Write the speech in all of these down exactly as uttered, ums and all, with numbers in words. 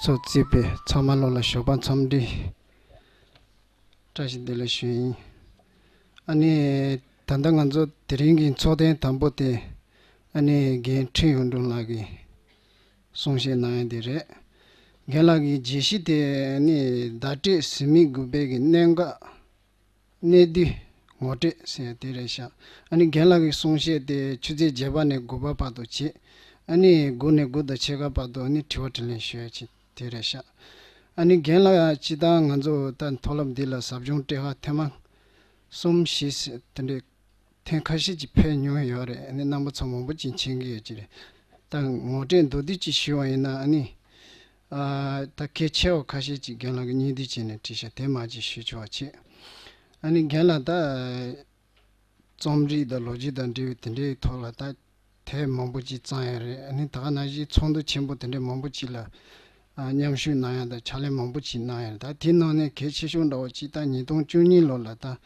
ཚོགས་གཙོས་པའི་ཚང་མ་ལོ་ལ་ཞོགས་པ་འཚམས་འདྲི་བཀྲ་ཤིས་བདེ་ལེགས་ཞུ་ཡིན། ཨ་ནི། ད་ལྟ་ང་ཚོ་དེ་རིང་གི་ཚོགས་ཐེངས་དང་པོ་དེ་ཨ་ནི་རྒན་ཁྲི་ཡོན་ཀྲུང་ལགས་ཀྱིས་གསུང་བཤད་གནང་ཡ་དེ་རེད། རྒན་ལགས་ཀྱི་བརྗོད་གཞི་དེ་ཨ་ནི་བརྡ་སྤྲོད་ཟིན་མིག་དགུ་པའི་གི་གནད་འགག་གནད་བསྡུས་ངོ་སྤྲོད་ཟེར་ཡ་དེ་རེད་ཤག་ཨ་ནི་རྒན་ལགས་ཀྱི་གསུང་བཤད་དེ་ཆུ་ཚོད་བརྒྱད་པ་ནས་དགུ་པ་བར་དུ་བྱས། ཨ་ནི་དགུ་ནས་དགུ་དང་ཕྱེད་ཀ་བར་དུ་ཨ་ནི་དྲི་བ་དྲིས་ལན་ཞུ་ཡ་ཅིག་དེ་རེད་ཤག་ཨ་ནི་རྒན་ལགས་སྤྱིར་བཏང་ང་ཚོ་ད་མཐོ་སློབ་འདི་ལ་ཟབ་སྦྱོང་སྤྲད་ཁ་ཐེངས་མ་གསུམ་བཞི་ཟེར་དེ་འདྲའི་ཐེངས་ཁ་ཤས་ཅིག་ཕེབས་མྱོང་ཡོད་རེད། ཨ་ནི་རྣམ་པ་ཚོ་མང་པོ་ཅིག་མཁྱེན་གྱི་ཡོད་ཀྱི་རེད། ད་ངོ་སྤྲོད་མདོར་བསྡུས་ཅིག་ཞུ་བ་ཡིན་ན་ཨ་ནི། ཨ། ད་གལ་ཆེ་བ་ཁ་ཤས་ཅིག་རྒན་ལགས་ཀྱིས་སྙིང་བསྡུས་བྱས་ནས་བྲིས་ཤག་དེ་མ་ཅིག་ཞུ་ཆོག་པ་བྱེད། ཨ་ནི་རྒན་ལགས་ད། རྩོམ་རིག་དང་ལོ་རྒྱུས་དང་འབྲེལ་བའི་དེ་འདྲའི་ཐོག་ལ་ད་དེབ་མང་པོ་ཅིག་བརྩམས་ཡོད་རེད། ཨ་ནི་ད་ག་ནང་བཞིན་ཚོགས་འདུ་ཆེན་པོ་དེ་འདྲའི་མང་པོ་ཅིག་ལ་ཨ་མཉམ་ཞུགས་གནང་ཡ་དང་ཕྱག་ལས་མང་པོ་ཅིག་གནང་ཡོད་རེད། ད་དེའི་ནང་ནས་གལ་ཆེ་ཤོས་འདྲ་བོ་ཅིག་ད་ཉིས་སྟོང་བཅུ་གཉིས་ལོ་ལ་ད་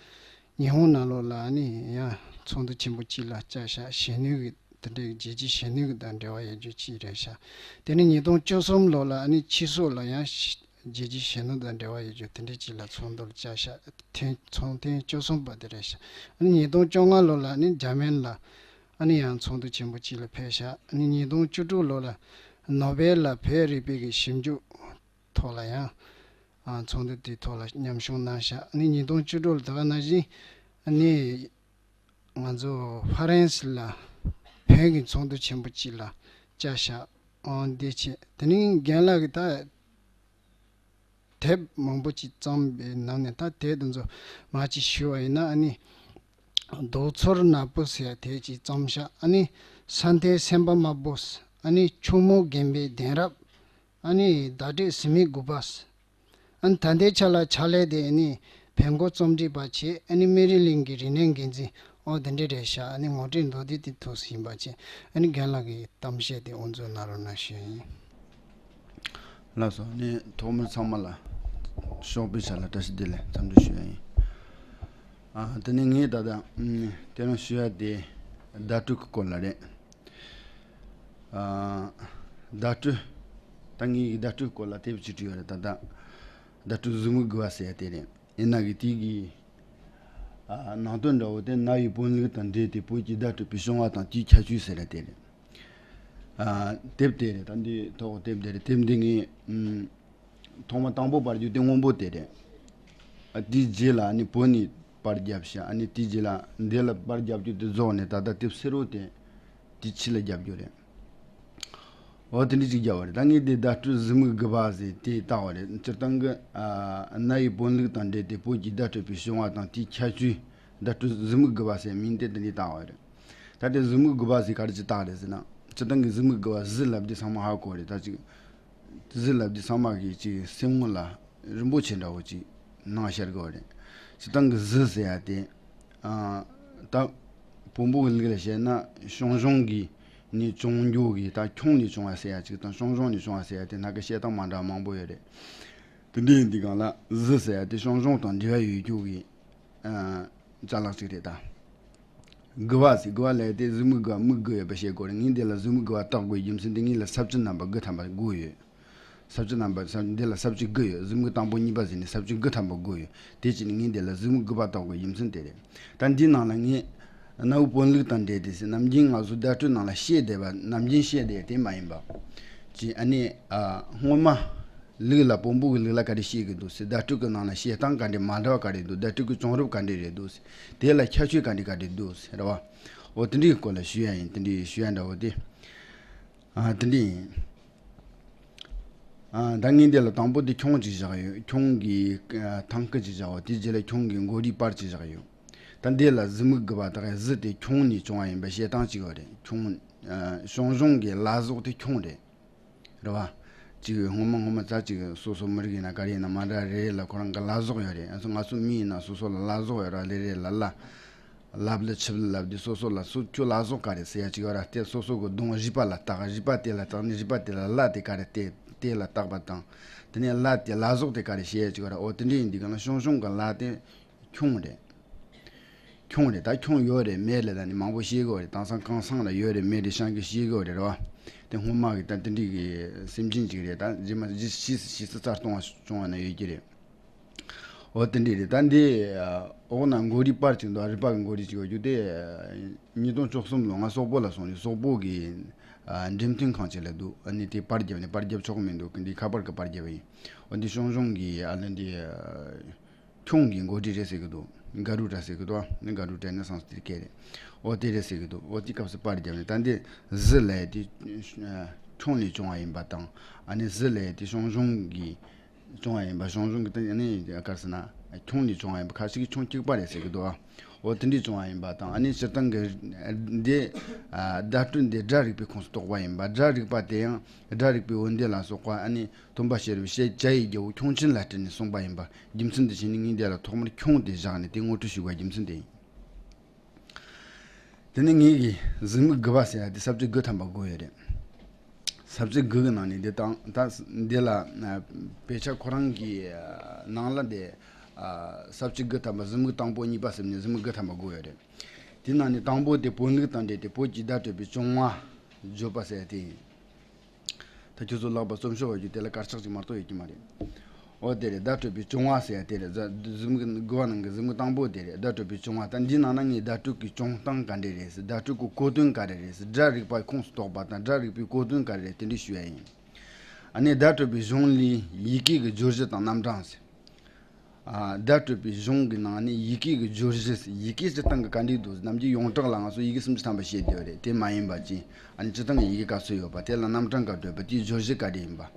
ཉི་ཧོང་ནང་ལོགས་ལ་ཨ་ནི་ཡང་ཚོགས་འདུ་ཆེན་པོ་ཅིག་ལ་བཅར་ཤག་གཞོན་ནུ་གི་དེ་འདྲའི་རྒྱལ་སྤྱིའི་གཞོན་ནུ་གི་དང་འབྲེལ་བ་ཡོད་རྒྱུ་ཅིག་རེད་ཤག་དེ་ནས་ཉིས་སྟོང་བཅུ་གསུམ་ལོ་ལ་ཨ་ནི་ཕྱི་སོག་ལ་ཡང་རྒྱལ་སྤྱིའི་གཞོན་ནུ་དང་འབྲེལ་བ་ཡོད་རྒྱུ་དེ་འདྲའི་ཅིག་ལ་ཚོགས་འདུར་བཅར་ཤག་ཐེངས་ཚོགས་ཐེངས་བཅུ་གསུམ་པ་དེ་རེད་ཤག་ཨ་ནི་ཉིས་སྟོང་བཅོ་ལྔ་ལོ་ལ་ཨ་ནི་འཇར་མན་ལ་ཨ་ནི་ཡང་ཚོགས་འདུ་ཆེན་པོ་ཅིག་ལ་ཕེབས་ཤག་ཨ་ནི་ཉིས་སྟོང་བཅུ་དྲུག་ལོ་ལ་ནོ་བེལ་ལ་བོད་རིག་པའི་གི་ཞིབ་འཇུག་ཐོག་ལ་ཡང་ཨ་ཚོགས་འདུ་དེའི་ཐོག་ལ་མཉམ་ཞུགས་གནང་ཤག་ཨ་ནི་ཉིས་སྟོང་བཅུ་དྲུག་ལ་ད་ག་ནང་བཞིན་ཨ་ནི། ང་ཚོ་ཧྥ་རན་སི་ལ་བོད་ཀྱི་ཚོགས་འདུ་ཆེན་པོ་གཅིག་ལ་བཅར་ཤག་ཨང་འདི་བྱས། དེ་ནས་རྒན་ལགས་ཀྱིས་ད་དེབ་མང་པོ་ཅིག་བརྩམས་པའི་ནང་ནས་ད་དེབ་དེ་ཚོ་མར་ཅིག་ཞུས་པ་ཡིན་ན་ཨ་ནི་རྡོ་ཚོར་ནག་པོ་ཟེར་ཡ་དེབ་ཅིག་བརྩམས་ཤག་ཨ་ནི་ས་མཐའི་སེམས་པ་དམར་པོ། ཨ་ནི་ཆུ་མོ་རྒན་པའི་གདན་རབས། ཨ་ནི་བརྡ་སྤྲོད་ཟིན་མིག་དགུ་པ། ཨ་ནི་ད་ལྟའི་ཆ་ལ་ཕྱག་ལས་དེ་ཨ་ནི་བོན་སྐོར་རྩོམ་སྒྲིག་པ་བྱས། ཨ་ནི་སྨན་རི་གླིང་གི་རིག་གནས་འགན་འཛིན་ཨོ་དེ་འདྲ་རེད་ཤག་ཨ་ནི་ངོ་སྤྲོད་མདོར་བསྡུས་དེ་ཐུགས་སུ་ཡིན་པ་བྱས། ཨ་ནི་རྒན་ལགས་ཀྱི་གཏམ་བཤད་དེ་དབུ་འཛུགས་གནང་རོགས་གནང་ཞུ་ཡིན། ལགས་སོ། ཨ་ནི་ཐོག་མར་ཚང་མ་ལ་ཞོགས་པའི་ཆ་ལ་བཀྲ་ཤིས་བདེ་ལེགས་འཚམས་འདྲི་ཞུ་ཡ་ཡིན། ཨ་དེ་ནས་ངས་ད་ལྟ་ཨ་དེ་རིང་ཞུ་ཡ་དེ་བརྡ་སྤྲོད་ཀྱི་སྐོར་ལ་རེད། ཨ། བརྡ་སྤྲོད། ད་ངས་བརྡ་སྤྲོད་སྐོར་ལ་དེབ་ཅིག་བྲིས་ཡོད་རེད་ད་ལྟ། བརྡ་སྤྲོད་གཟི་མིག་དགུ་པ་ཟེར་ཡ་དེ་རེད། ཡིན་ན་གི་དེ་གི། ཨ། ནང་དོན་འདྲ་བོ་དེ་རྣ་བའི་བོན་ལུགས་དང་འབྲེལ་ཏེ་བོད་ཀྱི་བརྡ་སྤྲོད་པའི་བྱུང་བ་དང་དེའི་ཁྱད་ཆོས་ཟེར་ཡ་དེ་རེད། ཨ། དེབ་དེ་རེད། ད་འདི་ཐོག་དེབ་དེ་རེད། དེབ་འདི་ངས་ཨུམ། ཐོག་མ་དང་པོ་པར་བརྒྱུད་དེ་སྔོན་པོ་དེ་རེད། ཨ། དེའི་རྗེས་ལ་ཨ་ནི་བོད་ནས་པར་བརྒྱབ་ཤག་ཨ་ནི་དེའི་རྗེས་ལ་འདི་ལ་པར་བརྒྱབ་རྒྱུ་དེ་རྫོགས་ནས་ད་ལྟ་དེབ་སེར་པོ་དེ་དེའི་ཕྱི་ལ་བརྒྱབ་རྒྱུ་རེད། འོ་དེ་འདྲ་ཅིག་བརྒྱབ་པ་རེད། ད་ངས་དེ་བརྡ་སྤྲོད་གཟི་མིག་དགུ་པ་ཟེར་དེ་བཏགས་པ་རེད། སྤྱིར་བཏང་གི་ཨ་རྣ་བའི་བོན་ལུགས་དང་འབྲེལ་ཏེ་བོད་ཀྱི་བརྡ་སྤྲོད་པའི་བྱུང་བ་དང་དེའི་ཁྱད་ཆོས། བརྡ་སྤྲོད་གཟི་མིག་དགུ་པ་ཟེར་མིང་དེ་དེ་འདྲ་བཏགས་པ་རེད། ད་དེ་གཟི་མིག་དགུ་པ་ཟེར་ག་རེ་ཅིག་བཏགས་རེད་ཟེར་ན། སྤྱིར་བཏང་གི་གཟི་མིག་དགུ་པ་གཟི་ལབ་དུས་ཚང་མ་ཧ་གོ་རེད། ད་ཅིག་གཟི་ལབ་དུས་ཚང་མ་གིས་ཅིག་སེམས་ངོ་ལ་རིན་པོ་ཆེ་འདྲ་བོ་ཅིག་སྣང་ཤར་གི་རེད། སྤྱིར་བཏང་གི་གཟི་ཟེར་ཡ་དེ། ཨ། ད་བོན་པོ་གི་ལུགས་ལ་བཤད་ན་ཞང་ཞུང་གི་ནས་བྱུང་རྒྱུ་གི་ད་ཁྱུང་ནས་བྱུང་བ་ཟེར་ཡ་ཅིག་དང་ཞང་ཞུང་ནས་བྱུང་བ་ཟེར་ཡ་དེ་སྣ་ཁ་བཤད་སྟངས་མ་འདྲ་བ་མང་པོ་ཡོད་རེད། དེ་འདྲ་ཡིན་དུས་སྒང་ལ་གཟི་ཟེར་ཡ་དེ་ཞང་ཞུང་དང་འབྲེལ་བ་ཡོད་རྒྱུ་གི། ཨ། ཅ་ལག་ཅིག་རེད་ད། དགུ་པ་ཟེར། དགུ་པ་ལབ་དེ་གཟི་མིག་དགུ་པ། མིག་དགུ་ཡོད་པ་བཤད་དགོས་རེད། ངས་འདི་ལ་གཟི་མིག་དགུ་པ་བཏགས་དགོས་རྒྱུ་མཚན་དེ་ངས་ལ་ས་བཅད་རྣམ་པ་དགུ་ཐམ་པ་དགུ་ཡོད། ས་བཅད་རྣམ་པ་ས་འདི་ལ་ས་བཅད་དགུ་ཡོད། གཟི་མིག་དང་པོ་གཉིས་པ་ཟེར་ནས་ས་བཅད་དགུ་ཐམ་པ་དགུ་ཡོད། དེ་བྱས་ནས་ངས་འདི་ལ་གཟི་མིག་དགུ་པ་བཏགས་དགོས་རྒྱུ་མཚན་དེ་རེད། ད་འདིའི་ནང་ལ་ངས་རྣ་བའི་བོན་ལུགས་དང་འབྲེལ་ཏེ་ཟེར། ནམ་རྒྱུན་ང་ཚོ་བརྡ་སྤྲོད་ནང་ལ་བཤད་བསྡད་པ་ནམ་རྒྱུན་བཤད་བསྡད་དེ་མ་ཡིན་པ། ཅིག་ཨ་ནི་ཨ་སྔོན་མ། ལུགས་ལ་བོན་པོ་གི་ལུགས་ལ་ག་རེ་བཤད་ཀྱི་འདུག་ཟེར། བརྡ་སྤྲོད་ཀྱི་ནང་ལ་བཤད་སྟངས་ག་འདྲ་མ་འདྲ་བ་ག་རེ་འདུག། བརྡ་སྤྲོད་ཀྱི་བྱུང་རབས་ག་འདྲ་རེད་འདུག་ཟེར། དེ་ལ་ཁྱད་ཆོས་ག་འདྲ་ག་འདྲ་འདུག་ཟེར་རེད་བ། འོ་དེ་འདྲའི་སྐོར་ལ་ཞུ་ཡ་ཡིན། དེ་འདྲའི་ཞུ་ཡ་འདྲ་བོ་དེ། ཨ་དེ་འདྲ་ཡིན། ཨ་ད་ངས་འདི་ལ་དང་པོ་དེ་ཁྱུང་ཅིག་བཞག་ཡོད། ཁྱུང་གི་ཨ་ཐང་སྐུ་ཅིག་བཞག་པ། དེའི་རྗེས་ལ་ཁྱུང་གི་མགོ་རིལ་པར་ཅིག་བཞག་ཡོད། ད་འདི་ལ་གཟི་མིག་དགུ་པ་དག་གཟི་དེ་ཁྱུང་ནས་བྱུང་བ་ཡིན་པ་བཤད་སྟངས་ཅིག་ཡོད་རེད། ཁྱུང་། ཨ་ཞང་ཞུང་གི་བླ་ཟོག་དེ་ཁྱུང་རེད། རེད་བ། ཅིག་སྔོན་མ་སྔོན་མ་ཙ་ཅིག་སོ་སོ་མི་རིགས་ཡིན་ན་ག་རེ་ཡིན་ན་མ་འདྲ་རེ་རེ་ལ་ཁོ་རང་གི་བླ་ཟོག་ཡོད་རེད། ང་ཚོ་ང་ཚོ་མི་ཡིན་ན་སོ་སོ་ལ་བླ་ཟོག་ཡོད་རེད་བ། རེ་རེ་ལ་བླ། ལབ་ལ་ཆིབས་ལ་ལབ་དུས་སོ་སོ་ལ་སོ་ཁྱོད་བླ་ཟོག་ག་རེ་ཟེར་ཡ་ཅིག་ཡོད་ར། དེ་སོ་སོ་གི་གདོང་རུས་པ་ལ་བཏགས། རུས་པ་དེ་ལ་བཏགས་ནས་རུས་པ་དེ་ལ་བླ་དེ་ག་རེ་དེ་དེ་ལ་བཏགས་པ་དང་། དེ་ནས་བླ་དེ་བླ་ཟོག་དེ་ག་རེ་བཤད་ཡ་ཅིག་ཡོད་ར། འོ་དེ་འདྲ་ཡིན་དུས་གང་ལ་ཞང་ཞུང་གི་བླ་དེ་ཁྱུང་རེད། ཁྱུང་རེད། ད་ཁྱུང་ཡོད་རེད་མེད་རེད་ལབ་ནས་མང་པོ་བཤད་གི་ཡོད་རེད། དེང་སང་གང་ཚང་ལ་ཡོད་རེད་མེད་རེད་བཤད་གི་བཤད་གི་ཡོད་རེད་རེད་བ། དེ་སྔོན་མ་གི་ད་དེ་འདྲའི་གི་སེམས་ཅན་ཅིག་རེད། ད་རྗེས་མ་ཕྱིས་སུ་ཕྱིས་སུ་རྩ་སྟོང་བ་བྱུང་བ་ན་ཡོད་ཀྱི་རེད། འོ་དེ་འདྲ་རེད། ད་འདི་འོག་ན་མགོ་རིག་པར་ཅིག་འདུག་རིག་པ་གི་མགོ་རིག་ཅིག་ཡོད་རྒྱུ་དེ། ཉིས་སྟོང་བཅུ་གསུམ་ལོ་ང་སོག་པོ་ལ་སོང་རྒྱུ། སོག་པོ་གི་འགྲེམས་སྟོན་ཁང་ཅིག་ལ་འདུག་ཨ་ནི་དེ་པར་བརྒྱབ་ནས། པར་བརྒྱབ་ཆོག་མི་འདུག་འདི་ཁ་པར་གི་པར་བརྒྱབ་ཡིན། འོ་འདི་ཞང་ཞུང་གི་ཨ་ལ་འདི་ཁྱུང་གི་མགོ་རིག་རེད་ཟེར་གི་འདུག་ག་རུ་ཏྲ་ཟེར་གི་འདུག་ནི་ག་རུ་ཏྲ་ནི་སང་སྟེར་སྐད་རེད། འོ་དེ་རེད་ཟེར་གི་འདུག་འོ་དེ་སྐབས་སུ་པར་བརྒྱབ་ནས། ད་འདི་གཟི་ལས་དེ་ཁྱུང་ལས་བྱུང་བ་ཡིན་པ་དང་། ཨ་ནི་གཟི་ལས་དེ་ཞང་ཞུང་གི་བྱུང་བ་ཡིན་པ། ཞང་ཞུང་གི་ད་ནི་ག་རེ་ཟེར་ན། ཁྱུང་ལས་བྱུང་བ་ཡིན་པ། ཁ་ཅིག་གིས་ཁྱུང་གཅིག་པ་རེད་ཟེར་གི་འདུག་འོ་དེ་འདྲས་བྱུང་བ་ཡིན་པ་དང་། ཨ་ནི་སྤྱིར་བཏང་གི་འདི་བརྡ་སྤྲོད་འདི་སྒྲ་རིག་པའི་ཁོངས་སུ་གཏོགས་པ་ཡིན་པ། སྒྲ་རིག་པ་དེ་ཡང་སྒྲ་རིག་པའི་འོད་འདི་ལ་སོགས་པ། ཨ་ནི་སྟོན་པ་ཤེས་རབ་ཞེས་བྱ་ཡི་རྒྱལ་པོ་ཁྱུང་ཆེན་ལ་སྤྲད་ནས་གསུངས་པ་ཡིན་པ། རྒྱུ་མཚན་དེ་བྱས་ནས་ངས་འདི་ལ་ཐོག་མར་ཁྱུང་དེ་བཞག་ནས་དེ་ངོ་སྤྲོད་ཞུ་བའི་རྒྱུ་མཚན་དེ་ཡིན། དེ་ནས་ངེད་ཀྱི་གཟིགས་མོ་དགུ་པ་ཟེར་ཡ་དེ་ས་བཅད་དགུ་ཐམ་པ་དགོས་ཡོད་རེད། ས་བཅད་དགུ་གི་ནང་ནས་འདི་དང་ད་འདི་ལ་དཔེ་ཆ་ཁོ་རང་གི་ནང་ལ་འདི་ས་བཅད་དགུ་ཐམ་པ། གཟིགས་མོ་དང་པོ་གཉིས་པ་ཟེར་ནས་གཟིགས་མོ་དགུ་ཐམ་པ་དགོས་ཡོད་རེད། དེ་ནང་ནས་དང་པོ་དེ་བོན་ལུགས་དང་འབྲེལ་ཏེ་བོད་ཀྱི་བརྡ་སྤྲོད་པའི་བྱུང་བ་བརྗོད་པ་ཟེར་ཡ་དེ་ཡིན། ད་ཁྱོད་ཚོ་ལག་པ་རྩོམ་ཤོག་བ་རྒྱུ་དེ་ལ་དཀར་ཆག་ཅིག་མ་གཏོགས་ཡོད་ཀྱི་མ་རེད། འོ་དེ་རེད། བརྡ་སྤྲོད་པའི་བྱུང་བ་ཟེར་ཡ་དེ་རེད། གཟིགས་མོ་དགུ་པ་ནང་གི་གཟིགས་མོ་དང་པོ་དེ་རེད། བརྡ་སྤྲོད་པའི་བྱུང་བ། ད་འདི་ནང་ན་ངས་བརྡ་སྤྲོད་ཀྱི་བྱུང་སྟངས་ག་འདྲ་རེད་ཟེར། བརྡ་སྤྲོད་ཀྱི་གོ་དོན་ག་རེ་རེད་ཟེར། སྒྲ་རིག་པ་ཁོངས་སུ་གཏོགས་པ་དང་། སྒྲ་རིག་པའི་གོ་དོན་ག་རེ་རེད། དེ་འདྲ་ཞུ་ཡ་ཡིན། ཨ་ནི་བརྡ་སྤྲོད་པའི་གཞུང་ལས་ཡི་གེ་གི་བརྗོད་གཞི་དང་རྣམ་གྲངས་ཟེར། ཨ། བརྡ་སྤྲོད་པའི་གཞུང་གི་ནང་ནས་ཡི་གེ་གི་བརྗོད་གཞི། ཡི་གེ་སྤྱིར་བཏང་གི་ག་འདྲས་འདུག་ནམ་རྒྱུན་ཡོངས་གྲགས་ལ་ང་ཚོ་ཡི་གེ་སུམ་ཅུ་ཐམ་པ་བཤད་བསྡད་ཡོད་རེད། དེ་མ་ཡིན་པ་ཅིག་ཨ་ནི་སྤྱིར་བཏང་གི་ཡི་གེ་ག་ཚོད་ཡོད་པ། དེ་ལ་རྣམ་གྲངས་ག་འདྲ་ཡོད་པ། དེའི་བརྗོད་གཞི་ག་འདྲ་ཡིན་པ།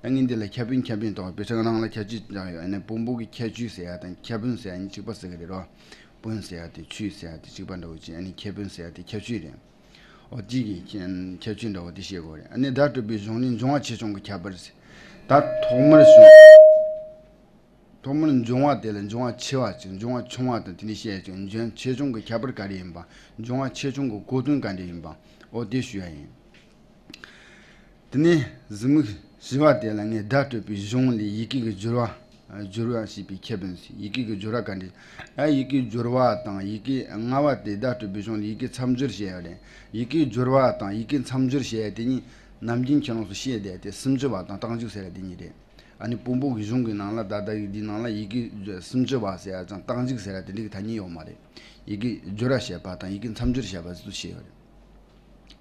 ད་ངས་འདི་ལ་ཁྱད་བོན་ཁྱད་བོན་དང་། དཔེ་ཆ་ནང་ལ་ཁྱད་ཆོས་སྦྱར་ཡོད། ཨ་ནི་བོན་པོ་གི་ཁྱད་ཆོས་ཟེར་ཡ་དང་ཁྱད་བོན་ཟེར་ཡ་གཉིས་གཅིག་པ་ཟེར་གི་རེད་རོ། བོན་ཟེར་ཡ་དེ་ཆོས་ཟེར་ཡ་དེ་གཅིག་པ་འདྲ་བོ་ཅིག་ཨ་ནི་ཁྱད་བོན་ཟེར་ཡ་དེ་ཁྱད་ཆོས་རེད། འོ་དེ་གི་ཁྱད་ཆོས་འདྲ་བོ་དེ་བཤད་དགོས་རེད། ཨ་ནི་བརྡ་སྤྲོད་པའི་གཞུང་ནི་འབྱུང་བ་ཆེ་ཆུང་གི་ཁྱད་པར་ཟེར། ད་ཐོག་མར་བྱུང་། ཐོག་མར་འབྱུང་བ་དེ་ལ་འབྱུང་བ་ཆེ་བ་ཅིག་འབྱུང་བ་ཆུང་བ་དང་དེ་འདྲ་བཤད་ཅིང་། འབྱུང་ཆེ་ཆུང་གི་ཁྱད་པར་ག་རེ་ཡིན་པ། འབྱུང་བ་ཆེ་ཆུང་གི་གོ་དོན་ག་འདྲ་ཡིན་པ། འོ་དེ་ཞུ་ཡ་ཡིན། དེ་ནས་གཟིགས་མོ་བཞི་པ་དེ་ལ་ངས་བརྡ་སྤྲོད་པའི་གཞུང་ལས་ཡི་གེ་གི་སྦྱོར་བ། སྦྱོར་བ་ཞེས་པའི་ཁྱད་བོན་ཟེར། ཡི་གེ་གི་སྦྱོར་བ་ག་འདྲ། ཨ། ཡི་གེ་སྦྱོར་བ་དང་ཡི་གེ་ལྔ་པ་དེ། བརྡ་སྤྲོད་པའི་གཞུང་ལས་ཡི་གེ་མཚམས་སྦྱོར་བྱས་ཡོད་རེད། ཡི་གེ་སྦྱོར་བ་དང་ཡི་གེ་མཚམས་སྦྱོར་བྱས་ཡ་དེ་གཉིས་ནམ་རྒྱུན་ཁྱེད་རང་ཚོ་བཤད་བསྡད་དེ་སུམ་ཅུ་པ་དང་རྟགས་འཇུག་ཟེར་ཡ་དེ་གཉིས་རེད། ཨ་ནི་བོན་པོ་གི་གཞུང་གི་ནང་ལ་ད་ལྟ་ཡི་འདིའི་ནང་ལ་ཡི་གེ་སུམ་ཅུ་པ་ཟེར་ཡ་དང་རྟགས་འཇུག་ཟེར་ཡ་དེ་འདྲའི་གི་ཐ་སྙད་ཡོད་མ་རེད། ཡི་གེ་སྦྱོར་བ་བྱས་པ་དང་ཡི་གེ་མཚམས་སྦྱོར་བྱས་པ་ཟེར་དུ་བཤད་ཡོད་རེད།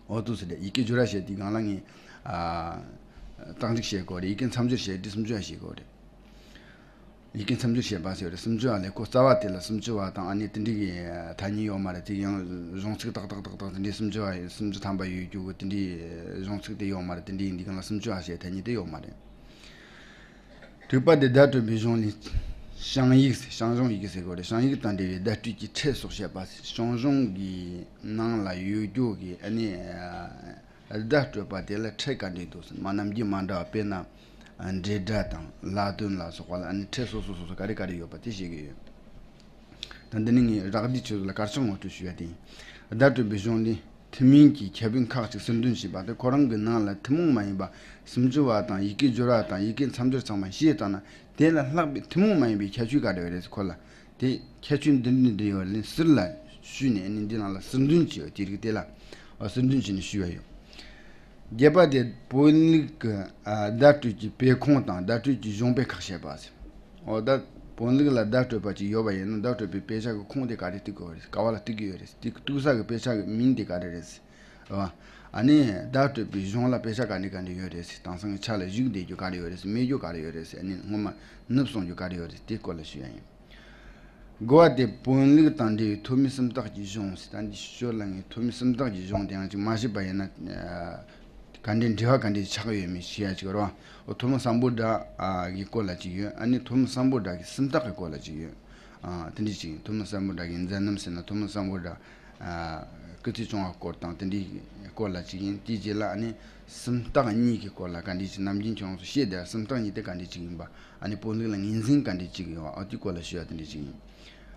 འོ་འདུག་སེ་རེད། ཡི་གེ་སྦྱོར་བ་བྱས་དེའི་སྒང་ལ་ངས། ཨ། རྟགས་འཇུག་བྱེད་དགོས་རེད། ཡི་གེ་མཚམས་སྦྱོར་བྱས་དེ་སུམ་ཅུ་པ་བྱེད་དགོས་རེད། ཡི་གེ་མཚམས་སྦྱོར་བྱས་པ་ཟེར་རེད། སུམ་ཅུ་པ་ལས་ཁོ་རྩ་བ་དེ་ལ་སུམ་ཅུ་པ་དང་ཨ་ནི་དེ་འདྲའི་གི་ཐ་སྙད་ཡོད་མ་རེད། དེ་ཡང་གཞུང་ཚིག་ཏག་ཏག་ཏག་ཏག་དེ་འདྲའི་སུམ་ཅུ་པ་སུམ་ཅུ་ཐམ་པ་ཡོད་རྒྱུ་གི་དེ་འདྲའི་གཞུང་ཚིག་དེ་ཡོད་མ་རེད། དེ་འདྲའི་ཡིན་དུས་སྒང་ལ་སུམ་ཅུ་པ་ཞེས་ཐ་སྙད་དེ་ཡོད་མ་རེད། དྲུག་པ་དེ་བརྡ་སྤྲོད་པའི་གཞུང་ལས་བྱང་ཡིག་ཟེར། ཞང་ཞུང་ཡི་གེ་ཟེར་དགོས་རེད། བྱང་ཡིག་དང་འབྲེལ་བའི་བརྡ་སྤྲོད་ཀྱི་ཁྲིད་སོགས་བཤད་པ་ཟེར། ཞང་ཞུང་གི་ནང་ལ་ཡོད་རྒྱུ་གི་ཨ་ནི་བརྡ་སྤྲོད་པ་དེ་ལ་ཁྲིད་ག་འདྲས་འདུག་ཟེར། མ་ནམ་རྒྱུན་མ་འདྲ་བ། དཔེར་ན་འབྲེལ་སྒྲ་དང་ལ་དོན་ལ་སོགས་པ་ལ་ཨ་ནི་ཁྲིད་སོ་སོ་སོ་སོ་ག་རེ་ག་རེ་ཡོད་པ་དེ་བཤད་ཀྱི་ཡོད། ད་འདི་ནི་ངས་རགས་བསྡུས་ཆེད་དུ་ལ་དཀར་ཆག་ངོ་སྤྲོད་ཞུ་ཡ་དེ་ཡིན། བརྡ་སྤྲོད་པའི་གཞུང་ལས་ཐུན་མིན་གྱི་ཁྱད་བོན་ཁག་ཅིག་ཟུར་འདོན་བྱས་པ་དེ། ཁོ་རང་གི་ནང་ལ་ཐུན་མོང་མ་ཡིན་པ་སུམ་ཅུ་པ་དང་ཡི་གེ་སྦྱོར་བ་དང་ཡི་གེ་མཚམས་སྦྱོར་ཚང་མ་བཤད་བཏང་ན། དེ་ལ་ལྷག་པའི་ཐུན་མོང་མ་ཡིན་པའི་ཁྱད་ཆོས་ག་རེ་ཡོད་རེད་ཟེར། ཁོ་ལ་དེ་ཁྱད་ཆོས་འདི་འདྲ་འདྲ་ཡོད་ལན་ཟུར་ལ་ཞུས་ནས་ནི་འདི་ནང་ལ་ཟུར་འདོན་བྱས་པ་དེ་རིགས་དེ་ལ་ཟུར་འདོན་བྱས་ནས་ཞུས་པ་ཡོད། བརྒྱད་པ་དེ་བོན་ལུགས་ཀྱི་ཨ་བརྡ་སྤྲོད་ཀྱི་སྤེལ་ཁུངས་དང་བརྡ་སྤྲོད་ཀྱི་གཞུང་སྤེལ་ཁག་བཤད་པ་ཟེར། འོ་ད་བོན་ལུགས་ལ་བརྡ་སྤྲོད་པ་ཅིག་ཡོད་པ་ཡིན་ན། བརྡ་སྤྲོད་པའི་དཔེ་ཆ་གི་ཁུངས་དེ་ག་རེ་གཏུག་དགོས་རེད། ག་བ་ལ་གཏུག་གི་ཡོད་རེད། དེ་གཏུག་ས་གི་དཔེ་ཆ་གི་མིང་དེ་ག་རེ་རེད་ཟེར། རེད་བ། ཨ་ནི་བརྡ་སྤྲོད་པའི་གཞུང་ལ་དཔེ་ཆ་ག་འདྲ་ག་འདྲ་ཡོད་རེད་ཟེར། དེང་སང་གི་ཆ་ལ་བཞུགས་བསྡད་རྒྱུ་ག་རེ་ཡོད་རེད་ཟེར། མེད་རྒྱུ་ག་རེ་ཡོད་རེད་ཟེར། ཨ་ནི་སྔོན་མ་ནུབ་སོང་རྒྱུ་ག་རེ་ཡོད་རེད་ཟེར། དེའི་སྐོར་ལ་ཞུ་ཡ་ཡིན། དགུ་པ་དེ་བོན་ལུགས་དང་འབྲེལ་བའི་ཐོན་མི་སུམ་རྟགས་ཀྱི་གཞུང་ཟེར། ད་འདི་ཞོར་ལ་ངས་ཐོན་མི་སུམ་རྟགས་ཀྱི་གཞུང་དེ་ཡང་ཅིག་མ་ཤེས་པ་ཡིན་ན། ཨ། ག་འདྲའི་འབྲེལ་བ་ག་འདྲའི་ཆགས་ཡོད་མེད་ཤེས་ཡ་ཅིག་རེད་བ། འོ་ཐོན་མི་སམ་བྷོ་ཊ་གི་སྐོར་ལ་ཅིག་ཡོད། ཨ་ནི་ཐོན་མི་སམ་བྷོ་ཊ་གི་སུམ་རྟགས་ཀྱི་སྐོར་ལ་ཅིག་ཡོད། ཨ། དེ་འདྲ་ཅིག་ཡིན། ཐོན་མི་སམ་བྷོ་ཊ་གི་མཛད་རྣམ་ཟེར་ན། ཐོན་མི་སམ་བྷོ་ཊ་ཨ། སྐུ་ཚེ་བྱུང་བ་སྐོར་དང་དེ་འདྲའི་སྐོར་ལ་ཅིག་ཡིན། དེའི་རྗེས་ལ་ཨ་ནི་སུམ་རྟགས་གཉིས་ཀྱི་སྐོར་ལ་ག་འདྲ་ཅིག་ནམ་རྒྱུན་ཁྱེད་རང་ཚོ་བཤད་བསྡད་སུམ་རྟགས་གཉིས་དེ་ག་འདྲ་ཅིག་ཡིན་པ། ཨ་ནི་བོན་ལུགས་ལ་ངོས་འཛིན་ག་འདྲ་ཅིག་ཡོད་པ། ཨ། དེའི་སྐོར་ལ་ཞུ་བ་དེ་འདྲ་ཅིག་ཡིན།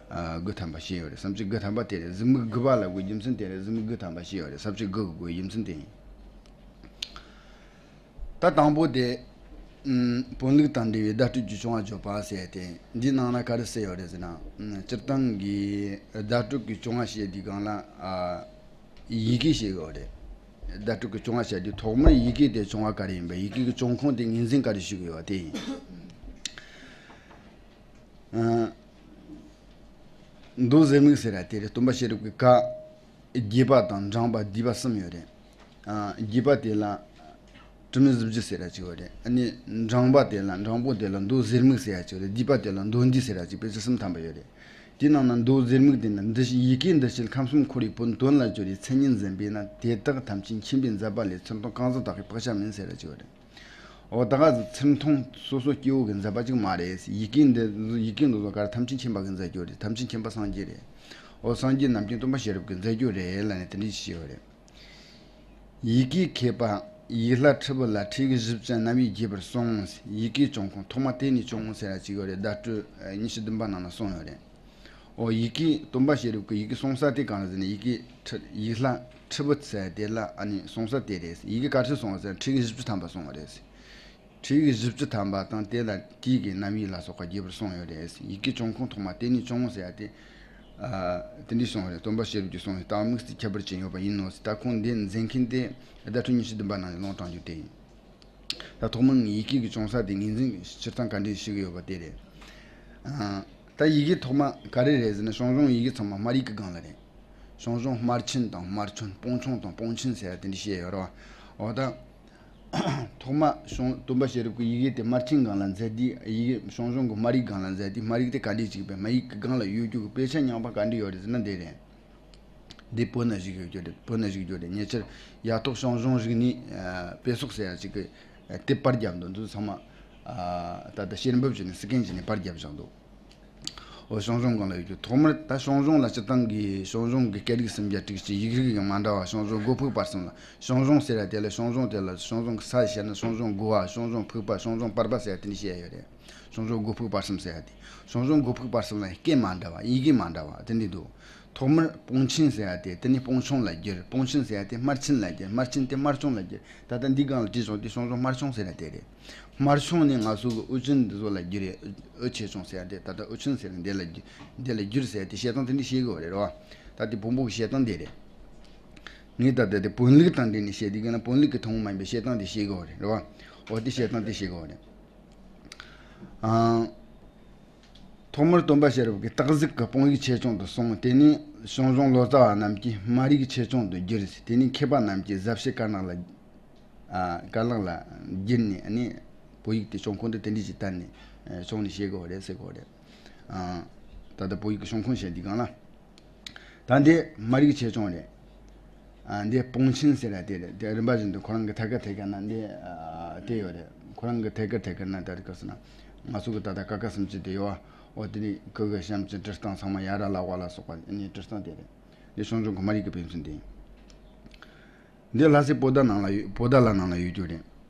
ཨ། དགུ་ཐམ་པ་བཤད་ཡོད་རེད། ས་བཅད་དགུ་ཐམ་པ་དེ་རེད། གཟིགས་མོ་དགུ་པ་ལ་དགོས་རྒྱུ་མཚན་དེ་རེད། གཟིགས་མོ་དགུ་ཐམ་པ་བཤད་ཡོད་རེད། ས་བཅད་དགུ་གི་དགོས་རྒྱུ་མཚན་དེ་ཡིན། ད་དང་པོ་དེ། ཨམ། བོན་ལུགས་དང་འབྲེལ་བའི་བརྡ་སྤྲོད་ཀྱི་བྱུང་བ་བརྗོད་པ་ཟེར་ཏེ། འདི་ནང་ན་ག་རེ་ཟེར་ཡོད་རེད་ཟེར་ན། ཨམ། སྤྱིར་བཏང་གི་བརྡ་སྤྲོད་ཀྱི་བྱུང་བ་བཤད་དུས་སྒང་ལ། ཨ། ཡི་གེ་བཤད་ཡོད་རེད། བརྡ་སྤྲོད་ཀྱི་བྱུང་བ་བཤད་དུས། ཐོག་མར་ཡི་གེ་དེ་བྱུང་བ་ག་རེ་ཡིན་པ། ཡི་གེ་གི་བྱུང་ཁུངས་དེ་ངོས་འཛིན་ག་རེ་ཞུ་གི་ཡོད་པ་དེ་ཡིན། ཨ། མདོ་ཟུར་མིག་ཟེར་ར་དེ་རེད། སྟོན་པ་ཤེས་རབ་ཀྱི་བཀའ། རྒྱས་པ་དང་འགྲེལ་པ་བསྡུས་པ་གསུམ་ཡོད་རེད། ཨ། རྒྱས་པ་དེ་ལ་དྲི་མེད་གཟི་བརྗིད་ཟེར་ར་ཅིག་ཡོད་རེད། ཨ་ནི་འགྲེལ་པ་དེ་ལ། འགྲེལ་པ་དེ་ལ་མདོ་ཟུར་མིག་ཟེར་ར་ཅིག་ཡོད་རེད། བསྡུས་པ་དེ་ལ་མདོ་འདུས་ཟེར་ར་ཅིག་ཕལ་ཆེར་གསུམ་ཐམ་པ་ཡོད་རེད། དེའི་ནང་ན་མདོ་ཟུར་མིག་དེ་ནི། འདི་ཡི་གེ་འདི་ཕྱིར་ཁམས་གསུམ་འཁོར་བའི་བོན་དོན་ལ་སྦྱོར་བའི་མཚན་ཉིད་འཛིན་པས་ན། དེ་དག་ཐམས་ཅད་མཁྱེན་པའི་མཛད་པ་ལས། ཚུར་མཐོང་གང་ཟག་དག་གི་བག་ཆགས་མིན་ཟེར་ར་ཅིག་ཡོད་རེད། འོ་ད་ག་ཚུར་མཐོང་སོ་སོ་སྐྱེ་བོ་གི་མཛད་པ་ཅིག་མ་རེད། ཡི་གེ་འདི། ཡི་གེ་འདི་ཚོ་ག་རེ་ཐམས་ཅད་མཁྱེན་པ་གི་མཛད་སྦྱོར་རེད། ཐམས་ཅད་མཁྱེན་པ་སངས་རྒྱས་རེད། འོ་སངས་རྒྱས་རྣམས་ཀྱང་སྟོན་པ་ཤེས་རབ་ཀྱི་མཛད་སྦྱོར་རེད་ལབ་ནས་དེ་འདྲ་ཞིག་བཤད་པ་རེད། ཡི་གེའི་མཁས་པ་ཡིག་བླ་ཁྲི་པོ་ལ་ཁྲིད་ཡིག་བཞི་བཅུ་རྣམ་དབྱེ་རྒྱས་པར་གསུངས། ཡི་གེའི་བྱུང་ཁུངས་ཐོག་མ་དེ་ནས་བྱུང་ཟེར་ཡ་ཅིག་ཡོད་རེད། བརྡ་སྤྲོད་ཉི་ཤུ་བདུན་པ་ནང་ན་གསུངས་ཡོད་རེད། འོ་ཡི་གེ། སྟོན་པ་ཤེས་རབ་ཀྱི་ཡི་གེ་གསུང་ས་དེ་གང་རེད་ཟེར་ན། ཡི་གེ་ཁྲི། ཡིག་བླ་ཁྲི་པོ་ཟེར་དེ་ལ། ཨ་ནི་གསུང་ས་དེ་རེད། ཡི་གེ་ག་ཚོད་གསུངས་པ་ཟེར་ན། ཁྲིད་ཡིག་བཞི་བཅུ་ཐམ་པ་གསུངས་པ་རེད། ཁྲིད་ཡིག་བཞི་བཅུ་ཐམ་པ་དང་དེ་ལ་དེ་གི་རྣམ་དབྱེ་ལ་སོགས་པ་རྒྱས་པར་གསུངས་ཡོད་རེད། ཡི་གེ་བྱུང་ཁུངས་ཐོག་མ་དེ་ནས་བྱུང་ཟེར་ཡ་དེ། ཨ། དེ་འདྲའི་གསུངས་པ་རེད། སྟོན་པ་ཤེས་རབ་ཀྱིས་གསུངས་པའི་ལྟ་བ་དམིགས་བརྩེའི་ཁྱད་པར་ཅན་ཡོད་པ་ཡིན་ནོ་ཟེར། ད་ཁུངས་འདི་མཛད་མཁན་དེ་བརྡ་སྤྲོད་ཉི་ཤུ་བདུན་པ་ནང་ནས་ལུང་དྲངས་རྒྱུ་དེ་ཡིན། ད་ཐོག་མར་ངས་ཡི་གེ་གི་བྱུང་ས་དེ་ངོས་འཛིན་སྤྱིར་བཏང་ག་འདྲས་ཞུ་གི་ཡོད་པ་དེ་རེད། ཨ། ད་ཡི་གེ་ཐོག་མ་ག་རེ་རེད་ཟེར་ན། ཞང་ཞུང་ཡི་གེ་ཚང་མ་སྨར་ཡིག་གི་སྒང་ལ་རེད། ཞང་ཞུང་སྨར་ཆེན་དང་སྨར་ཆུང་། སྤུངས་ཆུང་དང་སྤུངས་ཆེན་ཟེར་ཡ་དེ་འདྲ་བཤད་ཡོད་རེད་བ། འོ་ད། ཐོག་མ་ཞང་། སྟོན་པ་ཤེས་རབ་ཀྱི་ཡི་གེ་དེ་སྨར་ཆེན་སྒང་ལ་མཛད་དུས། ཡི་གེ་ཞང་ཞུང་གི་སྨར་ཡིག་སྒང་ལ་མཛད་དུས། སྨར་ཡིག་དེ་ག་འདྲས་ཅིག་པས། སྨར་ཡིག་གི་སྒང་ལ་ཡོད་རྒྱུ་གི་དཔེ་ཆ་རྙིང་པ་ག་འདྲས་ཡོད་རེད་ཟེར་ན་འདི་རེད། འདི་བོད་ན་བཞུགས་ཡོད་རྒྱུ་རེད། བོད་ན་བཞུགས་རྒྱུ་རེད། ཉེ་ཆར་ཡ་ཐོག་ཞང་ཞུང་རིག་གནས་དཔེ་ཚོགས་ཟེར་ཡ་ཅིག་གི་དེབ་པར་བརྒྱབ་འདུག་འདི་ཚང་མ། ཨ། ད་ལྟ་ཤེར་འབེབས་བྱས་ནས་སི་ཀེན་བྱས་ནས་པར་བརྒྱབ་བཞག་འདུག་འོ་ཞང་ཞུང་སྒང་ལ་ཡོད་རྒྱུ། ཐོག་མར་ད་ཞང་ཞུང་ལ་སྤྱིར་བཏང་གི་ཞང་ཞུང་གི་སྐད་རིགས་སུམ་བརྒྱ་དྲུག་ཅུ། ཡིག་རིགས་ཀྱང་མ་འདྲ་བ། ཞང་ཞུང་སྒོ་ཕུག་བར་གསུམ་ལ། ཞང་ཞུང་ཟེར་ཡ་དེ་ལ། ཞང་ཞུང་དེ་ལ་ཞང་ཞུང་གི་ས་བཤད་ན། ཞང་ཞུང་སྒོ་བ། ཞང་ཞུང་ཕུག་པ། ཞང་ཞུང་བར་པ་ཟེར་ཡ་དེ་འདྲ་བཤད་ཡ་ཡོད་རེད། ཞང་ཞུང་སྒོ་ཕུག་བར་གསུམ་ཟེར་ཡ་དེ། ཞང་ཞུང་སྒོ་ཕུག་བར་གསུམ་ལ་སྐད་མ་འདྲ་བ། ཡི་གེ་མ་འདྲ་བ་དེ་འདྲ་འདུག་ཐོག་མར་སྤུངས་ཆེན་ཟེར་ཡ་དེ། དེ་ནས་སྤུངས་ཆུང་ལ་བསྒྱུར། སྤུངས་ཆེན་ཟེར་ཡ་དེ་སྨར་ཆེན་ལ་བསྒྱུར། སྨར་ཆེན་དེ་སྨར་ཆུང་ལ་བསྒྱུར། ད་ལྟ་འདི་སྒང་ལ་བྲིས་སོང་དེ་ཞང་ཞུང་སྨར་ཆུང་ཟེར་ཡ་དེ་རེད། སྨར་ཆུང་ནི་ང་ཚོ་གི་དབུ་ཆེན་འདི་ཚོ་ལ་བསྒྱུར་རེད། དབུ་ཆེ་ཆུང་ཟེར་ཡ་དེ། ད་ལྟ་དབུ་ཆེན་ཟེར་ནས་འདི་ལ་བསྒྱུར། འདི་ལ་བསྒྱུར་ཟེར་ཡ་དེ་བཤད་སྟངས་དེ་འདྲ་བཤད་གི་ཡོད་རེད་རོ། ད་དེ་བོན་པོ་གི་བཤད་སྟངས་དེ་རེད། ངས་ད་ལྟ་དེ་བོན་ལུགས་དང་འབྲེལ་ནས་བཤད་དུས་ཀྱི་ན། བོན་ལུགས་ཀྱི་ཐུན་མོང་མ་ཡིན་པའི་བཤད་སྟངས་དེ་བཤད་གི་ཡོད་རེད་རོ། འོ་དེ་བཤད་སྟངས་དེ་བཤད་གི་ཡོད་རེད། ཨང་། ཐོག་མར་སྟོན་པ་ཤེས་རབ་ཀྱིས་སྟག་གཟིག་གི་སྤུངས་ཡིག་ཆེ་ཆུང་དུ་གསུངས། དེ་ནས་ཞང་ཞུང་ལོ་ཙཱ་བ་རྣམས་ཀྱིས་སྨར་ཡིག་ཆེ་ཆུང་དུ་བསྒྱུར། དེ་ནས་མཁས་པ་རྣམས་ཀྱིས་ཟབ་བཤད་དཀར་ནག་ལ། ཨ། དཀར་ནག་ལ་བསྒྱུར་ནས། ཨ་ནི་བོད་ཡིག་དེ་བྱུང་ཁུངས་དེ་དེ་འདྲ་ཞིག་བསྟན་ནས། ཨ། བྱུང་ནས་བཤད་དགོས་རེད་ཟེར་དགོས་རེད། ཨ། ད་ལྟ་བོད་ཡིག་གི་བྱུང་ཁུངས་བཤད་དུས་སྒང་ལ། ད་འདི་སྨར་ཡིག་ཆེ་ཆུང་རེད། ཨ། འདི་སྤུངས་ཆེན་ཟེར་ཡ་དེ་རེད། དེ་རིམ་པ་བཞིན་དུ་ཁོ་རང་གི་ཐད་ཀར་ཐད་ཀར་ན་འདི། ཨ། དེ་ཡོད་རེད། ཁོ་རང་གི་ཐད་ཀར་ཐད་ཀར་ན་ད་རེས་ག་ཟེར་ན། ང་ཚོ་གི་ད་ལྟ་ཀ་ཁ་སུམ་ཅུ་དེ་ཡོད་པ། འོ་དེ་ནི་གི་གུ་ཞབས་ཀྱུ་དྲི་སྟངས་ཚང་མ་ཡ་ར་ལ་ཝ་ལ་སོགས་པ་ནི་དྲི་སྟངས་དེ་རེད། འདི་ཞང་ཞུང་གི་སྨར་ཡིག་གི་དཔེ་མཚོན་དེ་ཡིན། འདི་ལྷ་སའི་པོ་ཏཱ་ལ་ནང་ལ་ཡོད། པོ་ཏཱ་ལ་ནང་ལ་ཡོད་རྒྱུ་རེད།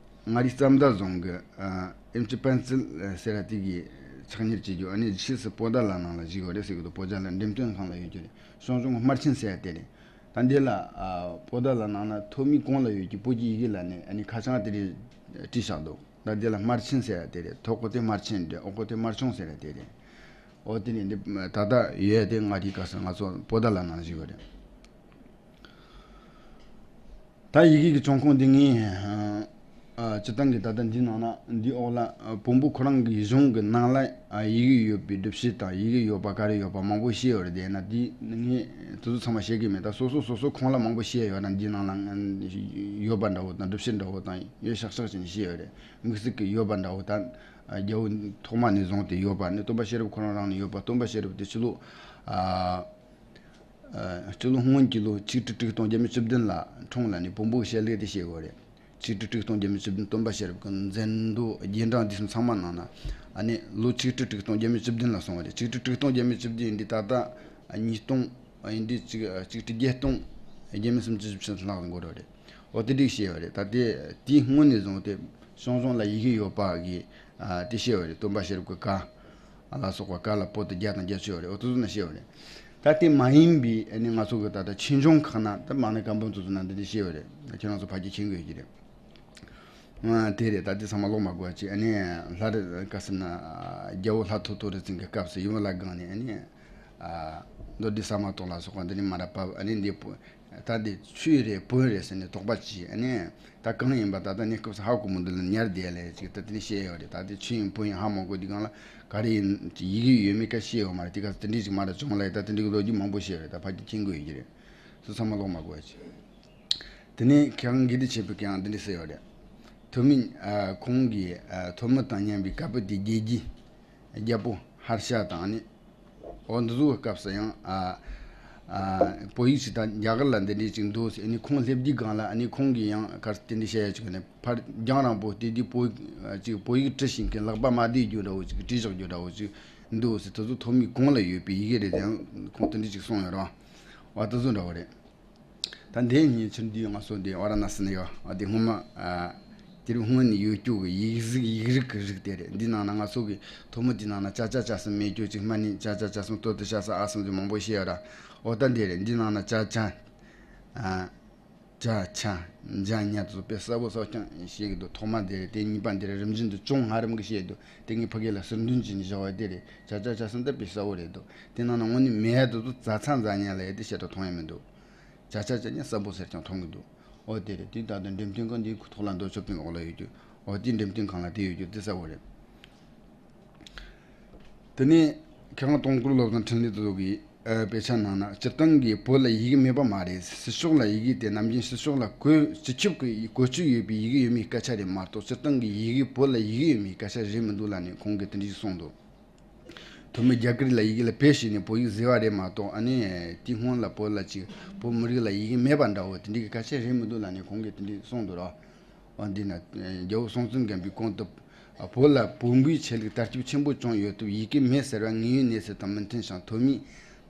མངའ་རིས་རྩ་མདའ་རྫོང་གི། ཨ། ཨེམ་ཆི་པན་ཙི་ཟེར་བ་དེ་གིས་ཕྱག་གཉེར་བྱེད་རྒྱུ། ཨ་ནི་ཕྱིས་སུ་པོ་ཏཱ་ལ་ནང་ལ་བཞུགས་ཡོད་རེད་ཟེར་གི་འདུག་པོ་ཏཱ་ལ་འགྲེམས་སྟོན་ཁང་ལ་ཡོད་རྒྱུ་རེད། ཞང་ཞུང་གི་སྨར་ཆེན་ཟེར་བ་དེ་རེད། ད་འདི་ལ། ཨ། པོ་ཏཱ་ལ་ནང་ན་ཐོན་མིའི་གོང་ལ་ཡོད་ཀྱི་བོད་ཀྱི་ཡི་གེ་ལ་ནི། ཨ་ནི་ཁ་བྱང་དེ་རེད། བྲིས་བཞག་འདུག་ད་འདི་ལ་སྨར་ཆེན་ཟེར་བ་དེ་རེད། ཐོག་ཁོ་དེ་སྨར་ཆེན་རེད། འོག་ཁོ་དེ་སྨར་ཆུང་ཟེར་བ་དེ་རེད། འོ་དེ་ནི་འདི་ད་ལྟ་ཡོད་དེ་མངའ་རིས་ག་ཟེར། ང་ཚོ་པོ་ཏཱ་ལ་ནང་ལ་བཞུགས་ཡོད་རེད། ད་ཡི་གེ་གི་བྱུང་ཁུངས་འདི་ངས། ཨ། སྤྱིར་བཏང་གི་ད་ལྟ་འདི་ནང་ན་འདི་འོག་ལ། ཨ། བོན་པོ་ཁོ་རང་གི་གཞུང་གི་ནང་ལ། ཨ། ཡི་གེ་ཡོད་པའི་སྒྲུབ་བྱེད་དང་། ཡི་གེ་ཡོད་པ་ག་རེ་ཡོད་པ་མང་པོ་བཤད་ཡོད་རེད། དེས་ན་འདི་ངས་དེ་ཚོ་ཚང་མ་བཤད་གི་མེད། ད་སོ་སོ་སོ་སོ་ཁོང་ལ་མང་པོ་བཤད་ཡོད་ན། འདི་ནང་ལ་ཡོད་པ་འདྲ་བོ་དང་། སྒྲུབ་བྱེད་འདྲ་བོ་དང་ཡོད་ཤག་ཤག་བྱས་ནས་བཤད་ཡོད་རེད། དམིགས་བསལ་གྱི་ཡོད་པ་འདྲ་བོ་དང་། ཨ། རྒྱལ་པོ་ཐོག་མ་ནས་བཟུང་སྟེ་ཡོད་པ་ནི། སྟོན་པ་ཤེས་རབ་ཁོ་རང་རང་ནས་ཡོད་པ། སྟོན་པ་ཤེས་རབ་དེ་ཕྱི་ལོ། ཨ། ཨ། སྤྱི་ལོ་སྔོན་གྱི་ལོ་ཆིག་ཁྲི་དྲུག་སྟོང་བརྒྱད་བརྒྱ་བཅུ་བདུན་ལ་འཁྲུངས་ལ་ནི་བོན་པོའི་བཤད་ལུགས་དེ་བཤད་དགོས་རེད། ཆིག་ཁྲི་དྲུག་སྟོང་བརྒྱད་བརྒྱ་བཅུ་བདུན། སྟོན་པ་ཤེས་རབ་ཀྱི་མཛད་འདུག་རྗེས་འབྲང་འདི་གསུམ་ཚང་མ་ནང་ན། ཨ་ནི་ལོ་ཆིག་ཁྲི་དྲུག་སྟོང་བརྒྱད་བརྒྱ་བཅུ་བདུན་ལ་སོང་བ་རེད། ཆིག་ཁྲི་དྲུག་སྟོང་བརྒྱད་བརྒྱ་བཅུ་བདུན་ཡིན་དུས་ད་ལྟ་ཉིས་སྟོང་ཡིན་དུས། ཆིག་ཆིག་ཁྲི་བརྒྱད་སྟོང་བརྒྱད་མེད་སུམ་ཅུ་བཞི་བཅུ་ལྷག་འགོར་བ་རེད། འོ་དེ་འདྲ་བཤད་པ་རེད། ད་དེ་དེའི་སྔོན་ནས་བཟུང་སྟེ་ཞང་ཞུང་ལ་ཡི་གེ་ཡོད་པ་གི། ཨ། དེ་བཤད་པ་རེད། སྟོན་པ་ཤེས་རབ་ཀྱི་བཀའ་ལ་སོགས་པ་བཀའ་ལ་པོ་ཏི་བརྒྱ་དང་བརྒྱད་ཅུ་ཡོད་རེད། འོ་དེ་ཚོ་ན་བཤད་པ་རེད། ད་དེ་མ་ཡིན་པའི། ཨ་ནི་ང་ཚོ་གི་ད་ལྟ་ཆོས་འབྱུང་ཁག་ན། ད་མ་ཎི་བཀའ་འབུམ་ཚོ་ཚོ་ན་འདི་འདྲ་བཤད་པ་རེད། ཁྱེད་རང་ཚོ་ཕལ་ཆེར་མཁྱེན་གྱི་ཡོད་ཀྱི་རེད། ཨ། དེ་རེད། ད་དེ་ཚང་མ་ཀློག་མ་དགོས་པ་ཅིག་ཨ་ནི་ལྷ་རི་ག་ཟེར་ན། རྒྱལ་པོ་ལྷ་ཐོ་ཐོ་རི་ཙིང་གི་སྐབས་སུ་ཡུམ་བརླབས་སྒང་ནས། ཨ་ནི། ཨ། མདོ་སྡེ་ཟ་མ་ཏོག་ལ་སོགས་པ་འདི་ནས་མར་བབས། ཨ་ནི་འདི་བོ། ད་འདི་ཆོས་རེད་བོན་རེད་ཟེར་ནས་དོགས་པ་བྱས། ཨ་ནི་ད་གང་ཡིན་པ་ད་ལྟ་གནས་སྐབས་སུ་ཧ་གོ་མི་འདུག་ལ། ཉར་བསྡད་ལས་ཅིག་ད་དེ་ནས་བཤད་ཡོད་རེད། ད་དེ་ཆོས་ཡིན་བོན་ཡིན་ཧ་མ་གོ་དུས་སྒང་ལ་ག་རེ་ཡིན་ཅིག་ཡི་གེ་ཡོད་མེད་ཀ་ཤེས་ཡོད་མ་རེད། དེ་ག་དེ་འདྲས་ཅིག་མ་རེད་བྱུང་ལ། ད་དེ་འདྲས་ཀྱི་ལོ་རྒྱུས་མང་པོ་བཤད་ཡོད་རེད། ད་ཕ་གི་མཁྱེན་དགོས་ཡོད་ཀྱི་རེད། སུ་ཚང་མ་ཀློག་མ་དགོས་ཡ་ཅིག་དེ་ནས་ཁྱེད་རང་དགེ་ལྡན་ཆོས་འཕེལ་གྱིས་ཡང་འདི་འདྲ་ཟེར་ཡོད་རེད། ཐོན་མི་ཨ་ཁོང་གིས་ཨ་ཐོན་མི་དང་མཉམ་པའི་བཀའ་པོད་དེ་རྒྱལ་རྒྱུད་རྒྱལ་པོ་ཧར་ཤ་དང་ནི། འོ་འདི་ཚོའི་སྐབས་སུ་ཡང་ཨ་ཨ་བོད་ཡིག་ཅིག་དང་རྒྱ་གར་ལ་འདི་འདྲས་ཅིག་འདུག་ཟེར། ཨ་ནི་ཁོང་སླེབས་དུས་སྒང་ལ་ཨ་ནི་ཁོང་གིས་ཡང་ག་རེ་དེ་འདྲས་བཤད་ཡ་ཅིག་ནས་ཕར་རྒྱང་རིང་པོ་བལྟས་དུས་བོད་ཅིག་བོད་ཡིག་འབྲི་བཞིན་གྱི་ལག་པ་མ་བདེ་རྒྱུ་འདྲ་བོ་ཅིག་བྲིས་བཞག་རྒྱུ་འདྲ་བོ་ཅིག་འདུག་ཟེར། དེ་ཚོ་ཐོན་མི་གོང་ལ་ཡོད་པའི་ཡི་གེ་རེད་ཟེར་ཡང་ཁོང་དེ་འདྲས་ཅིག་གསུངས་ཡོད་རེད་བ། འོ་དེ་ཚོ་འདྲ་བོ་རེད། ད་འདི་ཉིན་ཕྱིར་འདི་ང་ཚོ་འདི་ཝཱ་ར་ཎ་སི་ནས་ཡོད། ཨ་དེ་སྔོན་མ་ཨ་དེ་རིང་སྔོན་ནས་ཡོད་རྒྱུ་གི་ཡིག་གཟུགས་ཡིག་རིགས་ཀྱི་རིགས་དེ་རེད། འདི་ནང་ན་ང་ཚོ་གི་ཐོན་མི་འདི་ནང་ན་ཅ་ཅ་ཅ་གསུམ་མེད་རྒྱུ་ཅིག་སྨན་ནི་ཅ་ཅ་ཅ་གསུམ་ལྟོ་དུ་ཤ་ས་ཨ་གསུམ་ཅིག་མང་པོ་བཤད་ཡོད་ར། འོ་ད་འདི་རེད། འདི་ནང་ན་ཅ་ཅ་ཨ་ཅ་ཆ་འཇ་ཉ་དེ་ཚོ་དཔེ་གསལ་པོ་གསལ་རྐྱང་བཤད་གི་འདུག་ཐོག་མ་འདི་རེད། དེ་གཉིས་པ་འདི་རེད། རིམ་བཞིན་དུ་ཅུང་སྔ་རིམ་གི་བཤད་འདུག་དེ་ངས་ཕ་གི་ལ་ཟུར་འདོན་བྱས་ནས་བཞག་པ་དེ་རེད། ཅ་ཅ་ཅ་གསུམ་དེ་དཔེ་གསལ་པོ་རེད་འདུག་དེ་ནང་ན་དངོས་གནས་མེད་དེ་ཚོ་ཛ་ཚ་འཛ་ཉ་ལ་ཡ་དེ་བཤད་གྲབས་མཐོང་ཡ་མི་འདུག་ཅ་ཅ་ཅ་ཉ་གསལ་པོ་ཟེར་ཀྱང་མཐོང་གི་འདུག་འོ་དེ་རེད། དེ་ད་ལྟ་འགྲེམས་སྟོན་ཁང་འདིའི་ཐོག་ལ་འདོད་ཆོག་པའི་འོག་ལ་ཡོད་རྒྱུ། འོ་དེ་འགྲེམས་སྟོན་ཁང་ལ་དེ་ཡོད་རྒྱུ་དེ་གསལ་པོ་རེད། དེ་ནས་ཁྱེད་རང་སྟོང་སྐོར་བློ་བཟང་འཕྲིན་ལས་དེ་ཚོ་གིས་ཨ་དཔེ་ཆ་ནང་ན་སྤྱིར་བཏང་གི་བོད་ལ་ཡི་གེ་མེད་པ་མ་རེད། ཕྱི་ཕྱོགས་ལ་ཡི་གེ་དེ་ནམ་རྒྱུན་ཕྱི་ཕྱོགས་ལ་བཀོལ་སྤྱི་ཁྱབ་ཀྱི་བཀོལ་སྤྱོད་ཡོད་པའི་ཡི་གེ་ཡོད་མེད་སྐད་ཆ་རེད་མ་གཏོགས་སྤྱིར་བཏང་གི་ཡི་གེ་བོད་ལ་ཡི་གེ་ཡོད་མེད་སྐད་ཆ་རེད་མི་འདུག་ལབ་ནས་ཁོང་གིས་དེ་འདྲ་ཞིག་གསུངས་འདུག་ཐོན་མི་རྒྱ་གར་ལ་ཡི་གེ་ལ་དཔེ་བྱས་ནས་བོད་ཡིག་བཟོས་པ་རེད་མ་གཏོགས། ཨ་ནི་དེའི་སྔོན་ལ་བོད་ལ་ཅིག་བོད་མི་རིགས་ལ་ཡི་གེ་མེད་པ་འདྲ་བོ་དེ་འདྲའི་གི་སྐད་ཆ་རེད་མི་འདུག་ལབ་ནས་ཁོང་གིས་དེ་འདྲ་གསུངས་འདུག་ར། འོ་འདི་ན་རྒྱལ་པོ་སྲོང་བཙན་སྒམ་པོའི་གོང་དུ་བོད་ལ་བོན་པོའི་ཆོས་ལུགས་དར་ཁྱབ་ཆེན་པོ་བྱུང་ཡོད་སྟབས་ཡི་གེ་མེད་ཟེར་བ་དངོས་ཡོད་གནས་ཚུལ་དང་མི་མཐུན་ཞིང་། ཐོན་མིས་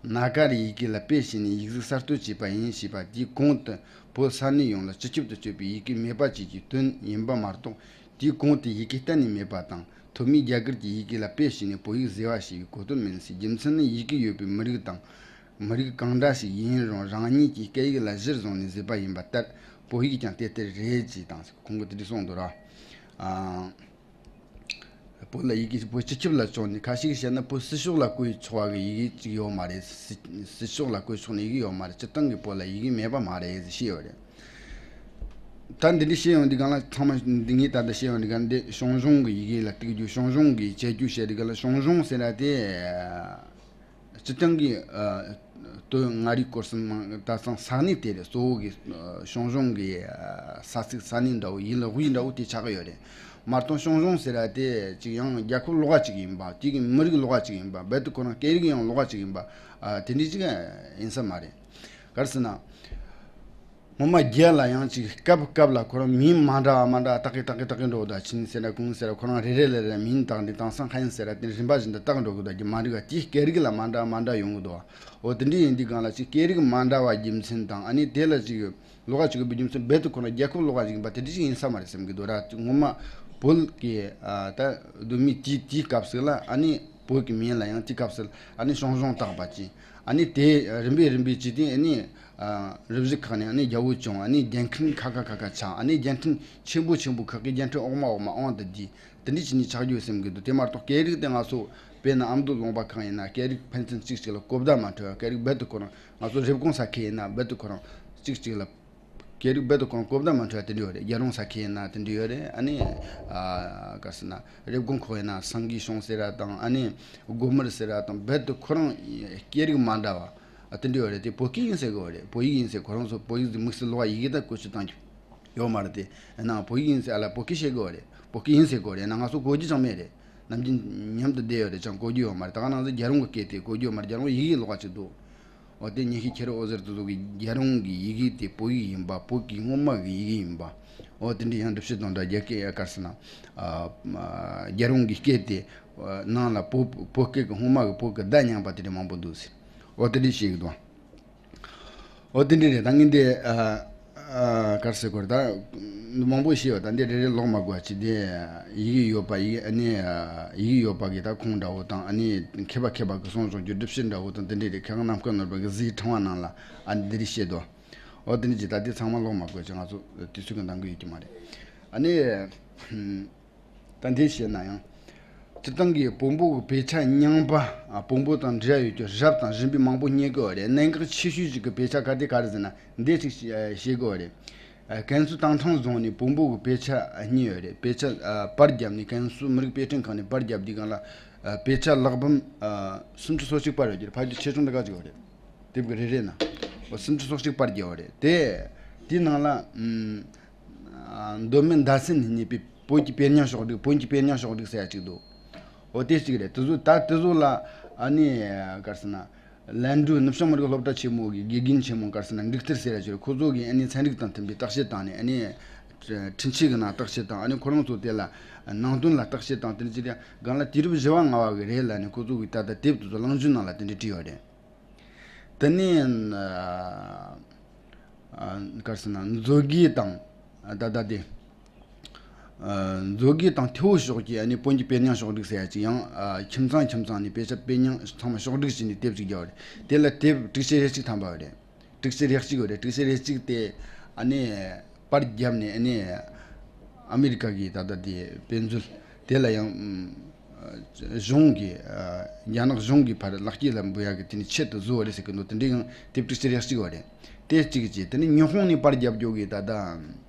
ནཱ་ག་རའི་ཡི་གེ་ལ་དཔེ་བྱས་ནས་ཡིག་གཟུགས་གསར་གཏོད་བྱས་པ་ཡིན་ཞེས་པ་དེའི་གོང་དུ་བོད་ས་གནས་ཡོངས་ལ་སྤྱི་ཁྱབ་ཏུ་སྤྱོད་པའི་ཡི་གེ་མེད་པ་བཅས་ཀྱི་དོན་ཡིན་པ་མ་གཏོགས། དེའི་གོང་དུ་ཡི་གེ་གཏན་ནས་མེད་པ་དང་། ཐོན་མིས་རྒྱ་གར་གྱི་ཡི་གེ་ལ་དཔེ་བྱས་ནས་བོད་ཡིག་བཟོས་པ་ཞེས་པའི་གོ་དོན་མིན་ཟེར། རྒྱུ་མཚན་ནི་ཡི་གེ་ཡོད་པའི་མི་རིགས་དང་། མི་རིགས་གང་འདྲ་ཞིག་ཡིན་རུང་རང་ཉིད་ཀྱི་སྐད་ཡིག་ལ་གཞིར་བཟུང་ནས་བཟོས་པ་ཡིན་པ་ལྟར། བོད་ཡིག་ཀྱང་དེ་ལྟར་རེད་ཅེས་དང་ཁོང་གིས་དེ་འདྲ་གསུངས་འདུག་ར། ཨ། བོད་ལ་ཡི་གེ་བོད་སྤྱི་ཁྱབ་ལ་བྱུང་ནས་ཁ་ཤས་ཀྱིས་བཤད་ན་བོད་ཕྱི་ཕྱོགས་ལ་བཀོལ་ཆོག་པ་གི་ཡི་གེ་ཅིག་ཡོད་མ་རེད། ཕྱི་ཕྱི་ཕྱོགས་ལ་བཀོལ་ཆོག་ནི་ཡི་གེ་ཡོད་མ་རེད། སྤྱིར་བཏང་གི་བོད་ལ་ཡི་གེ་མེད་པ་མ་རེད་ཟེར་བཤད་ཡོད་རེད། ད་འདི་འདྲ་བཤད་ཡོང་དུས་སྒང་ལ་ཚང་མ་འདི་ངས་ད་ལྟ་བཤད་ཡོང་དུས་སྒང་འདི་ཞང་ཞུང་གི་ཡི་གེ་ལ་གཏུག་རྒྱུ། ཞང་ཞུང་གི་བྱ་རྒྱུ་བཤད་དུས་སྒང་ལ་ཞང་ཞུང་ཟེར་ཡ་དེ། སྤྱིར་བཏང་གི་ཨ་སྟོད་མངའ་རིས་སྐོར་གསུམ་མང་ད་ཚང་ས་གནས་དེ་རེད། གཙོ་བོ་གི་ཨ་ཞང་ཞུང་གི་ཨ་ས་ཚིགས་ས་གནས་འདྲ་བོ་ཡུལ་དབུས་འདྲ་བོ་དེ་ཆགས་ཀྱི་ཡོད་རེད། མ་གཏོགས་ཞང་ཞུང་ཟེར་ཡ་དེ་ཅིག་ཡང་རྒྱལ་ཁབ་ལོགས་ཀ་ཅིག་ཡིན་པ། དེ་གི་མི་རིགས་ལོགས་ཀ་ཅིག་ཡིན་པ། རྦད་དེ་ཁོ་རང་སྐད་རིགས་ཡང་ལོགས་ཀ་ཅིག་ཡིན་པ། ཨ་དེ་འདྲ་ཅིག་ཡིན་ས་མ་རེད། ག་རེ་ཟེར་ན། སྔོན་མ་རྒྱ་ལ་ཡང་ཅིག་སྐབས་སྐབས་ལ་ཁོ་རང་མིང་མ་འདྲ་བ་མ་འདྲ་བ་བཏགས་ཀྱི་བཏགས་ཀྱི་བཏགས་ཀྱི་འགྲོ་གི་འདུག་ཆིན་ཟེར་ར་གུང་ཟེར་ར་ཁོ་རང་རེ་རེ་ལ་རེ་མིང་བཏགས་ནས་དེང་སང་ཧན་ཟེར་ར་དེ་རིམ་པ་བཞིན་དུ་བཏགས་འགྲོ་གི་འདུག་རྒྱུ་མ་རིག་པ་དེའི་སྐད་རིགས་ལ་མ་འདྲ་བ་མ་འདྲ་ཡོང་གི་འདུག་འོ་དེ་འདྲ་ཡིན་དུས་སྒང་ལ་ཅིག་སྐད་རིགས་མ་འདྲ་བ་རྒྱུ་མཚན་དང་། ཨ་ནི་དེ་ལ་ཅིག་ལོགས་ཀ་ཅིག་ཡོད་པའི་རྒྱུ་མཚན་རྦད་དེ་ཁོ་རང་རྒྱལ་ཁབ་ལོགས་ཀ་ཅིག་ཡིན་པ་དེ་འདྲ་ཅིག་ཡིན་ས་མ་རེད་བསམ་གྱི་འདུག་ར། སྔོན་མ་བོད་ཀྱི་ཨ་ད་གདོད་མའི་དུས་དེའི་སྐབས་སུ་ལ་ཨ་ནི་བོད་ཀྱི་མིང་ལ་ཡང་དེའི་སྐབས་སུ་ཨ་ནི་ཞང་ཞུང་བཏགས་པ་ཅིག་ཨ་ནི་དེ་རིམ་པས་རིམ་པས་ཅིག་དེ་ཨ་ནི། ཨ་རུ་བཞི་ཁག་ནས་ཨ་ནི་རྒྱལ་པོ་བྱུང་། ཨ་ནི་རྒྱལ་ཕྲན་ཁ་ཁ་ཁ་ཁ་ཆགས། ཨ་ནི་རྒྱལ་ཕྲན་ཆེན་པོ་ཆེན་པོ་ཁག་གི་རྒྱལ་ཕྲན་འོག་མ་འོག་མ་དབང་དུ་བསྡུས། དེ་འདྲ་བྱས་ནས་ཆགས་རྒྱུ་སེམས་ཀྱི་འདུག་དེ་མ་གཏོགས་སྐད་རིགས་དེ་ང་ཚོ་དཔེར་ན་ཨ་མདོ་ལུང་པ་ཁག་ཡིན་ན་སྐད་རིགས་ཕན་ཚུན་གཅིག་གཅིག་ལ་གོ་བརྡ་མ་འཕྲོད་པ། སྐད་རིགས་རྦད་དེ་ཁོ་རང་ང་ཚོ་རེབ་གོང་ས་ཁུལ་ཡིན་ན་རྦད་དེ་ཁོ་རང་གཅིག་གཅིག་ལ་སྐད་རིགས་རྦད་དེ་ཁོ་རང་གོ་བརྡ་མ་འཕྲོད་པ་དེ་འདྲ་ཡོད་རེད། རྒྱལ་རོང་ས་ཁུལ་ཡིན་ན་དེ་འདྲ་ཡོད་རེད། ཨ་ནི་ཨ་ག་རེ་ཟེར་ན་རེབ་གོང་ཁོག་ཡིན་ན་སང་གི་ཤོང་ཟེར་ར་དང་། ཨ་ནི་སྒོ་མར་ཟེར་ར་དང་། རྦད་དེ་ཁོ་རང་སྐད་རིགས་མ་འདྲ་བ། ཨ་དེ་འདྲ་ཡོད་རེད། དེ་བོད་སྐད་ཡིན་ཟེར་གི་ཡོད་རེད། བོད་ཡིག་ཡིན་ཟེར། ཁོ་རང་ཚོ་བོད་ཡིག་དེ་དམིགས་བསལ་ལོགས་ཡི་གེ་དང་བཀོལ་སྤྱོད་བཏང་རྒྱུ་ཡོད་མ་རེད་དེ། ཨ་ནི་བོད་ཡིག་ཡིན་ཟེར། ཨ་ལ་བོད་སྐད་བཤད་གི་ཡོད་རེད། བོད་སྐད་ཡིན་ཟེར་གི་ཡོད་རེད། ཨ་ནི་ང་ཚོ་གོ་རྒྱུ་ཅང་མེད་རེད། ནམ་རྒྱུན་མཉམ་དུ་བསྡད་ཡོད་རེད་ཅང་གོ་རྒྱུ་ཡོད་མ་རེད། ད་ག་ནང་ཚོ་རྒྱལ་རོང་གི་སྐད་དེ་གོ་རྒྱུ་ཡོད་མ་རེད། རྒྱལ་རོང་ཡི་གེ་ལོགས་ཀ་ཅིག་འདུག་འོ་དེ་ཉི་ཤུ་ཁྱེད་རང་འོད་ཟེར་དེ་ཚོ་གི་རྒྱལ་རོང་གི་ཡི་གེ་དེ་བོད་ཡིག་ཡིན་པ། བོད་ཀྱི་སྔོན་མ་གི་ཡི་གེ་ཡིན་པ། འོ་དེ་འདྲ་ཡང་སྒྲུབ་བྱེད་དང་འདྲ་རྒྱ་སྐད་ཡ་གར་ཟེར་ན། ཨ་རྒྱལ་རོང་གི་སྐད་དེ་ནང་ལ་བོད་བོད་སྐད་ཀྱི་སྔོན་མ་གི་བོད་ཀྱི་བརྡ་རྙིང་པ་དེ་འདྲ་མང་པོ་འདུག་ཟེར། འོ་དེ་འདྲ་བཤད་གི་འདུག་འོ་དེ་འདྲ་རེད། ད་ངས་འདི་ཨ་ཨ་ག་རེ་ཟེར་དགོས་རེད། ད་མང་པོ་བཤད་ཡོད། ད་འདི་རེ་རེ་ཀློག་མ་དགོས་པ་ཅིག་དེ་ཡི་གེ་ཡོད་པ་ཡི་གེ་ཨ་ནི་ཡི་གེ་ཡོད་པ་གི་ད་ཁུངས་འདྲ་བོ་དང་། ཨ་ནི་མཁས་པ་མཁས་པ་གི་གསུང་རོགས་རྒྱུ་སྒྲུབ་བྱེད་འདྲ་བོ་དང་དེ་འདྲ་རེད། ཁྱེད་རང་ནམ་མཁའ་ནོར་བུ་གི་གཟིགས་ཕྲེང་བ་ནང་ལ་ཨ་ནི་འདི་རེ་བཤད་དོ། འོ་དེ་འདྲ་ཅིག་ད་འདི་ཚང་མ་ཀློག་མ་དགོས་ཅིག་ང་ཚོ་དུས་ཚོད་ཀྱི་འདང་གི་ཡོད་ཀྱི་མ་རེད། ཨ་ནི་ད་འདི་བཤད་ན་ཡང་། སྤྱིར་བཏང་གི་བོན་པོ་གི་དཔེ་ཆ་རྙིང་པ། ཨ། བོན་པོ་དང་འབྲེལ་ཡོད་རྒྱུ་རབ་དང་རིམ་པས་མང་པོ་རྙེད་དགོས་པ་རེད། གནད་འགག་ཆེ་ཤོས་ཤིག་གི་དཔེ་ཆ་ག་དེ་ག་རེ་ཟེར་ན། འདི་ཅིག་ཤེས་དགོས་པ་རེད། ཨ། ཀན་སུའུ་སྟག་ཐང་རྫོང་ནས་བོན་པོ་གི་དཔེ་ཆ་རྙེད་ཡོད་རེད། དཔེ་ཆ། ཨ། པར་བརྒྱབ་ནས། ཀན་སུའུ་མི་རིགས་དཔེ་སྐྲུན་ཁང་ནས་པར་བརྒྱབ་དུས་སྒང་ལ། ཨ། དཔེ་ཆ་ཀློག་འབུམ། ཨ། སུམ་ཅུ་སོ་གཅིག་པར་ཡོད་རྒྱུ་རེད། ཕལ་ཆེར་ཆེ་ཆུང་འདྲ་ག་ཅིག་ཡོད་རེད། དེབ་ཀྱི་རེ་རེ་ན། འོ། སུམ་ཅུ་སོ་གཅིག་པར་བརྒྱབ་པ་རེད། དེ། དེའི་ནང་ལ། ཨམ། མདོ་སྨད་མདའ་སེང་ནས་རྙེད་པའི་བོན་གྱི་དཔེ་རྙིང་ཕྱོགས་བསྒྲིགས། བོན་གྱི་དཔེ་རྙིང་ཕྱོགས་བསྒྲིགས་ཟེར་ཡ་ཅིག་འདུག་འོ། དེ་གཅིག་རེད། དེ་ཚོ། ད་དེ་ཚོ་ལ། ཨ་ནི། ག་རེ་ཟེར་ན། ལན་གྲུ་ནུབ་བྱང་མི་རིགས་སློབ་གྲྭ་ཆེན་མོ་གི་དགེ་རྒན་ཆེན་མོ། ག་རེ་ཟེར་ན། འབྲུག་གཏེར་ཟེར་ཡ་ཅིག་རེད། ཁོ་ཚོ་གིས། ཨ་ནི། ཚན་རིག་དང་མཐུན་པའི་བརྟག་དཔྱད་བཏང་ནས། ཨ་ནི། འཕྲིན་ཆས་ཀྱི་ནང་བརྟག་དཔྱད་བཏང་། ཨ་ནི་ཁོ་རང་ཚོ་དེ་ལ་ནང་དོན་ལ་བརྟག་དཔྱད་བཏང་། དེ་ནས་ཅི་རེད། སྒང་ལ་དུས་རབས་བཞི་བ་ལྔ་བ་གི་རེད་ལབ་ནས། ཁོ་ཚོ་གིས་ད་ལྟ་དེབ་དེ་ཚོ་གླེང་བརྗོད་ནང་ལ་དེ་འདྲ་བྲིས་ཡོད་རེད། དེ་ནས། ཨ། ཨ། ག་རེ་ཟེར་ན། མཛོད་དགེ་དང་། ད་ལྟ་དེ། ཨ། མཛོད་དགེ་དང་ཐེ་བོ་ཕྱོགས་ཀྱི། ཨ་ནི། བོན་གྱི་དཔེ་རྙིང་ཕྱོགས་བསྒྲིགས་ཟེར་ཡ་ཅིག་ཡང་། ཨ། ཁྱིམ་ཚང་ཁྱིམ་ཚང་ནས་དཔེ་ཆ། དཔེ་རྙིང་ཚང་མ་ཕྱོགས་བསྒྲིགས་བྱས་ནས་དེབ་ཅིག་བརྒྱབ་པ་རེད། དེ་ལ་དེབ་དྲུག་ཅུ་རེ་གཅིག་ཐམ་པ་རེད། དྲུག་ཅུ་རེ་གཅིག་ཡོད་རེད། དྲུག་ཅུ་རེ་གཅིག་དེ། ཨ་ནི། པར་བརྒྱབ་ནས། ཨ་ནི། ཨ་མི་རི་ཀ་གི་ད་ལྟ་དེ་དཔེ་མཛོད་དེ་ལ་ཡང་། ཨམ། གཞུང་གི། ཨ། རྒྱ་ནག་གཞུང་གི་ཕར་ལག་སྐྱེས་ལ་འབུལ་ཡག་གི་དེ་ནི་ཆེད་དུ་བཟོས་པ་རེད་ཟེར་གི་འདུག་དེ་འདྲའི་ཡང་དེབ་དྲུག་ཅུ་རེ་གཅིག་ཡོད་རེད། དེ་གཅིག་བྱས། དེ་ནི་ཉི་ཧོང་ནས་པར་བརྒྱབ་རྒྱུ་གི་ད་ལྟ་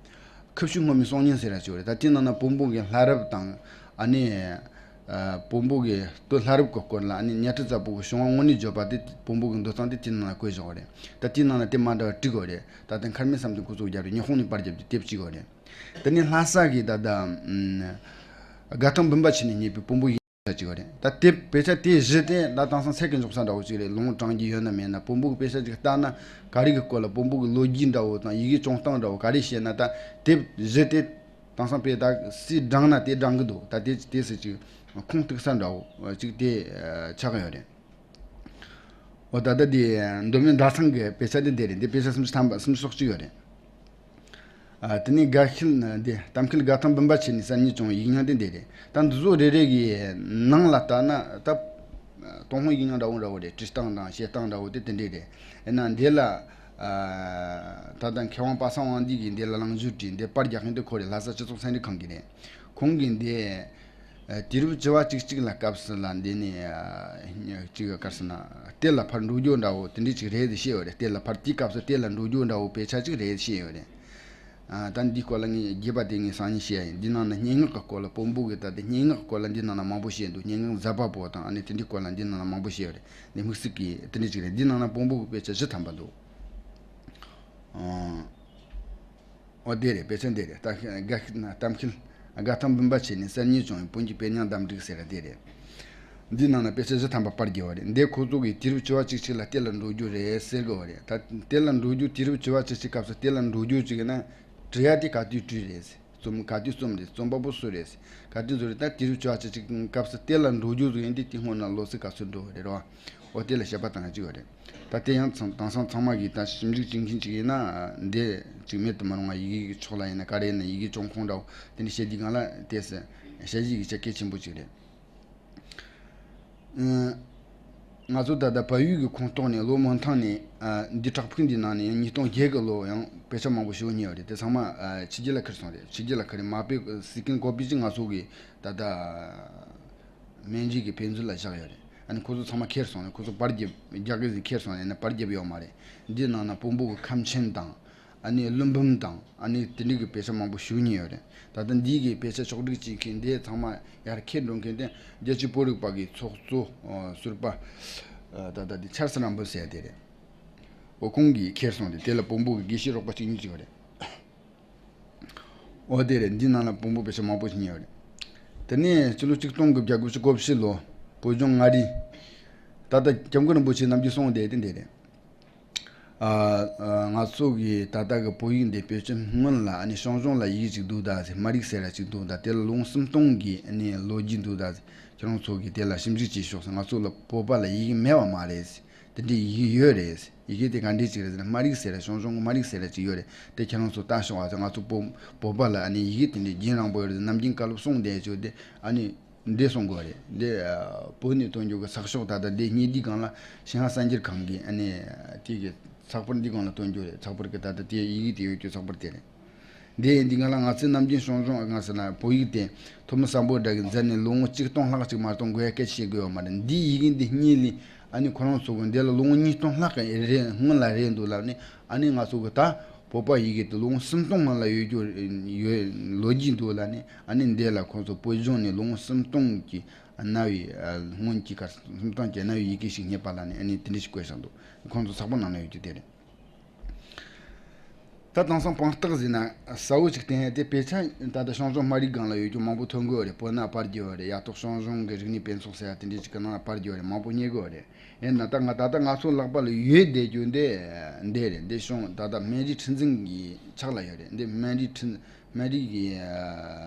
ཁུ་བྱུག་སྔོན་མོའི་གསུང་སྙན་ཟེར་ཡ་ཅིག་ཡོད་རེད། ད་དེའི་ནང་ན་བོན་པོ་གི་ལྷ་རབ་དང་། ཨ་ནི། ཨ། བོན་པོ་གི་སྟོད་ལྷ་རབ་ཀྱི་སྐོར་ལ། ཨ་ནི། གཉའ་ཁྲི་བཙག་པོ་གི་བྱུང་བ་དངོས་གནས་བརྗོད་པ་དེ། བོན་པོ་གི་མདོ་ཚང་དེ་དེའི་ནང་ན་བཀོད་བཞག་པ་རེད། ད་དེའི་ནང་ན་དེ་མ་འདྲ་བ་དྲུག་ཡོད་རེད། ད་ལྟ་མཁར་རྨེའུ་བསམ་གཏན་ཁོ་ཚོ་བརྒྱབ་རེད། ཉི་ཧོང་ནས་པར་བརྒྱབ་རྒྱུ་དེབ་གཅིག་ཡོད་རེད། དེ་ནས་ལྷ་ས་གི་ད་ལྟ། ཨམ། དགའ་ཐང་བུམ་པ་ཆེ་ནས་རྙེད་པའི་བོན་པོ་ཡིག་ཆ་གཅིག་ཡོད་རེད། ད་དེབ། དཔེ་ཆ་དེ་བཞི་དེ་ད་དེང་སང་ཚད་ཀྱིས་འཇོག་ས་འདྲ་བོ་ཅིག་རེད། ལུང་དྲངས་རྒྱུ་ཡོད་ན་མེད་ན། བོན་པོ་གི་དཔེ་ཆ་ཅིག་ལྟ་ན་ག་རེ་གི་སྐོར་ལ། བོན་པོ་གི་ལོ་རྒྱུས་འདྲ་བོ་དང་། ཡི་གེ་བྱུང་སྟངས་འདྲ་བོ། ག་རེ་བཤད་ན། ད་དེབ་བཞི་དེ་དེང་སང་དཔེ་ད་སུས་བགྲངས་ན་དེ་བགྲངས་གི་འདུག་ད་དེ་དེ་སུ་ཅིག་ཁུངས་གཏུགས་ས་འདྲ་བོ་ཅིག་དེ་ཆགས་ཡོད་རེད། འོ། ད་ལྟ་དེ་མདོ་སྨད་མདའ་ཚང་གི་དཔེ་ཆ་དེ་འདི་རེད། འདི་དཔེ་ཆ་སུམ་ཅུ་ཐམ་པ། སུམ་ཅུ་སོ་གཅིག་ཡོད་རེད། ཨ། དེ་ནས་དགའ་ཤེལ་ནི་འདི། གཏམ་སྐྱེལ་དགའ་ཐང་བུམ་པ་ཆེ་ནས་གསར་རྙེད་བྱུང་བའི་ཡིག་རྙིང་དེ་འདི་རེད། ད་འདི་ཚོ་རེ་རེ་གི་ནང་ལ་ལྟ་ན། ད་ཏུན་ཧོང་ཡིག་རྙིང་འདྲ་བོ་འདྲ་བོ་རེད། བྲིས་སྟངས་དང་བཤད་སྟངས་འདྲ་བོ་དེ་དེ་འདྲས་རེད། ཡིན་ན་འདི་ལ། ཨ། ད་ལྟ་མཁས་དབང་པ་སངས་དབང་འདུས་ཀྱིས་འདི་ལ་གླེང་བརྗོད་བྲིས། འདི་པར་རྒྱག་མཁན་དེ་ཁོ་རེད། ལྷ་ས་སྤྱི་ཚོགས་ཚན་རིག་ཁང་གི་རེད། ཁོང་གིས་འདི། ཨ། དུས་རབས་བཅུ་པ་བཅུ་གཅིག་ལ་སྐབས་སུ་ལ་འདི་ནས། ཨ། ཅིག་ག་རེ་ཟེར་ན། གཏེར་ལ་ཕར་འགྲོ་རྒྱུ་འདྲ་བོ་དེ་འདྲས་ཅིག་རེད་ཟེར་བཤད་ཡོད་རེད། གཏེར་ལ་ཕར། དེའི་སྐབས་སུ་གཏེར་ལ་འགྲོ་རྒྱུ་འདྲ་བོ་དཔེ་ཆ་ཅིག་རེད་ཟེར་བཤད་ཡོད་རེད། ཨ། ད་འདིའི་སྐོར་ལ་ངས་རྒྱས་པ་དེ་ངས་སང་ཉིན་བཤད་ཡ་ཡིན། འདི་ནང་ན་སྙན་ངག་གི་སྐོར་ལ། བོན་པོ་གི། ད་ལྟ་སྙན་ངག་གི་སྐོར་ལ་འདི་ནང་ན་མང་པོ་བཤད་འདུག་སྙན་ངག་ཟབ་པ་པོ་དང་། ཨ་ནི་དེ་འདྲའི་སྐོར་ལ་འདི་ནང་ན་མང་པོ་བཤད་ཡོད་རེད། འདི་དམིགས་བསལ་གྱི་དེ་འདྲ་ཅིག་རེད། འདི་ནང་ན་བོན་པོ་གི་དཔེ་ཆ་བཞི་ཐམ་པ་འདུག་ཨང་། འོ། དེ་རེད། དཔེ་ཆ་འདི་རེད། ད་དགའ་ཤེལ་ནི། གཏམ་སྐྱེལ་དགའ་ཐང་བུམ་པ་ཆེ་ནས་གསར་རྙེད་བྱུང་བའི་བོན་གྱི་དཔེ་རྙིང་བདམས་བསྒྲིགས་ཟེར་བ་དེ་རེད། འདི་ནང་ན་དཔེ་ཆ་བཞི་ཐམ་པ་པར་བརྒྱབ་པ་རེད། འདི་ཁོ་ཚོ་གིས་དུས་རབས་བཅུ་པ་བཅུ་གཅིག་ལ་གཏེར་ལ་འགྲོ་རྒྱུ་རེད་ཟེར་གི་བ་རེད། ད་གཏེར་ལ་འགྲོ་རྒྱུ། དུས་རབས་བཅུ་པ་བཅུ་གཅིག་སྐབས་སུ་གཏེར་ལ་འགྲོ་རྒྱུ་ཅིག་ཡིན་ན། བྲིས་ཡ་དེ་ག་དུས་བྲིས་རེད། རྩོམ་ག་དུས་རྩོམ་རེད། རྩོམ་པ་པོ་སུ་རེད། ག་དུས་བཟོ་རེད། ད་དུས་རབས་བཅུ་པ་བཅུ་གཅིག་སྐབས་སུ་གཏེར་ལ་འགྲོ་རྒྱུ་ཟིག་ཡིན་དུས། དེ་སྔོན་ན་ལོ་ཚིགས་ག་ཚོད་འགྲོ་བ་རེད་རོ། འོ། དེ་ལ་དཔྱད་པ་བཏང་ཡ་ཅིག་ཡོད་རེད། ད་དེ་ཡང་ཚང་། དེང་སང་ཚང་མ་གིས་ད་ཞིབ་འཇུག་བྱེད་མཁན་ཅིག་ཡིན་ན། འདི་ཅིག་མེད་དུ་མི་རུང་བ། ཡི་གེ་གི་ཕྱོགས་ལ་ཡིན་ན། ག་རེ་ཡིན་ན། ཡི་གེ་བྱུང་ཁུངས་འདྲ་བོ་དེ་འདྲ་བཤད་དུས་སྒང་ལ། དེ་སུ་དཔྱད་གཞི་གི་ཆ་གལ་ཆེན་པོ་ཅིག་རེད། ཨ། ང་ཚོ་ད་ལྟ་བལ་ཡུལ་གྱི་ཁོངས་གཏོགས་ནས། ལོ་མོན་ཐང་ནས། ཨ། འདི་བྲག་ཕུག་འདི་ནང་ནས་ཡང་ཉིས་སྟོང་བརྒྱད་གི་ལོ་ཡང་དཔེ་ཆ་མང་པོ་ཞིག་རྙེད་པ་རེད། དེ་ཚང་མ། ཨ། ཕྱི་རྒྱལ་ལ་ཁྱེར་སོང་རེད། ཕྱི་རྒྱལ་ལ་ཁྱེར་རེད། མ་དཔེ་སི་ཀིན་ཀོ་པི་ཅིག་ང་ཚོ་གི་ད་ལྟ་སྨན་རྩིས་ཀྱི་དཔེ་མཛོད་ལ་བཞག་ཡོད་རེད། ཨ་ནི་ཁོ་ཚོ་ཚང་མ་ཁྱེར་སོང་ནས། ཁོ་ཚོ་པར་རྒྱབ། རྒྱག་གི་ཟིག་ཁྱེར་སོང་ནས། ཨ་ནི་པར་རྒྱབ་ཡོད་མ་རེད། འདི་ནང་ན་བོན་པོ་གི་ཁ་ཆེམས་དང་། ཨ་ནི་ཀླུ་འབུམ་དང་། ཨ་ནི་དེ་འདྲ་གི་དཔེ་ཆ་མང་པོ་ཞིག་རྙེད་ཡོད་རེད། ད་ལྟ་འདི་གི་དཔེ་ཆ་ཕྱོགས་བསྒྲིགས་བྱེད་མཁན་དེ། ཚང་མ་ཡར་འཁྱེར་འགྲོ་མཁན་དེ་རྒྱལ་སྤྱིའི་བོད་རིག་པ་གི་ཚོགས་གཙོ། ཨ། ཟུར་པ། ཨ། ད་ལྟ་དེ་ཆར་སི་རམ་བུ་ཟེར་ཡ་དེ་རེད། འོ། ཁོང་གིས་ཁྱེར་སོང་སྟེ། དེ་ལ་བོན་པོ་གི་དགེ་བཤེས་རོགས་པ་གཅིག་གཉིས་ཅིག་ཡོད་རེད། འོ། དེ་རེད། འདི་ནང་ལ་བོན་པོ་དཔེ་ཆ་མང་པོ་ཞིག་རྙེད་ཡོད་རེད། དེ་ནས་སྤྱི་ལོ་ཆིག་སྟོང་དགུ་བརྒྱ་དགུ་བཅུ་གོ་བཞི་ལོ། བོད་ལྗོངས་མངའ་རིས། ད་ལྟ་སྐྱབས་མགོན་རིན་པོ་ཆེ་ནམ་རྒྱུན་གསུངས་བསྡད་དེ་འདི་རེད། ཨ། ཨ། ང་ཚོ་གི་ད་ལྟ་གི་བོད་ཡིག་འདི་བེད་སྤྱོད་སྔོན་ལ། ཨ་ནི་ཞང་ཞུང་ལ་ཡི་གེ་ཅིག་འདུག་ད་ཟེར། སྨར་ཡིག་ཟེར་ར་ཅིག་འདུག་ད། དེ་ལ་ལོ་ངོ་སུམ་སྟོང་གི། ཨ་ནི་ལོ་རྒྱུས་འདུག་ད་ཟེར། ཁྱེད་རང་ཚོ་གིས་དེ་ལ་ཞིབ་འཇུག་བྱེད་ཤོག་ཟེར། ང་ཚོ་ལ་བོད་པ་ལ་ཡི་གེ་མེད་པ་མ་རེད་ཟེར། དེ་འདྲའི་ཡི་གེ་ཡོད་རེད་ཟེར། ཡི་གེ་དེ་ག་འདྲའི་ཅིག་རེད་ཟེར་ན། སྨར་ཡིག་ཟེར་ར། ཞང་ཞུང་གི་སྨར་ཡིག་ཟེར་ར་ཅིག་ཡོད་རེད། དེ་ཁྱེད་རང་ཚོ་ལྟ་ཤོག་ཨ་ཟེར། ང་ཚོ་བོད། བོད་པ་ལ། ཨ་ནི་ཡི་གེ་དེ་འདྲའི་རྒྱུན་རིང་པོ་ཡོད་རེད་ཟེར། ནམ་རྒྱུན་བཀའ་སློབ་གསུངས་བསྡད་ཅིག་དེ། ཨ་ནི། འདི་གསུང་དགོས་རེད། འདི། ཨ། བོད་ནས་ཐོན་རྒྱུ་གི་ཚགས་ཤོག་ད་ལྟ་འདི་རྙེད་དུས་སྒང་ལ་ཞིན་ཧྭ་གསར་འགྱུར་ཁང་གིས། ཨ་ནི་དེ་གི་ཚགས་པར་འདི་སྒང་ལ་བཏོན་རྒྱུ་རེད། ཚགས་པར་གི་ད་ལྟ་དེ་ཡི་གེ་དེ་ཡོད་རྒྱུ་ཚགས་པར་དེ་རེད། འདི་ཡིན་དུས་སྒང་ལ་ང་ཚོའི་ནམ་རྒྱུན་ཞང་ཞུང་ང་ཟེར་ན་བོད་ཡིག་དེ་ཐོན་མི་སམ་བྷོ་ཊ་གིས་མཛད་ནས་ལོ་ངོ་གཅིག་སྟོང་ལྷག་ཅིག་མ་གཏོགས་འགོ་ཡ་སྐད་ཆ་བཤད་དགོས་ཡོད་མ་རེད། འདིའི་ཡི་གེ་འདི་རྙེད་ལས་ཨ་ནི་ཁོ་རང་ཚོ་གིས་འདི་ལ་ལོ་ངོ་ཉིས་སྟོང་ལྷག་གི་རེད། སྔོན་ལ་རེད་འདུག་ལབ་ནས། ཨ་ནི་ང་ཚོ་གི་ད་བོད་པ་ཡི་གེ་དེ་ལོ་ངོ་སུམ་སྟོང་སྔོན་ལ་ཡོད་རྒྱུ་ཡོད་ལོ་རྒྱུས་འདུག་ལབ་ནས། ཨ་ནི་འདི་ལ་ཁོང་ཚོ་བོད་ལྗོངས་ནས་ལོ་ངོ་སུམ་སྟོང་གི་གནའ་བོའི་སྔོན་གྱི་གར་སུམ་སྟོང་གི་གནའ་བོའི་ཡི་གེ་ཞིག་རྙེད་པ་ལབ་ནས། ཨ་ནི་དེ་འདྲ་ཞིག་བཀོད་བཞག་འདུག་ཁོང་ཚོ་ཚགས་པར་ནང་ན་ཡོད་རྒྱུ་དེ་རེད། ད་དེང་སང་དཔང་རྟགས་ཟེར་ན་གསལ་བོ་ཅིག་བསྟན་ཡ་དེ་དཔེ་ཆ་ད་ལྟ་ཞང་ཞུང་སྨར་རིགས་སྒང་ལ་ཡོད་རྒྱུ་མང་པོ་ཐོན་གི་ཡོད་རེད། བོད་ནང་པར་རྒྱབ་ཡོད་རེད། ཡ་ཐོག་ཞང་ཞུང་གི་རིག་གནས་དཔེ་ཚོགས་ཟེར་ཡ་དེ་འདྲ་ཅིག་གི་ནང་ལ་པར་རྒྱབ་ཡོད་རེད། མང་པོ་རྙེད་གི་ཡོད་རེད། ཡིན་ན་ད་ང་ད་ལྟ་ང་ཚོ་ལག་པ་ལ་ཡོད་བསྡད་རྒྱུ་འདི་འདི་རེད། འདི་ཞང་ད་ལྟ་སྨན་རིའི་ཁྲི་འཛིན་གྱི་ཕྱག་ལ་ཡོད་རེད། འདི་སྨན་རིའི་ཁྲི་སྨན་རིའི་གི་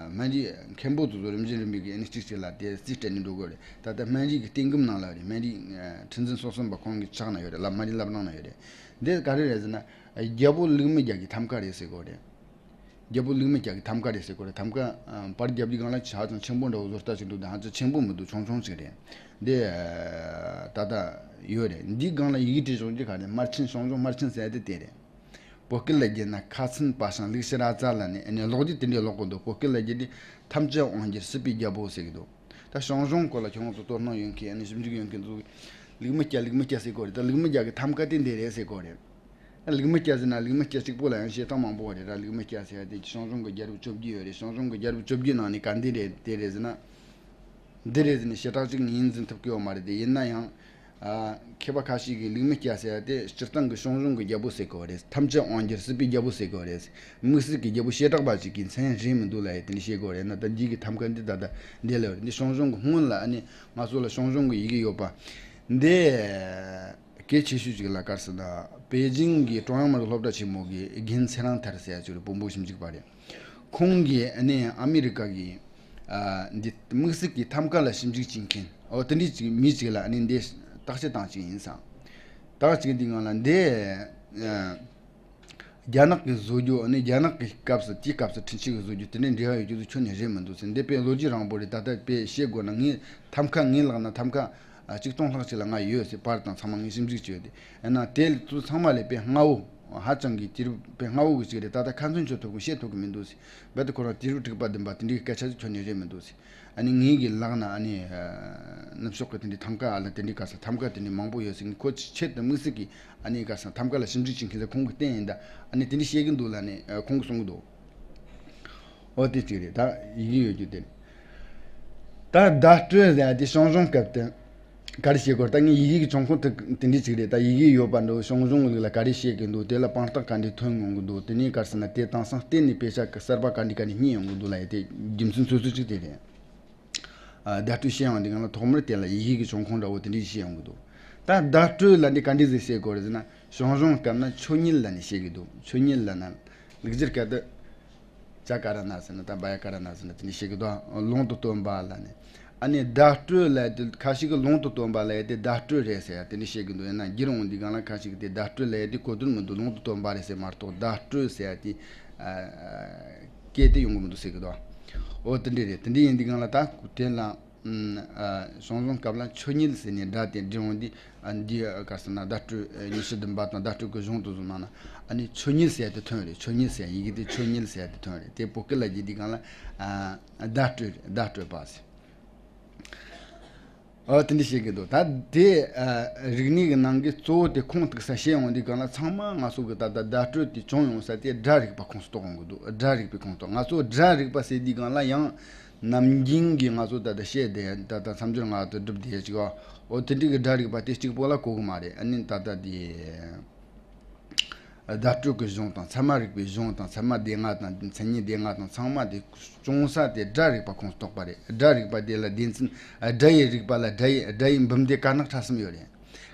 སྨན་རིའི་མཁན་པོ་དེ་ཚོ་རིམ་བཞིན་རིམ་བཞིན་གྱི་ཨ་ནི་གཅིག་གཅིག་ལ་དེ་རྩིས་སྤྲད་ནས་འགྲོ་གི་ཡོད་རེད། ད་ལྟ་སྨན་རིའི་གི་རྟེན་སྒམ་ནང་ལ་རེད། སྨན་རིའི་ཁྲི་འཛིན་སོ་གསུམ་པ་ཁོང་གི་ཕྱག་ན་ཡོད་རེད། ལ་སྨན་རིའི་བླ་བྲང་ན་ཡོད་རེད། འདི་ག་རེ་རེད་ཟེར་ན། རྒྱལ་པོ་ལུགས་མི་རྒྱལ་གྱི་ཐམ་ཀ་རེད་ཟེར་གོ་རེད། རྒྱལ་པོ་ལུགས་མི་རྒྱལ་གྱི་ཐམ་ཀ་རེད་ཟེར་གོ་རེད། ཐམ་ཀ་ཨ་པར་རྒྱབ་དུས་སྒང་ལ་ཧ་ཅང་ཆེན་པོ་འདྲ་བོ་བཟོ་ལྟ་ཞིག་འདུག་ད་ཧ་ཅང་ཆེན་པོ་མི་འདུག་ཆུང་ཆུང་ཅིག་རེད། འདི་ཨ་ད་ལྟ་ཡོད་རེད། འདིའི་སྒང་ལ་ཡི་གེ་བྲིས་བྱུང་རྒྱུ་ག་རེད། སྨར་ཆེན་ཞང་ཞུང་སྨར་ཆེན་ཟེར་ཡ་དེ་དེ་རེད། བོད་སྐད་ལ་བསྒྱུར་ན་ཁ་ཚན་པ་ཞང་ལུག་ཕྱུག་ར་ཙ་ལ་ནི་ཨ་ནི་ཀློག་རྒྱུ་དེ་འདྲའི་ཀློག་གི་འདུག་བོད་སྐད་ལ་བསྒྱུར་དུས་ཐམས་ཅད་དབང་བསྒྱུར་སྲིད་པའི་རྒྱལ་པོ་ཟེར་གི་འདུག་ད་ཞང་ཞུང་སྐོར་ལ་ཁྱོད་རང་ཚོ་དོ་སྣང་ཡོད་མཁན་ཨ་ནི་ཞིབ་འཇུག་ཡོད་མཁན་ཚོ་ལུགས་མི་རྒྱལ་ལུགས་མི་རྒྱལ་ཟེར་གོ་རེད། ད་ལུགས་མི་རྒྱལ་གྱི་ཐམ་ཀ་དེ་འདི་རེད་ཟེར་གོ་རེད། ལུགས་མི་རྒྱལ་ཟེར་ན་ལུགས་མི་རྒྱལ་གཅིག་པོ་ལ་ཡང་བཤད་སྟངས་མང་པོ་རེད་ར། ལུགས་མི་རྒྱལ་ཟེར་ཡ་དེ་ཞང་ཞུང་གི་རྒྱལ་རབས་བཅོ་བརྒྱད་ཡོད་རེད། ཞང་ཞུང་གི་རྒྱལ་རབས་བཅོ་བརྒྱད་ནང་ནས་ག་འདི་རེད་དེ་རེད་ཟེར་ན། འདི་རེད་ཟེར་ནས་བྱེ་བྲག་ཅིག་ངོས་འཛིན་ཐུབ་ཀྱི་ཡོད་མ་རེད་དེ། ཡིན་ན་ཡང་ཨ་མཁས་པ་ཁ་ཤས་ཀྱིས་ལུགས་མི་རྒྱལ་ཟེར་ཡ་དེ་སྤྱིར་བཏང་གི་ཞང་ཞུང་གི་རྒྱལ་པོ་ཟེར་གི་ཡོད་རེད། ཐམས་ཅད་དབང་བསྒྱུར་སྲིད་པའི་རྒྱལ་པོ་ཟེར་གི་ཡོད་རེད། དམིགས་བསལ་གྱི་རྒྱལ་པོ་བྱེ་བྲག་པ་ཅིག་གི་མཚན་རེད་མི་འདུག་ལབ་ཡ་དེ་འདྲ་བཤད་གི་ཡོད་རེད། ན་ད་འདི་གི་ཐམ་ཀ་འདི་ད་ལྟ་འདི་ལ་ཡོད་རེད། འདི་ཞང་ཞུང་གི་སྔོན་ལ་ཨ་ནི་ང་ཚོ་ལ་ཞང་ཞུང་གི་ཡི་གེ་ཡོད་པ་འདི། གལ་ཆེ་ཤོས་ཅིག་ལ་ག་རེ་ཟེར་ན། པེ་ཅིང་གི་ཀྲུང་དབྱང་མི་རིགས་སློབ་གྲྭ་ཆེན་མོ་གི་རྒན་ཚེ་རིང་ཐར་ཟེར་ཡ་ཅིག་རེད། བོན་པོ་ཞིབ་འཇུག་པ་རེད། ཁོང་གིས་ཨ་ནི་ཨ་མི་རི་ཀ་གི་ཨ་འདི་དམིགས་བསལ་གྱི་ཐམ་ཀ་ལ་ཞིབ་འཇུག་བྱེད་མཁན་འོ་དེ་འདྲའི་ཅིག་མི་ཅིག་ལ་ཨ་ནི་འདི་བརྟག་དཔྱད་བཏང་ཅིག་ཡིན་ཙང་། བརྟག་ཅིག་འདི་སྒང་ལ་འདི་ཨ། རྒྱ་ནག་གིས་བཟོ་རྒྱུ་ཨ་ནི་རྒྱ་ནག་གི་སྐབས་སུ་དེའི་སྐབས་སུ་ཁྲིན་ཆི་གིས་བཟོ་རྒྱུ་དེ་འདྲའི་འབྲེལ་བ་ཡོད་རྒྱུ་དེ་ཁྱོན་ནས་རེད་མི་འདུག་ཟེར། འདི་དཔེ་ལོ་རྒྱུས་རིང་པོ་རེད། ད་ལྟ་དཔེ་བཤད་དགོས་ན་ངས་ཐམ་ཀ་ངའི་ལག་ན་ཐམ་ཀ་ཨ་གཅིག་སྟོང་ལྷག་ཅིག་ལ་ང་ཡོད་ཟེར། པར་དང་ཚང་མ་ངས་ཞིབ་འཇུག་བྱས་ཏེ། ཡིན་ན་དེ་ཚོ་ཚང་མ་ལས་དཔེ་སྔ་བོ་ཧ་ཅང་གི་དུས་རབས་དཔེ་སྔ་བོ་གི་ཅིག་རེད། ད་ལྟ་ཁ་ཚོན་གཅོད་ཐུབ་གི་བཤད་ཐུབ་གི་མི་འདུག་ཟེར། རྦད་དེ་ཁོ་རང་དུས་རབས་དྲུག་པ་བདུན་པ་དེ་འདྲའི་སྐད་ཆ་ཅིག་ཁྱོན་ནས་རེད་མི་འདུག་ཟེར། ཨ་ནི་ངའི་གི་ལག་ན་ཨ་ནི་ནུབ་ཕྱོགས་གི་དེ་འདྲའི་ཐམ་ཀ་ཨ་ལ་དེ་འདྲའི་ག་ས་ཐམ་ཀ་དེ་འདྲའི་མང་པོ་ཡོད་ཟེར། ངས་ཁོ་ཆེད་དུ་དམིགས་བསལ་གྱི་ཨ་ནི་ག་ས་ཐམ་ཀ་ལ་ཞིབ་འཇུག་བྱེད་མཁན་ཟེར་ཁོང་གིས་བསྟན་ཡིན་ད། ཨ་ནི་དེ་འདྲའི་བཤད་གི་འདུག་ལབ་ནས་ཁོང་གིས་གསུང་གི་འདུག་འོ་དེ་གཅིག་རེད། ད་ཡི་གེ་ཡོད་རྒྱུ་དེ་རེད། ད་བརྡ་སྤྲོད་ཟེར་ཡ་དེ་ཞང་ཞུང་སྐབས་དེ་ག་རེ་བཤད་དགོས། ད་ངས་ཡི་གེ་གི་འབྱུང་ཁུངས་དེ་དེ་འདྲའི་གཅིག་རེད། ད་ཡི་གེ་ཡོད་པ་འདྲ་བོ་ཞང་ཞུང་གི་ལུགས་ལ་ག་རེ་བཤད་གི་འདུག་དེ་ལ་དཔང་རྟགས་ག་འདྲས་ཐོན་ཡོང་གི་འདུག་དེ་ནས་ག་རེ་ཟེར་ན་དེ་དེང་སང་བལྟས་ནས་དཔེ་ཆ་གསར་པ་ག་འདྲས་ག་འདྲས་རྙེད་ཡོང་གི་འདུག་ལབ་ཡ་དེ་རྒྱུ་མཚན་སོ་སོ་གཅིག་དེ་རེད། ཨ་བརྡ་སྤྲོད་བཤད་ཡོང་དུས་སྒང་ལ་ཐོག་མར་དེ་ལ་ཡི་གེ་གི་འབྱུང་ཁུངས་འདྲ་བོ་དེ་འདྲས་བཤད་ཡོང་གི་འདུག་ད་བརྡ་སྤྲོད་ལབ་འདི་ག་འདྲས་ཟིག་བཤད་དགོས་རེད་ཟེར་ན། ཞང་ཞུང་སྐབས་ན་ཆོས་ཉིད་ལབ་ནས་བཤད་གི་འདུག་ཆོས་ཉིད་ལབ་ན་ལུག་རྒྱུད་སྐད་དུ་ཇ་ཀ་ར་ན་ཟེར་ན་ད་བ་ཡ་ཀ་ར་ན་ཟེར་ན་དེ་འདྲས་བཤད་གི་འདུག་ལུང་དུ་སྟོན་པ་ལབ་ནས། ཨ་ནི་བརྡ་སྤྲོད་ལབ་དེ་ཁ་ཤས་ཀྱིས་ལུང་དུ་སྟོན་པ་ལབ་ཡ་དེ་བརྡ་སྤྲོད་རེད་ཟེར་ཡ་དེ་འདྲས་བཤད་གི་འདུག་ཡིན་ན་བསྒྱུར་འོང་དུས་སྒང་ལ་ཁ་ཤས་ཀྱིས་དེ་བརྡ་སྤྲོད་ལབ་ཡ་དེ་གོ་དོན་མི་འདུག་ལུང་དུ་སྟོན་པ་རེད་ཟེར་མ་གཏོགས་བརྡ་སྤྲོད་ཟེར་ཡ་དེ་ཨ་སྐད་དེ་ཡོང་གི་མི་འདུག་ཟེར་གི་འདུག་འོ་དེ་འདྲས་རེད། དེ་འདྲས་ཡིན་དུས་སྒང་ལ་ད་དེ་ལ། ཨ་ཞང་ཞུང་སྐབས་ལ་ཆོས་ཉིད་ཟེར་ནས་སྒྲ་དེ་འབྲི་འོང་དུས། ཨ་འདི་ག་ཟེར་ན་བརྡ་སྤྲོད་ཉི་ཤུ་བདུན་པ་དང་བརྡ་སྤྲོད་ཀྱི་གཞུང་དུ་བཟུང་ན་ན། ཨ་ནི་ཆོས་ཉིད་ཟེར་དེ་ཐོན་རེད། ཆོས་ཉིད་ཟེར་ཡི་གེ་དེ་ཆོས་ཉིད་ཟེར་དེ་ཐོན་རེད། དེ་བོད་སྐད་ལ་བསྒྱུར་དུས་སྒང་ལ་ཨ་བརྡ་སྤྲོད་རེད། བརྡ་སྤྲོད་པ་ཟེར། ཨ་དེ་འདྲ་བཤད་གི་འདུག་ད་དེ་ཨ་རིག་གནས་ཀྱི་ནང་གི་གཙོ་བོ་དེ་ཁུངས་གཏུགས་ས་བཤད་འོང་དུས་སྒང་ལ་ཚང་མ་ང་ཚོ་གི་ད་ལྟ་བརྡ་སྤྲོད་དེ་བྱུང་ཡོང་ས་དེ་སྒྲ་རིག་པ་ཁོངས་སུ་གཏོགས་འོང་གི་འདུག་སྒྲ་རིག་པའི་ཁོངས་གཏོགས། ང་ཚོ་སྒྲ་རིག་པ་ཟེར་དུས་སྒང་ལ་ཡང་ནམ་རྒྱུན་གྱི་ང་ཚོ་ད་ལྟ་བཤད་བསྡད་ད་ལྟ་མཚམས་སྦྱོར་ངག་ཏུ་སྒྲུབ་བསྡད་ཅིག་འོ་དེ་འདྲའི་གི་སྒྲ་རིག་པ་དེ་གཅིག་པོ་ལ་གོ་གི་མ་རེད། ཨ་ནི་ད་ལྟ་དེ་བརྡ་སྤྲོད་ཀྱི་གཞུང་དང་ཚད་མ་རིག་པའི་གཞུང་དང་ཚད་མ་སྡེ་ལྔ་དང་མཚན་ཉིད་སྡེ་ལྔ་དང་ཚང་མ་དེ་བྱུང་ས་དེ་སྒྲ་རིག་པ་ཁོངས་གཏོགས་པ་རེད། སྒྲ་རིག་པ་དེ་ལ་སྡེ་ཚན་སྒྲ་ཡི་རིག་པ་ལ་སྒྲ་ཡི་སྒྲ་ཡི་འབུམ་སྡེ་དཀར་ནག་ཕྲ་གསུམ་ཡོད་རེད།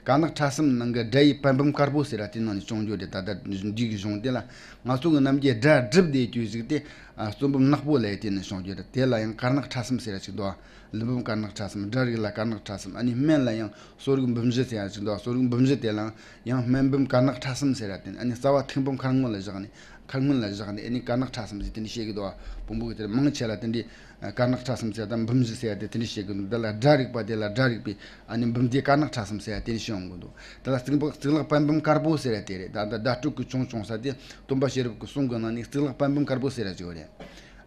དཀར་ནག་ཕྲ་གསུམ་ནང་གི་སྒྲ་ཡི་པད་འབུམ་དཀར་པོ་ཟེར་བ་དེ་ནང་ནས་བྱུང་རྒྱུ་རེད། ད་ལྟ་འདི་གི་གཞུང་དེ་ལ་ང་ཚོ་གི་ནམ་རྒྱུན་སྒྲ་སྒྲུབ་བསྡད་རྒྱུ་ཞིག་དེ་རྩོམ་འབུམ་ནག་པོ་ལབ་ཡ་དེ་ནས་བྱུང་རྒྱུ་རེད། དེ་ལ་ཡང་དཀར་ནག་ཕྲ་གསུམ་ཟེར་བ་ཞིག་འདུག་ལེའུ་འབུམ་དཀར་ནག་ཕྲ་གསུམ། སྒྲ་རིག་ལ་དཀར་ནག་ཕྲ་གསུམ། ཨ་ནི་སྨན་ལ་ཡང་གསོ་རིག་འབུམ་བཞི་ཟེར་ཡ་ཞིག་འདུག་གསོ་རིག་འབུམ་བཞི་དེ་ལའང་ཡང་སྨན་འབུམ་དཀར་ནག་ཕྲ་གསུམ་ཟེར་ཡ་དེ། ཨ་ནི་རྩ་བ་ཐིག་འབུམ་དཀར་སྔོ་ལ་བཞག་ནས། ཁ་སྔོན་ལ་བཞག་ནས་ཨ་ནི་དཀར་ནག་ཕྲ་གསུམ་ཟེར་དེ་འདྲ་བཤད་གི་འདུག་བ། བོན་པོ་གི་དེར་མང་ཆེ་ལ་དེ་འདྲའི་དཀར་ནག་ཕྲ་གསུམ་ཟེར་དང་འབུམ་བཞི་ཟེར་ཡ་དེ་དེ་འདྲ་བཤད་གི་འདུག་འདི་ལ་སྒྲ་རིག་པ་དེ་ལ་སྒྲ་རིག་པའི་ཨ་ནི་འབུམ་སྡེ་དཀར་ནག་ཕྲ་གསུམ་ཟེར་ཡ་དེ་འདྲ་བཤད་ཡོང་གི་འདུག་དེ་ལ་གཙུག་ལག་གཙུག་ལག་པད་འབུམ་དཀར་པོ་ཟེར་ཡ་དེ་རེད། ད་ད་བརྡ་སྤྲོད་ཀྱི་ཅུང་ཅུང་ས་དེ་སྟོན་པ་ཤེས་རབ་ཀྱི་གསུང་གི་ནང་ནས་གཙུག་ལག་པད་འབུམ་དཀར་པོ་ཟེར་ཡ་ཅིག་ཡོད་རེད།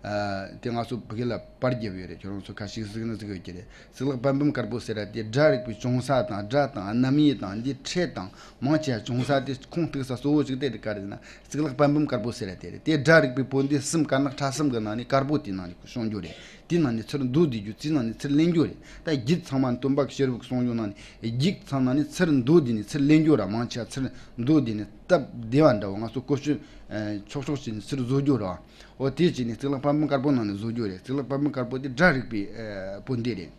ཨ། དེ་ང་ཚོ་བོད་སྐད་ལ་པར་བརྒྱབ་ཡོད་རེད། ཁྱོད་རང་ཚོ་ཁ་ཤས་གཟིགས་ན་གཟིགས་ཡོད་ཀྱི་རེད། གཙུག་ལག་པད་འབུམ་དཀར་པོ་ཟེར་ཡ་དེ་སྒྲ་རིག་པའི་ཅུང་ས་དང་སྒྲ་དང་རྣམ་དབྱེ་དང་འདི་ཕྲད་དང་མང་ཆེ་བ་ཅུང་ས་དེ་ཁུངས་གཏུགས་ས་གཙོ་བོ་གཅིག་དེ་རེད། ག་རེ་ཟེར་ན་གཙུག་ལག་པད་འབུམ་དཀར་པོ་ཟེར་ཡ་དེ་རེད། དེ་སྒྲ་རིག་པའི་བོན་སྡེ་གསུམ་དཀར་ནག་ཕྲ་གསུམ་གྱི་ནང་ནས་དཀར་པོ་དེའི་ནང་ནས་བྱུང་རྒྱུ་རེད། དེའི་ནང་ནས་ཚུར་མདོ་སྡེ་རྒྱུ་དེའི་ནང་ནས་ཚུར་ལེན་རྒྱུ་རེད། ད་རྒྱུད་ཚང་མ་སྟོན་པ་ཤེས་རབ་ཀྱི་གསུང་རྒྱུ་ནང་ནས་རྒྱུད་ཚང་ནང་ནས་ཚུར་མདོ་སྡེ་ནས་ཚུར་ལེན་རྒྱུ་ར། མང་ཆེ་བ་ཚུར་མདོ་སྡེ་ནས་སྟབས་བདེ་བ་འདྲ་བོ་ང་ཚོ་བཀོལ་སྤྱོད་ཆོག་ཆོག་བྱས་ནས་ཚུར་བཟོ་རྒྱུ་ར། འོ་དེ་བྱས་ནས་གཙུག་ལག་པད་འབུམ་དཀར་པོ་ནང་ནས་བཟོ་རྒྱུ་རེད། གཙུག་ལག་པད་འབུམ་དཀར་པོ་དེ་སྒྲ་རིག་པའི་ཨ་བོན་སྡེ་རེད།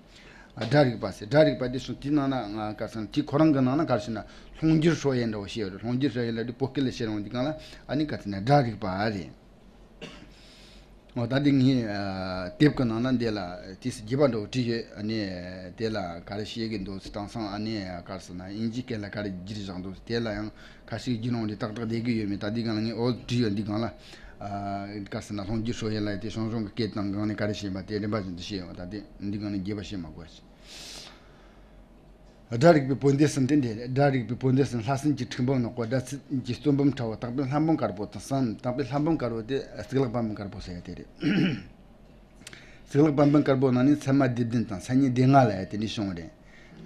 ཨ། སྒྲ་རིག་པ་ཟེར། སྒྲ་རིག་པ་དེ་སོང་དེའི་ནང་ན་ང་ག་རེ་ཟེར་ན་དེ་ཁོ་རང་གི་ནང་ན་ག་རེ་ཟེར་ན་ལྷུང་འགྱུར་ཧྲོ་ཡན་འདྲ་བོ་བཤད་ཡོད་རེད། ལྷུང་འགྱུར་ཧྲོ་ཡན་ལབ་དུས་བོད་སྐད་ལ་བཤད་རུང་འདི་གང་ལ་ཨ་ནི་ག་རེ་ཟེར་ན་སྒྲ་རིག་པ་རེད། འོ་ད་འདི་ངས་ཨ་དེབ་ཀྱི་ནང་ན་འདི་ལ་དུས་སུ་རྒྱས་པ་འདྲ་བོ་བྲིས་ཡོད། ཨ་ནི་དེ་ལ་ག་རེ་བཤད་ཀྱི་འདུག་ཟེར། དེང་སང་ཨ་ནི་ག་རེ་ཟེར་ན་དབྱིན་ཇིའི་སྐད་ལ་ག་རེ་བསྒྱུར་བཞག་འདུག་ཟེར། དེ་ལ་ཡང་ཁ་ཤས་བརྒྱུད་ལུང་འདི་ཏག་ཏག་བསྡད་ཀྱི་ཡོད་མེད་ད་འདི་གང་ལ་ངས་འོ་བྲིས་ཡོད། འདི་གང་ལ་ཨ་ག་རེ་ཟེར་ན་ལྷུང་འགྱུར་ཧྲོ་ཡན་ལབ་དེ་ཞང་ཞུང་གི་སྐད་དང་སྒང་ནས་ག་རེ་བཤད་པ་དེ་རིམ་པ་བཞིན་དུ་བཤད་ཡོད། ད་དེ་འདི་གང་ལ་རྒྱས་པ་བཤད་མ་དགོས་ཤིང་། སྒྲ་རིག་པའི་བོན་སྡེ་གསུམ་དེ་འདི་རེད། སྒྲ་རིག་པའི་བོན་སྡེ་གསུམ་ལྷ་སྲིན་གྱི་འཁྲུག་འབུམ་ནག་པོ། སྒྲ་ཚུལ་གྱི་རྩོད་འབུམ་ཁྲ་བོ། དག་པའི་ལྷ་འབུམ་དཀར་པོ་དང་གསུམ། དག་པའི་ལྷ་འབུམ་དཀར་པོ་དེ་གཙུག་ལག་པད་འབུམ་དཀར་པོ་ཟེར་ཡ་དེ་རེད། གཙུག་ལག་པད་འབུམ་དཀར་པོ་ནང་ནས་ཚད་མ་སྡེ་བདུན་དང་མཚན་ཉིད་སྡེ་ལྔ་ལབ་ཡ་དེ་འདྲ་བྱུང་བ་རེད།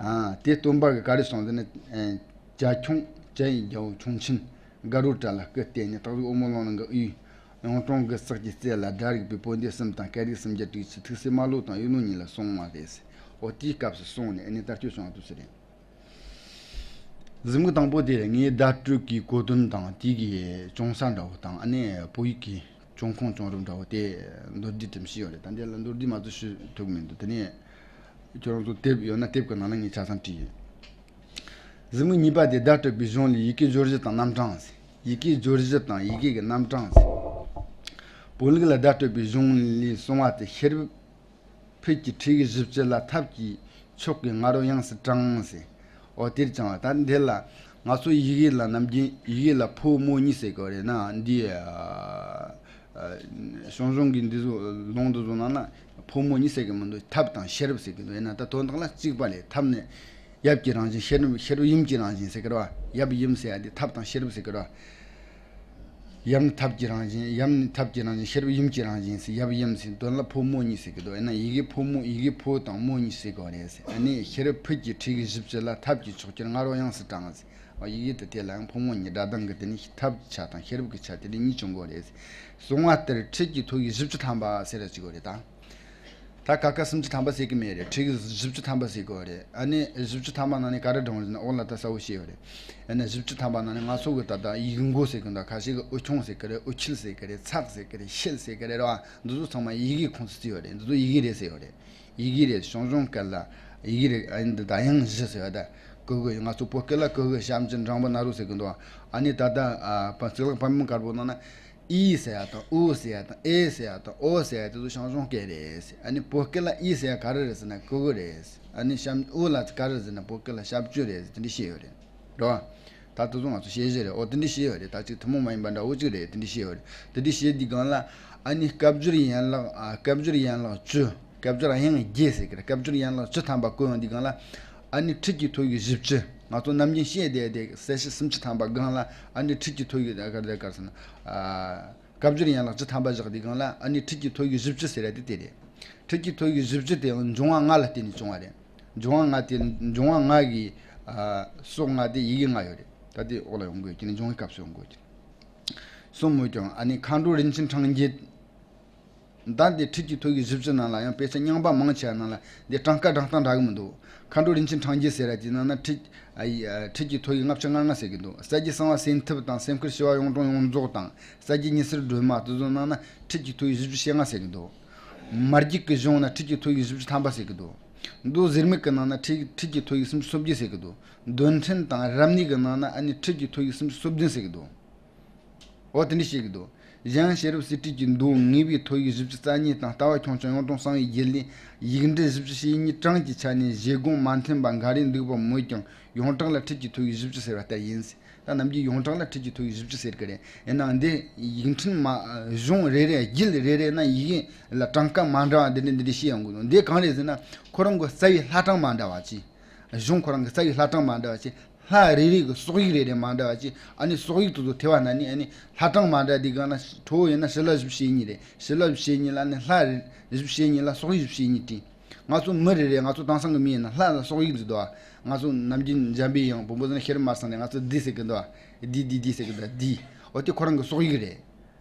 ཨ། དེ་སྟོན་པ་གིས་ག་རེ་གསུངས་ཟེར་ན། ཨེ། བྱ་ཁྱུང་བྱ་ཡི་རྒྱལ་པོ་ཁྱུང་ཆེན་དགའ་རོ་བྲལ་ལ་སྐུ་བལྟས་ནས། སྟག་གཟིག་དབུ་མའི་ལུང་ནང་གི་ཡུལ་གཡུང་དྲུང་གི་སྲས་ཀྱི་རྩེ་ལ་སྒྲ་རིག་པའི་བོན་སྡེ་གསུམ་དང་སྐད་རིགས་སུམ་བརྒྱ་དྲུག་ཅུ། ཐུགས་སྲས་རྨ་ལོ་དང་གཡུ་ནོར་གཉིས་ལ་གསུངས་པ་རེད་ཟེར། འོ་དེའི་སྐབས་སུ་གསུངས་ནས་ཨ་ནི་དར་ཁྱབ་བྱུང་བ་དུ་ཟེར་རེད། གཟིགས་མོ་དང་པོ་དེ་ངས་བརྡ་སྤྲོད་ཀྱི་གོ་དོན་དང་དེ་གི་ཅུང་ཟད་འདྲ་བོ་དང་ཨ་ནི་བོད་ཡིག་གི་ཅུང་ཁུངས་ཅུང་རུབ་འདྲ་བོ་དེ་མདོར་བསྡུས་ཙམ་ཞུས་ཡོད་རེད། ད་འདི་ལ་མདོར་བསྡུས་མ་གཏོགས་ཞུ་ཐུབ་མི་འདུག་དེ་ནས་ཁྱོད་རང་ཚོ་དེབ་ཡོད་ན་དེབ་ཀྱི་ནང་ལ་ངས་ཆ་ཚང་བྲིས་ཡོད། གཟིགས་མོ་གཉིས་པ་དེ་བརྡ་སྤྲོད་པའི་གཞུང་ལས་ཡི་གེ་སྦྱོར་གཞི་དང་རྣམ་གྲངས་ཟེར། ཡི་གེ་སྦྱོར་གཞི་དང་ཡི་གེ་གི་རྣམ་གྲངས་ཟེར། བོད་ལུགས་ལ་བརྡ་སྤྲོད་པའི་གཞུང་ལས་གསུངས་པ་དེ་ཤེས་རབ་ཕུད་ཀྱི་ཁྲིད་ཡིག་བཞི་བཅུ་ལ་ཐབས་ཀྱིས་མཆོག་གི་ང་རོ་དབྱངས་སུ་དྲངས་ཟེར། འོ་དེར་བྱུང་བ། ད་འདི་ལ་ང་ཚོ་ཡི་གེ་ལ་ནམ་རྒྱུན་ཡི་གེ་ལ་ཕོ་མོ་གཉིས་ཟེར་གི་རེད་ན་འདི་ཨ་ཨ་ཞང་ཞུང་གི་འདི་ཚོ་ལུང་འདི་ཚོ་ནང་ན་ཕོ་མོ་གཉིས་ཟེར་གི་མི་འདུག་ཐབས་དང་ཤེས་རབ་ཟེར་གི་འདུག་ཡིན་ན་ད་དོན་དག་ལ་གཅིག་པ་ལས་ཐབས་ནི་ཡབ་ཀྱི་རང་བཞིན། ཤེས་རབ་ཤེས་རབ་ཡུམ་གྱི་རང་བཞིན་ཟེར་གི་རེད་བ། ཡབ་ཡུམ་ཟེར་ཡ་དེ་ཐབས་དང་ཤེས་རབ་ཟེར་གི་རེད་བ། ཡབ་ནི་ཐབས་ཀྱི་རང་བཞིན། ཡབ་ནི་ཐབས་ཀྱི་རང་བཞིན། ཤེས་རབ་ཡུམ་གྱི་རང་བཞིན་ཟེར། ཡབ་ཡུམ་ཟེར་དོན་ལ་ཕོ་མོ་གཉིས་ཟེར་གི་འདུག་ཡིན་ན་ཡི་གེ་ཕོ་མོ་ཡི་གེ་ཕོ་དང་མོ་གཉིས་ཟེར་གི་རེད་ཟེར། ཨ་ནི་ཤེས་རབ་ཕུད་ཀྱི་ཁྲིད་ཡིག་བཞི་བཅུ་ལ་ཐབས་ཀྱིས་མཆོག་གི་ང་རོ་དབྱངས་སུ་དྲངས་ཟེར། ཨ་ཡི་གེ་དེ་དེ་ལ་ཡང་ཕོ་མོ་གཉིས་སྒྲ་གདངས་ཀྱི་དེ་ནི་ཐབས་ཀྱི་ཆ་དང་ཤེས་རབ་ཀྱི་ཆ་དེ་ནི་གཉིས་བྱུང་གི་རེད་ཟེར། གསུངས་པ་ལྟར་ཁྲིད་ཀྱི་ཐོ་ཡིག་བཞི་བཅུ་ཐམ་པ་ཟེར་ར་ཅིག་ཡོད་རེད་ད། ད་ཀ་ཁ་སུམ་ཅུ་ཐམ་པ་ཟེར་གི་མེད་རེད། ཁྲིད་ཀྱི་བཞི་བཅུ་ཐམ་པ་ཟེར་གི་རེད། ཨ་ནི་བཞི་བཅུ་ཐམ་པ་ནང་ནས་ག་རེ་དྲངས་ཟེར་ན་འོ་ལ་ད་གསལ་བོ་བཤད་ཡོད་རེད། ཨ་ནི་བཞི་བཅུ་ཐམ་པ་ནང་ནས་ང་ཚོ་གི་ད་ལྟ་ཡིག་མགོ་ཟེར་གི་འདུག་ཁ་ཤས་ཀྱིས་དབུ་ཆུང་ཟེར་གི་རེད། དབུ་ཁྱིལ་ཟེར་གི་རེད། ཚག་ཟེར་གི་རེད། ཤེལ་ཟེར་གི་རེད་ར། འདི་ཚོ་ཚང་མ་ཡི་གེའི་ཁོངས་སུ་བརྩི་ཡོད་རེད། འདི་ཚོ་ཡི་གེ་རེད་ཟེར་ཡོད་རེད། ཡི་གེ་རེད། ཞང་ཞུང་སྐད་ལ་ཡི་གེ་རེད། ཨ་ནི་འདི་ད་དབྱངས་བཞི་ཟེར་བ་ད། ཀུ་གུ། ང་ཚོ་བོད་སྐད་ལ་ཀུ་གུ་ཞབས་ཀྱུ་འགྲེང་བུ་ན་རོ་ཟེར་གི་འདུག་ཨ་ནི་ད་ལྟ་ཨ་པ་གཙུག་ལག་པད་མོ་དཀར་པོ་ནང་ན་ཨི་ཟེར་ཡ་དང་ཨུ་ཟེར་ཡ་དང་ཨེ་ཟེར་ཡ་དང་ཨོ་ཟེར་ཡ་དེ་ཚོ་ཞང་ཞུང་སྐད་རེད་ཟེར། ཨ་ནི་བོད་སྐད་ལ་ཨི་ཟེར་ཡ་ག་རེ་རེད་ཟེར་ན་ཀུ་གུ་རེད་ཟེར། ཨ་ནི་ཞབས་ཨུ་ལ་ག་རེ་ཟེར་ན་བོད་སྐད་ལ་ཞབས་ཀྱུ་རེད་ཟེར་དེ་འདྲ་བཤད་ཡོད་རེད། རེད་བ། ད་དེ་ཚོ་ང་ཚོ་བཤད་གཞི་རེད། ཨོ་དེ་འདྲ་བཤད་ཡོད་རེད། ད་ཅིག་ཐུན་མོང་མ་ཡིན་པ་འདྲ་བོ་ཅིག་རེད། དེ་འདྲ་བཤད་ཡོད་རེད། དེ་འདྲ་བཤད་དུས་སྒང་ལ་ཨ་ནི་སྐབས་སྦྱོར་ཡན་ལག་ཨ་སྐབས་སྦྱོར་ཡན་ལག་བཅུ། སྐབས་སྦྱོར་དབྱངས་བརྒྱད་ཟེར་གི་རེད། སྐབས་སྦྱོར་ཡན་ལག་བཅུ་ཐམ་པ་བཀོད་ཡོང་དུས་སྒང་ལ་ཨ་ནི་ཁྲིད་ཀྱི་ཐོ་ཡིག་བཞི་བཅུ། ང་ཚོ་ནམ་རྒྱུན་བཤད་བསྡད་དེ་གསལ་བྱེད་སུམ་ཅུ་ཐམ་པ་སྒང་ལ་ཨ་ནི་ཁྲིད་ཀྱི་ཐོ་ཡིག་ག་རེ་ག་རེ་ཟེར་ན་ཨ་སྐབས་སྦྱོར་ཡན་ལག་བཅུ་ཐམ་པ་བཞག་དུས་སྒང་ལ་ཨ་ནི་ཁྲིད་ཀྱི་ཐོ་ཡིག་བཞི་བཅུ་ཟེར་ཡ་དེ་དེ་རེད། ཁྲིད་ཀྱི་ཐོ་ཡིག་བཞི་བཅུ་དེ་ཡང་འབྱུང་བ་ལྔ་ལ་བརྟེན་ནས་བྱུང་བ་རེད། འབྱུང་བ་ལྔ་དེ་འབྱུང་བ་ལྔ་གི་ཨ་སྲོག་ལྔ་དེ་ཡི་གེ་ལྔ་ཡོད་རེད། ད་དེ་འོག་ལ་ཡོང་དགོས་ཀྱི་ནི་འབྱུང་བའི་སྐབས་སུ་ཡོང་དགོས་ཀྱི་ནི། གསུངས་མོད་ཀྱང་ཨ་ནི་མཁའ་འགྲོ་རིན་ཆེན་ཕྲེང་བརྒྱད། ད་འདི་ཁྲིད་ཀྱི་ཐོ་ཡིག་བཞི་བཅུ་ནང་ལ་ཡང་དཔེ་ཆ་རྙིང་པ་མང་ཆེ་བ་ནང་ལ་འདི་གྲངས་ཀ་གྲངས་སྟངས་འདྲ་གི་མི་འདུག་མཁའ་འགྲོ་རིན་ཆེན་ཕྲེང་བརྒྱད་ཟེར་ཡ་དེ་ནང་ན་ཁྲིད་ཨ་ཡི་ཨ་ཁྲིད་ཀྱི་ཐོ་ཡིག་ལྔ་བཅུ་ང་ལྔ་ཟེར་གི་འདུག་རྩ་རྒྱུད་གསང་བ་སེམས་ཐུབ་དང་སེམས་ཁུར་ཞི་བ་གཡུང་དྲུང་ཡོངས་རྫོགས་དང་རྩ་རྒྱུད་ཉི་ཟེར་སྒྲོན་མ་དེ་ཚོ་ནང་ན་ཁྲིད་ཀྱི་ཐོ་ཡིག་བཞི་བཅུ་ཞེ་ལྔ་ཟེར་གི་འདུག་མ་རྒྱུད་ཀྱི་གཞུང་ན་ཁྲིད་ཀྱི་ཐོ་ཡིག་བཞི་བཅུ་ཐམ་པ་ཟེར་གི་འདུག་མདོ་ཟེར་མིག་གི་ནང་ན་ཁྲིད་ཁྲིད་ཀྱི་ཐོ་ཡིག་སུམ་ཅུ་སོ་བརྒྱད་ཟེར་གི་འདུག་མདོ་འཕྲིན་དང་རབ་གནས་ཀྱི་ནང་ན་ཨ་ནི་ཁྲིད་ཀྱི་ཐོ་ཡིག་སུམ་ཅུ་སོ་བདུན་ཟེར་གི་འདུག་འོ་དེ་འདྲ་བཤད་ཀྱི་འདུག་གཞན་ཡང་ཤེས་རབ་གསེར་ཁྲིར་གྱི་མདོ་ངེས་པའི་ཐོད་ཡིག་བཞི་བཅུ་རྩ་གཉིས་དང་ལྟ་བ་ཁྱུང་ཆེན་ཡོངས་གྲོལ་གསང་བའི་རྒྱུད་ལས་ཡིག་འབྲུ་བཞི་བཅུ་ཞེ་གཉིས་གྲངས་ཀྱི་ཆ་ནས་བཞེད་དགོངས་མ་མཐུན་པ་འགའ་རེ་འདུག་པ་མོད་ཀྱང་ཡོངས་གྲགས་ལ་ཁྲིད་ཀྱི་ཐོད་ཡིག་བཞི་བཅུ་ཟེར་བ་ལྟར་ཡིན། ད་ནམ་རྒྱུན་ཡོངས་གྲགས་ལ་ཁྲིད་ཀྱི་ཐོད་ཡིག་བཞི་བཅུ་ཟེར་གི་རེད། ཡིན་ནའང་འདི་ཡིག་ཕྲེང་མ་གཞུང་རེ་རེ་རྒྱུད་རེ་རེ་ན་ཡི་གེ་ལ་གྲངས་ཀ་མ་འདྲ་བ་འདི་འདྲ་འདི་འདྲ་བཤད་ཡོང་གི་འདུག་འདི་གང་རེད་ཟེར་ན་ཁོ་རང་གི་རྩ་བའི་ལྷ་གྲངས་མ་འདྲ་བ་ཅིག་གཞུང་ཁོ་རང་གི་རྩ་བའི་ལྷ་གྲངས་མ་འདྲ་བ་ཅིག་ལྷ་རེ་རེ་གི་སོག་ཡིག་རེ་རེ་མ་འདྲ་བ་ཅིག་ཨ་ནི་སོག་ཡིག་དེ་ཚོ་ཐེ་བ་ན་ནི་ཨ་ནི་ལྷ་གྲངས་མ་འདྲ་དེ་གང་ན་ཁྲོ་བོ་ཡིན་ན་ཞི་ལྷ་བཞི་བཅུ་ཞེ་གཉིས་རེད། ཞི་ལྷ་བཞི་བཅུ་ཞེ་གཉིས་ལ་ནི་ལྷ་རེ་བཞི་བཅུ་ཞེ་གཉིས་ལ་སོག་ཡིག་བཞི་བཅུ་ཞེ་གཉིས་བྲིས། ང་ཚོ་མི་རེ་རེ་ང་ཚོ་དེང་སང་གི་མི་ཡིན་ན་ལྷ་ལ་སོག་ཡིག་འདི་འདུག་ང་ཚོ་ནམ་རྒྱུན་འཇམ་པའི་དབྱངས་བོན་པོ་ཟེར་ན་ཤེས་རབ་མ་སང་རེད། ང་ཚོ་འདི་ཟེར་གི་འདུག་འདི་འདི་འདི་ཟེར་གི་འདུག་འདི་འོ་དེ་ཁོ་རང་གི་སོག་ཡིག་རེད།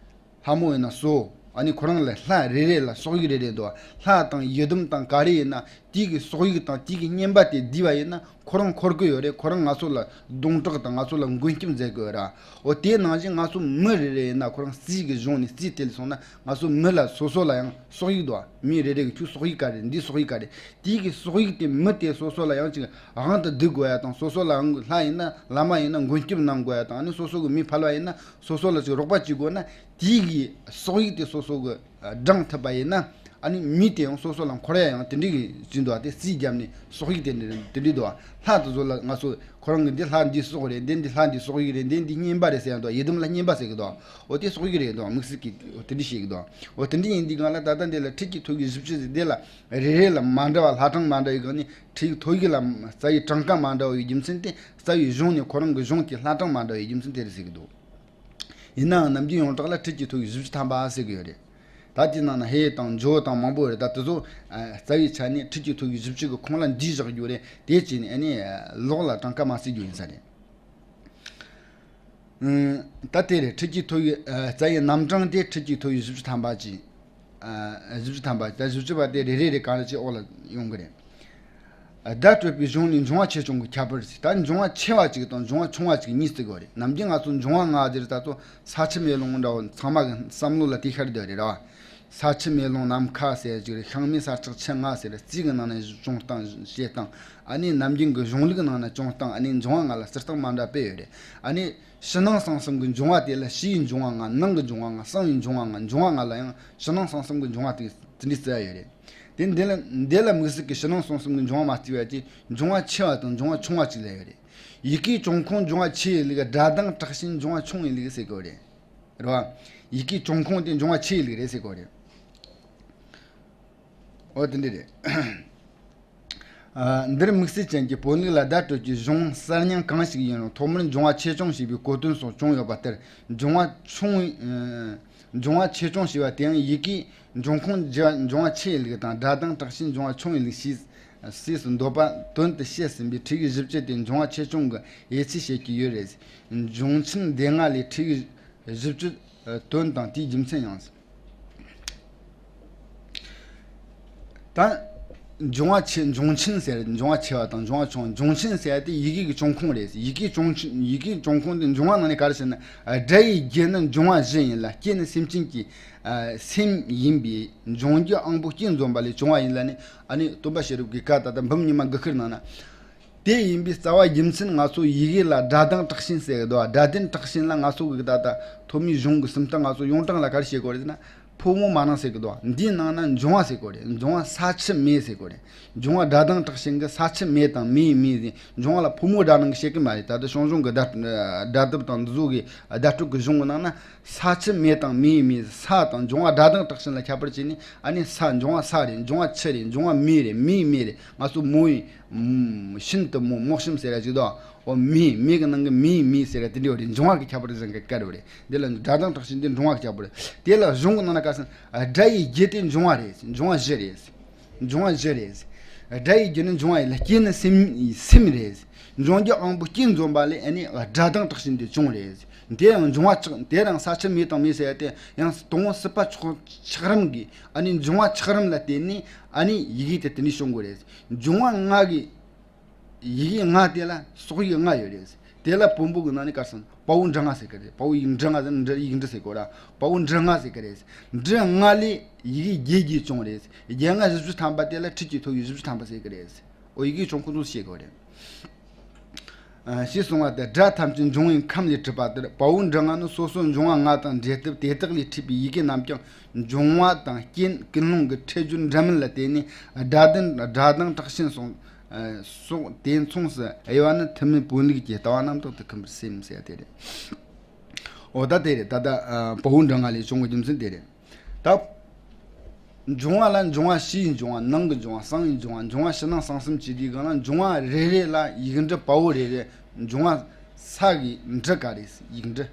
ལྷ་མོ་ཡིན་ན་སོ། ཨ་ནི་ཁོ་རང་ལ་ལྷ་རེ་རེ་ལ་སོག་ཡིག་རེ་རེ་འདུག་ལྷ་དང་ཡི་དམ་དང་ག་རེ་ཡིན་ན་དེའི་གི་སོག་ཡིག་དང་དེའི་གི་བསྙེན་པ་དེ་བསྡུས་པ་ཡིན་ན་ཁོ་རང་འཁོར་གི་ཡོད་རེད། ཁོ་རང་ང་ཚོ་ལ་སྡོང་གྲོགས་དང་ང་ཚོ་ལ་མགོན་སྐྱབས་མཛད་གི་ཡོད་ར། འོ་དེ་ནང་བཞིན་ང་ཚོ་མི་རེ་རེ་ཡིན་ན་ཁོ་རང་རྩིས་ཀྱི་གཞུང་ནས་རྩིས་དེ་ལ་སོང་ན་ང་ཚོ་མི་ལ་སོ་སོ་ལ་ཡང་སོག་ཡིག་འདུག་མི་རེ་རེ་གི་ཁྱོད་སོག་ཡིག་ག་རེ་འདི་སོག་ཡིག་ག་རེ། དེའི་གི་སོག་ཡིག་དེ་མི་དེ་སོ་སོ་ལ་ཡང་ཅིག་དབང་དུ་བསྡུ་དགོས་ཡ་དང་སོ་སོ་ལ་ཡང་ལྷ་ཡིན་ན་བླ་མ་ཡིན་ན་མགོན་སྐྱབས་གནང་དགོས་ཡ་དང་ཨ་ནི་སོ་སོ་གི་མི་ཕལ་བ་ཡིན་ན་སོ་སོ་ལ་ཅིག་རོགས་པ་བྱེད་དགོས་ན་དེའི་གི་སོག་ཡིག་དེ་སོ་སོ་གི་བགྲང་ཐུབ་པ་ཡིན་ན་ཨ་ནི་མི་དེ་ཡང་སོ་སོ་ལ་འཁོར་ཡ་ཡང་དེ་འདྲའི་གི་བྱེད་འདུག་དེ་རྩིས་བརྒྱབ་ནས་སོག་ཡིག་དེ་འདྲ་དེ་འདྲའི་འདུག་ལྷ་དེ་ཚོ་ལ་ང་ཚོ་ཁོ་རང་གི་འདི་ལྷ་འདི་སོག་རེད། འདི་འདི་ལྷ་འདི་སོག་ཡིག་རེད། འདི་འདི་བསྙེན་པ་རེད་ཟེར་ཡ་འདུག་ཡི་དམ་ལ་བསྙེན་པ་ཟེར་གི་འདུག་འོ་དེ་སོག་ཡིག་རེད་འདུག་དམིགས་བསལ་གི་འོ་དེ་འདྲ་བཤད་གི་འདུག་འོ་དེ་འདྲ་ཡིན་དུས་སྒང་ལ་ད་ལྟ་འདི་ལ་ཁྲིད་ཀྱི་ཐོད་ཡིག་བཞི་བཅུ་ཟེར་དེ་ལ་རེ་རེ་ལ་མ་འདྲ་བ་ལྷ་གྲངས་མ་འདྲ་བའི་སྒང་ནས་ཁྲིད་ཡིག་ཐོད་ཡིག་ལ་རྩ་བའི་གྲངས་ཀ་མ་འདྲ་བའི་རྒྱུ་མཚན་དེ་རྩ་བའི་གཞུང་ནས་ཁོ་རང་གི་གཞུང་གི་ལྷ་གྲངས་མ་འདྲ་བའི་རྒྱུ་མཚན་དེ་རེད་ཟེར་གི་འདུག་ཡིན་ནའང་ནམ་རྒྱུན་ཡོངས་གྲགས་ལ་ཁྲིད་ཀྱི་ཐོད་ཡིག་བཞི་བཅུ་ཐམ་པ་ཟེར་གི་ཡོད་རེད། ད་དེའི་ནང་ན་ཧེ་དང་ཇོ་དང་མང་པོ་ཡོད་རེད། ད་དེ་ཚོ་ཨ་རྩ་བའི་ཆ་ནས་ཁྲིད་ཀྱི་ཐོད་ཡིག་བཞི་བཅུ་གི་ཁོངས་ལ་འདུས་བཞག་རྒྱུ་རེད། དེ་བྱས་ནས་ཨ་ནི་ལོག་ལ་གྲངས་ཀ་མ་བརྩི་རྒྱུ་ཡིན་ས་རེད། ཨུམ། ད་དེ་རེད། ཁྲིད་ཀྱི་ཐོད་ཡིག་ཨ་རྩ་བའི་རྣམ་གྲངས་དེ་ཁྲིད་ཀྱི་ཐོད་ཡིག་བཞི་བཅུ་ཐམ་པ་ཅིག་ཨ་བཞི་བཅུ་ཐམ་པ། ད་བཞི་བཅུ་པ་དེ་རེ་རེ་རེ་གང་རེ་ཅིག་འོག་ལ་ཡོང་གི་རེད། བརྡ་སྤྲོད་པའི་གཞུང་ནས་འབྱུང་བ་ཆེ་ཆུང་གི་ཁྱད་པར་ཟེར། ད་འབྱུང་བ་ཆེ་བ་གཅིག་དང་འབྱུང་བ་ཆུང་བ་གཅིག་གཉིས་བརྩི་དགོས་རེད། ནམ་རྒྱུན་ང་ཚོ་འབྱུང་བ་ལྔ་ཟེར་ད་ཚོ་ས་ཆུ་མེ་རླུང་འདྲ་བོ་ཚང་མ་གི་བསམ་བློ་ལ་དེ་ཤར་བསྡད་རེད་ར། ས་ཆུ་མེ་རླུང་ནམ་མཁའ་ཟེར་གཅིག་རེད། ཤིང་མེ་ས་ཁྲག་ཆུ་ལྔ་ཟེར་རེད། རྩིས་ཀྱི་ནང་ན་བྱུང་སྟངས་བཤད་སྟངས་ཨ་ནི་ནམ་རྒྱུན་གྱི་གཞུང་ལུགས་ནང་ན་བྱུང་སྟངས་ཨ་ནི་འབྱུང་བ་ལྔ་ལ་བརྩི་སྟངས་མ་འདྲ་དཔེ་ཡོད་རེད། ཨ་ནི་ཕྱི་ནང་གསང་གསུམ་གྱི་འབྱུང་བ་དེ་ལ་ཕྱིའི་འབྱུང་བ་ལྔ། ནང་གི་འབྱུང་བ་ལྔ། གསང་བའི་འབྱུང་བ་ལྔ། འབྱུང་བ་ལྔ་ལ་ཡང་ཕྱི་ནང་གསང་གསུམ་གྱི་འབྱུང་བ་དེ་དེ་འདྲའི་བརྩི་ཡ་ཡོད་རེད། དེ་འདི་ལ་འདི་ལ་དམིགས་བསལ་གྱི་ཕྱི་ནང་གསང་གསུམ་གྱི་འབྱུང་བ་མ་བརྩི་བ་ཅིག་འབྱུང་བ་ཆེ་བ་དང་འབྱུང་བ་ཆུང་བ་ཅིག་ལ་ཡོད་རེད། ཡི་གེའི་བྱུང་ཁུངས་འབྱུང་བ་ཆེ་ཡི་ལུགས། སྒྲ་གདངས་དྲག་ཞན་འབྱུང་བ་ཆུང་ཡི་ལུགས་ཟེར་གོ་རེད། རེད་བ། ཡི་གེའི་བྱུང་ཁུངས་དེ་འབྱུང་བ་ཆེ་ཡི་ལུགས་རེད་ཟེར་གོ་རེད། འོ་དེ་འདྲ་རེད། ཨ། འདིར་དམིགས་བསལ་ཅན་གྱི་བོན་ལུགས་ལ་བརྡ་སྤྲོད་ཀྱི་གཞུང་གསར་རྙིང་གང་ཞིག་ཡིན་རུང་ཐོག་མར་འབྱུང་བ་ཆེ་ཆུང་ཞེས་པའི་གོ་དོན་སོགས་བྱུང་ཡོད་པ་ལྟར་འབྱུང་བ་ཆུང་བའི། ཨ། འབྱུང་བ་ཆེ་ཆུང་ཞེས་པ་དེའང་ཡི་གེའི་འབྱུང་ཁུངས་འབྱུང་བ་ཆེ་ཡི་ལུགས་དང་སྒྲ་གདངས་དྲག་ཞན་འབྱུང་བ་ཆུང་ཡི་ལུགས་ཞེས་ཟེར་འདོད་པ་དོན་དུ་བཤད་ཟིན་པའི་ཁྲིད་ཡིག་བཞི་བཅུ་དེ་འབྱུང་བ་ཆེ་ཆུང་གི་དབྱེ་ཚུལ་བཤད་ཀྱི་ཡོད་རེད། འབྱུང་ཆེན་སྡེ་ལྔ་ལས་ཁྲིད་ཡིག་བཞི་བཅུ་དོན་དང་དེའི་རྒྱུ་མཚན་ཡང་། ད་འབྱུང་བ་ཆེ་འབྱུང་ཆེན་ཟེར་འབྱུང་བ་ཆེ་བ་དང་འབྱུང་བ་ཆུང་། འབྱུང་ཆེན་ཟེར་ཡ་དེ་ཡི་གེ་གི་བྱུང་ཁུངས་རེད། ཡི་གེ་བྱུང་ཆེན་ཡི་གེའི་བྱུང་ཁུངས་དེ་འབྱུང་བ་ནང་ནས་ག་རེ་ཟེར་ན། སྒྲ་ཡི་རྒྱུད་ནི་འབྱུང་བ་བཞི་ཡིན་ལ། སྐྱེ་ནི་སེམས་ཅན་གྱི་སེམས་ཡིན་པས། འབྱུང་རྒྱུ་དབང་པོ་སྐྱེ་འཛོམས་པ་ལས་བྱུང་བ་ཡིན་ལ་ནི། ཨ་ནི་སྟོན་པ་ཤེས་རབ་ཀྱི་བཀའ་ད་ལྟ་འབུམ་ཉི་མ་དགུ་ཁར་ནང་ན། དེ་ཡིན་པའི་རྩ་བ་རྒྱུ་མཚན་ང་ཚོ་ཡི་གེ་ལ་སྒྲ་གདངས་དྲག་ཞན་ཟེར་གི་འདུག་སྒྲ་གདངས་དྲག་ཞན་ལ་ང་ཚོ་གི་ད་ལྟ་ཐོན་མིའི་གཞུང་གི་སུམ་རྟགས་ང་ཚོ་ཡོངས་གྲགས་ལ་ག་རེ་བཤད་དགོས་རེད་ཟེར་ན། ཕོ་མོ་མ་ནིང་ཟེར་གི་འདུག་འདིའི་ནང་ན་འབྱུང་བ་ཟེར་གོ་རེད། འབྱུང་བ་ས་ཆུ་མེ་ཟེར་གོ་རེད། འབྱུང་བ་སྒྲ་གདངས་དྲག་ཞན་གི་ས་ཆུ་མེ་དང་མེའི་མེ་ཟེར། འབྱུང་བ་ལ་ཕོ་མོ་སྒྲ་ནང་གི་བཤད་གི་མ་རེད། ད་ལྟ་ཞང་ཞུང་གི་སྒྲ་སྒྲ་གདུབ་དང་འདི་ཚོ་གི་བརྡ་སྤྲོད་གི་གཞུང་གི་ནང་ན། ས་ཆུ་མེ་དང་མེའི་མེ། ས་དང་འབྱུང་བ་སྒྲ་གདངས་དྲག་ཞན་ལ་ཁྱད་པར་བྱས་ནས། ཨ་ནི་ས་འབྱུང་བ་ས་རེད། འབྱུང་བ་ཆུ་རེད། འབྱུང་བ་མེ་རེད། མེའི་མེ་རེད། ང་ཚོ་མོ་ཡི་ཤིན་ཏུ་མོ་མོག་ཤིམ་ཟེར་ཡ་ཅིག་དང་། འོ་མེ་མེ་གི་ནང་གི་མེའི་མེ་ཟེར་ཡ་དེ་འདྲ་བ་རེད། འབྱུང་བ་གི་ཁྱད་པར་ཟེར་གི་སྐད་རེད། དེ་ལ་སྒྲ་གདངས་དྲག་ཞན་དེ་འབྱུང་བ་གི་ཁྱད་པར་རེད། དེ་ལ་གཞུང་གི་ནང་ན་ག་ཟེར། སྒྲ་ཡི་རྒྱུད་དེ་འབྱུང་བ་རེད། འབྱུང་བ་བཞི་རེད། འབྱུང་བ་བཞི་རེད། སྒྲ་ཡི་རྒྱུད་ནི་འབྱུང་བ་ཡིན་ལ། སྐྱེ་ནི་སེམས་སེམས་རེད། འབྱུང་རྒྱུ་དབང་པོ་སྐྱེ་འཛོམས་པ་ལས་ཨ་ནི་སྒྲ་གདངས་དྲག་ཞན་དེ་བྱུང་རེད། དེ་ཡང་འབྱུང་བ་ཆགས་དེ་རང་ས་ཆུ་མེ་དང་མེ་ཟེར་ཡ་དེ་ཡང་དང་པོ་སྲིད་པ་ཆགས་ཆགས་རིམ་གྱི་ཨ་ནི་འབྱུང་བ་ཆགས་རིམ་ལ་བརྟེན་ནས་ཨ་ནི་ཡི་གེ་དེ་དེ་འདྲ་བྱུང་དགོས་རེད། འབྱུང་བ་ལྔ་གི་ཡི་གེ་ལྔ་དེ་ལ་སོགས་ཡིག་ལྔ་ཡོད་རེད། དེ་ལ་བོན་པོ་གི་ནང་ནས་ག་རེ་ཟེར་ན། དཔའ་བོ་འབྲུ་ལྔ་ཟེར་གི་རེད། དཔའ་བོ་ཡིག་འབྲུ་ལྔ་ཟེར་ན་འབྲུ་ཡིག་འབྲུ་ཟེར་གོ་ར། དཔའ་བོ་འབྲུ་ལྔ་ཟེར་གི་རེད། འབྲུ་ལྔ་ལས་ཡི་གེ་བརྒྱད་བརྒྱད་བྱུང་རེད། བརྒྱད་ལྔ་བཞི་བཅུ་ཐམ་པ་དེ་ལ་ཁྲིད་ཀྱི་ཐོད་ཡིག་བཞི་བཅུ་ཐམ་པ་ཟེར་གི་རེད། འོ་ཡི་གེ་བྱུང་ཁུངས་ཚོ་ཤེས་དགོས་རེད། ཞེས་གསུངས་པ་སྟེ། སྒྲ་ཐམས་ཅད་འབྱུང་བའི་ཁམས་ལས་གྲུབ་པ་ལྟར། དཔའ་བོའི་འབྲུ་ལྔ་ནི་སོ་སོའི་འབྱུང་བ་ལྔ་དང་འབྲེལ་སྟབས་དེ་དག་ལས་འཕྲོས་པའི་ཡི་གེ་རྣམས་ཀྱང་འབྱུང་བ་དང་རྐྱེན་ཀུན་སློང་གི་འཕྲོས་སྦྱོར་འདྲ་མིན་ལ་བརྟེན་ནས་སྒྲ་དང་སྒྲ་གདངས་དྲག་ཞན་སོགས་སོགས་དེ་མཚུངས་སུ་དབྱེ་བ་ནི་ཐུན་མིན་པོ་ལུགས་ཀྱི་ལྟ་བ་རྣམས་དང་དུ་མཁུན་པར་སེམས་ཟེར་དེ་རེད། འོ་ད་དེ་རེད། ད་ལྟ་ཨ་དཔའ་བོའི་འབྲུ་ལྔ་ལས་བྱུང་བའི་རྒྱུ་མཚན་དེ་རེད། ད་འབྱུང་བ་ལ་འབྱུང་བ་ཕྱི་ཡི་འབྱུང་བ། ནང་གི་འབྱུང་བ། གསང་བའི་འབྱུང་བ། འབྱུང་བ་ཕྱི་ནང་གསང་གསུམ་བྱས་དུས་སྒང་ལ། འབྱུང་བ་རེ་རེ་ལ་ཡིག་འབྲུ་དཔའ་བོ་རེ་རེ། འབྱུང་བ་ས་གི་འབྲུ་ག་རེ་ཡིག་འབྲུ།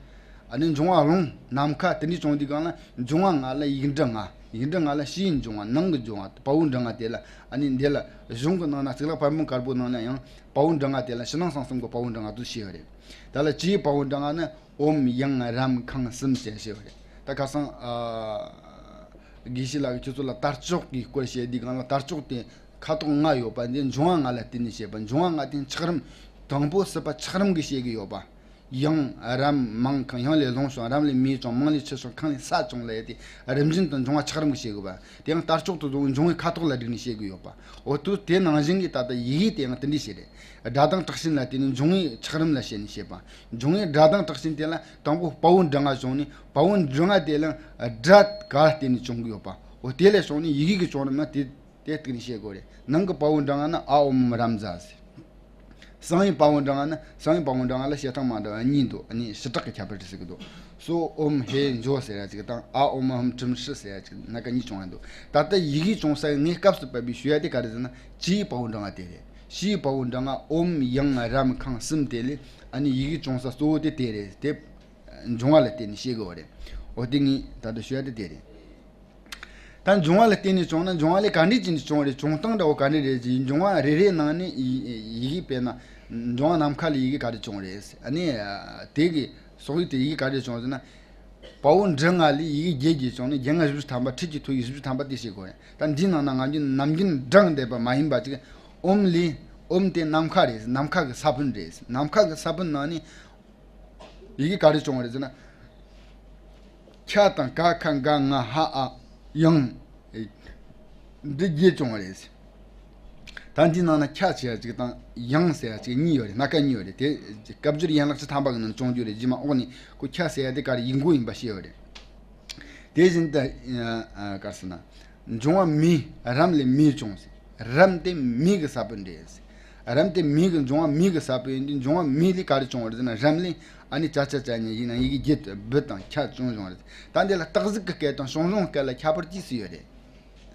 ཨ་ནི་འབྱུང་བ་རླུང་ནམ་མཁའ་དེ་འདྲ་བྱུང་དུས་སྒང་ལ། འབྱུང་བ་ལྔ་ལ་ཡིག་འབྲུ་ལྔ། ཡིག་འབྲུ་ལྔ་ལ་ཕྱི་ཡི་འབྱུང་བ། ནང་གི་འབྱུང་བ། དཔའ་བོའི་འབྲུ་ལྔ་དེ་ལ། ཨ་ནི་འདི་ལ་གཞུང་གི་ནང་ན་གཙུག་ལག་པད་མོ་དཀར་པོའི་ནང་ན་ཡང་དཔའ་བོའི་འབྲུ་ལྔ་དེ་ལ་ཕྱི་ནང་གསང་གསུམ་གྱི་དཔའ་བོའི་འབྲུ་ལྔ་དུ་བཤད་པ་རེད། ད་ལ་ཕྱིའི་དཔའ་བོའི་འབྲུ་ལྔ་ནི། ཨོཾ་ཡང་རཾ་ཁཾ་གསུམ་ཞེས་བཤད་པ་རེད། ད་ཁ་སང་ཨ་དགེ་བཤེས་ལགས་ཀྱིས་ཁྱོད་ཚོ་ལ་དར་ལྕོག་གི་སྐོར་བཤད་དུས་སྒང་ལ། དར་ལྕོག་དེ་ཁ་དོག་ལྔ་ཡོད་པ་འདི་འབྱུང་བ་ལྔ་ལ་བརྟེན་ནས་བཤད་པ། འབྱུང་བ་ལྔ་དེ་ཆགས་རིམ། དང་པོ་སྲིད་པ་ཆགས་རིམ་གྱི་བཤད་ཀྱི་ཡོད་པ། ཡང་རཾ་མཾ་ཁཾ། ཡང་ལས་རླུང་བྱུང་། རཾ་ལས་མེ་བྱུང་། མཾ་ལས་ཆུ་བྱུང་། ཁཾ་ལས་ས་བྱུང་ལ་ཡ་དེ་རིམ་བཞིན་དུ་འབྱུང་བ་ཆགས་རིམ་གྱི་བཤད་དགོས་པ། དེ་ཡང་དར་ལྕོག་ཏུ་བཟུང་འབྱུང་བའི་ཁ་དོག་ལ་བསྒྲིགས་ནས་བཤད་དགོས་ཡོད་པ། འོ་དུ་དེ་ནང་བཞིན་གྱི་ད་ལྟ་ཡི་གེ་དེ་ཡང་དེ་འདྲ་བཤད་རེད། སྒྲ་གདངས་དྲག་ཞན་ལ་བརྟེན་ནས་འབྱུང་བའི་ཆགས་རིམ་ལ་བཤད་ནས་བཤད་པ། འབྱུང་བའི་སྒྲ་གདངས་དྲག་ཞན་དེ་ལ་དང་པོ་དཔའ་བོའི་འབྲུ་ལྔ་བྱུང་ནས། དཔའ་བོའི་འབྲུ་ལྔ་དེ་ལ་སྒྲ་ག་ལ་བརྟེན་ནས་བྱུང་གི་ཡོད་པ། འོ་དེ་ལས་བྱུང་ནས་ཡི་གེ་གི་བྱུང་རིམ་ན་དེ་དེ་གཏུགས་ནས་བཤད་དགོས་རེད། ནང་གི་དཔའ་བོའི་འབྲུ་ལྔ་ནི་ཨ་ཨོཾ་རཾ་ཛཿ་ཟེར། གསང་བའི་དཔའ་བོའི་འབྲུ་ལྔ་ནི། གསང་བའི་དཔའ་བོའི་འབྲུ་ལྔ་ལ་བཤད་སྟངས་མ་འདྲ་བ་གཉིས་འདུག་ཨ་ནི་ཞི་དྲག་གི་ཁྱད་པར་དེ་ཟེར་གི་འདུག་སོ་ཨོཾ་ཧེ་ཇོ་ཟེར་ཡ་གཅིག་དང་། ཨ་ཨོཾ་ཧཾ་ཀྲིཾ་ཧྲཱིཿ་ཟེར་ཡ་གཅིག་སྣ་ཁ་གཉིས་བྱུང་ཡ་འདུག་ད་ལྟ་ཡི་གེ་བྱུང་ས་ངའི་སྐབས་སུ་བབས་པའི་ཞུ་ཡ་དེ་ག་རེ་ཟེར་ན། ཕྱིའི་དཔའ་བོའི་འབྲུ་ལྔ་དེ་རེད། ཕྱིའི་དཔའ་བོའི་འབྲུ་ལྔ་ཨོཾ་ཡང་རཾ་ཁཾ་གསུམ་དེ་ལས། ཨ་ནི་ཡི་གེ་བྱུང་ས་གཙོ་བོ་དེ་དེ་རེད། དེ་འབྱུང་བ་ལ་བརྟེན་ནས་བཤད་དགོས་པ་རེད། འོ་དེ་ངས་ད་ལྟ་ཞུ་ཡ་དེ་དེ་རེད། ད་འབྱུང་བ་ལ་བརྟེན་ནས་བྱུང་ན། འབྱུང་བ་ལས་ག་འདྲས་ཀྱིས་བྱུང་བ་རེད། བྱུང་སྟངས་འདྲ་བོ་ག་འདྲས་རེད་ཅེས། འབྱུང་བ་རེ་རེའི་ནང་ནས་ཡི་ཡི་གེ་དཔེར་ན་འབྱུང་བ་ནམ་མཁའ་ལས་ཡི་གེ་ག་འདྲས་བྱུང་བ་རེད། ཨ་ནི་དེ་གི་སོག་ཡིག་དེ་ཡི་གེ་ག་འདྲས་བྱུང་ཟེར་ན། དཔའ་བོ་འབྲུ་ལྔ་ལས་ཡི་གེ་བརྒྱད་བརྒྱད་བྱུང་ནས། བརྒྱད་ལྔ་བཞི་བཅུ་ཐམ་པ། ཁྲི་གཅིག་ཐོག་ཡིག་བཞི་བཅུ་ཐམ་པ་དེ་བཤད་དགོས་རེད། ད་འདིའི་ནང་ན་ང་ཚོས་ནམ་རྒྱུན་བགྲངས་བསྡད་པ་མ་ཡིན་པ་ཅིག་ཨོཾ་ལས། ཨོཾ་དེ་ནམ་མཁའ་རེད། ནམ་མཁའ་གི་ས་བོན་རེད། ནམ་མཁའ་གི་ས་བོན་ནང་ནས་ཡི་གེ་ག་རེ་བྱུང་བ་རེད་ཟེར་ན། ཁྱ་དང་ཀ་ཁ་ག་ང་ཧ་ཨ་ཡང་། འདི་བརྒྱད་བྱུང་བ་རེད། ད་འདིའི་ནང་ན་ཁྱ་ཟེར་ཡ་གཅིག་དང་ཡང་ཟེར་ཡ་གཅིག་གཉིས་ཡོད་རེད། སྣ་ཁ་གཉིས་ཡོད་རེད། དེ་སྐབས་སྦྱོར་ཡན་ལག་བཅུ་ཐམ་པ་གི་ནང་བྱུང་རྒྱུ་རེད། རྗེས་མ་འོག་ནས་ཁོ་ཁྱ་ཟེར་ཡ་དེ་ག་རེ་ཡིག་མགོ་ཡིན་པ་བཤད་ཡོད་རེད། དེ་བཞིན་དུ་ཨ་ག་རེ་ཟེར་ན། འབྱུང་བ་མེ། རཾ་ལས་མེ་བྱུང་ཟེར། རཾ་དེ་མེ་གི་ས་བོན་རེད། རཾ་དེ་མེ་གི་འབྱུང་བ་མེ་གི་ས་བོན་ཡིན་དུས། འབྱུང་བ་མེ་ལས་ག་རེ་བྱུང་བ་རེད་ཟེར་ན། རཾ་ལས་ཨ་ནི་ཅ་ཆ་ཅ་ཉ་ཡིག་ན་ཡི་གེ་བརྒྱད་བུ་དང་ཁྱ་བྱུང་བྱུང་རེད། ད་འདི་ལ་རྟགས་གཟུགས་ཀྱི་སྐད་དང་ཞང་ཞུང་སྐད་ལ་ཁྱད་པར་ཏོག་ཙམ་ཡོད་རེད།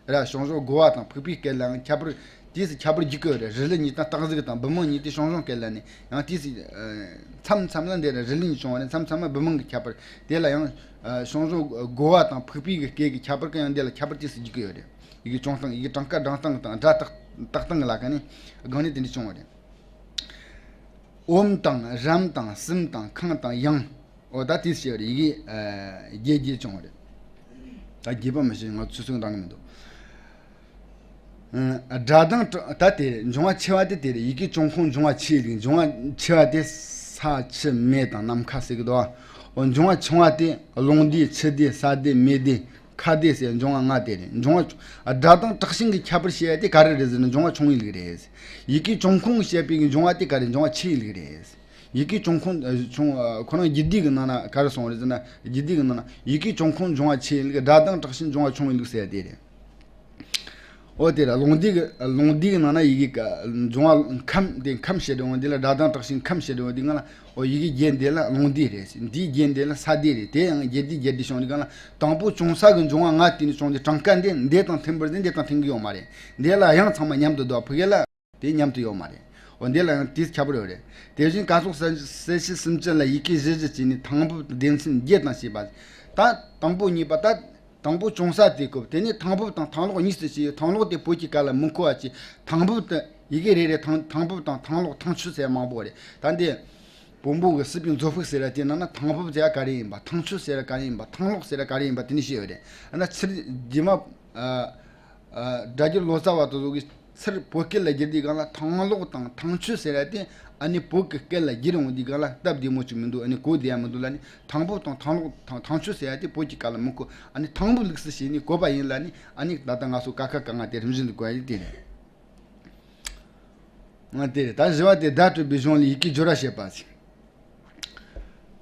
ར་ཞང་ཞུང་གོ་བ་དང་ཕུག་པའི་སྐད་ལའང་ཁྱད་པར་ཏོག་ཙམ་ཁྱད་པར་རྒྱུག་གི་ཡོད་རེད། རི་ལི་གཉིས་དང་རྟགས་གཟུགས་དང་བུ་མོ་གཉིས་དེ་ཞང་ཞུང་སྐད་ལ་ནི་ཡང་ཏོག་ཙམ་མཚམས་མཚམས་ལ་འདི་ར་རི་ལི་གཉིས་བྱུང་བ་རེད། མཚམས་མཚམས་ལ་བུ་མོ་གི་ཁྱད་པར། དེ་ལ་ཡང་ཞང་ཞུང་གོ་བ་དང་ཕུག་པའི་གི་སྐད་ཀྱི་ཁྱད་པར་གྱི་ཡང་འདི་ལ་ཁྱད་པར་ཏོག་ཙམ་རྒྱུག་གི་ཡོད་རེད། ཡི་གེ་བྱུང་སྟངས། ཡི་གེ་གྲངས་ཀ་བགྲང་སྟངས་དང་སྒྲ་བཏགས་བཏགས་སྟངས་ཀྱི་ལ་ཁ་ནི་སྒང་ནས་དེ་འདྲ་བྱུང་བ་རེད། ཨོཾ་དང་རཾ་དང་གསུམ་དང་ཁཾ་དང་ཡང་། འོ་ད་དེ་ཟེར་བ་རེད། ཡི་གེ་ཨ་བརྒྱད་བརྒྱད་བྱུང་བ་རེད། ད་བརྒྱད་པ་མི་ཤེས། ང་ཚོས་ཚོད་འདང་གི་མི་འདུག་ཨ་སྒྲ་གདངས་དྲག་ད་དེ་རེད། འབྱུང་བ་ཆེ་བ་དེ་དེ་རེད། ཡི་གེ་བྱུང་ཁུངས་འབྱུང་བ་ཆེ་ཡི་ལུགས། འབྱུང་བ་ཆེ་བ་དེ་ས་ཆུ་མེ་དང་ནམ་མཁའ་ཟེར་གི་འདུག་འོ་འབྱུང་བ་ཆུང་བ་དེ་རླུང་སྡེ་ཆུ་སྡེ་ས་སྡེ་མེ་སྡེ་ཁ་སྡེ་ཟེར་འབྱུང་བ་ལྔ་དེ་རེད། འབྱུང་བ་ཆུང་སྒྲ་གདངས་དྲག་ཞན་གྱི་ཁྱད་པར་བཤད་ཡ་དེ་ག་རེ་རེད་ཟེར་ན། འབྱུང་བ་ཆུང་བའི་ལུགས་རེད། ཡི་གེ་བྱུང་ཁུངས་བཤད་པའི་འབྱུང་བ་དེ་ག་རེ། འབྱུང་བ་ཆེ་ཡི་ལུགས་རེད། ཡི་གེ་བྱུང་ཁུངས་ཨ་བྱུང་ཨ་ཁོ་རང་རྒྱུད་སྡེ་གི་ནང་ན་ག་རེ་གསུངས་རེད་ཟེར་ན། རྒྱུད་སྡེ་གི་ནང་ན་ཡི་གེ་བྱུང་ཁུངས་འབྱུང་བ་ཆེ་ཡི་ལུགས། སྒྲ་གདངས་དྲག་ཞན་འབྱུང་བ་ཆུང་བའི་ལུགས་ཟེར་ཡ་དེ་རེད། འོ་དེ་ར་རླུང་སྡེ་གི་རླུང་སྡེ་གི་ནང་ན་ཡི་གེ་ཀ་འབྱུང་བ་ཁམས་དེ་ཁམས་བཤད་འགྲོ་འོང་། དེ་ལ་སྒྲ་གདངས་དྲག་ཞན་ཁམས་བཤད་འགྲོ་འོང་། དེ་ག་ལ་འོ་ཡི་གེ་བརྒྱད་འདི་ལ་རླུང་སྡེ་རེད། འདིའི་བརྒྱད་འདི་ལ་ས་སྡེ་རེད། དེ་ཡང་བརྒྱད་སྡེ་བརྒྱད་སྡེ་བྱུང་། དེ་ག་ལ་དང་པོ་བྱུང་ས་གི་འབྱུང་བ་ལྔ་དེ་ནས་བྱུང་སྟེ་གྲངས་ཀ་འདི་འདི་དང་མཐུན་པར་འདི་འདི་དང་མཐུན་གི་ཡོད་མ་རེད། འདི་ལ་དབྱངས་ཚང་མ་མཉམ་དུ་འདུག་ཕ་གི་ལ། དེ་མཉམ་དུ་ཡོད་མ་རེད། འོ་འདི་ལ་ཡང་དེའི་ཁྱད་པར་ཡོད་རེད། དེ་བཞིན་ཀ་སོགས་གསལ་བྱེད་སུམ་ཅུ་ལ་ཡི་གེ་བཞི་བཞི་བྱས་ནས་དང་ཕུབ་སྡེ་ཚན་བརྒྱད་དང་བྱས་པ། ད་དང་པོ་གཉིས་པ། ད་དང་པོ་བྱུང་ས་དེ་གོ། དེ་ནས་དང་ཕུབ་དང་དང་ལོག་གཉིས་སུ་ཕྱེ་ཡོད། དང་ལོག་དེ་བོད་ཀྱི་སྐད་ལ་མི་མཁོ་བ་ཅིག་དང་ཕུབ་དེ་ཡི་གེ་རེ་རེ་དང་དང་ཕུབ་དང་དང་ལོག་དང་ཆུ་ཟེར་མང་པོ་རེད། ད་འདི་བོན་པོ་གི་སྲིད་པའི་མཛོ་ཕུག་ཟེར་བ་དེ་ནང་ན་དང་ཕུབ་ཟེར་བ་ག་རེ་ཡིན་པ། དང་ཆུ་ཟེར་བ་ག་རེ་ཡིན་པ། དང་ལོག་ཟེར་བ་ག་རེ་ཡིན་པ་དེ་ནས་ཤེས་ཡོད་རེད། ཨ་ན་ཚུར་རྗེས་མ་ཨ་ཨ་སྒྲ་སྒྱུར་ལོ་ཙཱ་བ་དེ་ཚོ་གིས་ཚུར་བོད་སྐད་ལ་བསྒྱུར་དུས་སྒང་ལ་དང་ལོག་དང་དང་ཆུ་ཟེར་ཡ་དེ་ཨ་ནི་བོད་ཀྱི་སྐད་ལ་བསྒྱུར་འོང་དུས་སྒང་ལ་སྟབས་བདེ་མོ་ཅིག་མི་འདུག་ཨ་ནི་གོ་བདེ་ཡ་མི་འདུག་ལ་ནི་དང་ཕུབ་དང་དང་ལོག་དང་དང་ཆུ་ཟེར་ཡ་དེ་བོད་ཀྱི་སྐད་ལ་མི་གོ། ཨ་ནི་དང་ཕུབ་ལུགས་སུ་བྱས་ནས་གོ་བ་ཡིན་ལ་ནི། ཨ་ནི་ད་ལྟ་ང་ཚོ་ཀ་ཁ་ག་ང་དེ་རིམ་བཞིན་དུ་གོ་ཡ་ཡིན་དེ་རེད། ང་དེ་རེད། ད་བཞི་བ་དེ་བརྡ་སྤྲོད་པའི་གཞུང་ལ་ཡི་གེ་སྦྱོར་བ་བྱེད་པ་ཟེར།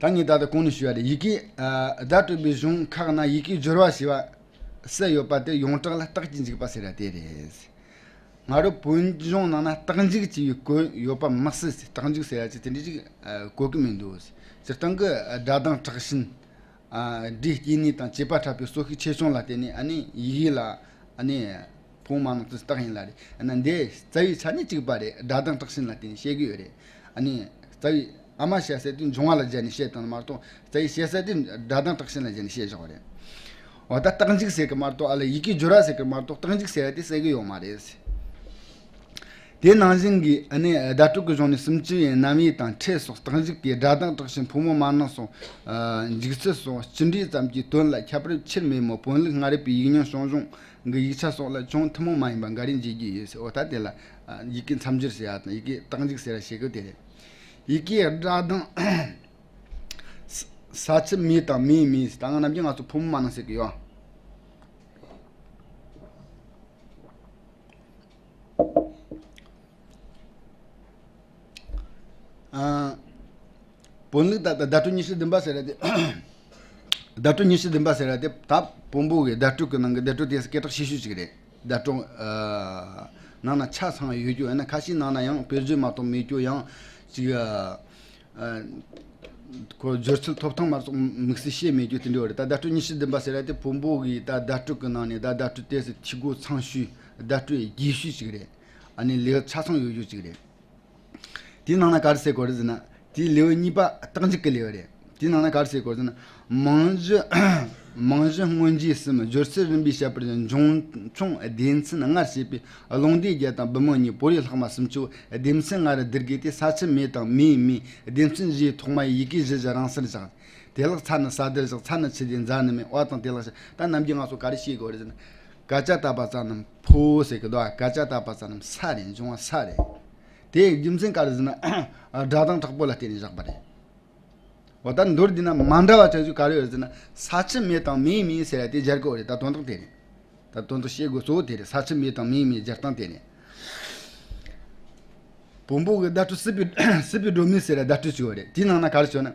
ད་ངས་ད་ལྟ་གོང་ནས་ཞུས་པ་རེད། ཡི་གེ་ཨ་བརྡ་སྤྲོད་པའི་གཞུང་ཁག་ན་ཡི་གེ་སྦྱོར་བ་བྱས་པ་གསལ་ཡོད་པ་དེ་ཡོངས་གྲགས་ལ་རྟགས་ཀྱིས་འཇུག་པ་ཟེར་བ་དེ་རེད། ང་རང་བོད་གཞུང་ནང་ན་རྟགས་འཇུག་ཅེས་པའི་གོ་ཡོད་པ་མི་སྲིད་ཟེར། རྟགས་འཇུག་ཟེར་ཡ་ཅིག་དེ་འདྲ་ཅིག་ཨ་གོ་གི་མི་འདུག་ཟེར། སྤྱིར་བཏང་གི་ཨ་སྒྲ་གདངས་དྲག་ཞན། ཨ་སྒྲའི་སྐྱེ་གནས་དང་བཅས་པ་འཁྲབ་པའི་གཙོ་ཤུགས་ཆེ་ཆུང་ལ་བརྟེན་ནས་ཨ་ནི་ཡི་གེ་ལ་ཨ་ནི་ཕོ་མོ་མ་ནིང་དེ་རྟགས་ཡིན་ལ་རེད། ཨ་ན་འདི་རྩ་བའི་ཆ་ནས་གཅིག་པ་རེད། སྒྲ་གདངས་དྲག་ཞན་ལ་བརྟེན་ནས་བཤད་གི་ཡོད་རེད། ཨ་ནི་རྩ་བའི་ཨ་མ་བཤད་ས་དེ་འབྱུང་བ་ལ་སྦྱར་ནས་བཤད་བཏང་ནི་མ་གཏོགས། རྩ་བའི་བཤད་ས་དེ་སྒྲ་གདངས་དྲག་ཞན་ལ་སྦྱར་ནས་བཤད་བཞག་པ་རེད། འོ་ད་རྟགས་འཇུག་ཟེར་གི་མ་གཏོགས། ཨ་ལ་ཡི་གེ་སྦྱོར་བ་ཟེར་གི་མ་གཏོགས། རྟགས་འཇུག་ཟེར་བ་དེ་གསལ་གི་ཡོད་མ་རེད། དེ་ནང་བཞིན་གྱི་ཨ་ནི་བརྡ་སྤྲོད་ཀྱི་གཞུང་ནས་སུམ་ཅུ་པའི་རྣམ་དབྱེ་དང་ཕྲད་སོགས་རྟགས་འཇུག་གི་སྒྲ་གདངས་དྲག་ཞན་ཕོ་མོ་མ་ནིང་སོགས་ཨ་འཇུག་ཚུལ་སོགས་སྤྱི་འགྲོས་ཙམ་གྱི་དོན་ལ་ཁྱད་པར་ཆེར་མེད་མོད། བོན་ལུགས་སྔ་རབས་པའི་ཡིག་རྙིང་ཞང་ཞུང་གི་ཡིག་ཆ་སོགས་ལ་ཅུང་ཐུན་མོང་མ་ཡིན་པ་འགའ་རེ་མཇལ་རྒྱུ་ཡོད་ཟེར། འོ་ད་དེ་ལ་ཨ་ཡི་གེ་མཚམས་སྦྱོར་ཟེར་ཡ་དང་ཡི་གེ་རྟགས་འཇུག་ཟེར་ཡ་བཤད་གི་དེ་རེད། ཡི་གེའི་སྒྲ་གདངས། ས་ས་ཆུ་མེ་དང་མེའི་མེ་ཟེར། ད་ང་ནམ་རྒྱུན་ང་ཚོ་ཕོ་མོ་མ་ནིང་ཟེར་གི་ཡོད། ཨ། བོན་ལུགས་ད་ལྟ་བརྡ་སྤྲོད་ཉི་ཤུ་བདུན་པ་ཟེར་ཡ་དེ། བརྡ་སྤྲོད་ཉི་ཤུ་བདུན་པ་ཟེར་ཡ་དེ་ད་བོན་པོ་གི་བརྡ་སྤྲོད་ཀྱི་ནང་གི་བརྡ་སྤྲོད་དེ་སྐད་གྲགས་ཆེ་ཤོས་ཅིག་རེད། བརྡ་སྤྲོད་ཨ་ནང་ན་ཆ་ཚང་ཡོད་རྒྱུ་ཡང་ན། ཁ་ཤས་ནང་ན་ཡང་དཔེ་བརྗོད་མ་གཏོགས་མེད་རྒྱུ། ཡང་ཅིག་ཨ་ཁོ་སྦྱོར་ཚུལ་ཐོབ་ཐང་མ་གཏོགས་དམིགས་བསལ་བཤད་མེད་རྒྱུ་དེ་འདྲ་རེད། ད་བརྡ་སྤྲོད་ཉི་ཤུ་བདུན་པ་ཟེར་ཡ་དེ་བོན་པོ་གི་ད་བརྡ་སྤྲོད་ཀྱི་ནང་ནས་ད་བརྡ་སྤྲོད་དེ་སི་འཐུས་སྒོ་ཚང་ཤོས། བརྡ་སྤྲོད་རྒྱས་ཤོས་ཅིག་རེད། ཨ་ནི་ལེའུ་ཆ་ཚང་ཡོད་རྒྱུ་ཅིག་རེད། དེའི་ནང་ན་ག་རེ་ཟེར་གོ་རེད་ཟེར་ན། དེའི་ལེའུ་གཉིས་པ་རྟགས་འཇུག་གི་ལེའུ་རེད། དེའི་ནང་ན་ག་རེ་ཟེར་གོ་རེད་ཟེར་ན། མིང་གཞི། མིང་གཞི་སྔོན་རྗེས་གསུམ། སྦྱོར་ཚུལ་རིམ་པས་བཤད་པར་འབྱུང་ཆུང་སྡེ་ཚན་ལྔར་བྱས་པའི་ལུང་སྡེ་བརྒྱད་དང་བུམ་པ་གཉིས། པོ་རིའི་ལྷག་མ་སུམ་ཅུ་སྡེ་ཚན་ལྔ་རུ་བསྡུར་དགོས་ཏེ། ས་ཆུ་མེ་དང་མེའི་མེ། སྡེ་ཚན་བཞིའི་ཐོག་མ་ཡི་གེ་བཞི་བཞི་རང་སར་བཞག། དེ་ལེགས་ཚ་ནི་ས་དེར་བཞག། ཚ་ནི་ཆུ་དེ་འཛའ་ནི་མེ། བ་དང་དེ་ལེགས་ཤ། ད་ནམ་རྒྱུན་ང་ཚོ་ག་རེ་བཤད་དགོས་རེད་ཟེར་ན། ཀ་ཅ་ཏ་པ་ཙ་རྣམས་ཕོ་ཟེར་གི་འདུག། ཀ་ཅ་ཏ་པ་ཙ་རྣམས་ས་རེད། འབྱུང་བ་ས་རེད། དེའི་རྒྱུ་མཚན་ག་རེ་ཟེར་ན། སྒྲ་གདངས་དྲག་པོ་ལ་བརྟེན་ནས་བཞག་པ་རེད། འོ་ད་མདོར་བསྡུས་ན་མ་འདྲ་བ་ཆ་ཚུལ་ག་རེ་ཡོད་ཟེར་ན། ས་ཆུ་མེ་དང་མེའི་མེ་ཟེར་ཡ་དེ་སྦྱར་དགོས་རེད། ད་དོན་དག་དེ་རེད། ད་དོན་དག་བཤད་དགོས་གཙོ་བོ་དེ་རེད། ས་ཆུ་མེ་དང་མེའི་མེ་སྦྱར་སྟངས་དེ་རེད། བོན་པོ་གི་བརྡ་སྤྲོད་སྲིད་པའི་སྲིད་པའི་སྒྲོན་མེ་ཟེར་ཡ་བརྡ་སྤྲོད་ཅིག་ཡོད་རེད། དེའི་ནང་ན་ག་རེ་བྱུང་ན།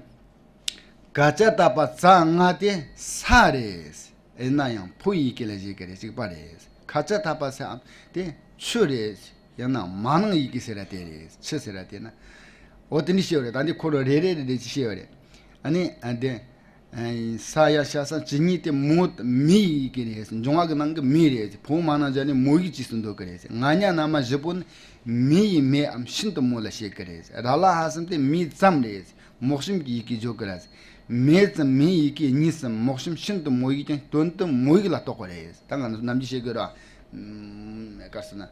ཀ་ཅ་ཏ་པ་ཙ་ལྔ་དེ་ས་རེད། ཡིན་ན་ཡང་ཕོ་ཡི་གེ་ལ་བཞག་གི་རེད། གཅིག་པ་རེད། ཁ་ཅ་ཏ་པ་ཙ་དེ་ཆུ་རེད། ཡང་ན་མ་ནིང་ཡི་གེ་ཟེར་ར་དེ་རེད། ཆུ་ཟེར་ར་དེ་ན། འོ་དེ་འདྲ་བཤད་པ་རེད། ད་འདི་ཁོ་རང་རེ་རེ་རེ་རེ་ཅིག་བཤད་པ་རེད། ཨ་ནི་ཨ་འདི། ཨ་ས་ཡ་ཤ་ས་ཇི་གཉིས་དེ་མོ་མེ་ཡི་གེ་རེད། འབྱུང་བ་གི་ནང་གི་མེ་རེད། ཕོ་མ་ནིང་སྦྱར་ནས་མོ་ཡིག་ཅེས་སུ་འདོད་གི་རེད། ང་ཉ་ན་མ་བཞི་པོ་ནི་མེ་ཡི་མེའམ་ཤིན་ཏུ་མོ་ལ་བཤད་གི་རེད། ར་ལ་ཧ་གསུམ་དེ་མེ་ཙམ་རེད། རྨོག་གཤམ་གྱི་ཡི་གེ་བརྗོད་ཀྱི་རེད། མེ་ཙམ་མེའི་ཡི་གེ་གཉིས་སམ། རྨོག་གཤམ་ཤིན་ཏུ་མོ་ཡིག་ཀྱང་དོན་དུ་མོ་ཡིག་ལ་གཏོགས་པ་རེད། ད་ང་ཚོ་ནམ་རྒྱུན་བཤད་དགོས་ར། ཨམ། ག་རེ་ཟེར་ན།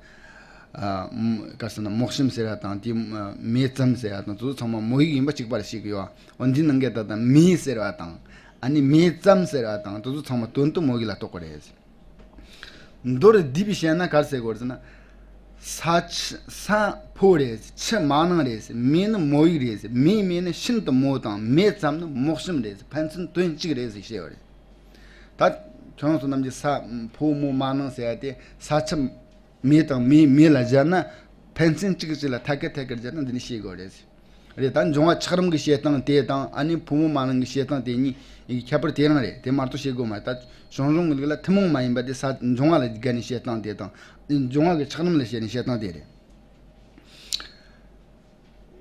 ཨ། ག་རེ་ཟེར་ན། རྨོག་གཤམ་ཟེར་ཡ་དང་དེ་མེ་ཙམ་ཟེར་ཡ་དང་དེ་ཚོ་ཚང་མ་མོ་ཡིག་ཡིན་པ་གཅིག་པ་རེད་བཤད་གི་ཡོད། འོ་འདི་ནང་གི་ད་ལྟ་མེ་ཟེར་བ་དང་། ཨ་ནི་མེ་ཙམ་ཟེར་བ་དང་དེ་ཚོ་ཚང་མ་དོན་དུ་མོ་ཡིག་ལ་གཏོགས་པ་རེད། མདོར་བསྡུས་པའི་བཤད་ན་ག་རེ་ཟེར་དགོས་རེད་ཟེར་ན། ས་ཆུ་ས་ཕོ་རེད། ཆུ་མ་ནིང་རེད། མེ་ནི་མོ་ཡིག་རེད། མེའི་མེ་ནི་ཤིན་ཏུ་མོ་དང་མེ་ཙམ་ནི་རྨོག་གཤམ་རེད། ཕན་ཚུན་དོན་གཅིག་རེད་ཟེར་བཤད་པ་རེད། ད་ཁྱོད་རང་ཚོ་རྣམས་ཀྱིས་ས་ཕོ་མོ་མ་ནིང་ཟེར་ཡ་དེ་ས་ཆུ་མེ་དང་མེའི་མེ་ལ་སྦྱར་ན། ཕན་ཚུན་གཅིག་གཅིག་ལ་ཐད་ཀར་ཐད་ཀར་སྦྱར་ན་འདི་ནི་བཤད་དགོས་རེད། རེད། ད་འབྱུང་བ་ཆགས་རིམ་གྱི་བཤད་སྟངས་དེ་དང་། ཨ་ནི་ཕོ་མོ་མ་ནིང་གི་བཤད་སྟངས་དེ་གཉིས་ཀྱི་ཁྱད་པར་དེ་རང་རེད། དེ་མ་གཏོགས་བཤད་དགོས་མ་རེད། ད་ཞང་ཞུང་གི་ལུགས་ལ་ཐུན་མོང་མ་ཡིན་པ་དེ་ས་འབྱུང་བ་ལ་དགའ་ནས་བཤད་སྟངས་དེ་དང་། འབྱུང་བ་གི་ཆགས་རིམ་ལ་བཤད་ནས་བཤད་སྟངས་དེ་རེད།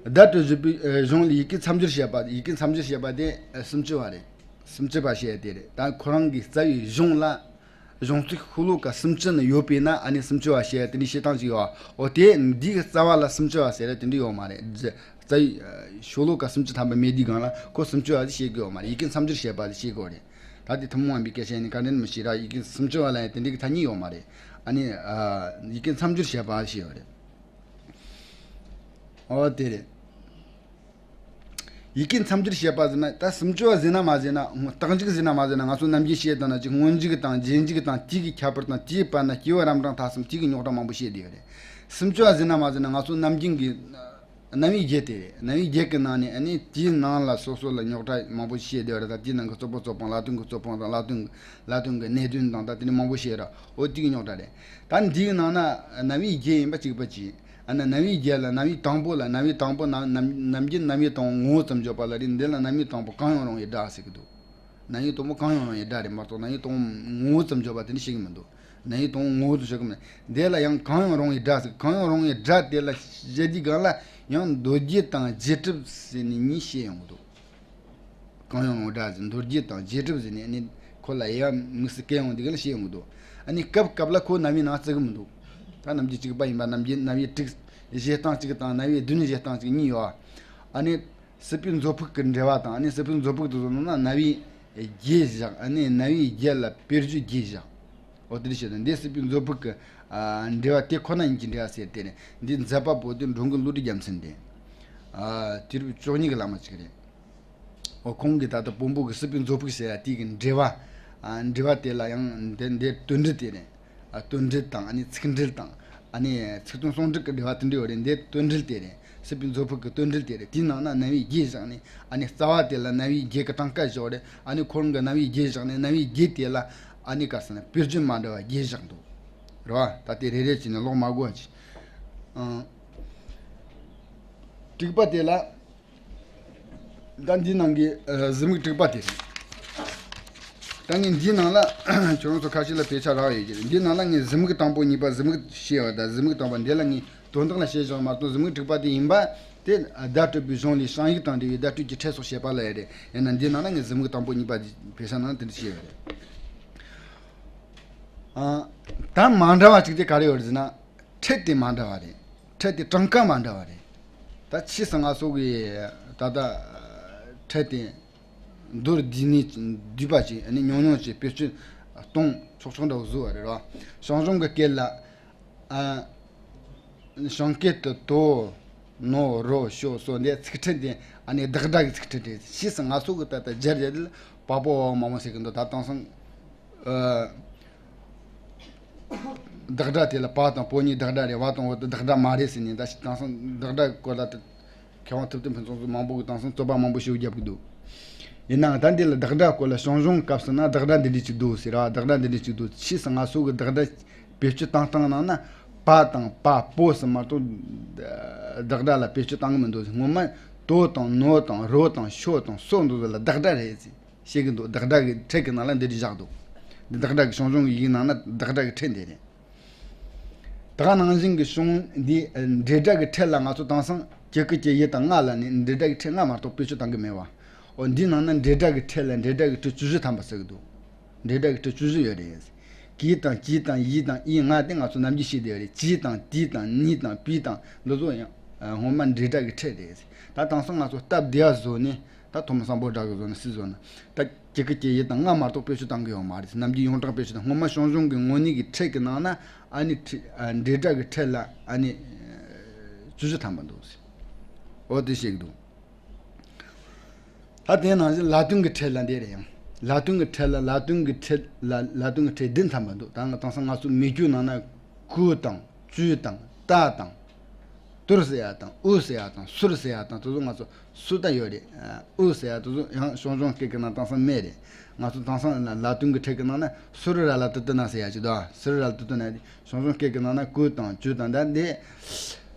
བརྡ་སྤྲོད་བརྗོད་པའི་གཞུང་ལ་ཡི་གེ་མཚམས་སྦྱོར་བྱེད་པ། ཡི་གེ་མཚམས་སྦྱོར་བྱེད་པ་དེ་སུམ་ཅུ་པ་རེད། སུམ་ཅུ་པ་བཤད་དེ་རེད། ད་ཁོ་རང་གི་རྩ་བའི་གཞུང་ལ། གཞུང་ཚིག་ཤོ་ལོ་ཀ་སུམ་ཅུ་ནི་ཡོད་པས་ན། ཨ་ནི་སུམ་ཅུ་པ་བཤད་དེ་འདྲའི་བཤད་སྟངས་ཅིག་ཡོད། འོ་དེ་འདིའི་རྩ་བ་ལ་སུམ་ཅུ་པ་ཟེར་དེ་འདྲ་ཡོད་མ་རེད། རྩ་བའི་ཤོ་ལོ་ཀ་སུམ་ཅུ་ཐམ་པ་མེད་དུས་སྒང་ལ་ཁོ་སུམ་ཅུ་པ་དེ་བཤད་དགོས་ཡོད་མ་རེད། ཡི་གེ་མཚམས་སྦྱོར་བྱེད་པ་དེ་བཤད་དགོས་རེད། ད་དེ་ཐུན་མོང་མ་ཡིན་པའི་སྐད་ཆ་ཡིན་ནི་ག་འདྲ་ནི་མི་ཤེས་ར། ཡི་གེ་སུམ་ཅུ་པ་ལ་ཡང་དེ་འདྲའི་གི་ཐ་སྙད་ཡོད་མ་རེད། ཨ་ནི་ཨ་ཡི་གེ་མཚམས་སྦྱོར་བྱེད་པ་ཞེས་ཡོད་རེད། འོ་དེ་རེད། ཡི་གེ་མཚམས་སྦྱོར་བྱེད་པ་ཟེར་ན། ད་སུམ་ཅུ་པ་ཟེར་ན་མ་ཟེར་ན། རྟགས་འཇུག་ཟེར་ན་མ་ཟེར་ན། ང་ཚོ་ནམ་རྒྱུན་བཤད་དང་ན་ཅིག་སྔོན་འཇུག་དང་རྗེས་འཇུག་དང་དེ་གི་ཁྱད་པར་དང་། དེའི་བར་ན་སྐྱེས་བུ་རབ་འབྲིང་ཐ་གསུམ་དེ་གི་རྙོག་དྲ་མང་པོ་བཤད་བསྡད་ཡོད་རེད། སུམ་ཅུ་པ་ཟེར་ན་མ་ཟེར་ན། ང་ཚོ་ནམ་རྒྱུན་གྱི་རྣམ་དབྱེ་བརྒྱད་དེ་རེད། རྣམ་དབྱེ་བརྒྱད་ཀྱི་ནང་ནས་ཨ་ནི་དེའི་ནང་ལ་སོ་སོ་ལ་རྙོག་དྲ་མང་པོ་བཤད་བསྡད་ཡོད་རེད། ད་དེའི་ནང་གི་རྩོད་པ་རྩོད་སྤོང་། ལ་དོན་གྱི་རྩོད་སྤོང་དང་། ལ་དོན་གྱི་ལ་དོན་གྱི་གནད་དོན་དང་། ད་དེ་ནི་མང་པོ་བཤད་ར། འོ་དེ་གི་རྙོག་དྲ་རེད། ད་འདིའི་ནང་ན་རྣམ་དབྱེ་བརྒྱད་ཡིན་པ་གཅིག་པ་གཅིག། ཨ་ན་རྣམ་དབྱེ་བརྒྱད་ལ་རྣམ་དབྱེ་དང་པོ་ལ་རྣམ་དབྱེ་དང་པོ་ནམ་ནམ་རྣམ་རྒྱུ་རྣམ་དབྱེ་དང་པོ་ངོ་བོ་ཙམ་བརྗོད་པ་ལ་རེད། འདི་ལ་རྣམ་དབྱེ་དང་པོ་གང་ཡང་རུང་བའི་སྒྲ་ཟེར་གི་འདུག་རྣམ་དབྱེ་དང་པོ་གང་ཡང་རུང་བའི་སྒྲ་རེད་མ་གཏོགས་རྣམ་དབྱེ་དང་པོ་ངོ་བོ་ཙམ་བརྗོད་པ་དེ་འདྲ་བཤད་གི་མི་འདུག་རྣམ་དབྱེ་དང་པོ་ངོ་བོ་ཙམ་བཤད་གི་མི་འདུག་འདི་ལ་ཡང་གང་ཡང་རུང་བའི་སྒྲ་ཟེར། གང་ཡང་རུང་བའི་སྒྲ་དེ་ལ་བཤད་དུས་སྒང་ལ་ཡང་མདོ་རྒྱུད་དང་རྗེས་གྲུབ་ཟེར་ནས་གཉིས་བཤད་ཡོང་གི་འདུག་གང་ཡང་རུང་སྒྲ་ཟེར། མདོ་རྒྱུད་དང་རྗེས་གྲུབ་ཟེར་ནས་ཨ་ནི་ཁོ་ལ་དབྱེ་བ་དམིགས་སུ་བཀར་ཡོང་དུས་སྒང་ལ་བཤད་ཡོང་གི་འདུག་ཨ་ནི་སྐབས་སྐབས་ལ་ཁོ་རྣམ་དབྱེ་ནང་བརྩི་གི་མི་འདུག་ད་རྣམ་འགྱུར་གཅིག་པ་ཡིན་པ་རྣམ་འགྱུར་རྣམ་དབྱེ་དྲུག་བཞེད་སྟངས་གཅིག་དང་རྣམ་དབྱེ་བདུན་བཞེད་སྟངས་གཅིག་གཉིས་ཡོད། ཨ་ནི་སྲིད་པའི་མཛོད་ཕུགས་ཀྱི་འགྲེལ་པ་དང་། ཨ་ནི་སྲིད་པའི་མཛོད་ཕུགས་དེ་ཚོ་ནང་ན་རྣམ་དབྱེ་བརྒྱད་བཞག་ཨ་ནི་རྣམ་དབྱེ་བརྒྱད་ལ་དཔེར་བརྗོད་བརྒྱད་བཞག་འོ་དེ་འདྲ་བཤད་དང་། འདི་སྲིད་པའི་མཛོད་ཕུགས་ཀྱི་ཨ་འགྲེལ་པ་དེ་ཁོ་ན་ཉིད་ཀྱི་འགྲེལ་པ་ཟེར་དེ་རེད། འདི་མཛད་པ་པོ་དེ་འགྲོ་མགོན་བློ་གྲོས་རྒྱལ་མཚན་རེད། ཨ་དུས་རབས་བཅུ་གཉིས་ཀྱི་བླ་མ་ཅིག་རེད། འོ་ཁོང་གིས་ད་ལྟ་བོན་པོ་གི་སྲིད་པའི་མཛོད་ཕུགས་ཟེར་ཡ་དེ་གི་འགྲེལ་པ། ཨ་འགྲེལ་པ་དེ་ལ་ཡང་འདི་འདི་དོན་འགྲེལ་དེ་རེད། ཨ་དོན་འགྲེལ་དང་ཨ་ནི་ཚིག་འགྲེལ་དང་། ཨ་ནི་ཚིག་དོན་ཟུང་འབྲེལ་གྱི་འགྲེལ་པ་དེ་འདྲ་ཡོད་རེད། འདི་དོན་འགྲེལ་དེ་རེད། སྲིད་པའི་མཛོད་ཕུགས་ཀྱི་དོན་འགྲེལ་དེ་རེད། དེའི་ནང་ན་རྣམ་དབྱེ་བརྒྱད་བཞག་ནས། ཨ་ནི་རྩ་བ་དེ་ལ་རྣམ་དབྱེ་བརྒྱད་ཀྱི་གྲངས་ཀ་བཞག་རེད། ཨ་ནི་ཁོ་རང་གི་རྣམ་དབྱེ་བརྒྱད་བཞག་ནས་རྣམ་དབྱེ་བརྒྱད་དེ་ལ་ཨ་ནི་ག་རེ་ཟེར་ན་དཔེར་བརྗོད་མ་འདྲ་བ་བརྒྱད་བཞག་འདུག་རེད་བ། ད་དེ་རེ་རེ་བྱས་ནས་ཀློག་མ་དགོས་པ་བྱས། ཨང་། དྲུག་པ་དེ་ལ། ད་འདིའི་ནང་གི་ཨ་གཟི་མིག་དྲུག་པ་དེ་རེད། ད་ངས་འདིའི་ནང་ལ་ཁྱོད་རང་ཚོ་ཁ་ཤས་ལ་དཔེ་ཆ་རག་ཡོད་ཀྱི་རེད། འདིའི་ནང་ལ་ངས་གཟི་མིག་དང་པོ་གཉིས་པ། གཟི་མིག་ཤེས་པ་དང་གཟི་མིག་དང་པོ་འདི་ལ་ངས་དོན་དག་ལ་བཤད་བཞག་མ་གཏོགས། གཟི་མིག་དྲུག་པ་དེ་ཡིན་པ་དེ་བརྡ་སྤྲོད་པའི་གཞུང་ལས་བྱང་ཡིག་དང་འབྲེལ་བའི་བརྡ་སྤྲོད་ཀྱི་ཕྲད་སོགས་བཤད་པ་ལ་ཡོད་རེད། ཡིན་ན་འདིའི་ནང་ལ་ངས་གཟི་མིག་དང་པོ་གཉིས་པ་དེ་དཔེ་ཆ་ནང་དེ་འདྲ་བཤད་ཡོད་རེད། ཨ་ད་མ་འདྲ་བ་གཅིག་དེ་ག་རེ་ཡོད་རེད་ཟེར་ན། ཕྲད་དེ་མ་འདྲ་བ་རེད། ཕྲད་དེ་གྲངས་ཀ་མ་འདྲ་བ་རེད། ད་ཕྱིས་སུ་ང་ཚོ་གི་ད་ལྟ་ཕྲད་དེ་མདོར་བསྡུས་ནས་བསྡུས་པ་ཅིག་ཨ་ནི་ཉུང་ཉུང་ཅིག་བེད་སྤྱོད་གཏོང་ཆོག་ཆོག་འདྲ་བོ་བཟོས་པ་རེད་ར། ཞང་ཞུང་གི་སྐད་ལ་ཨ་ཞང་སྐད་དུ་དོ་ནོ་རོ་ཤོ་སོ་འདི་ཚིག་ཕྲད་དེ་ཨ་ནི་བདག་སྒྲ་གི་ཚིག་ཕྲད་རེད། ཕྱིས་སུ་ང་ཚོ་གི་ད་ལྟ་སྦྱར་ཡ་དེ་ལ་པ་པོ་བ་མ་མོ་ཟེར་གི་འདུག་ད་དེང་སང་ཨ། བདག་སྒྲ་དེ་ལ་པ་དང་པོ་གཉིས་བདག་སྒྲ་རེད། བ་དང་བོ་དེ་བདག་སྒྲ་མ་རེད་ཟེར་ནས། ད་དེང་སང་བདག་སྒྲ་སྐོར་ལ་དེ་མཁས་དབང་ཐུབ་བསྟན་ཕུན་ཚོགས་མང་པོ་གིས་དེང་སང་རྩོད་པ་མང་པོ་ཞིག་རྒྱབ་ཀྱི་འདུག་ཡིན་ནའང་ད་འདི་ལ་བདག་སྒྲ་སྐོར་ལ་ཞང་ཞུང་སྐབས་སུ་ན་བདག་སྒྲ་འདི་འདྲ་ཅིག་འདུག་ཟེར་ར། བདག་སྒྲ་འདི་འདྲ་ཅིག་འདུག་ཕྱིས་སུ་ང་ཚོ་གི་བདག་སྒྲ་བེད་སྤྱོད་བཏང་སྟངས་ནང་ན་པ་དང་པ་པོ་ཟེར་མ་གཏོགས་བདག་སྒྲ་ལ་བེད་སྤྱོད་བཏང་གི་མི་འདུག་སྔོན་མ་དོ་དང་ནོ་དང་རོ་དང་ཤོ་དང་སོ་འདི་ཚོ་ལ་བདག་སྒྲ་རེད་ཟེར། བཤད་ཀྱི་འདུག་བདག་སྒྲ་གི་ཕྲད་ཀྱི་ནང་ལ་འདི་འདྲ་བཞག་འདུག་འདི་བདག་སྒྲ་གི་ཞང་ཞུང་གི་ཡིག་ནང་ན་བདག་སྒྲ་གི་ཕྲད་འདི་རེད། ད་ག་ནང་བཞིན་གྱི་ཞང་ཞུང་འདི་འབྲེལ་སྒྲ་གི་ཕྲད་ལ་ང་ཚོ་དེང་སང་གི་གུ་གི་གི་ཡི་དང་ང་ལ་ནི་འབྲེལ་སྒྲ་གི་ཕྲད་ལྔ་མ་གཏོགས་བེད་སྤྱོད་བཏང་གི་མེད་པ། འོ་འདི་ནང་ན་འབྲེལ་སྒྲ་གི་ཕྲད་ལ་འབྲེལ་སྒྲ་གི་ཕྲད་བཅུ་བཞི་ཐམ་པ་ཟེར་གི་འདུག་འབྲེལ་སྒྲ་གི་ཕྲད་བཅུ་བཞི་ཡོད་རེད། གི་དང་གྱི་དང་ཡི་དང་ཨི་ང་དེ་ང་ཚོ་ནམ་རྒྱུན་བཤད་བསྡད་ཡོད་རེད། ཅི་དང་དི་དང་ནི་དང་པི་དང་འདི་ཚོ་ཡང་སྔོན་མ་འབྲེལ་སྒྲ་གི་ཕྲད་རེད། ད་དེང་སང་ང་ཚོ་སྟབས་བདེ་བ་བཟོ་ནས། ད་ཐོན་མི་སམ་བྷོ་ཊ་གིས་བཟོས་ན་སུས་བཟོས་ན། ད་གི་གུ་གི་གི་ཡི་དང་ང་མ་གཏོགས་བེད་སྤྱོད་བཏང་གི་ཡོད་མ་རེད། ནམ་རྒྱུན་ཡོངས་གྲགས་བེད་སྤྱོད་དང་། སྔོན་མ་ཞང་ཞུང་གི་ངོ་ནས་ཀྱི་ཕྲད་ཀྱི་ནང་ན་ཨ་ནི་ཕྲད་ཨ་འབྲེལ་སྒྲ་གི་ཕྲད་ལ་ཨ་ནི་བཅུ་བཞི་ཐམ་པ་འདུག་ཟེར། འོ་དེ་བཤད་ཀྱི་འདུག་ད་དེ་ནང་བཞིན་ལ་དོན་གྱི་ཕྲད་ལ་འདི་རེད་ཡང་། ལ་དོན་གྱི་ཕྲད་ལ་ལ་དོན་གྱི་ཕྲད་ལ་ལ་དོན་གྱི་ཕྲད་བདུན་ཐམ་པ་འདུག་ད་ང་དེང་སང་ང་ཚོ་མི་རྒྱུད་ནང་ན་ཀུ་དང་ཅུ་དང་ཏ་དང་ཏུར་ཟེར་ཡ་དང་ཨུ་ཟེར་ཡ་དང་སུར་ཟེར་ཡ་དང་དེ་ཚོ་ང་ཚོ་སུ་ད་ཡོད་རེད། ཨུ་ཟེར་ཡ་དེ་ཚོ་ཡང་ཞང་ཞུང་སྐད་ཀྱི་ནང་དེང་སང་མེད་རེད། ང་ཚོ་དེང་སང་ལ་ལ་དོན་གྱི་ཕྲད་ཀྱི་ནང་ན་སུར་ར་ལ་ཏུ་ཏུ་ན་ཟེར་ཡ་ཅིག་འདུག་སུར་ར་ལ་ཏུ་ཏུ་ན་དེ་ཞང་ཞུང་སྐད་ཀྱི་ནང་ན་ཀུ་དང་ཅུ་དང་། ད་འདི་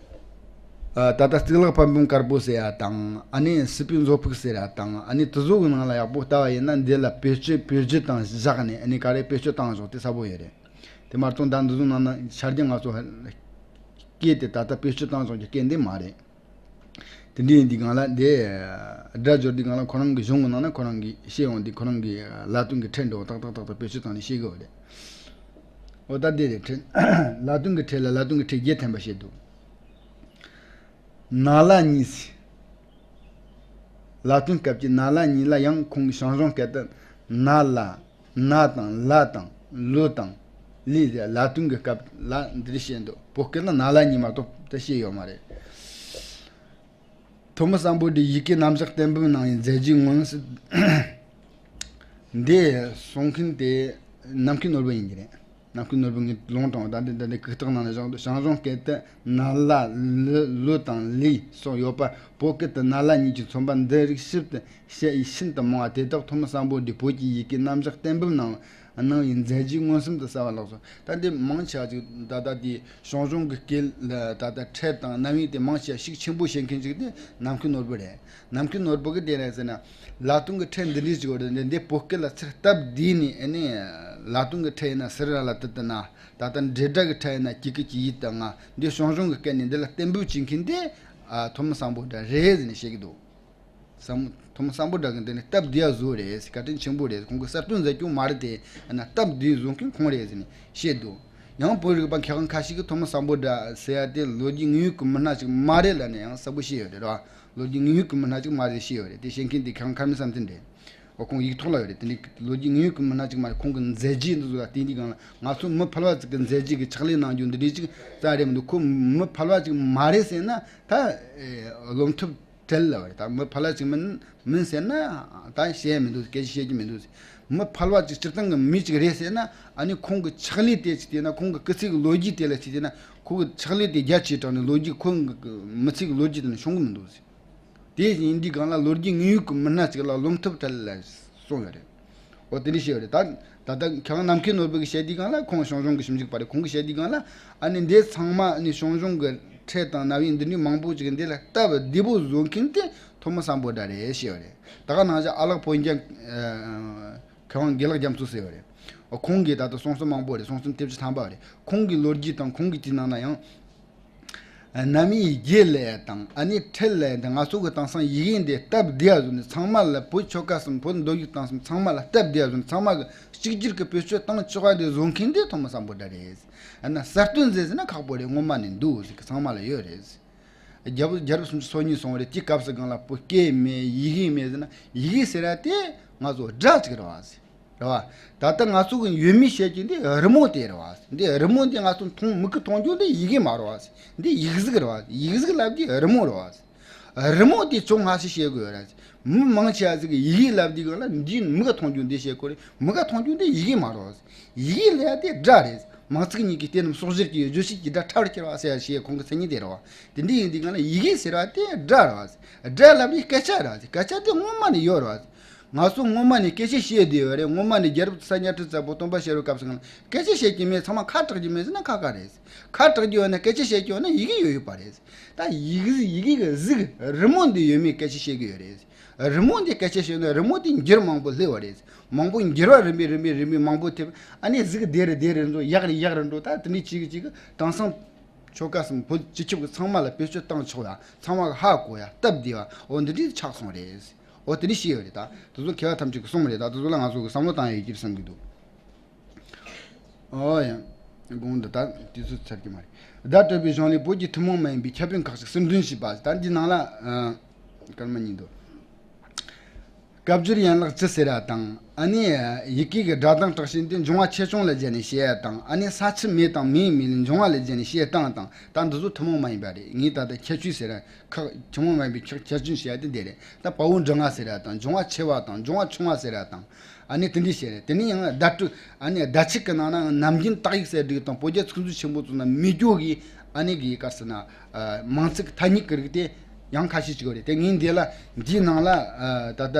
ཨ་ད་ལྟ་གཙུག་ལག་པད་འབུམ་དཀར་པོ་ཟེར་ཡ་དང་། ཨ་ནི་སྲིད་པའི་མཛོད་ཕུགས་ཟེར་ཡ་དང་། ཨ་ནི་དེ་ཚོ་གི་ནང་ལ་ཡག་པོ་ལྟ་བ་ཡིན་ན་འདི་ལ་བེད་སྤྱོད་བེད་སྤྱོད་དང་བཞག་ནས་ཨ་ནི་ག་རེ་བེད་སྤྱོད་བཏང་བཞག་དེ་གསལ་པོ་ཡོད་རེད། དེ་མ་གཏོགས་ད་འདི་ཚོ་ནང་ན་ཆ་རྐྱེན་ང་ཚོ་སྐད་དེ་ད་ལྟ་བེད་སྤྱོད་བཏང་བཞག་གི་སྐད་འདི་མ་རེད། དེ་འདྲ་ཡིན་དུས་སྒང་ལ་འདི་སྒྲ་སྦྱོར་དུས་སྒང་ལ་ཁོ་རང་གི་གཞུང་གི་ནང་ན་ཁོ་རང་གི་བཤད་ཡོང་དུས་ཁོ་རང་གི་ལ་དོན་གྱི་ཕྲད་འདྲ་བོ་ཏག་ཏག་ཏག་ཏག་བེད་སྤྱོད་བཏང་ནས་བཤད་གི་ཡོད་རེད། འོ་ད་འདི་རེད། ཕྲད་ལ་དོན་གྱི་ཕྲད་ལ་ལ་དོན་གྱི་ཕྲད་བརྒྱད་ཐམ་པ་བཤད་འདུག་ན་ལ་གཉིས་ཟེར། ལ་དོན་སྐབས་ཀྱི་ན་ལ་གཉིས་ལ་ཡང་ཁོང་གི་ཞང་ཞུང་སྐད་དུ་ན་ལ། ན་དང་ལ་དང་ལུ་དང་ལི་ཟེར་ལ་དོན་གྱི་སྐབས་ལ་འདིར་བཤད་འདུག་བོད་སྐད་ན་ན་ལ་གཉིས་མ་གཏོགས་ད་བཤད་ཡོད་མ་རེད། ཐོན་མི་སམ་བྷོ་ཊའི་ཡི་གེ་རྣམ་གཞག་གཏན་འབེབས་གནང་བའི་མཛད་རྗེས་མངོན་གསལ་འདི་གསུང་མཁན་དེ་ནམ་མཁའི་ནོར་བུ་ཡིན་གྱི་རེད། ནམ་མཁའི་ནོར་བུ་ངས་ལུང་དྲངས་པ་ད་འདི་ད་འདི་གུག་རྟགས་ནང་ལ་བཞག་འདུག་ཞང་ཞུང་སྐད་དུ་ན་ལ་ལུ་ལུ་དང་ལི་སོགས་ཡོད་པ། བོད་སྐད་དུ་ན་ལ་གཉིས་ཀྱིས་མཚོན་པ་འདི་རིགས་ཞིབ་ཏུ་བཤད་ཡུལ་ཤིན་ཏུ་མང་བ་དེ་དག་ཐོན་མི་སམ་བྷོ་ཊའི་བོད་ཀྱི་ཡི་གེ་རྣམ་གཞག་གཏན་འབེབས་ནང་ སྣང་བའི་མཛད་རྗེས་མངོན་སུམ་དུ་གསལ་བ་ལགས་སོ། ད་འདི་མང་ཆེ་བ་ཅིག་ད་ལྟ་དེ་ཞང་ཞུང་གི་སྐད་ལ་ད་ལྟ་ཕྲད་དང་རྣམ་དབྱེ་དེ་མང་ཆེ་བ་ཤུགས་ཆེན་པོ་བྱེད་མཁན་ཅིག་དེ་ནམ་མཁའི་ནོར་བུ་རེད། ནམ་མཁའི་ནོར་བུ་གི་དེ་རེད་ཟེར་ན། ལ་དུང་གི་ཕྲད་འདི་འདྲའི་ཅིག་ཡོད་རེད། འདི་འདི་བོད་སྐད་ལ་ཚུར་སྟབས་བདེ་ནས་ཨ་ནི་ལ་དུང་གི་ཕྲད་ཡིན་ན་སི་རི་ལ་ཏི་ཏི་ན། ད་ལྟ་འབྲེལ་སྒྲ་གི་ཕྲད་ཡིན་ན་གི་གུ་གི་ཡི་ཏི་ང་། འདི་ཞང་ཞུང་གི་སྐད་ནས་འདི་ལ་གཏན་འབེབས་བྱེད་མཁན་དེ་ཨ་ཐོན་མི་སམ་བྷོ་ཊ་རེད་ཟེར་ནས་བཤད་ཀྱི་འདུག། སམ་ཐོན་མི་སམ་བྷོ་ཊ་གི་འདི་ནི་སྟབས་བདེ་བ་བཟོ་རེད། བཀའ་དྲིན་ཆེན་པོ་རེད། ཁོང་གི་གསར་གཏོད་མཛད་རྒྱུ་མ་རེད་དེ། ཨ་ན་སྟབས་བདེ་བཟོ་མཁན་ཁོང་རེད་ཟེར་ནས་བཤད་འདུག། ཡང་བོད་རིག་པ་མཁས་དབང་ཁ་ཤས་ཀྱིས་ཐོན་མི་སམ་བྷོ་ཊ་ཟེར་ཡ་དེ་ལོ་རྒྱུས་དངོས་ཡོད་ཀྱི་མི་སྣ་ཅིག་མ་རེད་ལབ་ནས་ཡང་གསལ་པོ་བཤད་ཡོད་རེད་བ། ལོ་རྒྱུས་དངོས་ཡོད་ཀྱི་མི་སྣ་ཅིག་མ་རེད་བཤད་ཡོད་རེད། དེ་བཤད་མཁན་དེ་མཁས་དབང་མཁར་རྨེའུ་བསམ་གཏན་རེད། འོ་ཁོང་ཡིག་ཐོག་ལ་ཡོད་རེད། དེ་ནི་ལོ་རྒྱུས་དངོས་ཡོད་ཀྱི་མི་སྣ་ཅིག་མ་རེད། ཁོང་གི་མཛད་རྗེས་འདི་ཚོ་ལ་བལྟས་དུས་སྒང་ལ་ང་ཚོ་མི་ཕལ་བ་ཅིག་གི་མཛད་རྗེས་ཀྱི་ཕྱག་ལས་གནང་རྒྱུ་འདི་འདྲའི་ཅིག་རྩ་རེད་མི་འདུག། ཁོ་མི་ཕལ་བ་ཅིག་མ་རེད་ཟེར་ན་ད་ཨེ་བློ་མཐུན་བྲལ་ལ་བ་རེད། ད་མི་ཕལ་བ་ཅིག་མིན་མིན་ཟེར་ན་ད་བཤད་ཡ་མི་འདུག། སྐད་ཆ་བཤད་རྒྱུ་མི་འདུག། མི་ཕལ་བ་ཅིག་སྤྱིར་བཏང་གི་མི་ཅིག་རེད་ཟེར་ན། ཨ་ནི་ཁོང་གི་ཕྱག་ལས་དེ་ཅིག་བལྟས་ན། ཁོང་གི་སྐུ་ཚེ་གི་ལོ་རྒྱུས་དེ་ལ་ཅིག་བལྟས་ན། ཁོ་གི་ཕྱག་ལས་དེ་རྒྱ་ཆེ་དྲགས་ནས་ལོ་རྒྱུས་ཁོང་གི་མི་ཚེ་གི་ལོ་རྒྱུས་དེ་ནི་ཤོང་གི་མི་འདུག་ཟེར། དེ་ཡིན་དུས་སྒང་ལ་ལོ་རྒྱུས་དངོས་ཡོད་ཀྱི་མི་སྣ་ཅིག་ལ་བློ་མཐུན་བྲལ་ལ་གསུངས་ཡོད་རེད། འོ་དེ་འདྲ་བཤད་ཡོད་རེད། ད་ད་ལྟ་མཁས་དབང་ནམ་མཁའི་ནོར་བུ་གིས་བཤད་དུས་སྒང་ལ་ཁོང་ཞང་ཞུང་གི་ཞིབ་འཇུག་པ་རེད། ཁོང་གིས་བཤད་དུས་སྒང་ལ་ཨ་ནི་འདི་ཚང་མ་ཨ་ནི་ཞང་ཞུང་གི་ཕྲད་དང་རྣམ་དབྱེ་འདི་འདྲའི་མང་པོ་ཅིག་འདི་ལ་སྟབས་བདེ་པོ་བཟོ་མཁན་དེ་ཐོན་མི་སམ་བྷོ་ཊ་རེད་བཤད་ཡོད་རེད། ད་ག་ནང་བཞིན་ཨ་ལགས་ཕོ་རྒྱན་མཁས་དབང་དགེ་ལེགས་རྒྱ་མཚོ་ཟེར་ཡོད་རེད། འོ་ཁོང་གིས་ད་ལྟ་གསུང་རྩོམ་མང་པོ་རེད། གསུང་རྩོམ་དེབ་བཅུ་ཐམ་པ་རེད། ཁོང་གི་ལོ་རྒྱུས་དང་ཁོང་གི་དེའི་ནང་ན་ཡང་། རྣམ་དབྱེ་བརྒྱད་ལ་དང་ཨ་ནི་ཕྲད་ལ་དང་། ང་ཚོ་གི་དེང་སང་ཡི་གེ་འདི་སྟབས་བདེ་བ་བཟོ་ནས་ཚང་མ་ལ། བོད་ཆོལ་ཁ་གསུམ། བོད་མདོ་དབུས་གཙང་གསུམ་ཚང་མ་ལ་སྟབས་བདེ་བ་བཟོ་ནས་ཚང་མ་གི་གཅིག་གྱུར་གྱི་བེད་སྤྱོད་བཏང་ཆོག་པ་དེ་བཟོ་མཁན་དེ་ཐོན་མི་སམ་བྷོ་ཊ་རེད། ཨ་ན་གསར་གཏོད་མཛད་ཟེར་ན་ཁག་པོ་རེད། སྔོན་མ་ནས་འདུག་ཟེར་གི་ཚང་མ་ལ་ཡོད་རེད། རྒྱལ་པོ་རྒྱལ་རབས་སུམ་ཅུ་སོ་གཉིས་སོང་བ་རེད། དེའི་སྐབས་སུ་སྒང་ལ་བོད་སྐད་མེད། ཡི་གེ་མེད་ཟེར་ན། ཡི་གེ་ཟེར་ཡ་དེ་ང་ཚོ་སྒྲ་གཅིག་རེད་བ་ཟེར། རེད་བ། ད་ལྟ་ང་ཚོ་གི་ཡོད་མེད་བཤད་རྒྱུ་འདི་རི་མོ་དེ་རེད་བ། འདི་རི་མོ་འདི་ང་ཚོ་མཐོང་། མིག་གིས་མཐོང་རྒྱུ་འདི་ཡི་གེ་མ་རེད་བ། འདི་ཡིག་གཟུགས་རེད་བ། ཡིག་གཟུགས་ལབ་དུས་རི་མོ་རེད་བ། རི་མོ་འདི་ཅུང་ཧ་ཤེས་བྱེད་དགོས་རེད། མི་མང་ཆེ་བ་ཟིག་གིས་ཡི་གེ་ལབ་དུས་སྒང་ལ་འདི་མིག་གིས་མཐོང་རྒྱུ་འདི་བཤད་དགོས་རེད། མིག་གིས་མཐོང་རྒྱུ་འདི་ཡི་གེ་མ་རེད་བ། ཡི་གེ་ལབ་ཡ་དེ་སྒྲ་རེད། མིང་ཚིག་གཉིས་ཀྱི་སྟེང་ནས་སྲོག་གཤེར་གྱི་བརྗོད་བྱེད་ཀྱི་སྒྲ་ཕྲ་བར་འཁྱེར་བ་ཟེར་ཡ་ཞེས་ཁོང་གི་མཚན་ཉིད་དེ་རེད་བ། དེ་འདྲ་ཡིན་དུས་སྒང་ལ་ཡི་གེ་ཟེར་བ་དེ་སྒྲ་རེད་བ། སྒྲ་ལབ་ནས་སྐད་ཆ་རེད་བ། སྐད་ཆ་དེ་སྔོན་མ་ནས་ཡོད་རེད་བ། ང་ཚོ་སྔོན་མ་ནས་སྐད་ཆ་བཤད་བསྡད་ཡོད་རེད། སྔོན་མ་ནས་རྒྱལ་རབས་ས་ཉག་ཁྲི་བཙན་པོ་སྟོན་པ་ཤེས་རབ་སྐབས་སུ་སྒང་ལ་སྐད་ཆ་བཤད་ཀྱི་མེད། ཚང་མ་ཁ་གྲག་གི་མེད་ཟེར་ན་ཁ་ཁ་རེད། ཁ་གྲག་གི་ཡོད་ན། སྐད་ཆ་བཤད་ཀྱི་ཡོད་ན་ཡི་གེ་ཡོད་ཡོད་པ་རེད། ད་ཡིག་ཡི་གེ་གི་གཟུགས་རི་མོ་འདི་ཡོད་མེད་སྐད་ཆ་བཤད་ཀྱི་ཡོད་རེད། རི་མོ་འདི་སྐད་ཆ་བཤད་ན་རི་མོ་འདི་འགྱུར་མང་པོ་སླེབས་པ་རེད། མང་པོ་འགྱུར་བ་རིམ་པས་རིམ་པས་རིམ་པས་མང་པོ་ཐེབས། ཨ་ནི་གཟུགས་བདེ་རུ་བདེ་རུ་འགྲོ། ཡག་རུ་ཡག་རུ་འགྲོ། ད་དེ་འདྲའི་གཅིག་གིས་གཅིག་གིས་དེང་སང་ཆོལ་ཁ་གསུམ་བོད་སྤྱི་ཁྱབ་ཀྱི་ཚང་མ་ལ་བེད་སྤྱོད་བཏང་ཆོག་ཡ། ཚང་མ་གིས་ཧ་གོ་ཡ། སྟབས་བདེ་བ། འོ་འདི་འདྲའི་ཆགས་སོང་རེད། འོ་དེ་འདྲ་བཤད་ཡོད་རེད། ད་དེ་ཚོ་མཁས་པ་ཐམས་ཅད་ཀྱི་གསུང་རེད། ད་དེ་ཚོ་ལ་ང་ཚོ་གིས་བསམ་བློ་བཏང་ཡ་ཡོད་ཀྱི་རེད་བསམ་གྱི་འདུག། ཨོ་ཡང་། དགོངས་འདུག། ད་དུས་ཚོད་ཚར་གྱི་མ་རེད། བརྡ་སྤྲོད་པའི་གཞུང་ལས་བོད་ཀྱི་ཐུན་མོང་མ་ཡིན་པའི་ཁྱད་བོན་ཁག་ཅིག་ཟུར་འདོན་བྱས་པ། ད་འདི་ནང་ལ་ཨ། སྐར་མ་གཉིས་འདུག། སྐབས་སྦྱོར་ཡན་ལག་བཅུ་ཟེར་བ་དང་། ཨ་ནི་ཡི་གེ་གི་སྒྲ་གདངས་དྲག་ཞན་དེ་འབྱུང་བ་ཆེ་ཆུང་ལ་བརྒྱན་ནས་བཤད་ཡ་དང་། ཨ་ནི་ས་ཆུ་མེ་དང་མེའི་མེ་ལས་འབྱུང་བ་ལ་བརྒྱན་ནས་བཤད་སྟངས་དང་། ད་འདི་ཚོ་ཐུན་མོང་མ་ཡིན་པ་རེད། ངས་ད་ལྟ་ཁྱད་ཆོས་ཟེར་བ། ཁག་ཐུན་མོང་མ་ཡིན་པའི་ཁག་ཁྱད་ཆོས་བཤད་ཡ་དེ་འདི་རེད། ད་དཔའ་བོ་འབྲི་ང་ཟེར་བ་དང་། འབྱུང་བ་ཆེ་བ་དང་། འབྱུང་བ་ཆུང་བ་ཟེར་བ་དང་། ཨ་ནི་དེ་འདྲ་བཤད་རེད། དེ་ནས་ཡང་བརྡ་སྤྲོད། ཨ་ནི་བརྡ་ཆད་ཀྱི་ནང་ན་ནམ་རྒྱུན་དག་ཡིག་གསལ་སྒྲིག་དང་བོད་རྒྱ་ཚིག་མཛོད་ཆེན་པོ་ཚོ་ན་མེད་རྒྱུ་གི། ཨ་ནི་གི་ག་རེ་ཟེར་ན། ཨ། མིང་ཚིག་ཐ་སྙད་ཀྱི་རིགས་དེ་ཡང་ཁ་ཤས་ཅིག་ཡོད་རེད། དེ་ངས་འདི་ལ་འདིའི་ནང་ལ། ཨ། ད་ལྟ།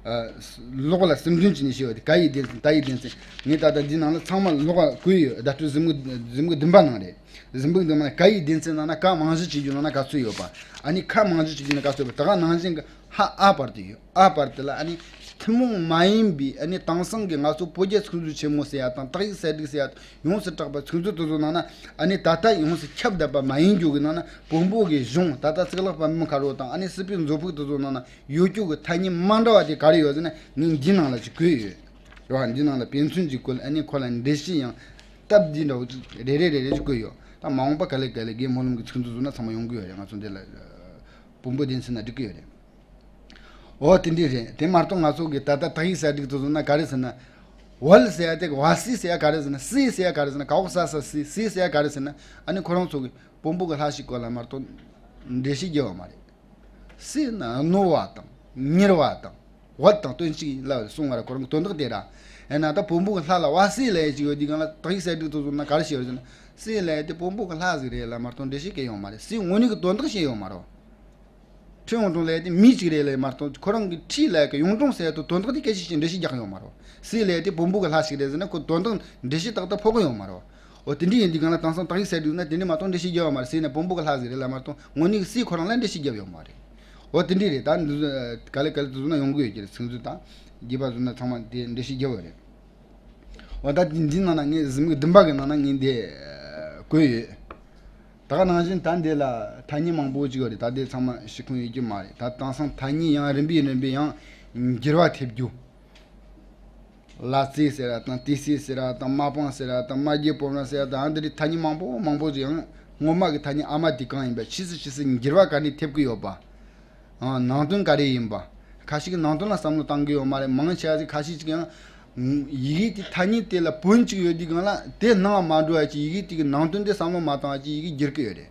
ཨ། ཀློག་ལ་ཟུར་འདོན་བྱས་ནས་བཤད་ཡོད་རེད། ག་ཡི་སྡེ་ཚན་ད་ཡི་སྡེ་ཚན། ངས་ད་ལྟ་འདིའི་ནང་ལ་ཚང་མ་ཀློག་བཀོད་ཡོད། བརྡ་སྤྲོད་གཟིགས་མོ་གཟིགས་མོ་བདུན་པ་ནང་རེད། གཟིགས་མོ་བདུན་པ་ནང་ག་ཡི་སྡེ་ཚན་ནང་ན་ག་རྨང་གཞི་བྱེད་རྒྱུ་ནང་ན་ག་ཚོད་ཡོད་པ། ཨ་ནི་ཁ་རྨང་གཞི་བྱེད་རྒྱུ་ནང་ག་ཚོད་ཡོད་པ། ད་ག་ནང་བཞིན་གྱི་ཧ་ཨ་བར་དུ་ཡོད། ཨ་བར་དུ་ལ་ཨ་ནི་ཐུན་མོང་མ་ཡིན་པའི། ཨ་ནི་དེང་སང་གི་ང་ཚོ་བོད་རྒྱ་ཚིག་མཛོད་ཆེན་མོ་ཟེར་ཡ་དང་དག་ཡིག་གསལ་སྒྲིག་ཟེར་ཡ་དང་ཡོངས་སུ་གྲགས་པ་ཚིག་མཛོད་དེ་ཚོ་ནང་ན། ཨ་ནི་ད་ལྟ་ཡོངས་སུ་ཁྱབ་བསྡད་པ་མ་ཡིན་རྒྱུ་གི་ནང་ན་བོན་པོ་གི་གཞུང་། ད་ལྟ་གཙུག་ལག་པད་མ་མཁའ་འགྲོ་དང་། ཨ་ནི་སྲིད་པའི་མཛོད་ཕུག་དེ་ཚོ་ནང་ན་ཡོད་རྒྱུ་གི་ཐ་སྙད་མ་འདྲ་བ་དེ་ག་རེ་ཡོད་ཟེར་ན། ངས་འདི་ནང་ལ་ཅིག་བཀོད་ཡོད། རེད་བ། འདི་ནང་ལ་དཔེ་མཚོན་ཅིག་བཀོད། ཨ་ནི་ཁོ་ལ་འགྲེལ་བཤད་ཡང་སྟབས་བདེ་འདྲ་བོ་ཅིག་རེ་རེ་རེ་རེ་ཅིག་བཀོད་ཡོད། ད་མ་འོངས་པ་ག་ལེ་ག་ལེ་རྒན་སྨོན་ལམ་གྱི་ཚིག་མཛོད་བཟོ་ན་ཚང་མ་ཡོང་གི་ཡོད་རེད། ང་ཚོ་འདི་ལ་བོན་པོ་སྡེ་ཚན་ན་འགྲིག་གི་ཡོད་རེད། འོ་དེ་འདྲ་རེད། དེ་མ་གཏོགས་ང་ཚོ་གི་ད་ལྟ་དག་ཡིག་གསལ་སྒྲིག་དེ་ཚོ་ན་ག་རེ་ཟེར་ན། ཝལ་ཟེར་ཡ་དེ། ཝ་སི་ཟེར་ཡ་ག་རེ་ཟེར་ན། སི་ཟེར་ཡ་ག་རེ་ཟེར་ན། ག་འོག་ས་ས་སི། སི་ཟེར་ཡ་ག་རེ་ཟེར་ན། ཨ་ནི་ཁོ་རང་ཚོ་གི་བོན་པོ་གི་ལྷ་ཞིག་སྐོར་ལ་མ་གཏོགས་འགྲེལ་བཤད་རྒྱབ་པ་མ་རེད། སི་ནི་རྣོ་བ་དང་མྱུར་བ་དང་ཝལ་དང་དོན་གཅིག་ཡིན་ལབ་གསུངས་པ་རེད། ཁོ་རང་གི་དོན་དག་དེ་ར། ཡིན་ན་ད་བོན་པོ་གི་ལྷ་ལ་ཝ་སི་ལབ་ཡ་ཅིག་ཡོད་དུས་སྒང་ལ་དག་ཡིག་གསལ་སྒྲིག་དེ་ཚོ་ན་ག་རེ་བཤད་ཡོད་ཟེར་ན། སི་ལབ་ཡ་དེ་བོན་པོ་གི་ལྷ་ཟིག་རེད་ལབ་མ་གཏོགས་འགྲེལ་བཤད་སྐྱེལ་ཡོད་མ་རེད། སིའི་དངོས་གནས་ཀྱི་དོན་དག་བཤད་ཡོད་མ་རེད། ཁྲི་ཡོངས་གྲོང་ལབ་ཡ་དེ་མི་གཅིག་རེད་ལབ་མ་གཏོགས། ཁོ་རང་གི་ཁྲི་ལབ་ཡ་གི་ཡོངས་གྲོང་ཟེར་ཡ་དེ་དོན་དག་དེ་སྐད་ཆ་ཞིག་འགྲེལ་བཤད་རྒྱག་ཡོད་མ་རེད། སྲས་ལབ་ཡ་དེ་བོན་པོ་གི་ལྷ་ཞིག་རེད་ཟེར་ན་ཁོ་དོན་དག་འགྲེལ་བཤད་ཏག་ཏག་ཕོག་གི་ཡོད་མ་རེད། འོ་དེ་འདྲ་ཡིན་དུས་གང་ལ་དེང་སང་དག་ཡིག་གསར་བསྒྲིགས་ན་དེ་འདྲ་མ་གཏོགས་འགྲེལ་བཤད་རྒྱག་ཡོད་མ་རེད། སྲས་ནི་བོན་པོ་གི་ལྷ་ཞིག་རེད་ལབ་མ་གཏོགས་དངོས་གནས་ཀྱི་སྲས་ཁོ་རང་ལ་འགྲེལ་བཤད་རྒྱབ་ཡོད་མ་རེད། འོ་དེ་འདྲ་རེད། ད་འདི་ཚོ་ག་ལེ་ག་ལེ་དེ་ཚོ་ན་ཡོང་གི་ཡོད་ཀྱི་རེད། ཚིག་མཛོད་དང་རྒྱས་པ་བཟོ་ན་ཚང་མ་དེ་འགྲེལ་བཤད་རྒྱབ་ཡོད་རེད། འོ་ད་འདི་འདི་ནང་ན་ངས་གཟིགས་མོ་བདུན་པ་གི་ནང་ན་ངས་འདི་བཀོད་ཡོད། ད་ག་ནང་བཞིན་ད་འདི་ལ་ཐ་སྙད་མང་པོ་ཅིག་ཡོད་རེད། ད་འདི་ཚང་མ་ཤེས་ཁུངས་ཡོད་ཀྱི་མ་རེད། ད་དེང་སང་ཐ་སྙད་ཡང་རིམ་པས་རིམ་པས་ཡང་འགྱུར་བ་ཐེབས་རྒྱུ། ལ་རྩེ་ཟེར་བ་དང་ཏི་སེ་ཟེར་བ་དང་མ་པང་ཟེར་བ་དང་མ་རྒྱལ་པོ་རང་ཟེར་བ་དང་ཨ་འདི་རིགས་ཐ་སྙད་མང་པོ་མང་པོ་ཅིག་ཡང་སྔོན་མ་གི་ཐ་སྙད་ཨ་མ་དེ་གང་ཡིན་པ་ཕྱིས་སུ་ཕྱིས་སུ་འགྱུར་བ་ག་ནས་ཐེབས་ཀྱི་ཡོད་པ། ཨང་ནང་དོན་ག་རེ་ཡིན་པ། ཁ་ཤས་ཀྱིས་ནང་དོན་ལ་བསམ་བློ་བཏང་གི་ཡོད་མ་རེད། མང་ཆེ་བ་ཞིག་ཁ་ཤས་ཅིག་ཡང་ཡི་གེ་དེ་ཐ་སྙད་དེ་ལ་བོན་གཅིག་ཡོད་དུས་གང་ལ་དེ་ནང་མ་འགྲོ་བ་ཅིག་ཡི་གེ་དེ་གི་ནང་དོན་དེ་བསམ་བློ་མ་བཏང་བ་ཅིག་ཡི་གེ་འགྱུར་གི་ཡོད་རེད།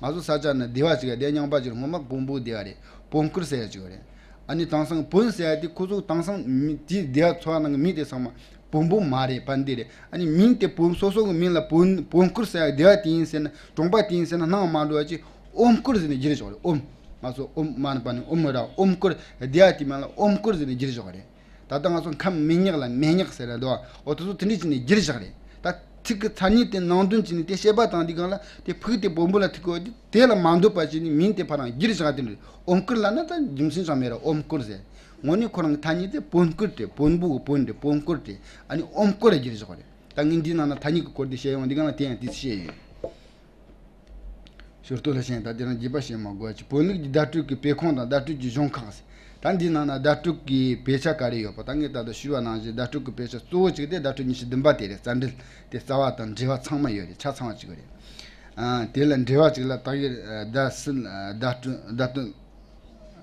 ང་ཚོ་ས་ཆ་ནི་སྡེ་བ་ཅིག་སྡེ་རྙིང་པ་ཅིག་སྔོན་མ་བོན་པོ་སྡེ་བ་རེད། བོན་སྐོར་ཟེར་ཡ་ཅིག་ཡོད་རེད། ཨ་ནི་དེང་སང་བོན་ཟེར་ཡ་དེ་ཁོ་ཚོ་དེང་སང་མི་དེའི་སྡེ་བ་ཚོ་བ་ནང་གི་མི་དེ་ཚང་མ་བོན་པོ་མ་རེད་པ་འདི་རེད། ཨ་ནི་མིང་དེ་བོན་སོ་སོ་གི་མིང་ལ་བོན་བོན་སྐོར་ཟེར་ཡ་སྡེ་བ་དེ་ཡིན་ཟེར་ན་གྲོང་པ་དེ་ཡིན་ཟེར་ན་སྣང་མ་འགྲོ་བ་ཅིག་ཨོམ་སྐོར་ཟེར་ནས་བསྒྱུར་ཆོག་རེད། ཨོམ། ང་ཚོ་ཨོམ་མ་ནི་པ་ནི་ཨོམ་ར་ཨོམ་སྐོར་སྡེ་བ་དེ་མིང་ལ་ཨོམ་སྐོར་ཟེར་ནས་བསྒྱུར་ཆོག་རེད། ད་ལྟ་ང་ཚོ་ཁམས་མི་ཉག་ལ་མེ་ཉག་ཟེར་ར་འདུག་འོ་དེ་ཚོ་དེ་འདྲས་བྱས་ནས་བསྒྱུར་བཞག་རེད། ད་ཚིག་གི་ཐ་སྙད་དེ་ནང་དོན་བྱས་ནས་དེ་བཤད་པ་དང་དེ་གང་ལ་དེ་ཕུགས་དེ་བོན་པོ་ལ་ཐུག་གི་ཡོད་དེ་དེ་ལ་མ་འདོད་པ་བྱས་ནས་མིང་དེ་ཕར་རང་བསྒྱུར་བཞག་དེ་འདྲས་ཨོམ་སྐོར་ལབ་ན་ད་རྒྱུ་མཚན་ཅང་མེད་ར་ཨོམ་སྐོར་ཟེར། དངོས་གནས་ཁོ་རང་གི་ཐ་སྙད་དེ་བོན་སྐོར་དེ་བོན་པོ་གི་བོན་དེ་བོན་སྐོར་དེ་ཨ་ནི་ཨོམ་སྐོར་ལ་བསྒྱུར་བཞག་རེད། ད་ངས་འདིའི་ནང་ན་ཐ་སྙད་ཀྱི་སྐོར་དེ་བཤད་ཡོང་དེ་གང་ལ་དེ་ཡང་དེ་བཤད་ཡོད། ཞོར་དུ་ལ་ཞེན་ད་དེ་རང་རྒྱས་པ་བཤད་མ་དགོས་ཀྱི་བོད་ལུགས་ཀྱི་བརྡ་སྤྲོད་ཀྱི་དཔེ་ཁང་དང་བརྡ་སྤྲོད་ཀྱི་གཞུང་ཁག་ཟེར། ད་འདིའི་ནང་ན་བརྡ་སྤྲོད་ཀྱི་དཔེ་ཆ་ག་རེ་ཡོད་པ་ད་ངས་ད་ལྟ་ཞུས་པ་ནང་བཞིན་བརྡ་སྤྲོད་ཀྱི་དཔེ་ཆ་གཙོ་བོ་གཅིག་དེ་བརྡ་སྤྲོད་ཉི་ཤུ་བདུན་པ་དེ་རེད། རྩ་འགྲེལ་དེ་རྩ་བ་དང་འགྲེལ་བ་ཚང་མ་ཡོད་རེད། ཆ་ཚང་བ་གཅིག་རེད། ཨ་དེ་ལ་འགྲེལ་བ་གཅིག་ལ་དག་ཡིག་བརྡ་སྲིད་བརྡ་སྤྲོད་བརྡ་སྤྲོད།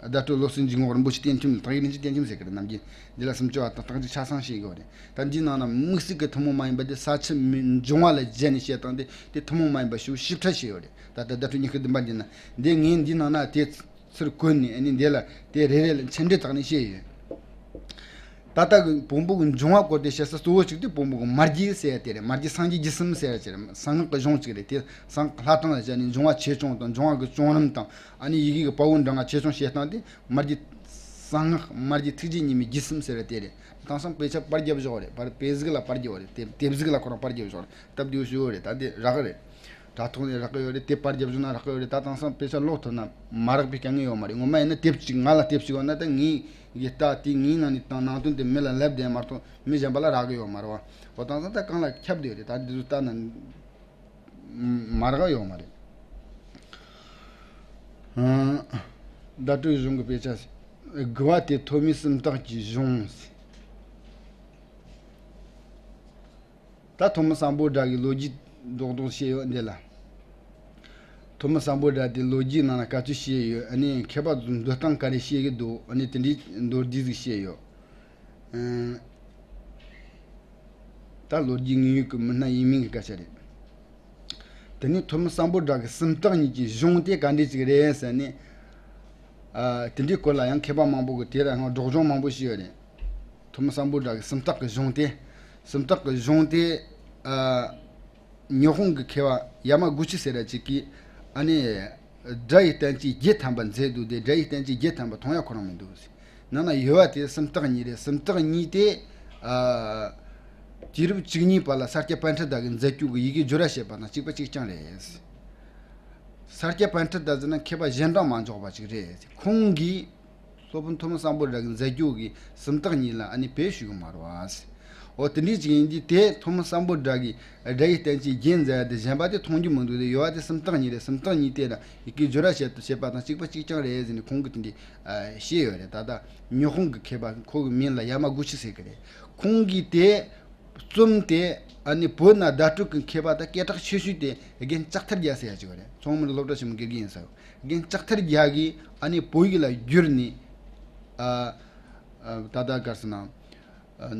བརྡ་སྤྲོད་བློ་གསལ་འཇུག་ངོགས་རིན་པོ་ཆེ་བསྟན་ཁྱིམ་ལ་དག་ཡིག་རིན་ཆེན་བསྟན་ཁྱིམ་ཟེར་གི་རེད། ནམ་རྒྱུན་འདི་ལ་སུམ་ཅུ་པ་དང་རྟགས་འཇུག་ཆ་ཚང་བཤད་ཡོད་རེད། ད་འདིའི་ནང་ན་དམིགས་བསལ་གྱི་ཐུན་མོང་མ་ཡིན་པ་དེ་ས་ཆ་མི་འབྱུང་བ་ལ་སྦྱར་ནས་བཤད་སྟངས་དེ་དེ་ཐུན་མོང་མ་ཡིན་པ་ཞེ་པོ་ཞིབ་ཕྲ་བཤད་ཡོད་རེད། ད་ལྟ་བརྡ་སྤྲོད་ཉི་ཤུ་བདུན་པ་འདི་ན་འདི་ངས་འདིའི་ནང་ན་དེ་ཚུར་བཀོད་ནས་ཨ་ནི་འདི་ལ་དེ་རེ་རེ་ལ་མཆན་འགྲེལ་བཏགས་ནས་བཤད་ཡོད། ད་ལྟ་གི་བོན་པོ་གི་འབྱུང་བ་སྐོར་དེ་བཤད་ས་གཙོ་བོ་གཅིག་དེ་བོན་པོ་གི་མ་རྒྱུད་ཟེར་ཡ་དེ་རེད། མ་རྒྱུད་སངས་རྒྱས་རྒྱུད་གསུམ་ཟེར་ཡ་ཅིག་རེད། གསང་སྔགས་ཀྱི་གཞུང་གཅིག་རེད། དེ་གསང་སྔགས་ལྷ་དང་ལ་སྦྱར་ནས་འབྱུང་བ་ཆེ་ཆུང་དང་འབྱུང་བ་གི་བྱུང་རིམ་དང་ཨ་ནི་ཡི་གེ་གི་དཔའ་བོ་འདྲ་ང་ཆེ་ཆུང་བཤད་སྟངས་དེ་མ་རྒྱུད་གསང་སྔགས་མ་རྒྱུད་ཐུགས་རྗེ་ཉི་མའི་རྒྱུད་གསུམ་ཟེར་བ་དེ་རེད། དེང་སང་དཔེ་ཆ་པར་བརྒྱབ་བཞག་རེད། པར་དཔེ་གཟུགས་ལ་པར་བརྒྱབ་རེད། དེབ་དེབ་གཟུགས་ལ་ཁོ་རང་པར་བརྒྱབ་བཞག་རེད། སྟབས་བདེ་བོ་ཞུ་བ་རེད། ད་དེ་རག་གི་རེད། དྲ་ཐོག་ནས་རག་གི་ཡོད་རེད། དེབ་པར་བརྒྱབ་བཞག་ན་རག་གི་ཡོད་རེད། ད་དེང་སང་དཔེ་ཆ་ཀློག་ཐུབ་ན་མ་རག་པའི་དཀའ་ངལ་ཡོད་མ་རེད། ངོ་མ་ཡིན་ན་དེབ་ཅིག་ང་ལ་དེབ་ཅིག་ཡོད་ན་ད་ངས་ཡི་གེ་ལྟ་དེ་ངའི་ནང་ནས་དང་ནང་དོན་དེ་མི་ལ་ལབ་བསྡད་མ་གཏོགས་མི་གཞན་པ་ལ་རག་གི་ཡོད་མ་རེད་བ། འོ་དེང་སང་ད་གང་ལ་ཁྱབ་བསྡད་ཡོད་རེད། ད་འདི་ཚོ་ལྟ་ན། མ་རག་ཡོད་མ་རེད། ཨ། བརྡ་སྤྲོད་གཞུང་གི་དཔེ་ཆ་ཟེར། དགུ་བ་དེ་ཐོན་མིའི་སུམ་རྟགས་ཀྱི་གཞུང་ཟེར། ད་ཐོན་མི་སམ་བྷོ་ཊ་གི་ལོ་རྒྱུས་རྡོག་རྡོག་བཤད་ཡོད་འདི་ལ། ཐོན་མི་སམ་བྷོ་ཊ་དེ་ལོ་རྒྱུས་ནང་ལ་ག་ཚོད་བཤད་ཡོད། ཨ་ནི་མཁས་པ་ཚོས་འདོད་སྟངས་ག་རེ་བཤད་ཀྱི་འདུག་ཨ་ནི་དེ་འདྲའི་མདོར་བསྡུས་ཟིག་བཤད་ཡོད། ཨ། ད་ལོ་རྒྱུས་དངོས་ཡོད་ཀྱི་མི་སྣ་ཡིན་མིན་གྱི་སྐད་ཆ་རེད། དེ་ནས་ཐོན་མི་སམ་བྷོ་ཊ་གི་སུམ་རྟགས་གཉིས་ཀྱི་གཞུང་དེ་ག་འདྲས་ཅིག་རེད་ཟེར་ནས། ཨ། དེ་འདྲའི་སྐོར་ལ་ཡང་མཁས་པ་མང་པོ་གིས་དེ་ལ་ཡང་སྒྲོག་སྦྱང་མང་པོ་བྱས་ཡོད་རེད། ཐོན་མི་སམ་བྷོ་ཊ་གི་སུམ་རྟགས་ཀྱི་གཞུང་དེ། སུམ་རྟགས་ཀྱི་གཞུང་དེ། ཨ། ཉི་ཧོང་གི་མཁས་པ་ཡ་མ་གུ་ཆི་ཟེར་བ་ཅིག་གིས་ཨ་ནི། སྒྲ་ཡི་བསྟན་བཅོས་བརྒྱད་ཐམ་པ་མཛད་འདུག་སྟེ། སྒྲ་ཡི་བསྟན་བཅོས་བརྒྱད་ཐམ་པ་མཐོང་ཡ་ཁོ་རང་མི་འདུག་ཟེར། ནང་ན་ཡོད་པ་དེ་སུམ་རྟགས་གཉིས་རེད། སུམ་རྟགས་གཉིས་དེ། ཨ། དུས་རབས་བཅུ་གཉིས་པ་ལ་ས་སྐྱ་པཎྜི་ཏ་གིས་མཛད་སྤྱོད་ཀྱི་ཡི་གེ་སྦྱོར་བ་བྱས་པ་དང་གཅིག་པ་གཅིག་རྐྱང་རེད། ས་སྐྱ་པཎྜི་ཏ་ཟེར་ན་མཁས་པ་གཞན་དང་མ་འཇོག་པ་ཅིག་རེད། ཁོང་གིས་སློབ་དཔོན་ཐོན་མི་སམ་བྷོ་ཊ་གིས་མཛད་སྤྱོད་ཀྱི་སུམ་རྟགས་གཉིས་ལ་ཨ་ནི་བེད་སྤྱོད་གི་མ་རེད་བ། འོ་དེ་འདྲའི་ཅིག་ཡིན་དུས་དེ་ཐོན་མི་སམ་བྷོ་ཊ་གིས་སྒྲ་ཡི་བསྟན་བཅོས་བརྒྱད་མཛད་དེ་གཞན་པ་དེ་མཐོང་རྒྱུ་མི་འདུག་སྟེ། ཡོད་པ་དེ་སུམ་རྟགས་གཉིས་རེད། སུམ་རྟགས་གཉིས་དེ་ལ་ཡི་གེ་སྦྱོར་བ་བྱེད་དུ་བྱེད་པ་དང་གཅིག་པ་གཅིག་རྐྱང་རེད་ཟེར་ནས་ཁོང་གིས་དེ་འདྲའི་བཤད་ཡོད་རེད། ད་ལྟ་ཉི་ཧོང་གི་མཁས་པ་ཁོ་གི་མིང་ལ་ཡ་མ་གུ་ཆི་ཟེར་གི་རེད། ཁོང་གིས་དེ་རྩོམ་དེ་ཨ་ནི་བོད་ན་བརྡ་སྤྲོད་ཀྱི་མཁས་པ་དང་སྐད་གྲགས་ཆེ་ཤོས་དེ་རྒན་ལྕགས་ཐར་རྒྱ་ཟེར་ཡ་ཅིག་ཡོད་རེད། མཚོ་སྔོན་མི་རིགས་སློབ་གྲྭ་ཆེན་མོའི་དགེ་རྒན་ཡིན་ས་ཡོད། རྒན་ལྕགས་ཐར་རྒྱ་གིས་ཨ་ནི་བོད་ཡིག་ལ་བསྒྱུར་ནས། ཨ། ཨ། ད་ལྟ་ག་རེ་ཟེར་ན། ཨ།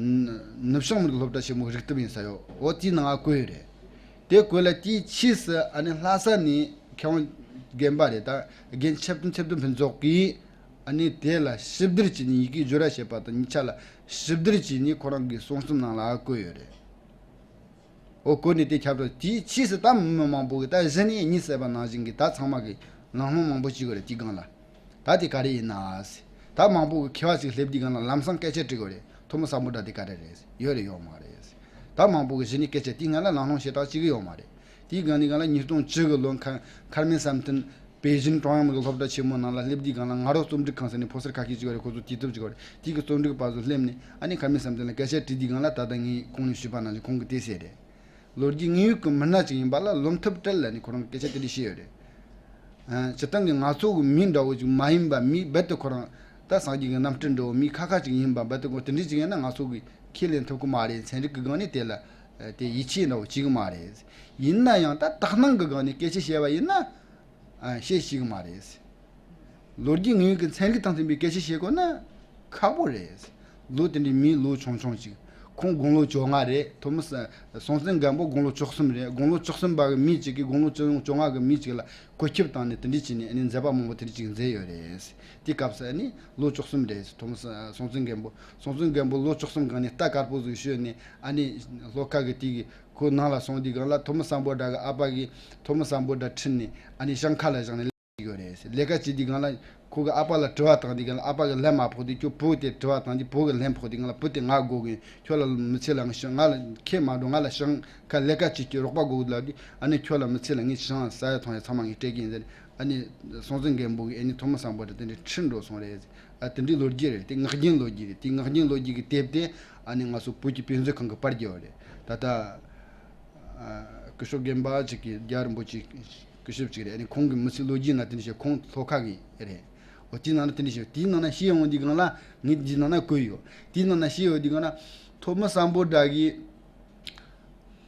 ནུབ་བྱང་མི་རིགས་སློབ་གྲྭ་ཆེན་མོའི་རིག་དེབ་ཡིན་ས་ཡོད། འོ་དེའི་ནང་ང་བཀོད་ཡོད་རེད། དེ་བཀོད་ལ་དེའི་ཕྱིས་སུ་ཨ་ནི་ལྷ་ས་ནས་མཁས་དབང་རྒན་པ་རེད། ད་རྒན་འཆབ་སྟོན་འཆབ་སྟོན་ཕུན་ཚོགས་ཀྱིས་ཨ་ནི་དེ་ལ་ཞིབ་བསྡུར་བྱས་ནས་ཡི་གེ་སྦྱོར་བ་བྱེད་པ་དང་གཉིས་ཆ་ལ་ཞིབ་བསྡུར་བྱས་ནས་ཁོ་རང་གི་གསུང་རྩོམ་ནང་ལ་བཀོད་ཡོད་རེད། འོ་བཀོད་ནས་དེ་ཁྱབ་བསྒྲགས། དེའི་ཕྱིས་སུ་ད་མི་མང་པོ་གིས་ད་གཞི་ནས་གཉིད་སད་པ་ནང་བཞིན་གྱི་ད་ཚང་མ་གིས་ལམ་ལྷོང་མང་པོ་བྱེད་དགོས་རེད། དེའི་སྒང་ལ། ད་དེ་ག་རེ་ཡིན་ན་ཟེར། ད་མང་པོ་གི་མཁས་པ་ཅིག་སླེབས་དུས་སྒང་ལ་ལམ་སང་སྐད་ཆ་དྲི་དགོས་རེད། ཐོན་མི་སམ་བྷོ་ཊ་དེ་ག་རེ་རེད་ཟེར། ཡོད་རེད་ཡོད་མ་རེད་ཟེར། ད་མང་པོ་གི་གཞི་ནས་སྐད་ཆ་དེའི་སྔ་ལ་གླེང་སློང་བྱེད་སྟངས་གཅིག་གི་ཡོད་མ་རེད། དེའི་སྒང་ནས་སྒང་ལ་ཉིས་སྟོང་བཅུ་གི་ལོ་མཁར་མཁར་རྨེའུ་བསམ་གཏན་པེ་ཅིན་ཀྲུང་དབྱང་མི་རིགས་སློབ་གྲྭ་ཆེན་མོ་ནང་ལ་སླེབས་དུས་སྒང་ལ་ང་རོ་རྩོམ་སྒྲིག་ཁང་ཟེར་ནས་ཕོ་གསར་ཁ་ཤས་ཅིག་ཡོད་རེད། ཁོ་ཚོ་དུས་དེབ་ཅིག་ཡོད་རེད། དེའི་གི་རྩོམ་སྒྲིག་པ་ཚོ་སླེབས་ནས་ཨ་ནི་མཁར་རྨེའུ་བསམ་གཏན་ལ་སྐད་ཆ་དྲིས་དུས་སྒང་ལ་ད་ལྟ་ངས་གོང་ནས་ཞུས་པ་ནང་བཞིན་ཁོང་གིས་དེ་ཟེར་རེད། ལོ་རྒྱུས་དངོས་ཡོད་ཀྱི་མི་སྣ་ཅིག་ཡིན་པ་ལ་རློམ་ཐབས་བྲལ་ལ་ནི་ཁོ་རང་སྐད་ཆ་དེ་འདྲ་བཤད་ཡོད་རེད། ཨ། སྤྱིར་བཏང་གི་ང་ཚོ་གི་མི་འདྲ་བོ་ཅིག་མ་ཡིན་པ་མི་རྦད་དེ་ཁོ་རང་ད་སངས་རྒྱས་ཀྱི་རྣམ་སྤྲུལ་འདྲ་བོ་མི་ཁ་ཁ་ཅིག་ཡིན་པ་རྦད་དེ་ཁོ་དེ་འདྲ་ཅིག་ཡིན་ན་ང་ཚོ་གི་ཁས་ལེན་ཐུབ་ཀྱི་མ་རེད། ཚན་རིག་གི་སྒང་ནས་དེ་ལ་དེ་ཡིད་ཆེས་འདྲ་བོ་བྱེད་ཀྱི་མ་རེད། ཡིན་ན་ཡང་ད་དག་སྣང་གི་སྒང་ནས་སྐད་ཆ་བཤད་པ་ཡིན་ན། ཨ། བཤད་ཤེས་ཀྱི་མ་རེད། ལོ་རྒྱུས་དངོས་ཡོད་ཀྱི་ཚན་རིག་དང་མཐུན་པའི་སྐད་ཆ་བཤད་དགོས་ན་ཁག་པོ་རེད། ལོ་དེ་འདྲའི་མི་ལོ་ཆུང་ཆུང་ཅིག་ཁོང་དགུང་ལོ་བཅོ་ལྔ་རེད། ཐོན་མི་ས་སྲོང་བཙན་སྒམ་པོ་དགུང་ལོ་བཅུ་གསུམ་རེད། དགུང་ལོ་བཅུ་གསུམ་པ་གི་མི་གཅིག་གིས་དགུང་ལོ་བཅོ་ལྔ་གི་མི་གཅིག་ལ་བཀོད་ཁྱབ་བཏང་ནས་དེ་འདྲ་བྱས་ནས་ཨ་ནི་མཛད་པ་མང་པོ་དེ་འདྲ་ཅིག་མཛད་ཡོད་རེད། དེ་སྐབས་སུ་ཨ་ནི་ལོ་བཅུ་གསུམ་རེད། ཐོན་མི་ས་སྲོང་བཙན་སྒམ་པོ་སྲོང་བཙན་སྒམ་པོ་ལོ་བཅུ་གསུམ་སྒང་ནས་རྟ་དཀར་པོ་ཟིག་བཤོས་ནས་ཨ་ནི་ལྷོ་ཁ་གི་དེ་གི་ཁོ་ནང་ལ་སོང་དུས་སྒང་ལ་ཐོན་མི་སམ་བྷོ་ཊ་གི་ཨ་ཕ་གིས་ཐོན་མི་སམ་བྷོ་ཊ་ཁྲིད་ནས་ཨ་ནི་ཤང་ཁ་ལ་བཞག་ནས་ཡོད་རེད། ལས་ཀ་བྱེད་དུས་སྒང་ལ་ཁོ་གི་ཨ་ཕ་ལ་དྲི་བ་བཏང་དུས་སྒང་ལ་ཨ་ཕ་གིས་ལན་མ་ཕོག་དུས་ཁྱོད་བུ་དེ་དྲི་བ་བཏང་དུས་བུ་གིས་ལན་ཕོག་དུས་སྒང་ལ་བུ་དེ་ང་དགོས་གི་ཡིན། ཁྱོད་ལ་མི་ཚེ་ལ་ང་ཤང་ང་ལ་ཁེ་མ་འགྲོ། ང་ལ་ཤང་ཁ་ལས་ཀ་བྱེད་ཀྱི་རོགས་པ་དགོས་གི་ལབ་དུས་ཨ་ནི་ཁྱོད་ལ་མི་ཚེ་ལ་ངས་ཤང་ཟ་ཡ་འཐུང་ཡ་ཚང་མ་ངས་སྤྲད་ཀྱི་ཡིན་ཟེར། ཨ་ནི་སྲོང་བཙན་སྒམ་པོ་གིས་ཨ་ནི་ཐོན་མི་སམ་བྷོ་ཊ་དེ་འདྲ་ཁྲིད་འགྲོ་སོང་རེད། ཨ། དེ་འདྲའི་ལོ་རྒྱུས་རེད། དེ་ངག་རྒྱུན་ལོ་རྒྱུས་རེད། དེ་ངག་རྒྱུན་ལོ་རྒྱུས་ཀྱི་དེབ་དེ་ཨ་ནི་ང་ཚོ་བོད་ཀྱི་དཔེ་མཛོད་ཁང་གིས་པར་བརྒྱབ་པ་རེད། ད་ལྟ་ཨ། སྐུ་ཞབས་རྒན་པ་ཅིག་གིས་རྒྱལ་བ་རིན་པོ་ཆེ་སྐུ་ཞབས་ཅིག་རེད། ཨ་ནི་ཁོང་གི་མི་ཚེའི་ལོ་རྒྱུས་ནང་དེ་འདྲ་བཤད། ཁོང་ལྷོ་ཁ་གི་རེད། འོ། དེའི་ནང་ན་དེ་འདྲ་བཤད། དེའི་ནང་ན་བཤད་ཡོང་དུས་སྒང་ལ་ངས་འདིའི་ནང་ན་བཀོད་ཡོད། དེའི་ནང་ན་བཤད་ཡོང་དུས་སྒང་ལ་ཐོན་མི་སམ་བྷོ་ཊ་གི་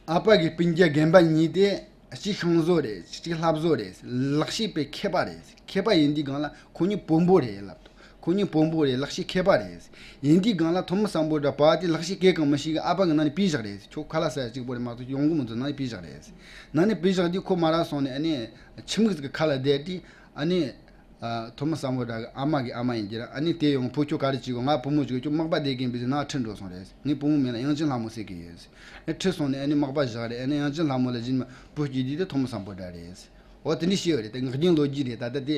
ཨ་ཕ་གི་སྤུན་ཀྱག་རྒན་པ་གཉིས་དེ་གཅིག་ཤང་བཟོ་རེད། གཅིག་ལྷ་བཟོ་རེད། ལག་ཤེས་དཔེ་མཁས་པ་རེད། མཁས་པ་ཡིན་དུས་སྒང་ལ་ཁོ་གཉིས་བོན་པོ་རེད་ལབ་འདུག་ཁོ་གཉིས་བོན་པོ་རེད། ལག་ཤེས་མཁས་པ་རེད། ཡིན་དུས་སྒང་ལ་ཐོན་མི་སམ་བྷོ་ཊ་པ་དེ་ལག་ཤེས་སྐད་གང་མི་ཤེས་གི་ཨ་ཕ་གིས་ནང་ནས་ཕུད་བཞག་རེད། ཁྱོད་ཁ་ལག་ཟ་ཡ་གཅིག་པོ་རེད་མ་གཏོགས་ཡོང་གི་མི་འདུག་ནང་ནས་ཕུད་བཞག་རེད། ནང་ནས་ཕུད་བཞག་དུས་ཁོ་མར་སོང་ནས་ཨ་ནི་ཁྱིམ་གྱི་ཁ་ལ་བསྡད་དུས་ཨ་ནི། ཨ། ཐོན་མི་སམ་བྷོ་ཊ་གི་ཨ་མ་གི་ཨ་མ་ཡིན་གྱི་ར། ཨ་ནི་དེ་ཡོང་བུ་ཁྱོད་ག་རེ་བྱེད་དགོས། ང་བུ་མོ་བྱེད་དགོས། ཁྱོད་མག་པ་བསྡད་མཁན་བུ་ཟིག་ནང་ཁྲིད་འགྲོ་སོང་རེད། ངའི་བུ་མོ་མིང་ལ་དབྱངས་ཅན་ལྷ་མོ་ཟེར་གི་ཡོད། ཨ། ཁྲིད་སོང་ནས་ཨ་ནི་མག་པ་བཞག་རེད། ཨ་ནི་དབྱངས་ཅན་ལྷ་མོ་ལ་གཞན་མ་བུ་སྐྱེས་དུས་དེ་ཐོན་མི་སམ་བྷོ་ཊ་རེད། འོ། དེ་འདྲ་བཤད་ཡོད་རེད། དེ་ངག་རྒྱུན་ལོ་རྒྱུས་རེད། ད་ལྟ་དེ་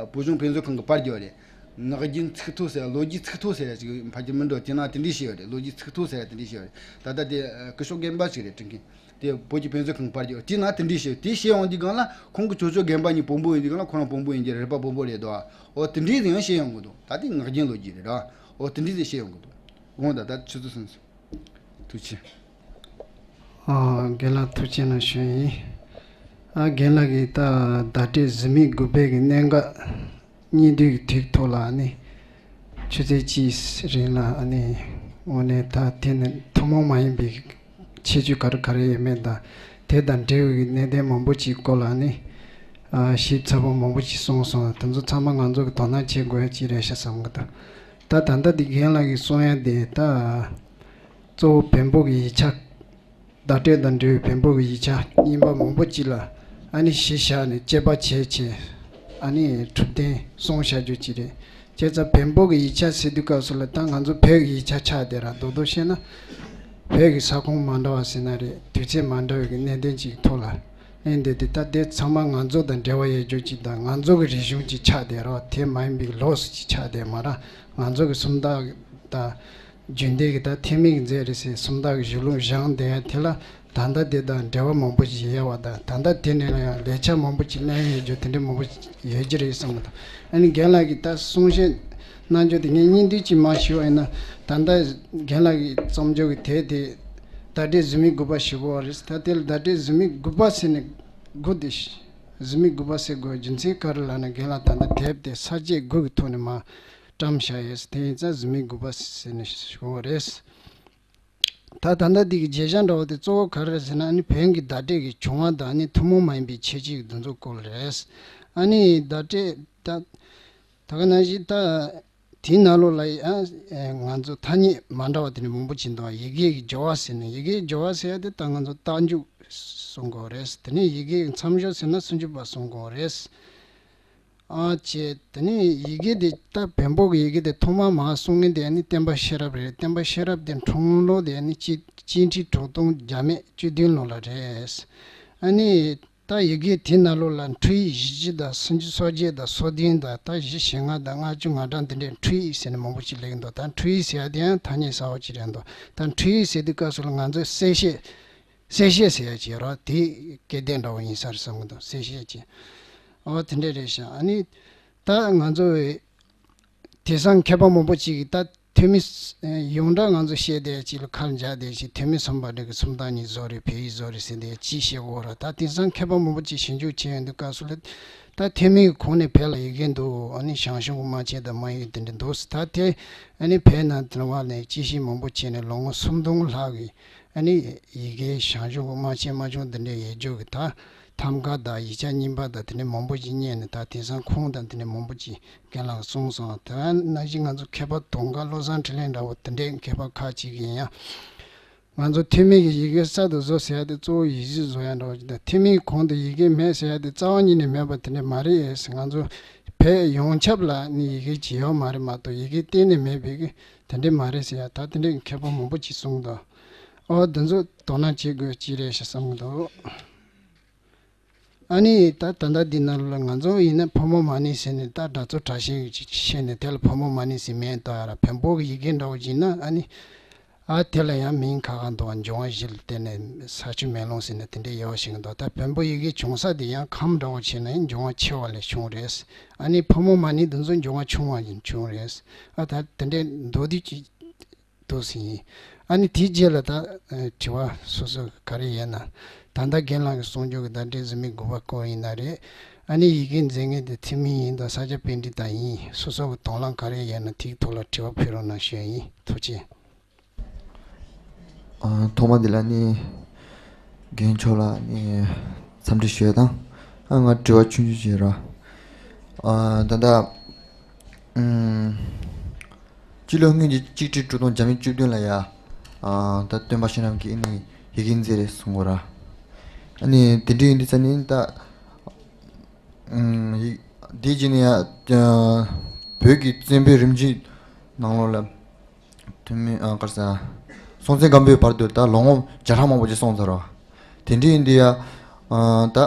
བོད་ལྗོངས་དཔེ་མཛོད་ཁང་གིས་པར་བརྒྱབ་པ་རེད། ངག་རྒྱུན་ཚིག་ཐོ་ཟེར་ཡ། ལོ་རྒྱུས་ཚིག་ཐོ་ཟེར་ཡ་ཅིག་ཕལ་ཆེར་མི་འགྲོ། དེ་ནང་དེ་འདྲ་བཤད་ཡོད་རེད། ལོ་རྒྱུས་ཚིག་ཐོ་ཟེར་ཡ་དེ་འདྲ་བཤད་ཡོད་རེད། ད་ལྟ་དེ་སྐུ་ཞབས་རྒན་པ་ཞིག་རེད་བྲིས་མཁན། དེ་བོད་ཀྱི་དཔེ་མཛོད་ཁང་པར་རྒྱག་དེ་ན་དེ་འདྲས་བཤད། དེ་བཤད་ཡོང་དུས་སྒང་ལ་ཁོང་གི་ཅོ་ཅོ་རྒན་པ་གཉིས་བོན་པོ་ཡིན་དུས་སྒང་ལ་ཁོ་རང་བོན་པོ་ཡིན་གྱི་རེད་པ། བོན་པོ་རེད་དོ། འོ་དེ་འདྲས་ཡང་བཤད་ཡོང་གི་འདུག་ད་དེ་ངག་རྒྱུན་ལོ་རྒྱུས་རེད་ར། འོ་དེ་འདྲས་བཤད་ཡོང་གི་འདུག་འོ་ད་ད་ཆུ་ཚོད་སོང་ཟིན། ཐུགས་རྗེ་ཆེ། ཨ། རྒན་ལགས་ཐུགས་རྗེ་གནང་ཞུ་ཡིན། ཨ། རྒན་ལགས་ཀྱིས་ད་བརྡ་སྤྲོད་གཟི་མིག་དགུ་པའི་གི་གནད་འགག་གཉིས་འདུས་ཀྱི་དེའི་ཐོག་ལ་ཨ་ནི་ཆུ་ཚོད་གཅིག་རིང་ལ་ཨ་ནི་དངོས་གནས་ད་དེ་ནི་ཐུན་མོང་མ་ཡིན་པའི་ཁྱད་ཆོས་ག་རེ་ག་རེ་ཡོད་མེད་དང་དེ་དང་འབྲེལ་བའི་གནད་དོན་མང་པོ་ཅིག་སྐོར་ལ་ཨ་ནི་ཞིབ་ཚགས་པོ་མང་པོ་ཅིག་གསུངས་སོང་། དེ་ཚོ་ཚང་མ་ང་ཚོ་གི་དོ་སྣང་བྱེད་དགོས་ཡ་ཅིག་རེད་ཤག་བསམ་གི་འདུག་ད་ད་ལྟ་འདི་རྒན་ལགས་ཀྱིས་གསུང་ཡ་དེ་ད་གཙོ་བོ་བོན་པོ་གི་ཡིག་ཆ། བརྡ་སྤྲོད་དང་འབྲེལ་བའི་བོན་པོ་གི་ཡིག་ཆ་རྙིང་པ་མང་པོ་ཅིག་ལ་ཨ་ནི་གཞི་བཞག་ནས་དཔྱད་པ་བྱས་བྱས་ཨ་ནི་གྲུབ་དོན་གསུངས་བཞག་རྒྱུ་ཅིག་རེད། བྱས་ཙང་བོན་པོ་གི་ཡིག་ཆ་ཟེར་དུས་སྐབས་སུ་ལ་ད་ང་ཚོ་བོད་ཀྱི་ཡིག་ཆ་ཆགས་བསྡད་ར། རྡོག་རྡོག་བཤད་ན་བོད་ཀྱི་ས་ཁོངས་མ་འདྲ་བ་ཟེར་ན་རེད། དུས་ཚོད་མ་འདྲ་བའི་གི་གནད་དོན་ཅིག་ཐོག་ལ་ཨེ་འདི་དེ་ད་དེ་ཚང་མ་ང་ཚོ་དང་འབྲེལ་བ་ཡོད་རྒྱུ་ཅིག་དང་ང་ཚོ་གི་རིག་གཞུང་ཅིག་ཆགས་བསྡད་ར། དེ་མ་ཡིན་པའི་ལོགས་སུ་ཅིག་ཆགས་བསྡད་མ་ར། ང་ཚོ་གི་སུམ་རྟགས་དང་རྒྱུན་ལྡན་གྱི་ད་ཐེག་དམན་གྱི་མཛོད་རེད་ཟེར་སུམ་རྟགས་ཀྱི་གཞུང་ལུགས་བཞེངས་བསྡད་ཡ་དེ་ལ་ད་ལྟ་དེ་དང་འབྲེལ་བ་མང་པོ་ཞིག་ཡོད་པ་དང་། ད་ལྟ་དེ་ནས་ལ་ཡང་ལས་འཆར་མང་པོ་ཞིག་གནང་ཡོད་རྒྱུ་དེ་འདྲ་མང་པོ་ཞིག་ཡོད་ཀྱི་རེད་བསམ་གི་འདུག་ཨ་ནི་རྒན་ལགས་ཀྱིས་ད་གསུང་བཤད་གནང་རྒྱུ་དེ་ངས་སྙིང་བསྡུས་ཅིག་མར་ཞུ་བ་ཡིན་ན། ད་ལྟ་རྒན་ལགས་ཀྱིས་བརྩམས་རྒྱུ་གི་དེབ་དེ་བརྡ་སྤྲོད་གཟི་མིག་དགུ་པ་ཞུ་གི་ཡོད་རེད། ད་དེ་ལ་བརྡ་སྤྲོད་གཟི་མིག་དགུ་པ་ཟེར་ནས་དགུ་དེ་གཟི་མིག་དགུ་པ་ཟེར་དགོས་རྒྱུ་མཚན་ག་རེ་ལབ་ན། རྒན་ལགས་ད་ལྟ་དེབ་དེ་གསར་བརྗེ་དགུ་གི་ཐོག་ནས་མར་བཀྲམ་བཞག་ཡོད། དེ་ཡིན་ཙང་གཟི་མིག་དགུ་པ་ཟེར་ནས་ཞུ་གི་ཡོད་རེད། ད་ད་ལྟ་འདི་གི་བརྗོད་བྱ་འདྲ་བོ་དེ་གཙོ་བོ་ག་རེ་རེད་ཟེར་ན། ཨ་ནི་བོན་གྱི་བརྡ་སྤྲོད་ཀྱི་བྱུང་བ་དང་ཨ་ནི་ཐུན་མོང་མ་ཡིན་པའི་ཁྱད་ཆོས་ཀྱི་འདི་ཚོ་སྐོར་རེད། ཨ་ནི་བརྡ་སྤྲོད་ད་ད་ག་ནང་བཞིན་ད་དེའི་ནང་ལོགས་ལ་ཨ་ང་ཚོ་ཐ་སྙད་མ་འདྲ་བ་དེ་འདྲ་མང་པོ་ཅིག་འདུག་ཡི་གེ་གི་སྦྱོར་བ་ཟེར་ནས། ཡི་གེ་སྦྱོར་བ་ཟེར་ཡ་དེ་ད་ང་ཚོ་རྟགས་འཇུག་གསུང་གི་ཡོད་རེད། དེ་ནས་ཡི་གེ་གི་མཚམས་སྦྱོར་ཟེར་ན་སུམ་ཅུ་པ་གསུང་གི་ཡོད་རེད། ཨ་ཅེ། དེ་ནས་ཡི་གེ་དེ་ད་བོན་པོ་གི་ཡི་གེ་དེ་ཐོག་མ་མར་གསུང་མཁན་དེ་ཨ་ནི་བསྟན་པ་ཤེས་རབ་རེད། བསྟན་པ་ཤེས་རབ་དེ་འཁྲུངས་ལོ་དེ་ཨ་ནི་གཅིག་གཅིག་ཁྲི་དྲུག་སྟོང་བརྒྱ་མེད་བཅུ་བདུན་ལོ་ལ་རེད། ཨ་ནི་ ད་ཡི་གེ་དེའི་ནང་ལོགས་ལ་འཕྲུལ་ཡིག་བཞི་བཅུ་དང་སུམ་ཅུ་སོ་བརྒྱད་དང་སོ་བདུན་དང་ད་བཞི་ཞེ་ལྔ་དང་ལྔ་བཅུ་ང་གྲངས་འདི་འདྲའི་འཕྲུལ་ཡིག་ཟེར་ནས་མང་པོ་ཅིག་སླེབས་ཀྱི་འདུག་ད་འཕྲུལ་ཡིག་ཟེར་ཡ་དེ་ཡང་ཐ་སྙད་གསར་པ་ཅིག་རེད་འདུག་ད་འཕྲུལ་ཡིག་ཟེར་དུས་སྐབས་སུ་ལ་ང་ཚོས་གསལ་བཤད། གསལ་བཤད་ཟེར་ཡ་ཅིག་ཡོད་རེད། དེ་སྐད་བརྡ་འདྲ་བོ་ཡིན་ས་རེད་བསམ་གྱི་འདུག་གསལ་བཤད་ཅིག་ཨོ་དེ་འདྲ་རེད་ཤག་ཨ་ནི་ད་ང་ཚོ་དེང་སང་མཁས་པ་མང་པོ་ཅིག་གིས་ད་ཐོན་མི་ཡོངས་གྲགས་ང་ཚོ་བཤད་བསྡད་ཅིག་ལ་ཁ་འཇག་བསྡད་ཅིག་ཐོན་མི་སམ་བྷོ་ཊ་གི་སུམ་རྟགས་གཉིས་བཟོ་རེད། བོད་ཡིག་བཟོ་རེད་ཟེར་བསྡད་ཅིག་བཤད་དགོས་རེད། ད་དེང་སང་མཁས་པ་མང་པོ་ཅིག་ཞིབ་འཇུག་བྱས་ཡོང་དུས་སྐབས་སུ་ལ་ད་ཐོན་མིའི་གོང་ནས་བོད་ལ་ཡི་གེ་འདུག་ཨ་ནི་ཞང་ཞུང་གི་སྨྲ་བྱེད་དང་སྨྲ་ཡིག་དེ་འདྲ་འདུག་ད་དེ་ཨ་ནི་བོད་ནང་དེ་བ་ནས་དཔྱད་ཞིབ་མང་པོ་བྱས་ནས་ལོ་ངོ་སུམ་སྟོང་ལྷག་གི་ཨ་ནི་ཡི་གེ་ཞང་ཞུང་གི་སྨྲ་བྱེད་སྨྲ་བྱུང་འདི་འདྲའི་ཡིག་སྒྱུར་གྱི་ད་ཐབས་འགག་དང་ཡིག་ཆ་རྙིང་པ་དང་དེ་འདྲའི་མང་པོ་ཞིག་རྙེད་ནས་ད་དེང་སང་ཁུངས་དང་དེ་འདྲའི་མང་པོ་ཅིག་རྒན་ལགས་གསུངས་སོང་། དེ་ནང་བཞིན་ང་ཚོ་མཁས་པ་དུང་དཀར་བློ་བཟང་འཕྲིན་ལས་འདྲ་བོ་དེ་འདྲའི་མཁས་པ་ཁག་ཅིག་གིས་ཡང་ང་ཚོ་ཐོན་མི་གི་ཡི་གེ་གསར་དུ་བཟོ་ཟེར་ཡ་དེ་གཙོ་བོ་ཡིག་གཟུགས་བཟོ་ཡ་འདྲ་བོ་ཅིག་དང་ཐོན་མིའི་གོང་དུ་ཡི་གེ་མེད་ཟེར་ཡ་དེ་རྩ་བ་ཉིད་ནས་མེད་པ་དེ་འདྲ་མ་རེད། ང་ཚོ་བོད་ཡོངས་ཁྱབ་ལ་ནི་ཡི་གེ་ཅིག་ཡོད་མ་རེད་མ་གཏོགས་ཡི་གེ་གཏན་ནས་མེད་པའི་གི་དེ་འདྲ་མ་རེད་ཟེར་ཡ་ད་དེ་འདྲའི་མཁས་པ་མང་པོ་ཅིག་གསུངས་འདུག་ཨོ་དེ་ཚོ་དོ་སྣང་བྱེད་དགོས་ཅིག་རེད་ཤག་བསམ་གི་འདུག་ཨ་ནི་ད་ད་ལྟ་འདི་ནང་ལ་ང་ཚོ་ཡིན་ན་ཕོ་མོ་མ་ནིང་ཟེར་ནས་ད་སྒྲ་ཚོ་དྲག་ཤོས་ཅིག་བཤད་ནས་དེ་ལ་ཕོ་མོ་མ་ནིང་ཟེར་མིང་བཏགས་ཡ་ར། བོན་པོ་གི་ཡི་གེ་འདྲ་བོ་ཡིན་ན་ཨ་ནི་ཨ་དེ་ལ་ཡང་མིང་ཁ་ཁ་འདུག་འབྱུང་བ་བཞི་ལ་བརྟེན་ནས་ས་ཆུ་མེ་རླུང་ཟེར་ནས་དེ་འདྲའི་དབྱེ་བ་ཕྱེ་གི་འདུག་ད་བོན་པོ་ཡི་གེ་བྱུང་ས་དེ་ཡང་ཁམས་འདྲ་བོ་བྱས་ན་ཡང་འབྱུང་བ་ཆེ་བ་ལས་བྱུང་རེད། ཨ་ནི་ཕོ་མོ་མ་ནིང་དེ་ཚོ་འབྱུང་བ་ཆུང་བ་ཡིན་བྱུང་རེད། ཨ་ད་དེ་འདྲའི་མདོར་བསྡུས་ཀྱི་འདུག་ཟིན་ཡིན། ཨ་ནི་དེའི་རྗེས་ལ་ད་ཨ་དྲི་བ་སོ་སོ་ག་རེ་ཡོད་ན། ད་ལྟ་རྒན་ལགས་ཀྱིས་གསུངས་རྒྱུ་གི་བརྡ་འགྲེལ་གཟུགས་མིག་དགུ་པ་སྐོར་ཡིན་ན་རེད། ཨ་ནི་ཡི་གེ་མཛེས་ངེས་དེ་ཐོན་མི་ཡིན་དང་ས་སྐྱ་པཎྜི་ཏ་ཡིན། སོ་སོ་གི་དོགས་སློང་ག་རེ་ཡོད་ན་དེའི་ཐོག་ལ་དྲི་བ་ཕུལ་རོགས་གནང་ཞུ་ཡ་ཡིན། ཐུགས་རྗེ་ཆེ། ཨ་ཐོག་མ་དེ་ལ་ནི་རྒན་མཆོག་ལ་ནི་འཚམས་འདྲི་ཞུ་ཡ་དང་། ཨ་ང་དྲི་བ་ཆུང་ཆུང་ཞིག་ར། ཨ་ད་ལྟ་ཨུམ། སྤྱི་ལོ་སྔོན་གྱི་གཅིག་ཁྲི་དྲུག་སྟོང་བརྒྱ་མེད་བཅུ་བདུན་ལ་ཡ། ཨ་ད་སྟོན་པ་བཤེས་རབ་ཀྱིས་ནི་ཡི་གེ་མཛད་རེད་གསུང་གོ་ར། ཨ་ནི་དེ་འདྲ་ཡིན་དུས་ཙ་ནི་ད། ཨུམ་ཡི་དེ་རྗེས་ནས་ཡ། ཨ་བོད་ཀྱི་བཙན་པོའི་རིམ་བྱོན་ནང་ལོགས་ལ། ཐོན་མི་ཨ་ག་རེ་ཟ། སྲོང་བཙན་སྒམ་པོའི་བར་དུ་ད་ལོ་ངོ་བརྒྱ་ཕྲག་མང་པོ་ཅིག་སོང་ཚར་བ། དེ་འདྲ་ཡིན་དུས་ཡ། ཨ་ད།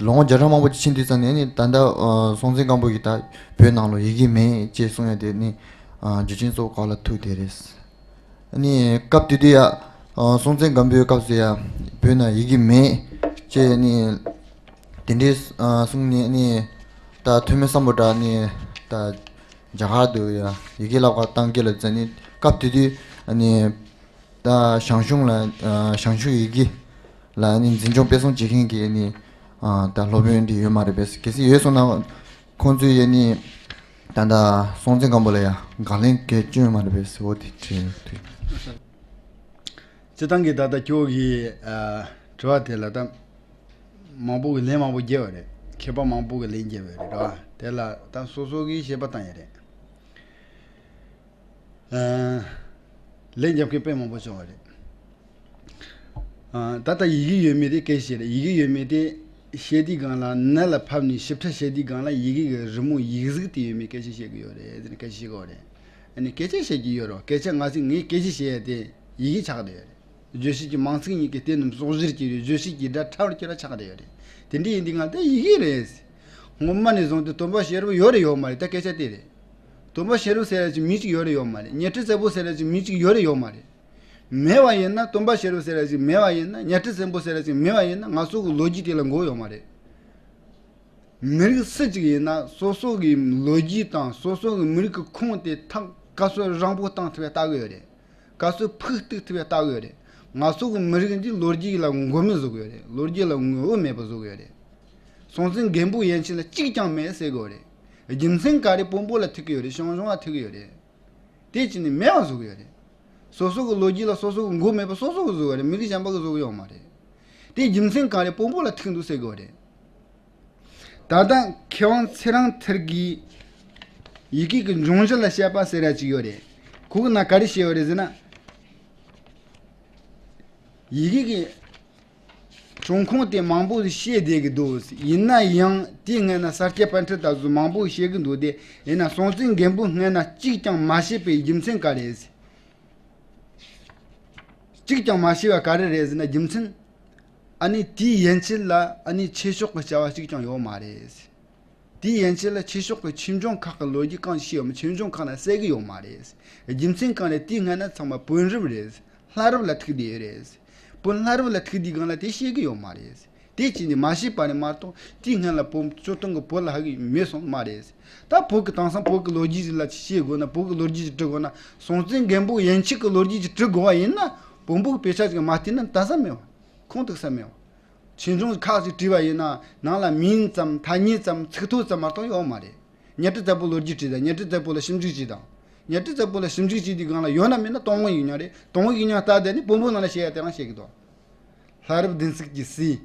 ལོ་ངོ་བརྒྱ་ཕྲག་མང་པོ་ཅིག་ཕྱིན་དུས་ཙམ་ནས་ནི་ད་ལྟ་ཨ་སྲོང་བཙན་སྒམ་པོ་གིས་ད་བོད་ནང་ལ་ཡི་གེ་མེད་ཅེས་གསུང་ཡ་དེ་ནི་ཨ་རྒྱུ་རྐྱེན་གཙོ་བོ་ག་ལ་ཐུག་དེ་རེད། ཨ་ནི་སྐབས་དེ་དུས་ཡ་ཨ་སྲོང་བཙན་སྒམ་པོའི་སྐབས་སུ་ཡ་བོད་ན་ཡི་གེ་མེད་ཅེས་ནི་དེ་འདྲའི་ཨ་གསུངས་ནས་ནི་ད་ཐོན་མི་སམ་བྷོ་ཊ་ནི་ད་རྒྱ་གར་དུ་ཡ་ཡི་གེ་བསླབ་གར་བཏང་གི་ལ་ཙ་ནི་སྐབས་དེ་དུས་ཨ་ནི། ད་ཞང་ཞུང་ལ་ཨ་ཞང་ཞུང་ཡི་གེ་ལ་ནི་འཛིན་སྐྱོང་སྤེལ་གསུམ་བྱེད་མཁན་གྱི་ནི་ཨ་ད་སློབ་དཔོན་འདི་ཡོད་མ་རེད་པས། གལ་སྲིད་ཡོད་སོང་ན་ཁོང་ཚོས་ཡ་ནི་ད་ད་སྲོང་བཙན་སྒམ་པོ་ལ་ཡ་དགག་ལན་གལ་བསྐྱོན་ཡོད་མ་རེད་པས་འོ་དེ་དྲིས་ཡོད་དུས། སྤྱི་བཏང་གི་ད་ལྟ་ཁྱོད་ཀྱི་ཨ་དྲི་བ་དེ་ལ་ད་མང་པོ་གི་ལན་མང་པོ་བརྒྱབ་པ་རེད། མཁས་པ་མང་པོ་གི་ལན་བརྒྱབ་པ་རེད་ར། དེ་ལ་ད་སོ་སོ་གིས་དཔྱད་པ་བཏང་ཡ་རེད། ཨ་ལན་རྒྱབ་མཁན་དཔེ་མང་པོ་བྱུང་བ་རེད། ཨ་ད་ལྟ་ཡི་གེ་ཡོད་མེད་དེ་སྐད་ཆ་བཤད་རེད། ཡི་གེ་ཡོད་མེད་དེ་བཤད་དུས་སྒང་ལ་ནད་ལ་ཕབ་ནས་ཞིབ་ཕྲ་བཤད་དུས་སྒང་ལ་ཡི་གེ་གི་རི་མོ་ཡིག་གཟུགས་དེ་ཡོད་མེད་སྐད་ཆ་བཤད་གི་ཡོད་རེད་ཟེར་ནས་སྐད་ཆ་བཤད་གི་ཡོད་རེད། ཨ་ནི་སྐད་ཆ་བཤད་ཀྱི་ཡོད་རོ། སྐད་ཆ་ང་ཚོས་ངས་སྐད་ཆ་བཤད་ཡ་དེ་ཡི་གེ་ཆགས་བསྡད་ཡོད་རེད། བརྗོད་བྱེད་ཀྱི་མིང་ཚིག་གཉིས་ཀྱི་སྟེང་ནས་སོགས་བཞིར་གྱུར་རེད། བརྗོད་བྱེད་ཀྱི་སྒྲ་ཕྲ་བར་གྱུར་ར་ཆགས་བསྡད་ཡོད་རེད། དེ་འདྲ་ཡིན་དུས་ང་ད་ཡི་གེ་རེད། སྔོན་མ་ནས་བཟུང་སྟེ་སྟོན་པ་བྱེ་བྲག་ཡོད་རེད་ཡོད་མ་རེད་ད་སྐད་ཆ་དེ་རེད། སྟོན་པ་བྱེ་བྲག་ཟེར་ཡ་ཅིག་མིང་ཅིག་ཡོད་རེད་ཡོད་མ་རེད། གཉའ་ཁྲི་བཙན་པོ་ཟེར་ཡ་ཅིག་མིང་ཅིག་ཡོད་རེད་ཡོད་མ་རེད། མེད་པ་ཡིན་ན་སྟོན་པ་བྱེ་བྲག་ཟེར་ཡ་ཅིག་མེད་པ་ཡིན་ན་གཉའ་ཁྲི་བཙན་པོ་ཟེར་ཡ་ཅིག་མེད་པ་ཡིན་ན་ང་ཚོ་གི་ལོ་རྒྱུས་དེ་ལ་མགོ་ཡོད་མ་རེད། མི་རིགས་སུ་གཅིག་ཡིན་ན་སོ་སོ་གི་ལོ་རྒྱུས་དང་སོ་སོ་གི་མི་རིགས་ཀྱི་ཁུངས་དེ་ཐག་ག་ཚོད་རིང་པོ་བཏང་ཐུབ་པའི་ལྟ་གི་ཡོད་རེད། ག་ཚོད་ཕུགས་གཏུགས་ཐུབ་པའི་ལྟ་གི་ཡོད་རེད། ང་ཚོ་གི་མི་རིགས་འདི་ལོ་རྒྱུས་ལ་མགོ་མི་བཟོ་གི་ཡོད་རེད། ལོ་རྒྱུས་ལ་ངོ་བོ་མེད་པ་བཟོ་གི་ཡོད་རེད། སྲོང་བཙན་སྒམ་པོ་ཡན་ཆད་ལ་གཅིག་ཀྱང་མེད་ཟེར་གི་ཡོད་རེད། རྒྱུ་མཚན་ག་རེ་དཔོན་པོ་ལ་ཐུག་གི་ཡོད་རེད། ཞང་ཞུང་ལ་ཐུག་གི་ཡོད་རེད། དེ་ཅི་ནས་མེད་པ་བཟོ་གི་ཡོད་རེད། སོ་སོ་གི་ལོ་རྒྱུས་ལ་སོ་སོ་གི་མགོ་མེད་པ་སོ་སོ་གི་བཟོ་གི་ཡོད་རེད། མི་རིགས་གཞན་པ་གི་བཟོ་གི་ཡོད་མ་རེད། དེ་རྒྱུ་མཚན་ག་རེ་དཔོན་པོ་ལ་ཐུག་འདུག་ཟེར་གི་ཡོད་རེད། ད་ལྟ་མཁས་དབང་ཚེ་རིང་ཐར་གྱིས་ཡི་གེ་གི་འབྱུང་གཞི་ལ་བཤད་པ་ཟེར་ཡ་ཅིག་ཡོད་རེད། ཁོ་གི་ནང་ག་རེ་བཤད་ཡོད་རེད་ཟེར་ན། ཡི་གེ་གི་འབྱུང་ཁུངས་དེ་མང་པོ་ཞིག་བཤད་བསྡད་ཀྱི་འདུག་ཡིན་ན་ཡང་དེའི་སྔོན་ན་ས་སྐྱ་པཎྜི་ཏ་ཚོ་མང་པོ་བཤད་ཀྱི་འདུག་སྟེ། ཡིན་ན་སྲོང་བཙན་སྒམ་པོའི་སྔོན་ན་གཅིག་ཀྱང་མ་བཤད་པའི་རྒྱུ་མཚན་ག་རེ་རེད། གཅིག་ཀྱང་མ་བཤད་པ་ག་རེ་རེད་ཟེར་ན་རྒྱུ་མཚན། ཨ་ནི་དེའི་ཡན་ཆད་ལ་ཨ་ནི་ཆོས་ཕྱོགས་ཀྱི་བྱ་བ་གཅིག་ཀྱང་ཡོད་མ་རེད། དེའི་ཡན་ཆད་ལ་ཆོས་ཕྱོགས་ཀྱི་ཆོས་འབྱུང་ཁག་གི་ལོ་རྒྱུས་གང་ཞིག་ཡོད་མ་ཆོས་འབྱུང་ཁག་ན་གསལ་གི་ཡོད་མ་རེད། རྒྱུ་མཚན་གང་རེད། དེའི་སྔ་ན་ཚང་མ་བོན་རབས་རེད། ལྷ་རབས་ལ་ཐུག་བསྡད་ཡོད་རེད། བོན་ལྷ་རབས་ལ་ཐུག་དུས་སྒང་ལ་དེ་ཤེས་གི་ཡོད་མ་རེད། དེ་བྱས་ནས་མ་ཤེས་པ་ནས་མ་གཏོགས་དེའི་སྔོན་ལ་བོན་སྤྱིར་བཏང་གི་བོད་ལ་ཧ་གི་མེད་སོང་མ་རེད། ད་བོད་ཀྱི་དེང་སང་བོད་ཀྱི་ལོ་རྒྱུས་ལ་ཤེས་དགོས་ན། བོད་ཀྱི་ལོ་རྒྱུས་ཅིག་འབྲི་དགོས་ན། སྲོང་བཙན་སྒམ་པོ་ཡན་ཆད་ཀྱི་ལོ་རྒྱུས་ཅིག་འབྲི་དགོས་པ་ཡིན་ན། བོན་པོ་གི་དཔེ་ཆ་ཅིག་མ་བལྟས་ན་འདང་ས་མེད་པ། ཁུངས་གཏུགས་ས་མེད་པ། ཆོས་འབྱུང་ཁག་ཅིག་བྲིས་པ་ཡིན་ན་ནང་ལ་མིང་ཙམ་ཐ་སྙད་ཙམ་ཚིག་ཐོ་ཙམ་མ་གཏོགས་ཡོད་མ་རེད། གཉའ་ཁྲི་བཙན་པོ་ལོ་རྒྱུས་བྲིས་དང་། གཉའ་ཁྲི་བཙན་པོ་ལ་ཞིབ་འཇུག་བྱས་དང་། གཉའ་ཁྲི་བཙན་པོ་ལ་ཞིབ་འཇུག་བྱས་དུས་སྒང་ལ་ཡོད་ན་མེད་ན་དོན་དངོས་ཡིག་རྙིང་རེད། དོན་དངོས་ཡིག་རྙིང་ལྟ་བསྡད་ནས་བོན་པོ་ནང་ལ་བཤད་ཡ་དེ་རང་བཤད་གི་འདུག་ལྷ་རབས་བདུན་ཚིགས་ཀྱི་སྲས།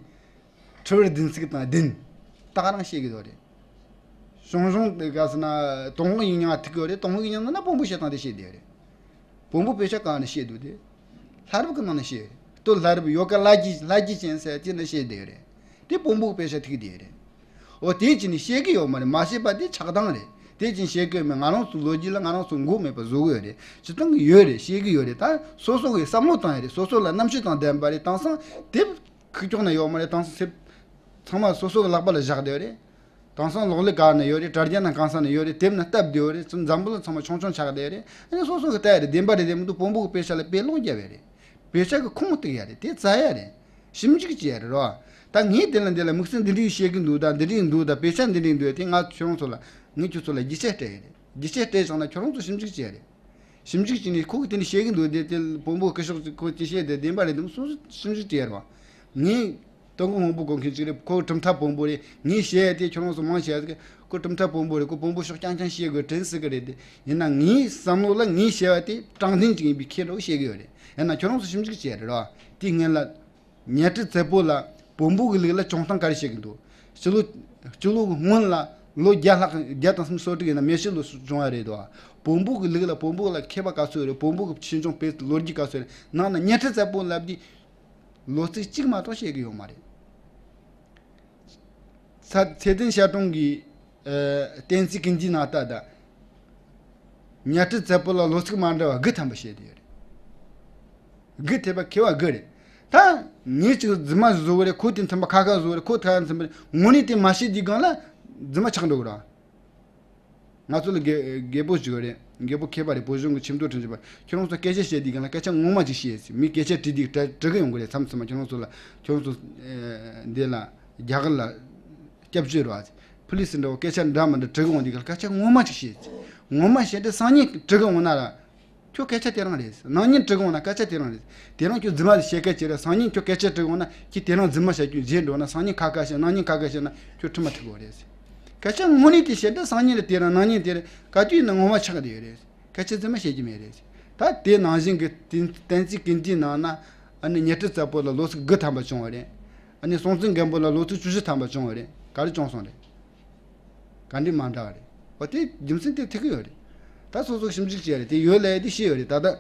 ཁྲི་བར་བདུན་ཚིགས་དང་བདུན། ད་ག་རང་བཤད་གི་འདུག་རེད། ཞང་ཞུང་དེ་ག་ཟེར་ན་དོན་དངོས་ཡིག་རྙིང་ཐུག་གི་རེད། དོན་དངོས་ཡིག་རྙིང་ནང་ན་བོན་པོ་བཤད་སྟངས་དེ་བཤད་བསྡད་རེད། བོན་པོ་དཔེ་ཆ་གང་ནས་བཤད་འདུག་དེ། ལྷ་རབས་ཀྱི་ནང་ནས་བཤད། སྟོད་ལྷ་རབས་ཡོ་ག་ལྷ་རྗེ་ལྷ་རྗེ་ཅན་ཟེར་དེ་ནས་བཤད་བསྡད་རེད། དེ་བོན་པོ་དཔེ་ཆ་ཐུག་བསྡད་རེད། འོ་དེ་ཅི་ནས་བཤད་གི་ཡོད་མ་རེད། མ་བཤད་པ་དེ་ཆགས་སྡང་རེད། དེ་ཅི་བཤད་གི་ཡོད་མེད། ང་རང་ཚོའི་ལོ་རྒྱུས་ལ་ང་རང་ཚོ་མགོ་མེད་པ་བཟོ་གི་ཡོད་རེད། སྤྱིར་བཏང་གི་ཡོད་རེད། བཤད་གི་ཡོད་རེད། ད་སོ་སོ་གི་བསམ་བློ་བཏང་ཡ་རེད། སོ་སོ་ལ་རྣམ་དཔྱོད་དང་ལྡན་པ་རེད། དེང་སང་དེབ་ཁུག་ཀྱོག་ན་ཡོད་མ་རེད། དེང་སང་སེབ་ཚང་མ་སོ་སོ་གི་ལག་པ་ལ་བཞག་བསྡད་ཡོད་རེད། དེང་སང་གློག་ཀླད་ག་ན་ཡོད་རེད། དྲ་རྒྱ་ན་གང་ས་ན་ཡོད་རེད། དེབ་ན་སྟབས་བདེ་བོ་རེད། ཙུམ་འཛམ་བུ་གླིང་ཚང་མ་ཆུང་ཆུང་ཆགས་བསྡད་རེད། ཨ་ནི་སོ་སོ་གི་ལྟ་ཡ་རེད། བདེན་པ་རེད་བདེན་མི་འདུག་བོན་པོ་གི་དཔེ་ཆ་ལ་དཔེ་ཀློག་རྒྱབ་ཡ་རེད། དཔེ་ཆ་གི་ཁུངས་གཏུགས་ཡ་རེད། དེ་བཙལ་ཡ་རེད། ཞིབ་འཇུག་བྱེད་ཡ་རེད་རོ། ད་ངས་དེ་ལ་འདི་ལ་དམིགས་བསལ་འདི་འདྲའི་བཤད་གི་འདུག་ད་འདི་འདྲའི་འདུག་ད་དཔེ་ཆ་འདི་འདྲའི་འདུག་དེ་ང་ཁྱོད་རང་ཚོ་ལ་ངས་ཁྱོད་ཚོ་ལ་རྒྱུ་ཆ་སྤྲད་ཡ་རེད། རྒྱུ་ཆ་སྤྲད་བཞག་ན་ཁྱོད་རང་ཚོ་ཞིབ་འཇུག་བྱེད་ཡ་རེད། ཞིབ་འཇུག་བྱས་ནས་ཁོ་གིས་དེ་འདྲ་བཤད་གི་འདུག་དེ་དེ་བོན་པོ་སྐུ་ཞབས་ཁོ་ཅི་བཤད་དེ་བདེན་པ་རེད་དམ། སོ་སོ་ཞིབ་འཇུག་བྱེད་ཡ་རེད་བ། ངས་སྟོན་ཁོ་སྔོན་པོ་གོ་མཁན་ཅིག་རེད། ཁོ་གྲུབ་མཐའ་བོན་པོ་རེད། ངས་བཤད་ཡ་དེ་ཁྱོད་རང་ཚོ་མང་ཆེ་བ་ཁོ་གྲུབ་མཐའ་བོན་པོ་རེད། ཁོ་བོན་པོ་ཕྱོགས་རྐྱང་རྐྱང་བཤད་དགོས་དྲན་སྲིད་གི་རེད་དེ། ཡིན་ན་ངའི་བསམ་བློ་ལ་ངས་བཤད་པ་དེ་དྲང་བདེན་ཅིག་ཡིན་པའི་ཁྱེད་འདྲ་བོ་བཤད་གི་ཡོད་རེད། ཡིན་ན་ཁྱོད་རང་ཚོ་ཞིབ་འཇུག་བྱེད་ཡ་རེད་ར། དེའི་སྔོན་ལ་གཉའ་ཁྲི་བཙན་པོ་ལ་བོན་པོ་གི་ལུགས་ལ་བྱུང་སྟངས་ག་རེ་བཤད་གི་འདུག་སྤྱི་ལོ་སྤྱི་ལོ་གི་སྔོན་ལ་ལོ་བརྒྱ་ལྷག་བརྒྱ་དང་སུམ་ཅུ་སོ་དྲུག་ཡིན་ན་མེ་ཤི་ལོ་བྱུང་བ་རེད་དོ། བོན་པོ་གི་ལུགས་ལ་བོན་པོ་ལ་མཁས་པ་ག་ཚོད་རེད། བོན་པོ་གི་ཆོས་འབྱུང་དཔེ་ལོ་རྒྱུས་ག་ཚོད་རེད། ནང་ན་གཉའ་ཁྲི་བཙན་པོ་ལབ་དུས་ལོ་ཚིགས་གཅིག་མ་གཏོགས་བཤད་གི་ཡོད་མ་རེད། ཚ་ཚེ་བརྟན་ཤར་གྲོང་གི་ཨ་བསྟན་རྩིས་ཀུན་གྱི་ནང་ལྟ་ད། གཉའ་ཁྲི་བཙན་པོ་ལ་ལོ་ཚིགས་མ་འདྲ་བ་དགུ་ཐམ་པ་བཤད་དེ་ཡོད་རེད། དགུ་ཐེ་བ་མཁས་པ་དགུ་རེད། ད་ངས་ཅིག་རྫུན་མ་བཟོ་གི་རེད། ཁོ་དེ་མཚན་པ་ཁ་ཁ་བཟོ་གི་རེད། ཁོ་ཐ་མཚན་པ་རེད། དངོས་གནས་དེ་མ་བཤད་དུས་སྒང་ལ་རྫུན་མ་ཆགས་འགྲོ་གི་རེད། ང་ཚོ་ལ་རྒད་རྒད་པོ་ཞིག་ཡོད་རེད། རྒད་པོ་མཁས་པ་རེད། བོད་གཞུང་གི་ཆེས་མཐོ་ཁྲིམས་ཞིབ་པ། ཁྱོད་རང་ཚོ་སྐད་ཆ་བཤད་དུས་སྒང་ལ་སྐད་ཆ་ངོ་མ་ཅིག་བཤད་ཟེར། མི་སྐད་ཆ་དྲིས་དུས་དྲི་དྲི་གི་ཡོང་གི་རེད། མཚམས་མཚམས་མ་ཁྱོད་རང་ཚོ་ལ་ཁྱོད་རང་ཚོ་ཨེ་འདི་ལ་རྒྱ་གར་ལ་སྐྱབས་བཅོལ་རེད་བ། ཕུ་ལི་སི་འདྲ་བོ་སྐད་ཆ་འདྲ་མི་འདྲ་དྲི་གི་འོང་དུས་སྐད་ཆ་ངོ་མ་ཅིག་བཤད། ངོ་མ་བཤད་དེ་སང་ཉིན་དྲི་གི་འོང་ན་ར། ཁྱོད་སྐད་ཆ་དེ་རང་རེད། ནང་ཉིན་དྲི་གི་འོང་ན་སྐད་ཆ་དེ་རང་རེད། དེ་རིང་ཁྱོད་རྫུན་མ་ཞིག་བཤད་སྐད་ཆ་རེད། སང་ཉིན་ཁྱོད་སྐད་ཆ་དྲི་གི་འོང་ན་ཁྱོད་དེ་རིང་རྫུན་མ་བཤད་རྒྱུ་བརྗེད་འགྲོ་ན། སང་ཉིན་ཁ་ཁ་བཤད། གནངས་ཉིན་ཁ་ཁ་བཤད་ན་ཁྱོད་ཁྲིམས་མ་ཐུག་གི་རེད། སྐད་ཆ་དངོས་གནས་དེ་བཤད་དེ་སང་ཉིན་ལ་དེ་རང་གནངས་ཉིན་དེ་རེད། ག་དུས་ཡིན་ན་ངོ་མ་ཆགས་བསྡད་ཡོད་རེད། སྐད་ཆ་རྫུན་མ་བཤད་རྒྱུ་མེད་རེད། ད་དེ་ནང་བཞིན་གྱི་བསྟན་བསྟན་རྩིས་ཀུན་གྱི་ནང་ན་ཨ་ནི་གཉའ་ཁྲི་བཙན་པོ་ལ་ལོ་ཚིགས་དགུ་ཐམ་པ་བྱུང་བ་རེད། ཨ་ནི་སྲོང་བཙན་སྒམ་པོ་ལ་ལོ་ཚིགས་བཅུ་བཞི་ཐམ་པ་བྱུང་བ་རེད། ག་རེ་བྱུང་སོང་རེད། ག་འདྲའི་མ་འདྲ་བ་རེད། འོ་དེ་རྒྱུ་མཚན་དེ་ཐུག་གི་ཡོད་རེད། ད་སོ་སོ་ཞིབ་འཇུག་བྱས་རེད། དེ་ཡོད་ལ་ཡ་དེ་ཤེས་ཡོད་རེད། ད་ལྟ་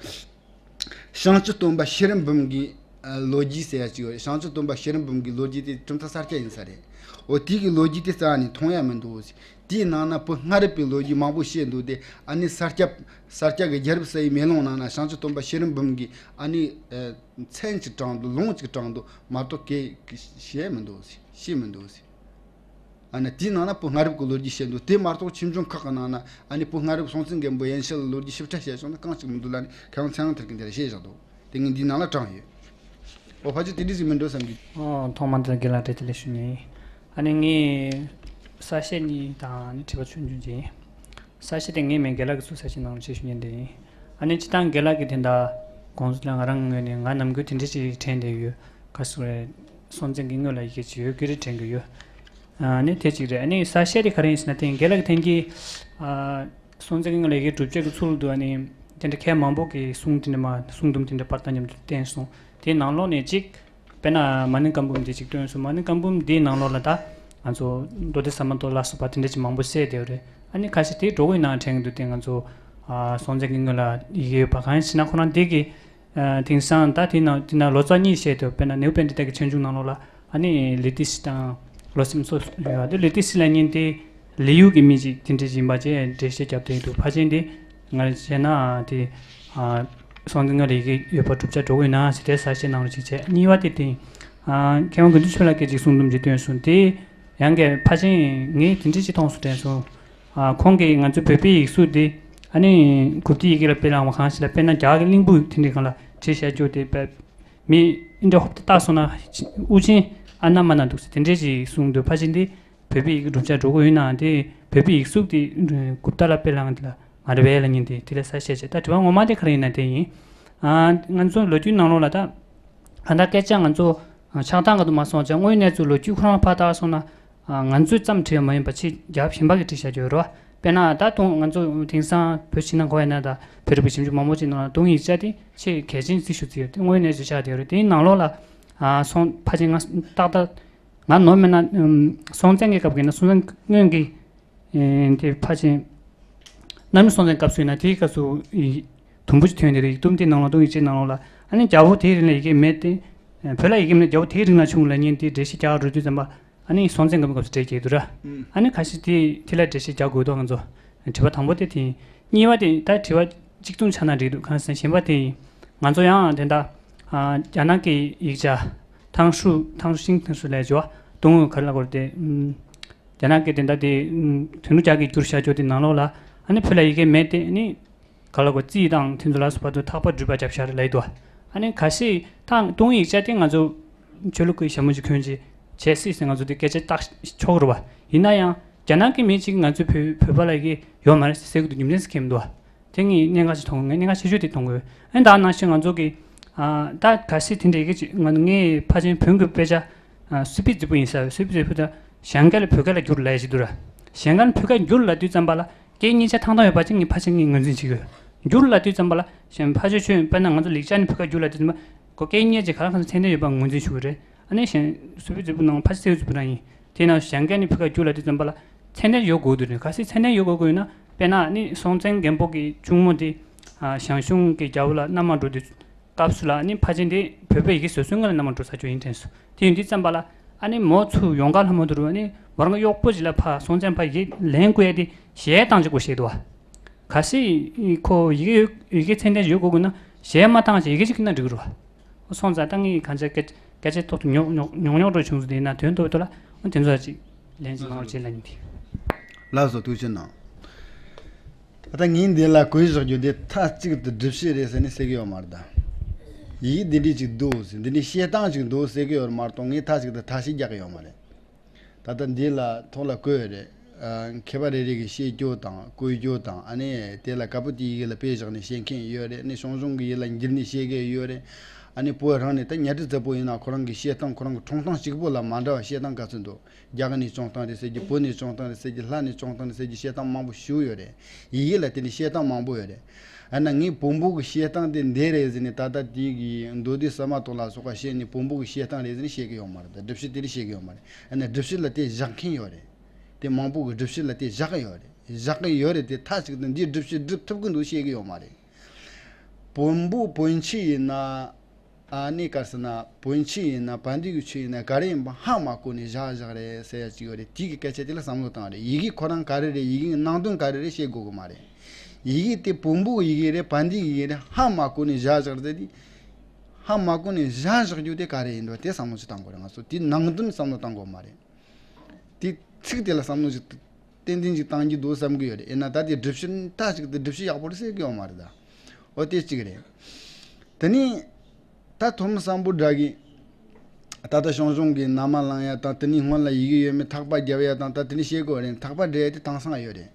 བྱང་ཆུབ་སྟོན་པ་ཤེས་རབ་འབུམ་གྱི་ཨ་ལོ་རྒྱུས་ཟེར་ཡ་ཅིག་ཡོད་རེད། བྱང་ཆུབ་སྟོན་པ་ཤེས་རབ་འབུམ་གྱི་ལོ་རྒྱུས་དེ་གྲུབ་མཐའ་ས་སྐྱ་ཡིན་ས་རེད། འོ་དེ་གི་ལོ་རྒྱུས་དེ་རྩ་ནས་མཐོང་ཡ་མི་འདུག་དེའི་ནང་ན་བོད་སྔ་རབས་པའི་ལོ་རྒྱུས་མང་པོ་བཤད་འདུག་དེ་ཨ་ནི་ས་སྐྱ་ས་སྐྱ་གི་རྒྱལ་རབས་གསལ་བའི་མེ་ལོང་ནང་ན་བྱང་ཆུབ་སྟོན་པ་ཤེས་རབ་འབུམ་གྱི་ཨ་ནི་ཨ་མཚན་ཅིག་དྲངས་འདུག་ལུང་ཅིག་དྲངས་འདུག་མ་གཏོགས་གས་བཤད་མི་འདུག་ཟེར། ཤེས་མི་འདུག་ཟེར། ཨ་ནི་དེའི་ནང་ན་བོད་སྔ་རབས་ཀྱི་ལོ་རྒྱུས་བཤད་འདུག་དེ་མ་གཏོགས་ཆོས་འབྱུང་ཁག་གི་ནང་ན་ཨ་ནི་བོད་སྔ་རབས་སྲོང་བཙན་སྒམ་པོ་ཡན་ཆད་ལ་ལོ་རྒྱུས་ཞིབ་ཕྲ་བཤད་སོང་ན་གང་ཅིག་མི་འདུག་ལབ་ནས་ཁ་སང་ཚེ་རིང་ཐར་གྱིས་འདི་ལ་བཤད་བཞག་འདུག་དེ་ངས་འདིའི་ནང་ལ་དྲངས་ཡོད། འོ་ཕལ་ཆེར་དེ་འདྲ་ཞིག་མི་འགྲོ་བསམ་གྱི། ཨོ་ཐོག་མར་དེ་ལ་རྒན་ལགས་བཀྲ་ཤིས་བདེ་ལེགས་ཞུ་ཉེན། ཨ་ནི་ངས་གསལ་བཤད་གཉིས་དང་ཨ་ནི་དྲི་བ་ཆུང་ཆུང་ཅིག་གསལ་བཤད་དེ་ངས་མིན་རྒན་ལགས་ཀྱིས་ཚུར་གསལ་བཤད་གནང་རོགས་ཞེས་ཞུ་ཉེན་དེ་ཡིན། ཨ་ནི་སྤྱིར་བཏང་རྒན་ལགས་ཀྱིས་དེ་འདྲ་དགོངས་ཚུལ་ལ་ང་རང་ངོས་ནས་ང་ནམ་རྒྱུན་དེ་འདྲ་ཞིག་དྲན་བསྡད་ཡོད། ག་སུ་རེད། སྲོང་བཙན་གྱི་སྔོན་ལ་ཡི་གེ་ཅིག་ཡོད་ཀྱི་རེད་དྲན་གྱི་ཡོད། ཨ་ནི་དེ་གཅིག་རེད། ཨ་ནི་གསལ་བཤད་དེ་ག་རེ་ཡིན་ཟེར་ན་དེ་རྒན་ལགས་ཀྱིས་དེང་གི་ཨ་སྲོང་བཙན་གྱི་སྔོན་ལ་ཡི་གེ་སྒྲུབ་བྱེད་ཀྱི་ཚུལ་དུ་ཨ་ནི་དེ་འདྲ་མཁས་མང་པོ་གི་གསུང་དེ་འདྲ་མ་གསུང་དུམ་དེ་འདྲ་པར་དང་མཉམ་དུ་བསྟན་སོང་། དེའི་ནང་ལོགས་ནས་གཅིག་དཔེར་ན་མ་ཎི་བཀའ་འབུམ་དེ་གཅིག་བཏོན་སོང་། མ་ཎི་བཀའ་འབུམ་དེའི་ནང་ལོགས་ལ་ད་ང་ཚོ་མདོ་སྡེ་ཟ་མ་ཏོག་ལ་སོགས་པ་དེ་འདྲ་ཅིག་མང་པོ་གསལ་བསྡད་ཡོད་རེད། ཨ་ནི་ཁ་ཤས་དེ་འགྲོ་གི་ཡིན་ན་དྲན་གྱི་འདུག་དེ་ང་ཚོ་ཨ་སྲོང་བཙན་གྱི་སྔོན་ལ་ཡི་གེ་ཡོད་པ་གང་ཡིན་ཟེར་ན་ཁོ་རང་དེ་གི་ཨ་དེང་སང་ད་དེ་ནང་དེ་ན་ལོ་ཙཱ་གཉིས་བཤད་འདུག་དཔེར་ན་ནེའུ་པཎྜི་ཏ་གི་ཆོས་འབྱུང་ནང་ལོགས་ལ་ཨ་ནི་ལི་ཏི་སི་དང་ལོ་སིམ་སོགས་ཡོད། དེ་ལི་ཏི་སི་ལབ་མཁན་དེ་ལི་ཡུལ་གྱི་མི་ཅིག་དེ་འདྲ་ཡིན་པ་བཅས་འགྲེལ་བཤད་རྒྱབ་བསྡད་འདུག་ཕལ་ཆེར་དེ་ང་བྱས་ན་དེ་ཨ་སྲོང་བཙན་སྔོན་ལ་ཡི་གེ་ཡོད་པ་སྒྲུབ་བྱ་འགྲོ་གི་ཡིན་ན་ཟེར་དེ་གསལ་བཤད་གནང་རོགས་ཞེས་བྱས། གཉིས་པ་དེ་དེ་ ཨ། མཁས་དབང་དགེ་འདུན་ཆོས་ལགས་ཀྱིས་ཅིག་གསུང་དུམ་ཅིག་བཏོན་སོང་། དེ་ཡང་གི་ཕལ་ཆེར་ངས་དེ་འདྲ་ཅིག་མཐོང་སོང་དྲན་སོང་། ཨ། ཁོང་གིས་ང་ཚོའི་བོད་པའི་ཡིག་གཟུགས་དེ་ཨ་ནི་གོ་བརྡའི་ཡི་གེ་ལ་དཔེ་བླངས་པ་གང་ཞིག་ལ། དཔེར་ན་རྒྱ་གི་གླིང་བུ་དེ་འདྲའི་སྒང་ལ་བྲིས་བཞག་རྒྱུ་དེ་དཔེ་མི་འདྲ་ཧོབ་ཏེ་བལྟས་སོང་ན་དབུ་ཅན་ཨ་ན་མ་ན་འདུག་ཟེར་དེ་འདྲ་ཅིག་གསུང་འདུག་ཕལ་ཆེར་འདི་བོད་པའི་ཡི་གེ་སྒྲུབ་བྱ་འགྲོ་གི་ཡོད་ནའང་དེ་བོད་པའི་ཡིག་གཟུགས་དེ་གོ་བརྡ་ལ་དཔེ་བླངས་དེ་ལ་མ་རེད་པས་ལབ་མཁན་དེ་དེ་ལ་གསལ་བཤད་བྱས། ད་དྲི་བ་ངོ་མ་དེ་ག་རེ་ཡིན་ན་དེ་ཡིན། ཨ། ང་ཚོ་ལོ་རྒྱུས་ནང་ལོགས་ལ་ད་གང་ལྟར་སྐད་ཆ་ང་ཚོ་ཆགས་སྡང་ག་དུ་མ་སོང་ཙང་དངོས་གནས་ཚུལ་ལོ་རྒྱུས་ཁོ་རང་ཕར་བལྟས་སོང་ན། ཨ། ང་ཚོས་ཙམ་བྲིས་པ་མ་ཡིན་པ་ཕྱི་རྒྱལ་ཁབ་གཞན་པ་གིས་བྲིས་བཞག་རྒྱུ་ཡོད་རེད་པ། དཔེར་ན་ད་དུང་ང་ཚོ་དེང་སང་བོད་ཕྱི་ནང་ག་པར་ཡིན་ན་ད་བོད་རིག་པའི་ཞིབ་འཇུག་མང་པོ་ཅིག་ནང་ལ་དུང་ཡིག་ཆ་དེ་ཆེས་གལ་ཆེན་བརྩི་ཞུ་བརྩི་ཡོད་དེ་དངོས་གནས་བརྗོད་བྱ་དེ་ཡོད་རེད། དེའི་ནང་ལོགས་ལ། ཨ། སོང་ཕལ་ཆེར་ང་ཏག་ཏག་ང་ནོར་མེད་ན། ཨམ། སྲོང་བཙན་གྱི་སྐབས་ཀྱི་ན་སྲོང་བཙན་སྔོན་གྱི། ཨེ། དེ་ཕལ་ཆེར་གནམ་རི་སྲོང་བཙན་སྐབས་སུ་ཡིན་ན་དེའི་སྐབས་སུ་ཡི་དུམ་བུ་ཅིག་ཐོན་དེ་རེད། ཡིག་དུམ་དེའི་ནང་ལ་དུང་ཡིག་ཆའི་ནང་ལོགས་ལ། ཨ་ནི་རྒྱལ་པོ་དེའི་རིང་ལ་ཡི་གེ་མེད་དེ། བོད་ལ་ཡི་གེ་མེད་ན་རྒྱལ་པོ་དེའི་རིང་ལ་བྱུང་ལབ་མཁན་དེ་འགྲེལ་བཤད་རྒྱག་འགྲོ་དུས་ཙམ་པ། ཨ་ནི་སྲོང་བཙན་སྒམ་པོའི་སྐབས་སུ་འགྲེལ་བཤད་འདུག་ར། ཨ་ནི་ཁ་ཤས་དེ་དེ་ལ་འགྲེལ་བཤད་རྒྱག་དགོས་འདུག་ང་ཚོ་དྲི་བ་དང་པོ་དེ་དེ་ཡིན། གཉིས་པ་དེ་ད་དྲི་བ་གཅིག་མཚུངས་ཆགས་ན་འགྲིག་འདུག་གང་ཟེར་ན་གཞན་པ་དེ་ཡིན། ང་ཚོ་ཡང་དེ་འདྲ། ཨ། རྒྱ་ནག་གི་ཡིག་ཆ་ཐང་ཧྲུའུ་ཐང་ཧྲུའུ་ཤིང་ཐང་ཧྲུའུ་ལབ་བྱས་པ་དུང་ག་རེ་ལབ་དགོས་རེད་དེ། ཨམ། རྒྱ་ནག་གི་དེ་འདྲ་དེ་དོན་ལུགས་རྒྱ་གིས་བསྒྱུར་བཞག་རྒྱུ་དེ་ནང་ལོགས་ལ། ཨ་ནི་བོད་ལ་ཡི་གེ་མེད་དེ་ཨ་ནི་ག་ལ་གོ་རྩིས་དང་དེ་ཚོ་ལ་སོགས་པ་དུ་ཐག་པ་སྒྲིལ་པ་རྒྱབ་ཤར་ལབ་ཡི་འདུག་ཨ་ནི་ཁ་ཤས་ཐང་དུང་ཡིག་ཆ་དེ་ང་ཚོ་ཆོས་ལུགས་ཀྱི་ཞྭ་མོ་ཅིག་གྱོན་ཅིག་བྱས་སྲིད་ཟེར་ང་ཚོ་དེ་སྐད་ཆ་བཏགས་ཆོག་རེད་བ། ཡིན་ན་ཡང་རྒྱ་ནག་གི་མི་གཅིག་ང་ཚོའི་བོད་བོད་པ་ལ་ཡི་གེ་ཡོད་མ་རེད་ཟེར་གི་འདུག་རྒྱུ་མཚན་ཟེར་གི་མི་འདུག་བ། དེ་ངས་གནད་འགག་ཅིག་མཐོང་། ངས་གནད་འགག་ཆེ་ཤོས་དེ་མཐོང་གི་ཡོད། ཨ་ནི་ད་ནང་བཞིན་ང་ཚོ་གི། ཨ། ད་གལ་སྲིད་དེ་འདྲ་ཡི་གེ་ཅིག་ང་ངས་ཕལ་ཆེར་བོན་གྱི་དཔེ་ཆ། ཨ། སུད་པི་རྫིག་པོ་ཡིན་ས་རེད། སུད་པི་རྫིག་པོ་ད་ཞང་སྐད་ལ་བོད་སྐད་ལ་བསྒྱུར་ལབ་ཡ་ཞིག་འདུག་ར། ཞང་སྐད་ལ་བོད་སྐད་བསྒྱུར་ལབ་དུས་ཙམ་པ་ལ་སྐད་གཉིས་ཆ་ཐང་ཐང་ཡོད་པ་ཅིག་ངས་ཕལ་ཆེར་ངས་ངོས་འཛིན་བྱེད་ཀྱི་ཡོད། བསྒྱུར་ལབ་དུས་ཙམ་པ་ལ་ཞང་ཕལ་ཆེར་ཆོས་དཔེར་ན་ང་ཚོ་ལེགས་སྦྱར་ནས་བོད་སྐད་བསྒྱུར་ལབ་དུས་ཙམ་པ་ཁོ་སྐད་གཉིས་ཀྱི་ག་ལ་གང་ཚོ་ཚད་ལྡན་ཡོད་པ་ངོས་འཛིན་ཞུ་གི་རེད། ཨ་ནི་ཞང་སུད་པི་རྫིག་པོ་ནང་ཕལ་ཆེར་སུད་པི་རང་ཡིན། དེས་ན་ཞང་སྐད་ནས་བོད་སྐད་བསྒྱུར་ལབ་དུས་ཙམ་པ་ལ་ཚད་ལྡན་ཡོད་དགོས་འདུག་རེད། གལ་སྲིད་ཚད་ལྡན་ཡོད་དགོས་དགོས་ཡོད་ན་དཔེར་ན་ནི་སྲོང་བཙན་སྒམ་པོ་གི་གཅུང་མོ་དེ། ཨ། ཞང་ཞུང་གི་རྒྱལ་པོ་ལ་མནའ་མ་འགྲོ་དུས་སྐབས་སུ་ལ་ནི་ཕལ་ཆེར་དེ་བོད་པའི་ཡི་གེ་བཟོ་སྲོལ་སྔོན་ལ་མནའ་མ་འགྲོ་ཚར་རྒྱུ་ཡིན་དྲན་སོང་། དེ་ཡིན་དུས་ཙམ་པ་ལ་ཨ་ནི་མོ་ཚུར་ཡོང་ག་ལྷ་མོ་དུ་རུ་ཨ་ནི་མོ་རང་གི་གཡོག་པོ་ཞིག་ལ་ཕ་སྲོང་བཙན་ཕ་ཡི་གེ་ལེན་དགོས་ཡ་དེ་གཞས་བཏང་ཅིག་དགོས་བཤད་འདུག་བ། གལ་སྲིད་ཁོ་ཡི་གེ་ཡོད་ཡི་གེ་ཚད་ལྡན་ཞིག་ཡོད་དགོས་དགོས་ན་གཞས་མ་བཏང་ཅིག་ཡི་གེ་ཅིག་ཁྱེར་ན་འགྲིག་གི་རེད་བ། སོང་ཙང་ད་ངས་གང་ཅི་སྐད་སྐད་ཆ་ཐོག་ཏུ་ཉོག་ཉོག་ཉོག་ཉོག་འགྲོ་བྱུང་སོང་། དེ་ཡིན་ན་དོན་ཐོག་ཏུ་ལ་འོ་དེ་ཚོ་ཅིག་ལན་ཅིག་གནང་རོགས་བྱེད་ལབ་ཡིན་ཏེ། ལགས་སོ། ཐུགས་རྗེ་གནང་། ད་ལྟ་ངས་འདི་ལ་བཀོད་བཞག་རྒྱུ་དེ་མཐའ་གཅིག་ཏུ་སྒྲུབ་བྱེད་རེད་ཟེར་ནས་ཟེར་གི་ཡོད་མ་རེད་ད། ཡིག་འདི་འདྲས་ཅིག་འདུག་ཟེར་འདི་འདྲས་བཤད་སྟངས་ཅིག་འདུག་ཟེར་གི་ཡོད་མ་གཏོགས་ངས་མཐའ་གཅིག་ཏུ་ཐ་ཤིག་རྒྱག་གི་ཡོད་མ་རེད། ད་ལྟ་འདི་ལ་ཐོག་ལ་བཀོད་ཡོད་རེད། ཨ། མཁས་པ་རེ་རེ་གིས་བཤད་རྒྱུ་དང་བཀོད་རྒྱུ་དང་ཨ་ནི་དེ་ལ་ཀ་པུ་ཏི་ཡི་གེ་ལ་དཔེ་བཞག་ནས་བཤད་མཁན་ཡོད་རེད། ཨ་ནི་ཞང་ཞུང་གི་ཡི་གེ་ལ་འགྱུར་ནས་བཤད་མཁན་ཡོད་རེད། ཨ་ནི་བོད་རང་ནས་ད་གཉའ་ཁྲི་བཙན་པོ་ཡིན་ན་ཁོ་རང་གི་བཤད་སྟངས་ཁོ་རང་གི་འཁྲུངས་སྟངས་གཅིག་པོ་ལ་མ་འདྲ་བ་བཤད་སྟངས་ག་ཚོད་འདུག་རྒྱ་གར་ནས་བྱུང་སྟངས་རེད་ཟེར་གྱི། བོད་ནས་བྱུང་སྟངས་རེད་ཟེར་གྱི། ལྷ་ནས་བྱུང་སྟངས་རེད་ཟེར་གྱི་བཤད་སྟངས་མང་པོ་ཞིག་ཡོད་རེད། ཡི་གེ་ལ་དེ་ནས་བཤད་སྟངས་མང་པོ་ཡོད་རེད། ཨ་ན་ངས་བོན་པོ་གི་བཤད་སྟངས་དེ་འདི་རེད་ཟེར་ནས་ད་ལྟ་དེ་གི་མདོ་སྡེ་ཟ་མ་ཏོག་ལ་སོགས་པ་བཤད་ནས་བོན་པོ་གི་བཤད་སྟངས་རེད་ཟེར་ནས་བཤད་གི་ཡོད་མ་རེད། ད་སྒྲུབ་བྱེད་དེ་རེད་བཤད་གི་ཡོད་མ་རེད། ཨ་ན་སྒྲུབ་བྱེད་ལ་དེ་བཞག་མཁན་ཡོད་རེད། དེ་མང་པོ་གི་སྒྲུབ་བྱེད་ལ་དེ་བཞག་གི་ཡོད་རེད། བཞག་གི་ཡོད་རེད། དེ་མཐའ་གཅིག་ཏུ་འདིའི་སྒྲུབ་བྱེད་སྒྲུབ་ཐུབ་གི་འདུག་བཤད་གི་ཡོད་མ་རེད། བོན་པོ་བོན་ཆོས་ཡིན་ན། ཨ་ནི་ག་རེ་ཟེར་ན་བོན་ཆོས་ཡིན་ན་བན་དེ་གི་ཆོས་ཡིན་ན་ག་རེ་ཡིན་པ་ཧ་མ་གོ་ནས་བཞག་བཞག་རེད་ཟེར་ཡ་ཅིག་ཡོད་རེད། དེ་གི་སྐད་ཆ་དེ་ལ་བསམ་བློ་བཏང་རེད། ཡི་གེ་ཁོ་རང་ག་རེ་རེད། ཡི་གེ་གི་ནང་དོན་ག་རེ་རེད་ཤེས་དགོས་གི་མ་རེད། ཡི་གེ་དེ་བོན་པོ་གི་ཡི་གེ་རེད། བན་དེ་གི་ཡི་གེ་རེད་ཧ་མ་གོ་ནས་བཞག་བཞག་རེད་དེ། ཧ་མ་གོ་ནས་བཞག་བཞག་རྒྱུ་དེ་ག་རེ་ཡིན་འགྲོ་དེ་བསམ་བློ་ཅིག་བཏང་དགོས་རེད། ང་ཚོ་དེ་ནང་དོན་བསམ་བློ་བཏང་དགོས་མ་རེད། དེ་ཚིག་དེ་ལ་བསམ་བློ་ཞིག་ཏན་ཏན་ཞིག་བཏང་གི་འདུག་བསམ་གི་ཡོད་རེད། ཡིན་ན་ད་དེ་སྒྲུབ་བྱེད་མཐའ་གཅིག་ཏུ་སྒྲུབ་བྱེད་ཡག་པོ་རེད་ཟེར་གི་ཡོད་མ་རེད་ད། འོ་དེ་གཅིག་རེད། དེ་ནས་ད་ཐོན་མི་སམ་བྷོ་ཊ་གིས་ད་ལྟ་ཞང་ཞུང་གི་མནའ་མ་བླངས་ཡ་དང་དེ་ནས་སྔོན་ལ་ཡི་གེ་ཡོད་མེད་ཐག་པ་བརྒྱབ་ཡ་དང་ད་དེ་ནས་བཤད་དགོས་རེད། ཐག་པ་སྒྲིལ་ཡ་དེ་དེང་སང་ཡོད་རེད།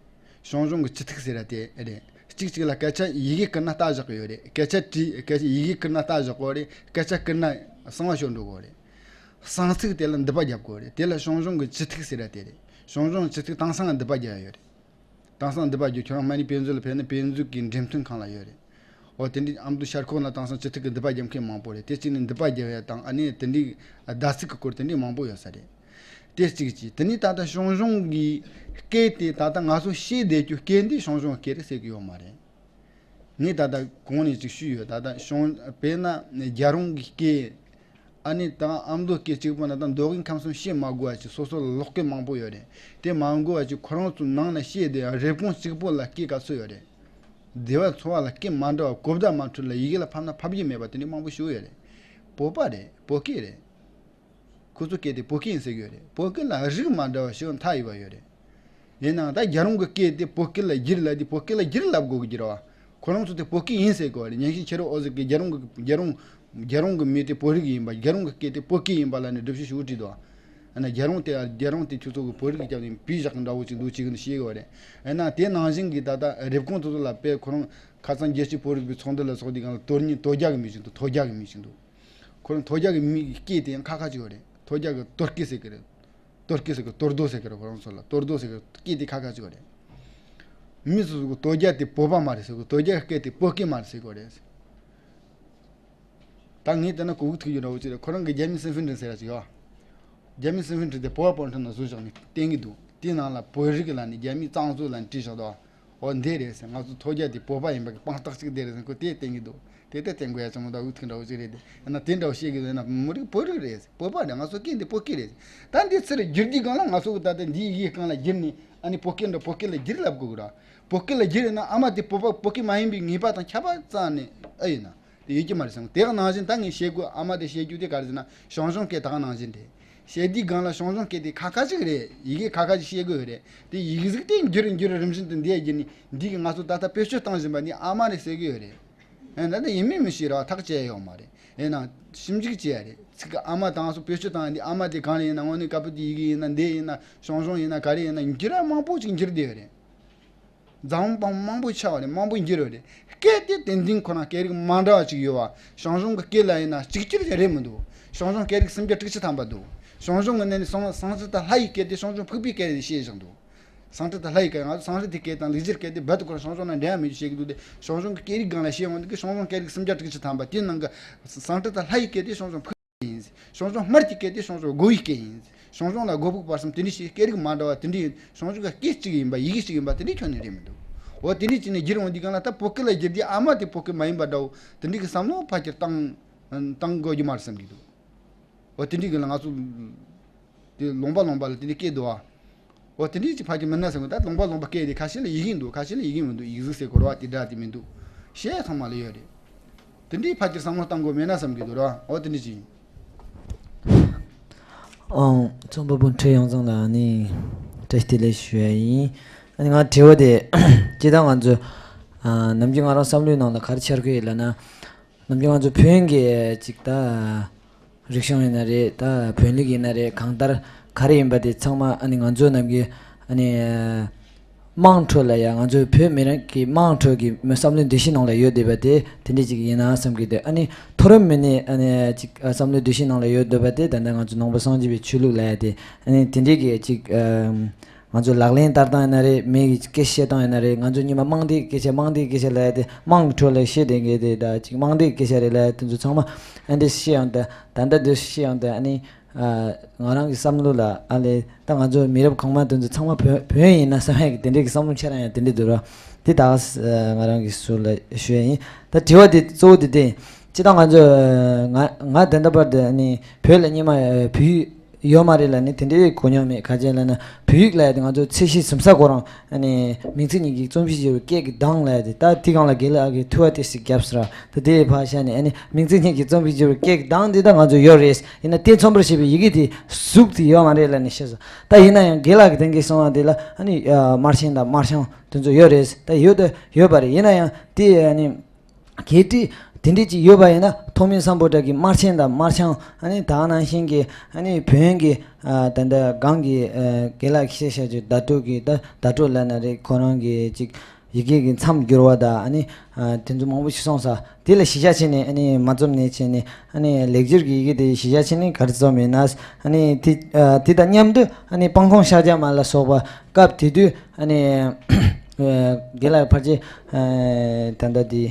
ཞང་ཞུང་གི་ཅི་ཐིག་ཟེར་ཡ་དེ་རེད། གཅིག་གཅིག་ལ་སྐད་ཆ་ཡི་གེ་བསྐུར་ན་རྟ་བཞག་གི་ཡོད་རེད། སྐད་ཆ་དྲིས་སྐད་ཆ་ཡི་གེ་བསྐུར་ན་རྟ་བཞག་གི་ཡོད་རེད། སྐད་ཆ་བསྐུར་ན་གསང་བ་ཤོར་འགྲོ་གི་ཡོད་རེད། གསང་ཚིག་དེ་ལ་མདུད་པ་རྒྱབ་དགོས་རེད། དེ་ལ་ཞང་ཞུང་གི་ཅི་ཐིག་ཟེར་ཡ་དེ་རེད། ཞང་ཞུང་ཅི་ཐིག་དེང་སང་ལ་མདུད་པ་རྒྱག་ཡོད་རེད། དེང་སང་མདུད་པ་རྒྱུ་ཁྱོད་རང་མ་ཎི་དཔེ་མཛོད་ལ་ཕེབས་ན་དཔེ་མཛོད་ཀྱི་འགྲེམས་སྟོན་ཁང་ལ་ཡོད་རེད། འོ་དེ་འདྲའི་ཨ་མདོ་ཤར་ཁོག་ན་དེང་སང་ཅི་ཐིག་གི་མདུད་པ་རྒྱབ་མཁན་མང་པོ་རེད། དེ་གཅིག་ནས་མདུད་པ་རྒྱབ་ཡ་དང་ཨ་ནི་དེ་འདྲའི་བརྡ་ཚིག་གི་སྐོར་དེ་འདྲའི་མང་པོ་ཡོད་ས་རེད། དེ་གཅིག་གཅིག་དེ་ནས་ད་ལྟ་ཞང་ཞུང་གི་སྐད་དེ་ད་ལྟ་ང་ཚོ་བཤད་བསྡད་རྒྱུ་སྐད་འདི་ཞང་ཞུང་སྐད་རེད་ཟེར་གི་ཡོད་མ་རེད། ངས་ད་ལྟ་གོང་ནས་ཅིག་ཞུས་ཡོད། ད་ལྟ་ཞང་དཔེར་ན་རྒྱལ་རོང་གི་སྐད། ཨ་ནི་ད་ཨ་མདོ་སྐད་གཅིག་པོ་ན་ད་མདོ་དབུས་ཁམས་གསུམ་བཤད་མ་དགོས་པ་ཅིག་སོ་སོ་ལ་ལོག་སྐད་མང་པོ་ཡོད་རེད། དེ་མ་དགོས་པ་ཅིག་ཁོ་རང་ཚོ་ནང་ལ་བཤད་བསྡད་ཡ་རེབ་གོང་གཅིག་པོ་ལ་སྐད་ག་ཚོད་ཡོད་རེད། སྡེ་བ་ཚོ་བ་ལ་སྐད་མ་འདྲ་བ་གོ་བརྡ་མ་འཕྲོད་ལ་ཡི་གེ་ལ་ཕབ་ན་ཕབ་རྒྱུ་མེད་པ་དེ་འདྲ་མང་པོ་ཞིག་ཡོད་རེད། བོད་པ་རེད། བོད་སྐད་རེད། ཁོ་ཚོ་སྐད་དེ་བོད་སྐད་ཡིན་ཟེར་གྱི་ཡོད་རེད། བོད་སྐད་ལ་རིགས་མ་འདྲ་བ་ཞིག་མཐའ་ཡས་པ་ཡོད་རེད། ཡིན་ནའང་ད་རྒྱལ་རོང་གི་སྐད་དེ་བོད་སྐད་ལ་བསྒྱུར་ལབ་དུས་བོད་སྐད་ལ་བསྒྱུར་ལབ་དགོས་ཀྱི་རེད་བ། ཁོ་རང་ཚོ་དེ་བོད་སྐད་ཡིན་ཟེར་གོ་བ་རེད། ཉན་ཤིང་ཁྱེད་རང་འོ་ཟེར་གི་རྒྱལ་རོང་གི་རྒྱལ་རོང་རྒྱལ་རོང་གི་མི་དེ་བོད་རིགས་ཡིན་པ། རྒྱལ་རོང་གི་སྐད་དེ་བོད་སྐད་ཡིན་པ་ལབ་ནས་སྒྲུབ་བྱེད་ཞུ་བྲིས་འདུག་ཨ་ན་རྒྱལ་རོང་དེ་རྒྱལ་རོང་དེ་ཁྱོད་ཚོ་གི་བོད་རིགས་རྒྱབ་ནས་བི་བཞག་གི་འདྲ་བོ་ཅིག་འདུག་ཅིག་ནས་བཤད་གི་བ་རེད། ཨ་ན་དེ་ནང་བཞིན་གི་ད་ལྟ་རེབ་གོང་དེ་ཚོ་ལ་དཔེ་ཁོ་རང་ཁ་སང་རྒྱལ་སྤྱིའི་བོད་རིག་པའི་ཚོགས་འདུ་ལ་ཚོགས་དུས་སྒང་ལ་དོལ་རྙིང་དོལ་རྒྱལ་གི་མི་ཞིག་འདུག་དོལ་རྒྱལ་གི་མི་ཞིག་འདུག་ཁོ་རང་དོལ་རྒྱལ་གི་མི་གི་སྐད་དེ་ཡང་ཁ་ཁ་ཅིག་ཡོད་རེད། དོལ་རྒྱལ་གི་དོལ་སྐད་ཟེར་གི་རེད། དོལ་སྐད་ཟེར་གི་དོལ་རྡོ་ཟེར་གི་རེད། ཁོ་རང་ཚོ་ལ་དོལ་རྡོ་ཟེར་གི་སྐད་དེ་ཁ་ཁ་ཅིག་ཡོད་རེད། མི་སུ་སུ་གི་དོལ་རྒྱལ་དེ་བོད་པ་མ་རེད་ཟེར་གི། དོལ་རྒྱལ་གི་སྐད་དེ་བོད་སྐད་མ་རེད་ཟེར་གི་རེད། ད་ངས་བལྟས་ན་གོ་གི་ཐུག་རྒྱུ་འདྲ་བོ་ཅིག་རེད། ཁོ་རང་གི་རྒྱ་མི་སིན་ཧྥིན་ཀྲིན་ཟེར་ཡ་ཅིག་ཡོད། རྒྱ་མི་སིན་ཧྥིན་ཀྲིན་དེ་པོ་ཝར་པོའིན་ཊི་ནང་བཟོས་བཞག་ནས་བསྟན་གི་འདུག་དེའི་ནང་ལ་བོད་རིགས་ལ་ནི་རྒྱ་མིའི་གཙང་བཟོ་ལ་ནི་བྲིས་བཞག་འདུག་འོ་འདི་རེད་ཟེར། ང་ཚོ་དོལ་རྒྱལ་དེ་བོད་པ་ཡིན་པ་གི་དཔང་རྟགས་གཅིག་དེ་རེད་ཟེར། ཁོ་དེ་བསྟན་གི་འདུག་དེ་ལྟར་བསྟན་དགོས་ཡ་ཅང་མི་འདུག་འུ་ཐུག་འདྲ་བོ་ཅིག་རེད། དེ་ཡིན་ན་དེ་འདྲ་བོ་བཤད་གི་ཡོད་ན་མི་རིགས་བོད་རིགས་རེད་ཟེར། བོད་པ་རེད། ང་ཚོ་སྐད་འདི་བོད་སྐད་རེད་ཟེར། ད་འདི་ཚུར་བསྒྱུར་དུས་སྒང་ལ་ང་ཚོ་གི་ད་ལྟ་འདིའི་ཡི་གེ་སྒང་ལ་བསྒྱུར་ནས་ཨ་ནི་བོད་སྐད་འདྲ་བོད་སྐད་ལ་བསྒྱུར་ལབ་དགོས་གི་ར། བོད་སྐད་ལ་བསྒྱུར་ཡོད་ན་ཨ་མ་དེ་བོད་པ་བོད་སྐད་མ་ཡིན་པའི་ངེས་པ་དང་ཁྱབ་པ་རྩ་ནས་ཨེ་ཡིན་ན། དེ་ཡོད་ཀྱི་མ་རེད་བསམ། དེ་ག་ནང་བཞིན་ད་ངས་བཤད་དགོས། ཨ་མ་དེ་བཤད་རྒྱུ་དེ་ག་རེ་ཟེར་ན་ཞང་ཞུང་སྐད་ད་ག་ནང་བཞིན་རེད། བཤད་དུས་སྒང་ལ་ཞང་ཞུང་སྐད་དེ་ཁ་ཁ་ཅིག་རེད། ཡི་གེ་ཁ་ཁ་ཅིག་བཤད་དགོས་རེད། དེ་ཡི་གེ་ཟིག་དེ་འགྱུར་འགྱུར་རིམ་བཞིན་དུ་འདི་ཡ་བརྒྱུད་ནས་འདི་གི་ང་ཚོ་ད་ལྟ་བེད་སྤྱོད་བཏང་བཞིན་པ་འདི་ཨ་མ་རེད་ཟེར་གི་ཡོད་རེད། ཨེ་ད་ལྟ་ཡིན་མིན་མི་ཤེས་ར། ཐག་བཅད་ཡོད་མ་རེད། ཡིན་ན་ཞིབ་འཇུག་བྱས་ཡ་རེད། ཚིག་གི་ཨ་མ་དང་སོགས་བེད་སྤྱོད་བཏང་ཡ་འདི་ཨ་མ་དེ་གང་རེད། ཡིན་ན་དངོས་གནས་ཀ་པོ་དེ་ཡི་གེ་ཡིན་ན་འདི་ཡིན་ན་ཞང་ཞུང་ཡིན་ན་ག་རེ་ཡིན་ན་འགྱུར་བ་མང་པོ་ཅིག་འགྱུར་བསྡད་ཡོད་རེད། འཛམ་བུ་གླིང་མང་པོ་ཆགས་པ་རེད། མང་པོ་འགྱུར་བ་རེད། སྐད་དེ་དེ་འཛིན་ཁོ་ན་སྐད་རིགས་མ་འདྲ་བ་ཅིག་ཡོད་བ། ཞང་ཞུང་གི་སྐད་ལ་ཡིན་ན་གཅིག་གྱུར་ཅིག་རེད་མི་འདུག་ཞང་ཞུང་སྐད་རིགས་སུམ་བརྒྱ་དྲུག་ཅུ་ཐམ་པ་འདུག་ཞང་ཞུང་གི་ནང་ནས་སང་སཾ་སྐྲྀ་ཏ་ལྷ་ཡི་སྐད་དེ་ཞང་ཞུང་ཕུག་པའི་སྐད་རེད་བཤད་བཞག་འདུག་སཾ་སྐྲྀ་ཏ་ལྷ་ཡི་སྐད། ང་ཚོ་སཾ་སྐྲྀ་ཏའི་སྐད་དང་ལེགས་སྦྱར་སྐད་དེ་རྦད་དེ་ཁོ་རང་ཞང་ཞུང་ནང་འདྲ་ཡ་མེད་ཅེས་བཤད་ཀྱི་འདུག་སྟེ། ཞང་ཞུང་གི་སྐད་རིགས་སྒང་ལ་བཤད་ཡོང་དུས་ཀྱི་ཞང་ཞུང་སྐད་རིགས་སུམ་བརྒྱ་དྲུག་ཅུ་ཐམ་པ་དེའི་ནང་གི་སཾ་སྐྲྀ་ཏ་ལྷ་ཡི་སྐད་དེ་ཞང་ཞུང་ཕུག་ཡིན། ཞང་ཞུང་སྨར་གྱི་སྐད་དེ་ཞང་ཞུང་སྒོ་ཡི་སྐད་ཡིན། ཞང་ཞུང་ལ་སྒོ་ཕུག་བར་གསུམ་དེ་འདྲ་ཞིག་སྐད་རིགས་མ་འདྲ་བ་དེ་འདྲ་ཡིན། ཞང་ཞུང་གི་སྐད་གཅིག་ཡིན་པ་ཡི་གེ་གཅིག་ཡིན་པ་དེ་འདྲ་ཁྱོན་ནས་རེད་མི་འདུག་འོ་དེ་འདྲ་བྱས་ནས་བསྒྱུར་འོང་དུས་སྒང་ལ་ད་བོད་སྐད་ལ་བསྒྱུར་དུས་ཨ་མ་དེ་བོད་སྐད་མ་ཡིན་པ་འདྲ་བོ་དེ་འདྲ་གི་བསམ་བློ་ཕལ་ཆེར་བཏང་བཏང་དགོས་ཀྱི་མ་རེད་བསམ་གྱི་འདུག་འོ་དེ་འདྲའི་གི་ལ་ང་ཚོ་དེ་ལུང་པ་ལུང་པ་ལ་དེ་འདྲའི་སྐད་འདུག་ཨ། འོ་དེ་འདྲའི་ཅིག་ཕ་གི་མིན་ན་ཟེར་གི། ད་ལུང་པ་ལུང་པ་སྐད་དེ་ཁ་ཤས་ལ་ཡི་གེ་འདུག་ཁ་ཤས་ལ་ཡི་གེ་མི་འདུག་ཡིག་གཟུགས་ཟེར་གོ་ར་བ་དེ་འདྲ་དེ་མི་འདུག་བཤད་ཡ་ཚང་མ་ལ་ཡོད་རེད། དེ་འདྲའི་ཕ་གིར་བསམ་བློ་བཏང་དགོས་མེད་ན་བསམ་གི་འདུག་ར། འོ་དེ་འདྲ་ཅིག་ཡིན། ཨང་། རྩོམ་པ་པོ་ཁྲི་ཡོངས་ཚང་ལ་ནི་བཀྲ་ཤིས་བདེ་ལེགས་ཞུ་ཡ་ཡིན། ཨ་ནི་ང་དྲི་བ་དེ་སྤྱིར་བཏང་ང་ཚོ་ཨ་ནམ་རྒྱུན་ང་རང་བསམ་བློའི་ནང་ལ་ག་རེ་འཆར་གི་ཡོད་ལབ་ན། ནམ་རྒྱུན་ང་ཚོ་བོན་གྱི་ཅིག་ད་རིག་གཞུང་ཡིན་ན་རེད། ད་བོན་ལུགས་ཡིན་ན་རེད། གང་ལྟར་ག་རེ་ཡིན་པ་དེ་ཚང་མ་ཨ་ནི་ང་ཚོ་ནམ་རྒྱུན་ཨ་ནི་དམངས་ཁྲོད་ལ་ཡ་ང་ཚོ་བོད་མི་རིགས་ཀྱི་དམངས་ཁྲོད་ཀྱི་མི་བསམ་བློའི་འདུ་ཤེས་ནང་ལ་ཡོད་བསྡད་པ་དེ་དེ་འདྲ་ཅིག་ཡིན་ན་བསམ་གྱི་འདུག་ཨ་ནི་མཐོ་རིམ་མི་སྣའི་ཨ་ནི་ཅིག་བསམ་བློའི་འདུ་ཤེས་ནང་ལ་ཡོད་བསྡད་པ་དེ་ད་ལྟ་ང་ཚོ་ནང་པ་སངས་རྒྱས་པའི་ཆོས་ལུགས་ལ་ཡ་དེ་ཨ་ནི་དེ་འདྲའི་གི་ཅིག་ང་ཚོ་ལག་ལེན་བསྟར་སྟངས་ཡིན་ན་རེད། མི་གི་སྐད་བཤད་སྟངས་ཡིན་ན་རེད། ང་ཚོ་སྔོན་མ་དམངས་སྡེའི་སྐད་ཆ་དམངས་སྡེའི་སྐད་ཆ་ལབ་ཡ་དེ་དམངས་ཀྱི་ཁྲོད་ལ་བཤད་བསྡད་མཁན་དེ་ད་ཅིག་དམངས་སྡེའི་སྐད་ཆ་རེད་ལབ་ཡ་དེ་ཚོ་ཚང་མ་ཨ་འདྲ་བཤད་ཡོང་དུས། ད་ལྟ་འདི་བཤད་ཡོང་དུས་ཨ་ནི་ང་རང་གི་བསམ་བློ་ལ་ཨ་ལས་ད་ང་ཚོ་མི་རབས་གོང་མ་དེ་ཚོ་ཚང་མ་བོན་བོན་ཡིན་ན་བསམ་ཡ་གི་དེ་འདྲའི་གི་བསམ་བློ་འཆར་ཡ་དེ་འདྲ་འདུག་ར། དེ་ད་ང་རང་གི་ཚུར་ལ་ཞུ་ཡ་ཡིན། ད་དྲི་བ་དེ་གཙོ་བོ་དེ་དེ་ཡིན། སྤྱིར་བཏང་ང་ཚོ་ང་ང་ད་ལྟ་བར་དུ་ཨ་ནི་བོད་ལ་སྔོན་མ་བོད་ཡིག་ཡོད་མ་རེད་ལབ་ནས་དེ་འདྲའི་གོ་མྱོང་མེད། ག་རེ་ལབ་ན་བོད་ཡིག་ལབ་ཡ་དེ་ང་ཚོ་ཚེས་བཞི་གཟིམ་ས་ཁོ་རང་ཨ་ནི་མིང་ཚིག་གཉིས་ཀྱི་རྩོམ་གཞི་བསྒྱུར་བའི་སྐད་ཀྱི་གདངས་ལབ་ཡ་དེ། ད་དེ་སྒང་ལ་རྒན་ལགས་ཀྱིས་ཐུགས་ཁུར་ཏོག་ཙམ་བརྒྱབ་ཟེར་བ། ད་དེ་ཕར་བཞག་ནས་ཨ་ནི་མིང་ཚིག་གཉིས་ཀྱི་རྩོམ་གཞི་བསྒྱུར་བའི་སྐད་ཀྱི་གདངས་དེ་ད་ང་ཚོ་ཡོད་རེད། ཡིན་ན་དེ་མཚོན་པར་བྱེད་པའི་ཡི་གེ་དེ་གཟུགས་དེ་ཡོད་མ་རེད་ལབ་ནས་བཤད་སོང་། ད་ཡིན་ན་ཡང་རྒན་ལགས་ཀྱིས་དེང་གི་གསུང་བ་དེ་ལ་ཨ་ནི་དམར་ཆེན་དང་དམར་ཤང་དེ་ཚོ་ཡོད་རེད། ད་ཡོད་ད་ཡོད་པ་རེད། ཡིན་ན་ཡང་དེ་ཨ་ནི། གལ་ཏེ་དེ་འདྲས་ཅིག་ཡོད་པ་ཡིན་ན། ཐོགས་མེད་སམ་བྷོ་ཊ་གི་དམར་ཆེན་དང་དམར་ཤང་། ཨ་ནི་ད་ག་ནང་བཞིན་གྱི་ཨ་ནི་བོན་གྱི་ཨ་ད་ལྟ་གོང་གི་ཨ་རྒན་ལགས་ཀྱིས་བཤད་བཞག་རྒྱུ་བརྡ་སྤྲོད་ཀྱི་ད་བརྡ་སྤྲོད་ལབ་ན་རེད། ཁོ་རང་གི་ཅིག་ཡི་གེ་གི་མཚམས་བསྒྱུར་བ་དང་། ཨ་ནི་ཨ་དེ་ཚོ་མང་པོ་ཞིག་སོང་ས། དེ་ལ་གཞི་བཞག་བྱས་ནས་ཨ་ནི་མ་རྩོམ་ནས་བྱས་ནས། ཨ་ནི་ལེགས་སྦྱར་གྱི་ཡི་གེ་དེ་གཞི་བཞག་བྱས་ནས་ག་རེ་རྩོམ་ཡིན་ན། ཨ་ནི་དེ་ཨ་དེ་དང་མཉམ་དུ་ཨ་ནི་སྤང་ཁོང་ཤཱཀྱ་མ་ལ་སོགས་པ་སྐབས་དེ་དུས་ཨ་ནི་ཨ་རྒན་ལགས་ཕལ་ཆེར་ཨ་ད་ལྟ་དེ།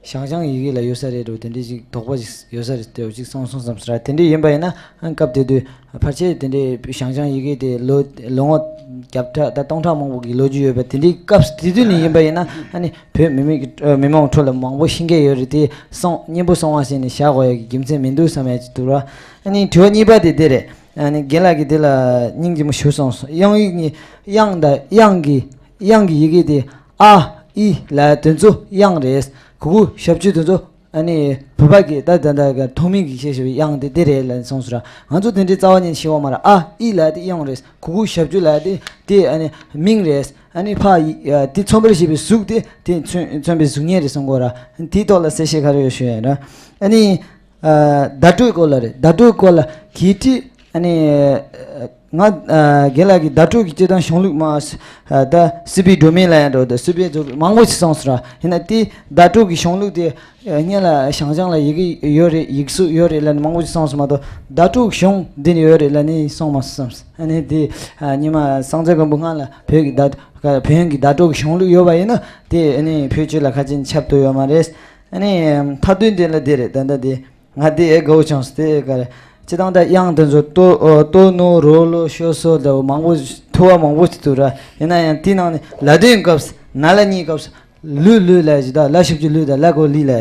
ཞང་ཞུང་ཡི་གེ་ལ་ཡོད་ས་རེད་འགྲོ། དེ་འདྲའི་ཞིག་དོགས་པ་ཞིག་ཡོད་ས་རེད་དེ་ཞིག་གསུངས་སོང་བསམ་ས་ར། དེ་འདྲ་ཡིན་པ་ཡིན་ན་ཨ་སྐབས་དེ་དུས་ཕལ་ཆེར་དེ་འདྲའི་ཞང་ཞུང་ཡི་གེ་དེ་ལོ་ལོ་ངོ་བརྒྱ་ཕྲག་ད་སྟོང་ཕྲག་མང་པོ་གི་ལོ་རྒྱུས་ཡོད་པ་དེ་འདྲའི་སྐབས་དེ་དུས་ནས་ཡིན་པ་ཡིན་ན། ཨ་ནི་བོད་མི་མི་གི་མི་མང་ཁྲོད་ལ་མང་པོ་ཤེས་མཁན་ཡོད་རེད། དེ་སོང་སྙན་པོ་སོང་བ་ཟེར་ནས་བཞག་དགོས་ཡ་གི་རྒྱུ་མཚན་མི་འདུག་བསམ་ཡ་ཅིག་འདུག་ར། ཨ་ནི་དྲི་བ་གཉིས་པ་དེ་དེ་རེད། ཨ་ནི་རྒན་ལགས་ཀྱིས་དེ་ལ་སྙིང་རྗེ་མོ་ཞུ་སོང་། དབྱངས་ཡིག་གཉིས། དབྱངས་དང་དབྱངས་ཀྱི་དབྱངས་ཀྱི་ཡི་གེ་དེ། ཨ། ཨི་ལ་དེ་ཚོ་དབྱངས་རེད། གུ་གུ་ཞབས་ཀྱུ་དེ་ཚོ་ ཨ་ནི་བོད་པ་གི་ད་ད་ད་ག་ཐོག་མའི་གི་ཤེས་ཤེས་པའི་དབྱངས་དེ་དེ་རེད་ལབ་གསུངས་སོང་ར། ང་ཚོ་དེ་འདྲའི་རྩ་བ་ཉིད་ཤེས་པ་མ་ར། ཨ་ཨི་ལབ་དེ་དབྱངས་རེད། གུ་གུ་ཞབས་ཀྱུ་ལབ་དེ་དེ་ཨ་ནི་མིང་རེད། ཨ་ནི་ཕ་ཨི་དེ་མཚོན་པར་བྱེད་པའི་གཟུགས་དེ་དེ་མཚོན་མཚོན་པའི་གཟུགས་བརྙན་རེད་གསུང་གོ་ར། དེའི་ཐོག་ལ་གསལ་བཤད་ག་རེ་ཡོད་ཞུ་ཡ་ར། ཨ་ནི་བརྡ་སྤྲོད་སྐོར་ལ་རེད། བརྡ་སྤྲོད་སྐོར་ལ་གི་ཏི་ཨ་ནི་ང་རྒན་ལགས་ཀྱི་བརྡ་སྤྲོད་ཀྱི་སྤྱིར་བཏང་གཞུང་ལུགས་མ་ད་སི་པི་ཌོ་མེན་ལ་ཡང་འགྲོ། ད་སི་པི་ཛོ་མང་པོ་ཞིག་སོང་སོང་ར། ཡིན་ན་དེ་བརྡ་སྤྲོད་ཀྱི་གཞུང་ལུགས་དེ་སྔོན་ལ་ཞང་ཞང་ལ་ཡི་གེ་ཡོད་རེད། ཡིག་གཟུགས་ཡོད་རེད་ལ་ནི་མང་པོ་ཞིག་སོང་སོང་མ་གཏོགས་བརྡ་སྤྲོད་གཞུང་འདི་ནི་ཡོད་རེད་ལ་ནི་སོང་མ་སོང་། ཨ་ནི་དེ་ཉི་མ་སངས་རྒྱས་མགོན་པོ་སྔ་ལ་བོད་ཀྱི་བརྡ་བོད་ཡིག་གི་བརྡ་སྤྲོད་ཀྱི་གཞུང་ལུགས་ཡོད་པ་ཡིན་ན་དེ་ཨ་ནི་བོད་སྤྱི་ལ་ཁ་ཅན་ཁྱབ་ཏུ་ཡོད་མ་རེད། ཨ་ནི་མཐའ་དོན་དེ་ལ་དེ་རེད། ད་ལྟ་དེ། ང་དེ་ཨེ་དགའ་བོ་བྱུང་སོང་། དེ་ག་རེ། སྤྱིར་བཏང་ད་དབྱངས་དེ་ཚོ་ཏོ་ཨོ་ཏོ་ནོ་རོ་ལོ་ཤོ་སོ་ལ་མང་པོ་ཐུ་བ་མང་པོ་ཞིག་འདུག་ར། ཡིན་ན་ཡང་དེའི་ནང་ནས་ལ་དོན་སྐབས་ན་ལ་གཉིས་སྐབས་ལུ་ལུ་ལ་ཞིག་དང་ལ་ཞབས་ཀྱུ་ལུ་དང་ལ་གོ་ལི་ལ་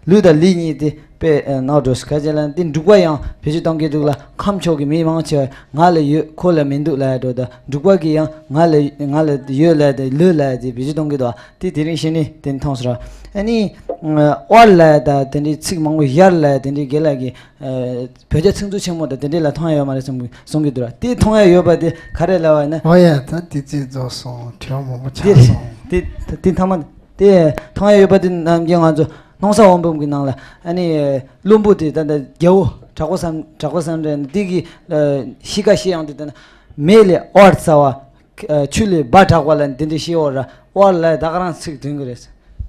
ལུ་དང་ལི་གཉིས་དེ་དཔེ་ནག་འགྲོ་སོང་། ག་ཅི་ལ་དེ་འབྲུག་པ་ཡང་བེད་སྤྱོད་གཏོང་གི་འདུག་ལ། ཁམས་ཕྱོགས་ཀྱི་མི་མང་ཆེ་བ་ང་ལ་ཡོད་ཁོ་ལ་མི་འདུག་ལ་འགྲོ། ད་འབྲུག་པ་གི་ཡང་ང་ལ་ང་ལ་ཡོད་ལ་དེ་ལུ་ལ་དེ་བེད་སྤྱོད་གཏོང་གི་འདུག་དེ་དེ་རིང་ཤེས་ནི་དེ་མཐོང་སོང་ར། ཨ་ནི་ཨོར་ལ་དང་དེ་འདྲའི་ཚིག་མང་པོ་ཡར་ལ་དེ་འདྲའི་རྒན་ལགས་ཀྱི་བོད་རྒྱ་ཚིག་མཛོད་ཆེན་མོ་དང་དེ་འདྲའི་ལ་མཐོང་ཡ་ཡོད་མ་རེད་གསུང་གསུང་གི་འདུག་ར། དེ་མཐོང་ཡ་ཡོད་པ་དེ་ག་རེ་ལབ་པ་ཡིན་ན། ཨོ་ཡ། ད་དེ་ཚིག་རྫོགས་སོང་། དྲི་བ་མང་པོ་དེ་ཆགས་རེད། སོང་། དེ་དེ་མཐའ་མ་དེ་མཐོང་ཡ་ཡོད་པ་དེ་ནམ་རྒྱུན་ང་ཚོ་ནོར་ས་འོང་འབུམ་གྱི་ནང་ལ་ཨ་ནི་བློན་པོ་དེ་ད་ལྟ་རྒྱལ་པོ་དྲག་པོ་བསམ་དྲག་པོ་བསམ་གྲུབ་འདི་གི་གཤིས་ཀ་ཤེས་ཡོང་དུས་ད་ནི་མེ་ལས་ཨོར་ཚ་བ། ཆུ་ལས་སྦ་དྲག་པ་ལ་འདི་འདྲའི་ཤེས་འོ་ར། ཨོ་ལ་ད་ག་རང་ཚིག་འདོན་གི་རེད།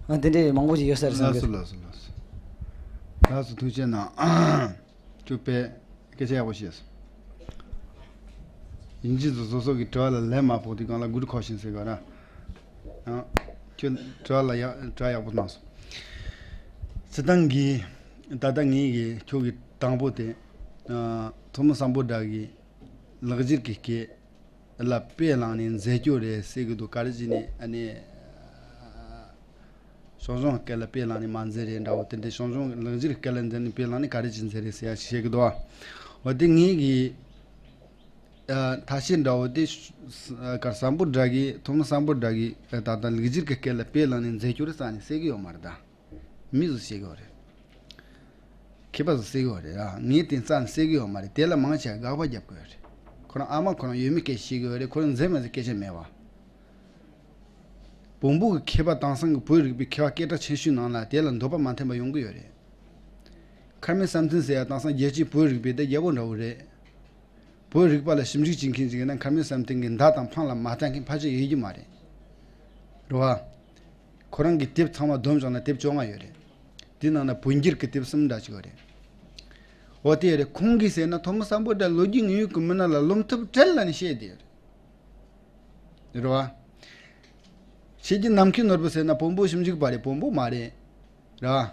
ང་འདི་འདྲའི་མང་པོ་ཞིག་ཡོད་ས་རེད་བསམ་གི། ལགས་སོ་ལགས་སོ་ལགས་སོ། ལགས་སོ་ཐུགས་རྗེ་གནང་། ཁྱོད་དཔེ་སྐད་ཆ་ཡག་པོ་བཤད་སོང་། ཡིན་གཅིག་ཚོ་སོ་སོ་གི་དྲི་བ་ལ་ལན་མ་ཕོག་དུས་སྒང་ལ་good question ཟེར་ག་ར། ཡང་ཁྱོད་དྲི་བ་ལ་ཡག་དྲི་བ་ཡག་པོ་གནང་སོང་། སྤྱིར་བཏང་གི་ད་ལྟ་ངེད་ཀྱི་ཁྱོད་ཀྱི་དང་པོ་དེ་ཐོན་མི་སམ་བྷོ་ཊ་གི་ལེགས་སྦྱར་གྱི་སྐད་ལ་དཔེ་བླངས་ནས་མཛད་རྒྱུ་རེད་ཟེར་གི་འདུག་ག་རེ་བྱས་ནས་ཨ་ནི་ཞང་ཞུང་སྐད་ལ་དཔེ་བླངས་ནས་མ་མཛད་རེད་འདྲ་བོ། དེ་འདྲའི་ཞང་ཞུང་ལེགས་སྦྱར་སྐད་ལ་འཛིན་ནས་དཔེ་བླངས་ནས་ག་རེ་བྱས་མཛད་རེད་ཟེར་ཡ་ཞིག་བཤད་གི་འདུག་འོ་དེ་ངེད་ཀྱི་ཐ་ཤལ་འདྲ་བོ་དེ་ག་སམ་བྷོ་ཊ་གི་ཐོན་མི་སམ་བྷོ་ཊ་གི་ད་ལྟ་ལེགས་སྦྱར་གྱི་སྐད་ལ་དཔེ་བླངས་ནས་མཛད་རྒྱུ་རེད་རྩ་ནས་ཟེར་གི་ཡོད་མ་རེད་ད། མི་ཚོས་བཤད་ཀྱི་ཡོད་རེད། མཁས་པ་ཚོས་བཤད་ཀྱི་ཡོད་རེད་ར། ངས་དེ་རྩ་ནས་བཤད་ཀྱི་ཡོད་མ་རེད། དེ་ལ་མང་ཆེ་བ་དགག་པ་རྒྱབ་ཀྱི་ཡོད་རེད། ཁོ་རང་ཨ་མ་ཁོ་རང་ཡོད་མེད་སྐད་ཆ་བཤད་ཀྱི་ཡོད་རེད། ཁོ་རང་མཛེས་མ་མཛེས་སྐད་ཆ་མེད་པ། བོན་པོ་གི་མཁས་པ་དེང་སང་གི་བོད་རིག་པའི་མཁས་པ་སྐད་གྲགས་ཆེ་ཤོས་ནང་ལ་དེ་ལ་འདོད་པ་མ་འཐེན་པ་ཡོང་གི་ཡོད་རེད། ཁ་མེད་བསམ་གཏན་ཟེར་ཡ་དེང་སང་རྒྱལ་སྤྱིའི་བོད་རིག་པའི་དེ་རྒྱལ་པོ་འདྲ་བོ་རེད། བོད་རིག་པ་ལ་ཞིབ་འཇུག་བྱེད་མཁན་ཅིག་ཡིན་ན་ཁ་མེད་བསམ་གཏན་གྱི་མདའ་དང་འཕང་ལ་མ་ལྟ་མཁན་ཕལ་ཆེར་ཡོད་ཀྱི་མ་རེད། རེད་བ། ཁོ་རང་གི་དེབ་ཚང་མ་བསྡོམས་བྱུང་ན་དེབ་བཅོ་ལྔ་ཡོད་རེད། དེ་ནང་ན་བོད་འགྱུར་གྱི་དེབ་གསུམ་འདྲ་ཅིག་ཡོད་རེད། འོ་དེ་རེད། ཁོང་གིས་ཟེར་ན་ཐོན་མི་སམ་བྷོ་ཊ་ལོ་རྒྱུས་དངོས་ཡོད་ཀྱི་མི་སྣ་ལ་རློམ་ཐབས་བྲལ་ལ་ནི་བཤད་དེ་རེད། རེད་བ། ཤེས་རྒྱ་ནམ་མཁའི་ནོར་བུ་ཟེར་ན་བོན་པོ་ཞིབ་འཇུག་པ་རེད། བོན་པོ་མ་རེད། རེད་བ།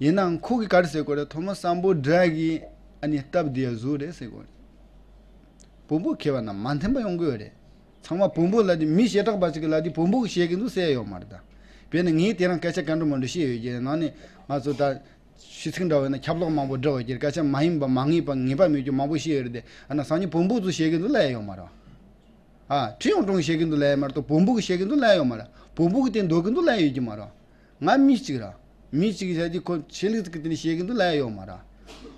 ཡིན་ནའང་ཁོ་གིས་ག་རེ་ཟེར་གོ་རེད། ཐོན་མི་སམ་བྷོ་ཊ་གིས་ཨ་ནི་སྟབས་བདེ་བཟོ་རེད་ཟེར་གོ་རེད། བོན་པོ་མཁས་པ་རྣམས་མ་འཐེན་པ་ཡོང་གི་ཡོད་རེད། ཚང་མ་བོན་པོ་ལ་དེ་མི་ཞེ་དྲག་པ་ཅིག་གིས་ལ་དེ་བོན་པོ་གིས་བཤད་ཀྱི་འདུག་ཟེར་ཡ་ཡོད་མ་རེད་ད། དཔེར་ན་ངས་དེ་རིང་སྐད་ཆ་ག་འདྲ་མ་འདྲ་བཤད་ཡོད་ཀྱི་ནང་ནས་ང་ཚོ་ད་ཤི་ཚིག་འདྲ་བོ་ཡིན་ན་ཁྱབ་ལོག་མང་པོ་འདྲ་བོ་ཡོད་ཀྱི་རེད། སྐད་ཆ་མ་ཡིན་པ་མ་ངེས་པ་ངེས་པ་མེད་རྒྱུ་མང་པོ་བཤད་ཡོད་རེད་དེ། ཨ་ན་སང་ཉིན་བོན་པོ་ཚོས་བཤད་ཀྱི་འདུག་ལབ་ཡ་ཡོད་མ་རེད། ཨ་ཁྲི་ཡོང་ཀྲུང་བཤད་ཀྱི་འདུག་ལབ་ཡ་མ་རེད་དོ། བོན་པོ་གིས་བཤད་ཀྱི་འདུག་ལབ་ཡ་ཡོད་མ་རེད། བོན་པོ་གིས་དེ་འདོད་ཀྱི་འདུག་ལབ་ཡ་ཡོད་ཀྱི་མ་རེད། ང་མི་གཅིག་ར། མི་གཅིག་བྱས་ཏེ་ཁོ་ཆོས་ལུགས་ཀྱི་དེ་ནས་བཤད་ཀྱི་འདུག་ལབ་ཡ་ཡོད་མ་རེད།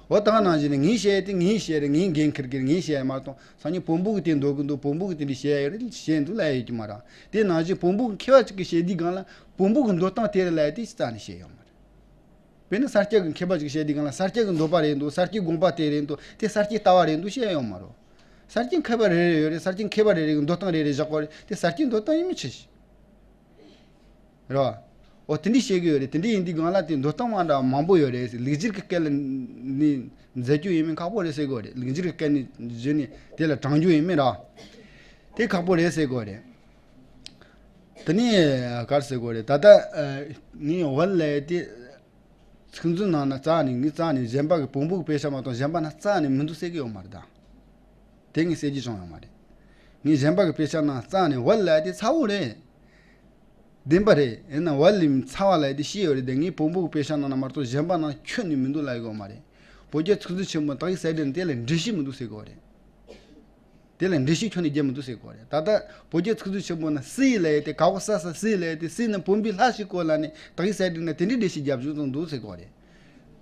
འོ་ད་ག་ནང་བཞིན་ནས་ངས་བཤད་དེ་ངས་བཤད་རེད། ངས་འགན་འཁུར་གྱི་རེད། ངས་བཤད་ཡ་མ་གཏོགས་སང་ཉིན་བོན་པོ་གིས་དེ་འདོད་ཀྱི་འདུག་བོན་པོ་གིས་དེ་འདྲ་བཤད་ཡ་ཡོད་རེད་བཤད་འདུག་ལབ་ཡ་ཡོད་ཀྱི་མ་རེད། དེ་ནང་བཞིན་བོན་པོ་གི་མཁས་པ་གཅིག་གིས་བཤད་དུས་སྒང་ལ་བོན་པོ་གི་འདོད་སྟངས་དེ་རེད་ལབ་ཡ་དེ་རྩ་ནས་བཤད་ཡོད་མ་རེད། དཔེར་ན་ས་སྐྱ་གི་མཁས་པ་ཅིག་བཤད་དུས་སྒང་ལ་ས་སྐྱ་གི་འདོད་པ་རེད་འདུག་ས་སྐྱའི་དགོངས་པ་དེ་རེད་འདུག་དེ་ས་སྐྱའི་ལྟ་བ་རེད་འདུག་བཤད་ཡོད་མ་རེད། ས་སྐྱའི་མཁས་པ་རེ་རེ་ཡོད་རེད། ས་སྐྱའི་མཁས་པ་རེ་རེ་གི་འདོད་སྟངས་རེ་རེ་བཞག་པ་རེད། དེ་ས་སྐྱའི་འདོད་སྟངས་ཡིན་མིན་ཆི་ཞིག་རེད་བ། འོ་དེ་འདྲ་བཤད་གི་ཡོད་རེད། དེ་འདྲ་ཡིན་དུས་སྒང་ལ་དེ་འདོད་སྟངས་མ་འདྲ་བ་མང་པོ་ཡོད་རེད། ལེགས་སྦྱར་གི་སྐད་ལ་ནི་མཛད་རྒྱུ་ཡིན་མིན་ཁག་པོ་རེད་ཟེར་གི་ཡོད་རེད། ལེགས་སྦྱར་གི་སྐད་ནི་བརྗོད་ནས་དེ་ལ་དྲང་རྒྱུ་ཡིན་མིན་ར། དེ་ཁག་པོ་རེད་ཟེར་གི་ཡོད་རེད། དེ་ནས་ག་རེ་ཟེར་གི་ཡོད་རེད། ད་ལྟ་ངས་འོལ་ལ་དེ། ཚིག་མཛོད་ནང་ན་རྩ་ནས་ངས་རྩ་ནས་གཞན་པ་གི་བོན་པོ་གི་དཔེ་ཆ་མ་གཏོགས་གཞན་པ་ན་རྩ་ནས་མི་འདུག་ཟེར་གི་ཡོད་མ་རེད་ད། དེ་ངས་ཟེར་རྒྱུ་བྱུང་ཡོད་མ་རེད། ངས་གཞན་པ་གི་དཔེ་ཆ་ནང་རྩ་ནས་འོལ་ལབ་དེ་ཚ་བོ་རེད། བདེན་པ་རེད། ཡིན་ན་འོལ་ལས་ཚ་བ་ལབ་དེ་ཤེས་ཡོད་རེད་དེ། ངས་བོན་པོ་གི་དཔེ་ཆ་ནང་ན་མ་གཏོགས་གཞན་པ་ནང་ཁྱོན་ནས་མི་འདུག་ལབ་གི་ཡོད་མ་རེད། བོད་རྒྱ་ཚིག་མཛོད་ཆེན་མོ་དག་ཡིག་གསར་བསྒྲིགས་ནས་དེ་ལ་འགྲེལ་བཤད་མི་འདུག་ཟེར་གི་ཡོད་རེད། དེ་ལ་འགྲེལ་བཤད་ཁྱོན་ནས་རྒྱབ་མི་འདུག་ཟེར་གོ་རེད། ད་ལྟ་བོད་རྒྱ་ཚིག་མཛོད་ཆེན་མོ་ན་སི་ཡི་ལབ་ཡས་དེ་ག་བོ་ས་ས་སི་ཡི་ལབ་ཡས་དེ་སི་ནི་བོན་པོའི་ལྷ་ཞིག་གོ་ལ་ནི་དག་ཡིག་གསར་བསྒྲིགས་ན་དེ་འདྲའི་འགྲེལ་བཤད་རྒྱབ་བཞིན་དང་འདུག་ཟེར་གོ་རེད།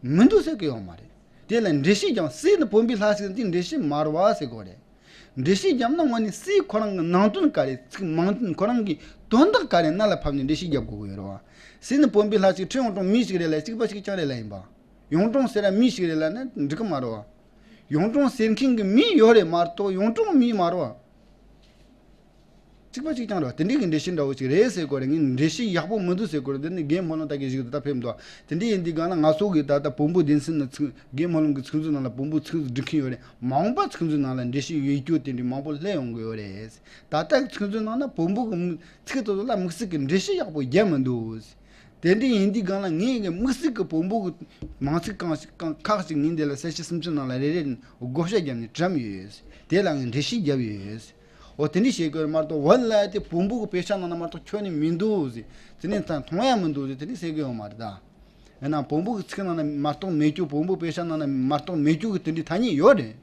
མི་འདུག་ཟེར་གི་ཡོད་མ་རེད། དེ་ལ་འགྲེལ་བཤད་ཀྱང་སྲས་ནི་བོན་པོའི་ལྷ་ཞིག་འདི་འགྲེལ་བཤད་མ་རེད་བ་ཟེར་གོ་རེད། འགྲེལ་བཤད་བརྒྱབ་ན་དངོས་གནས་སྲས་ཁོ་རང་གི་ནང་དོན་ག་རེ། ཚིག་མང་དོན་ཁོ་རང་གི་དོན་དག་ག་རེ་རྣ་ལ་ཕབ་ནས་འགྲེལ་བཤད་བརྒྱབ་དགོས་ཀྱི་ཡོད་རེད་བ། སྲས་ནི་བོན་པོའི་ལྷ་ཞིག་ཁྲི་ཡོངས་གྲོང་མི་ཞིག་རེད་ལ་གཅིག་པ་གཅིག་རྐྱང་རེད་ལ་ཡིན་པ། ཡོངས་གྲོང་ཟེར་ར་མི་ཞིག་རེད་ལ་ན་འགྲིག་གི་མ་རེད་བ། ཡོངས་གྲོང་ཟེར་མཁན་གྱི་མི་ཡོད་རེད་མ་གཏོགས་ཡོངས་གྲོང་མི་མ་རེད་བ། གཅིག་པ་གཅིག་རྐྱང་རེད་བ། དེ་འདྲའི་གི་འགྲེལ་བཤད་འདྲ་བོ་ཅིག་རེད་ཟེར་གོ་རེད། ངས་འགྲེལ་བཤད་ཡག་པོ་མི་འདུག་ཟེར་གོ་རེད། དེ་ནི་རྒན་སྨོན་ལམ་ད་གི་ཞིག་ཏུ་ད་ཕེབས་འདུག་དེ་འདྲའི་ཡིན་དུས་གང་ལ་ང་ཚོ་གི་ད་ལྟ་བོན་པོ་སྡེ་ཚན་ནང་ཚིག་རྒན་སྨོན་ལམ་གི་ཚིག་མཛོད་ནང་ལ་བོན་པོའི་ཚིག་འབྲི་མཁན་ཡོད་རེད། མ་འོངས་པ་ཚིག་མཛོད་ནང་ལ་འགྲེལ་བཤད་ཡོད་རྒྱུ་དེ་འདྲའི་མང་པོ་སླེབས་ཡོང་གི་ཡོད་རེད། ད་ལྟ་ཚིག་མཛོད་ནང་ན་བོན་པོ་གི་མི་ཚིག་དེ་ཚོ་ལ་དམིགས་བསལ་གྱི་འགྲེལ་བཤད་ཡག་པོ་རྒྱབ་མི་འདུག་དེ་འདྲ་ཡིན་དུས་སྒང་ལ་ངས་ཀྱི་དམིགས་བསལ་གྱི་བོན་པོ་གི་མང་ཚིག་གང་ཞིག་གང་ཁག་ཅིག་ངས་འདི་ལ་གསལ་བཤད་སུམ་ཅུ་ནང་ལ་རེ་རེ་བགོ་བཤའ་བརྒྱབ་ནས་བཀྲམ་ཡོད། དེ་ལ་ངས་འགྲེལ་བཤད་བརྒྱབ་ཡོད། འོ་དེ་འདྲ་བྱེད་དགོས་མ་གཏོགས་བོན་ལ་དེ་བོན་པོ་གི་དཔེ་ཆ་ནང་ན་མ་གཏོགས་ཁྱོན་ནས་མི་འདུག་ཟེར། དེ་ནས་ད་མཐོང་ཡ་མི་འདུག་ཟེར། དེ་འདྲ་ཟེར་གི་ཡོད་མ་རེད་ད། ཡིན་ན་བོན་པོ་གི་ཚིག་ནང་ན་མ་གཏོགས་མེད་རྒྱུ། བོན་པོ་དཔེ་ཆ་ནང་ན་མ་གཏོགས་མེད་རྒྱུ་གི་དེ་འདྲའི་ཐ་སྙད་ཡོད་རེད།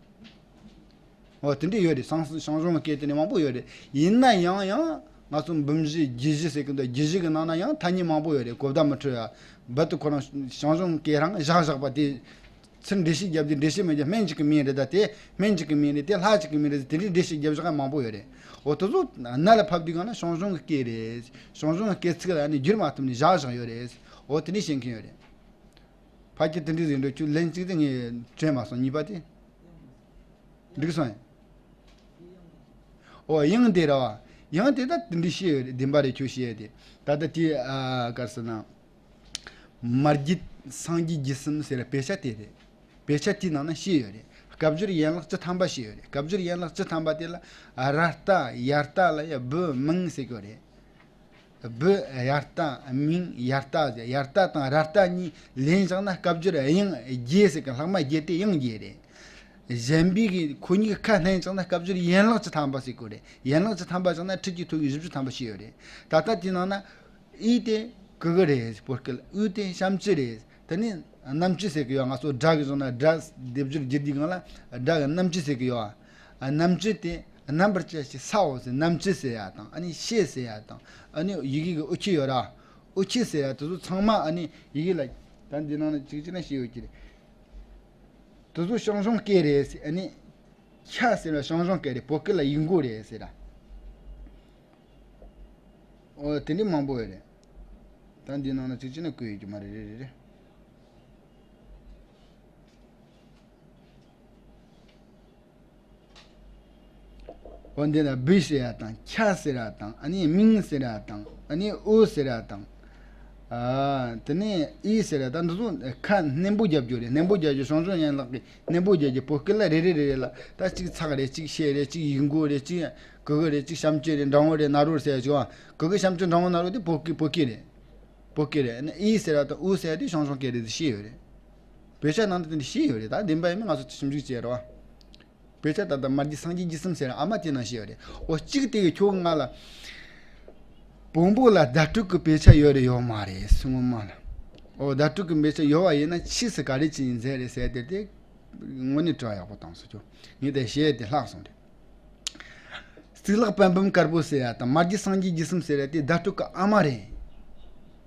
འོ་དེ་འདྲ་ཡོད་རེད། ཞང་ཞང་ཞུང་གི་སྐད་དེ་ནི་མང་པོ་ཡོད་རེད། ཡིན་ན་ཡང་ཡང་ང་ཚོ་འབུམ་བཞི་རྒྱུད་བཞི་ཟེར་གི་འདུག་རྒྱུད་བཞི་གི་ནང་ན་ཡང་ཐ་སྙད་མང་པོ་ཡོད་རེད། གོ་བརྡ་མི་འཕྲོད་ཡ། རྦད་དེ་ཁོ་རང་ཞང་ཞུང་གི་སྐད་རང་བཞག་བཞག་པ་དེ། ཚུར་འགྲེལ་བཤད་བརྒྱབ་དུས་འགྲེལ་བཤད་མི་བརྒྱབ། སྨན་གཅིག་གི་མིང་རེད། ད་དེ་སྨན་གཅིག་གི་མིང་རེད། དེ་ལྷ་གཅིག་གི་མིང་རེད། དེ་འདྲའི་འགྲེལ་བཤད་བརྒྱབ་བཞག་ཡ་མང་པོ་ཡོད་རེད། འོ་དེ་ཚོ་རྣ་ལ་ཕབ་དུས་གང་ན་ཞང་ཞུང་གི་སྐད་རེད། ཞང་ཞུང་གི་སྐད་ཚིག་ལ་ནི་བསྒྱུར་མ་ཐུབ་ནས་བཞག་བཞག་ཡོད་རེད། འོ་དེ་འདྲ་བཤད་མཁན་ཡོད་རེད། ཕ་གི་དེ་འདྲ་ཟིག་འགྲོ་ཁྱོད་ལན་གཅིག་དེ་ངས་དྲན་མ་སོང་། གཉིས་པ་དེ་འགྲིག་སོང་ཡ། ཨོ་དབྱངས་དེ་ར་བ། དབྱངས་དེ་ད་དེ་འདྲ་བཤད་ཡོད་རེད། བདེན་པ་རེད། ཁྱོད་བཤད་ཡ་དེ་ད་ལྟ་དེ་ཨ་ག་རེ་ཟེར་ན། མ་རྒྱུད་སངས་རྒྱས་རྒྱུད་གསུམ་ཟེར་བའི་དཔེ་ཆ་དེ་རེད། དཔེ་ཆ་དེའི་ནང་ན་བཤད་ཡོད་རེད། སྐབས་སྦྱོར་ཡན་ལག་བཅུ་ཐམ་པ་བཤད་ཡོད་རེད། སྐབས་སྦྱོར་ཡན་ལག་བཅུ་ཐམ་པ་དེ་ལ་ར་ཏ་ཡ་ཏ་ལ་ཡ་བུ་མིང་ཟེར་གི་ཡོད་རེད། བུ་ཡ་ཏ་མིང་ཡ་ཏ་ཟེར། ཡ་ཏ་དང་ར་ཏ་གཉིས་ལེན་བཞག་ན་སྐབས་སྦྱོར་དབྱངས་བརྒྱད་ཟེར་གི། ལྷག་མ་བརྒྱད་དེ་དབྱངས་བརྒྱད་རེད། གཞན་པའི་གི་ཁོ་གཉིས་ཀྱི་ཁ་ལེན་བཞག་ན་སྐབས་སྦྱོར་ཡན་ལག་བཅུ་ཐམ་པ་ཟེར་གི་རེད། ཡན་ལག་བཅུ་ཐམ་པ་བཞག་ན་ཁྲིད་ཀྱི་ཐོ་གི་བཞི་བཅུ་ཐམ་པ་ཞིག་ཡོད་རེད། ད་ལྟ་དེའི་ནང་ན་ཨི་དེ་གུ་གུ་རེད། བོད་སྐད་ལ་ཨུ་དེ་ཞབས་ཀྱུ་རེད། དེ་ནས་རྣམ་བཅུ་ཟེར་གི་ཡོད། ང་ཚོ་སྒྲ་གི་བཟུང་ན་སྒྲ་སྡེབ་སྦྱོར་བསྒྱུར་དུས་སྒང་ལ་སྒྲ་གི་རྣམ་བཅུ་ཟེར་གི་ཡོད། ཨ་རྣམ་བཅུ་དེ་རྣམ་པར་བཅད་ཀྱི་སའོ་ཟེར། རྣམ་བཅུ་ཟེར་ཡ་དང་། ཨ་ནི་ཤེ་ཟེར་ཡ་དང་། ཨ་ནི་ཡི་གེ་གི་དབུ་ཁྱུད་ཡོད་ར། དབུ་ཁྱུད་ཟེར་ཡ་དེ་ཚོ་ཚང་མ་ཨ་ནི་ཡི་གེ་ལ་ད་འདི་ནང་ན་གཅིག་གཅིག་ན་ཤེས་ཡོད་ཀྱི་རེད། དེ་ཚོ་ཞང་ཞུང་སྐད་རེད་ཟེར། ཨ་ནི་ཁྱ་ཟེར་བ་ཞང་ཞུང་སྐད་རེད། བོད་སྐད་ལ་ཡིག་མགོ་རེད་ཟེར་ར། ཨོ་དེ་འདྲའི་མང་པོ་ཡོད་རེད། ད་འདི་ནང་ན་གཅིག་གཅིག་ན་བཀོད་ཡོད་ཀྱི་མ་རེད། རེད་རེད་རེད། ཨོ་འདི་ལ་བི་ཟེར་ཡ་དང་ཁྱ་ཟེར་ཡ་དང་། ཨ་ནི་མིང་ཟེར་ཡ་དང་། ཨ་ནི་ཨོ་ཟེར་ཡ་དང་། ཨ་དེ་ནས་ཨི་ཟེར་ཡ་དང་། འདི་ཚོ་ཁ་སྣོན་པོ་རྒྱབ་རྒྱུ་རེད། སྣོན་པོ་རྒྱབ་རྒྱུ་ཞང་ཞུང་ཡན་ལག་གི་སྣོན་པོ་རྒྱག་རྒྱུ། བོད་སྐད་ལ་རེ་རེ་རེ་རེ་ལ་ད་གཅིག་ཚེག་རེད། གཅིག་ཤད་རེད། གཅིག་ཡིག་མགོ་རེད། གཅིག་གུ་གུ་རེད། གཅིག་ཞབས་ཀྱུ་རེད། འགྲེང་བུ་རེད། ན་རོ་ཟེར་ཡ་ཅིག་བ། གུ་གུ་ཞབས་ཀྱུ་འགྲེང་བུ་ན་རོ་དེ་བོད་སྐད་བོད་སྐད་རེད། བོད་སྐད་རེད། ཨ་ནི་ཨི་ཟེར་ཡ་དང་ཨུ་ཟེར་ཡ་དེ་ཞང་ཞུང་སྐད་རེད་ཟེར་བཤད་ཡོད་རེད། བོད་ཆ་ནང་དུ་དེ་འདྲ་བཤད་ཡོད་རེད། ད་བདེན་པ་ཡིན་མིན་ང་ཚོ་ཞིབ་འཇུག་བྱས་རེད་བ། བོད་ཆ་ད་ལྟ་མ་རྒྱུད་སངས་རྒྱས་རྒྱུད་གསུམ་ཟེར་ཡ་ཨ་མ་དེ་ནང་བཤད་ཡོད་རེད། འོ་གཅིག་དེ་གི་ཁྱོད་ང་ལ། བོན་པོ་ལ་བརྡ་སྤྲོད་ཀྱི་དཔེ་ཆ་ཡོད་རེད་ཡོད་མ་རེད་ཟེར་ངོ་མ་ལ། ཨོ་བརྡ་སྤྲོད་ཀྱི་དཔེ་ཆ་ཡོད་པ་ཡིན་ན་ཕྱིས་སུ་ག་རེ་བྱས་ནས་མཛད་རེད་ཟེར་དེ་དེ། དངོས་གནས་དྲི་བ་ཡག་པོ་བཏང་སོང་ཁྱོད། ངས་དེ་བཤད་དེ་ལྷག་སོང་རེད། གཙུག་ལག་པད་འབུམ་དཀར་པོ་ཟེར་ཡ་དང་མ་རྒྱུད་སངས་རྒྱས་རྒྱུད་གསུམ་ཟེར་ཡ་དེ་བརྡ་སྤྲོད་ཀྱི་ཨ་མ་རེད།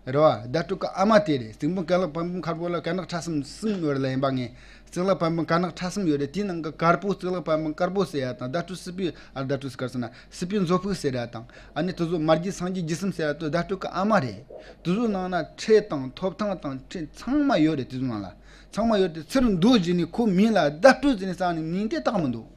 རེད་བ། བརྡ་སྤྲོད་ཀྱི་ཨ་མ་དེ་རེད། གཙུག་འབུམ་གཙུག་ལག་པད་འབུམ་དཀར་པོ་ལ་དཀར་ནག་ཕྲ་གསུམ་གསུམ་ཡོད་རེད་ལ་ཡིན་པ་ངས། གཙུག་ལག་པད་འབུམ་དཀར་ནག་ཕྲ་གསུམ་ཡོད་རེད། དེའི་ནང་གི་དཀར་པོ་གཙུག་ལག་པད་འབུམ་དཀར་པོ་ཟེར་ཡ་དང་བརྡ་སྤྲོད་སྲིད་པའི་ཨ་བརྡ་སྤྲོད་ཟེར་ག་རེ་ཟེར་ན་སྲིད་པའི་མཛོད་ཕུག་ཟེར་ཡ་དང་། ཨ་ནི་དེ་ཚོ་མ་རྒྱུད་སངས་རྒྱས་རྒྱུད་གསུམ་ཟེར་ཡ་དེ་བརྡ་སྤྲོད་ཀྱི་ཨ་མ་རེད། དེ་ཚོའི་ནང་ན་ཁྲིད་དང་ཐོབ་ཐང་དང་ཁྲིད་ཚང་མ་ཡོད་རེད། དེ་ཚོའི་ནང་ལ་ཚང་མ་ཡོད་དེ་ཚུར་མདོ་བརྒྱུད་ནས་ཁོ་མིང་ལ་བརྡ་སྤྲོད་ཟེར་ནས་བསམ་ནས་མིང་དེ་བཏགས་མི་འདུག་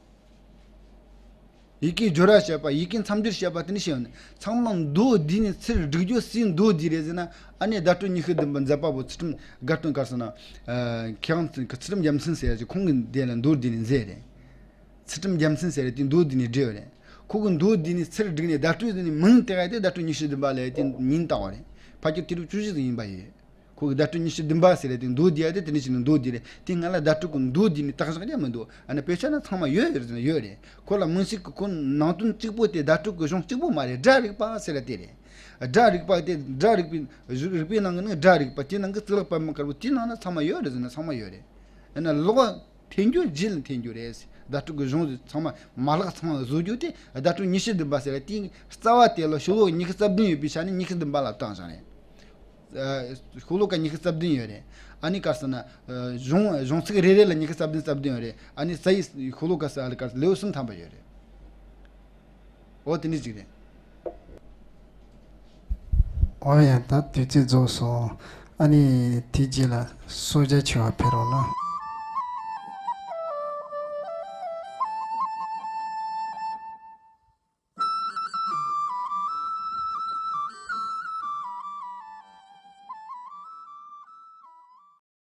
ཡི་གེ་སྦྱོར་བ་བྱས་པ། ཡི་གེ་མཚམས་སྦྱོར་བྱས་པ་དེ་འདྲ་བྱས་ཡོད་ནས་ཚང་མ་མདོ་བསྡུས་ནས་ཚུར་བསྒྲིགས་རྒྱུ་སྲིད་མདོ་བསྡུས་རེད་ཟེར་ན། ཨ་ནི་བརྡ་སྤྲོད་ཉི་ཤུ་བདུན་པ་མཛད་པ་པོ་ཚུལ་ཁྲིམས་དགའ་སྟོན་ག་རེ་ཟེར་ན། ཨ་ཁྱེད་རང་ཚོ་ཚུལ་ཁྲིམས་རྒྱལ་མཚན་ཟེར་ཡ་ཅིག་ཁོང་གི་དེ་ལ་མདོ་བསྡུས་ནས་མཛད་རེད། ཚུལ་ཁྲིམས་རྒྱལ་མཚན་ཟེར་ཡ་དེ་མདོ་བསྡུས་ནས་བྲིས་པ་རེད། ཁོ་གི་མདོ་བསྡུས་ནས་ཚུར་བསྒྲིགས་ནས་བརྡ་སྤྲོད་བསྡུས་ནས་མིང་བཏགས་ཡ་དེ་བརྡ་སྤྲོད་ཉི་ཤུ་བདུན་པ་ལབ་ཡ་དེ་མིང་བཏགས་པ་རེད། ཕལ་ཆེར་དུས་རབས་བཅུ་བཞི་ཙམ་ཡིན་པ་ཡིན། ཁོ་གི་བརྡ་སྤྲོད་ཉི་ཤུ་བདུན་པ་ཟེར་ཡ་དེ་མདོ་བསྡུས་ཡ་དེ་དེ་འདྲ་ཞིག་ནས་མདོ་བསྡུས་རེད། དེ་ང་ལ་བརྡ་སྤྲོད་ཀྱི་མདོ་བསྡུས་ནས་བཏགས་བཞག་ཡ་མི་འདུག་ཨ་ནི་དཔེ་ཆ་ན་ཚང་མ་ཡོད་ཡོད་ཟེར་ན་ཡོད་རེད། ཁོ་ལ་མིང་ཚིག་གི་ཁོ་ནང་དོན་གཅིག་པོ་དེ་བརྡ་སྤྲོད་ཀྱི་གཞུང་གཅིག་པོ་མ་རེད། སྒྲ་རིག་པ་ཟེར་ཡ་དེ་རེད། སྒྲ་རིག་པ་དེ་སྒྲ་རིག་པའི་རིག་པའི་ནང་གི་ནི་སྒྲ་རིག་པ་དེའི་ནང་གི་གཙུག་ལག་པད་མ་དཀར་པོ་དེའི་ནང་ན་ཚང་མ་ཡོད་རེད་ཟེར་ན་ཚང་མ་ཡོད་རེད། ཨ་ནི་ལོག་འཐེན་རྒྱུ་རྗེས་ལ་འཐེན་རྒྱུ་རེད། བརྡ་སྤྲོད་ཀྱི་གཞུང་དེ་ཚང་མ་མ་ལག་ཚང་མ་བཟོ་རྒྱུ་དེ་བརྡ་སྤྲོད་ཉི་ཤུ་བདུན་པ་ཟེར་བ་དེའི་རྩ་བ་དེ་ལ་ཤོ་ལོ་ཀ་ཉི་ཤུ་རྩ་བདུན་ཡོད་པའི་ཆ་ནས་ཉི་ཤུ་བདུན་པ་ལ་བཏགས་བཞག་རེད། ཤོ་ལོ་ཀ་ཉི་ཤུ་རྩ་བདུན་ཡོད་རེད། ཨ་ནི་ག་རེ་ཟེར་ན། གཞུང་གཞུང་ཚིག་རེ་རེ་ལ་ཉི་ཤུ་རྩ་བདུན་རྩ་བདུན་ཡོད་རེད། ཨ་ནི་རྩ་བའི་ཤོ་ལོ་ཀ་ཟེར་ཨ་ལ་ག་རེ་ཟེར་ལེའུ་གསུམ་ཐམ་པ་ཡོད་རེད། འོ་དེ་འདྲ་ཅིག་རེད། འོ་ཡ། ད་དུས་ཚོད་རྫོགས་སོང་། ཨ་ནི་དེ་རྗེས་ལ་གསོལ་ཇ་མཆོད་པ་ཕེབས་རོགས་གནང་།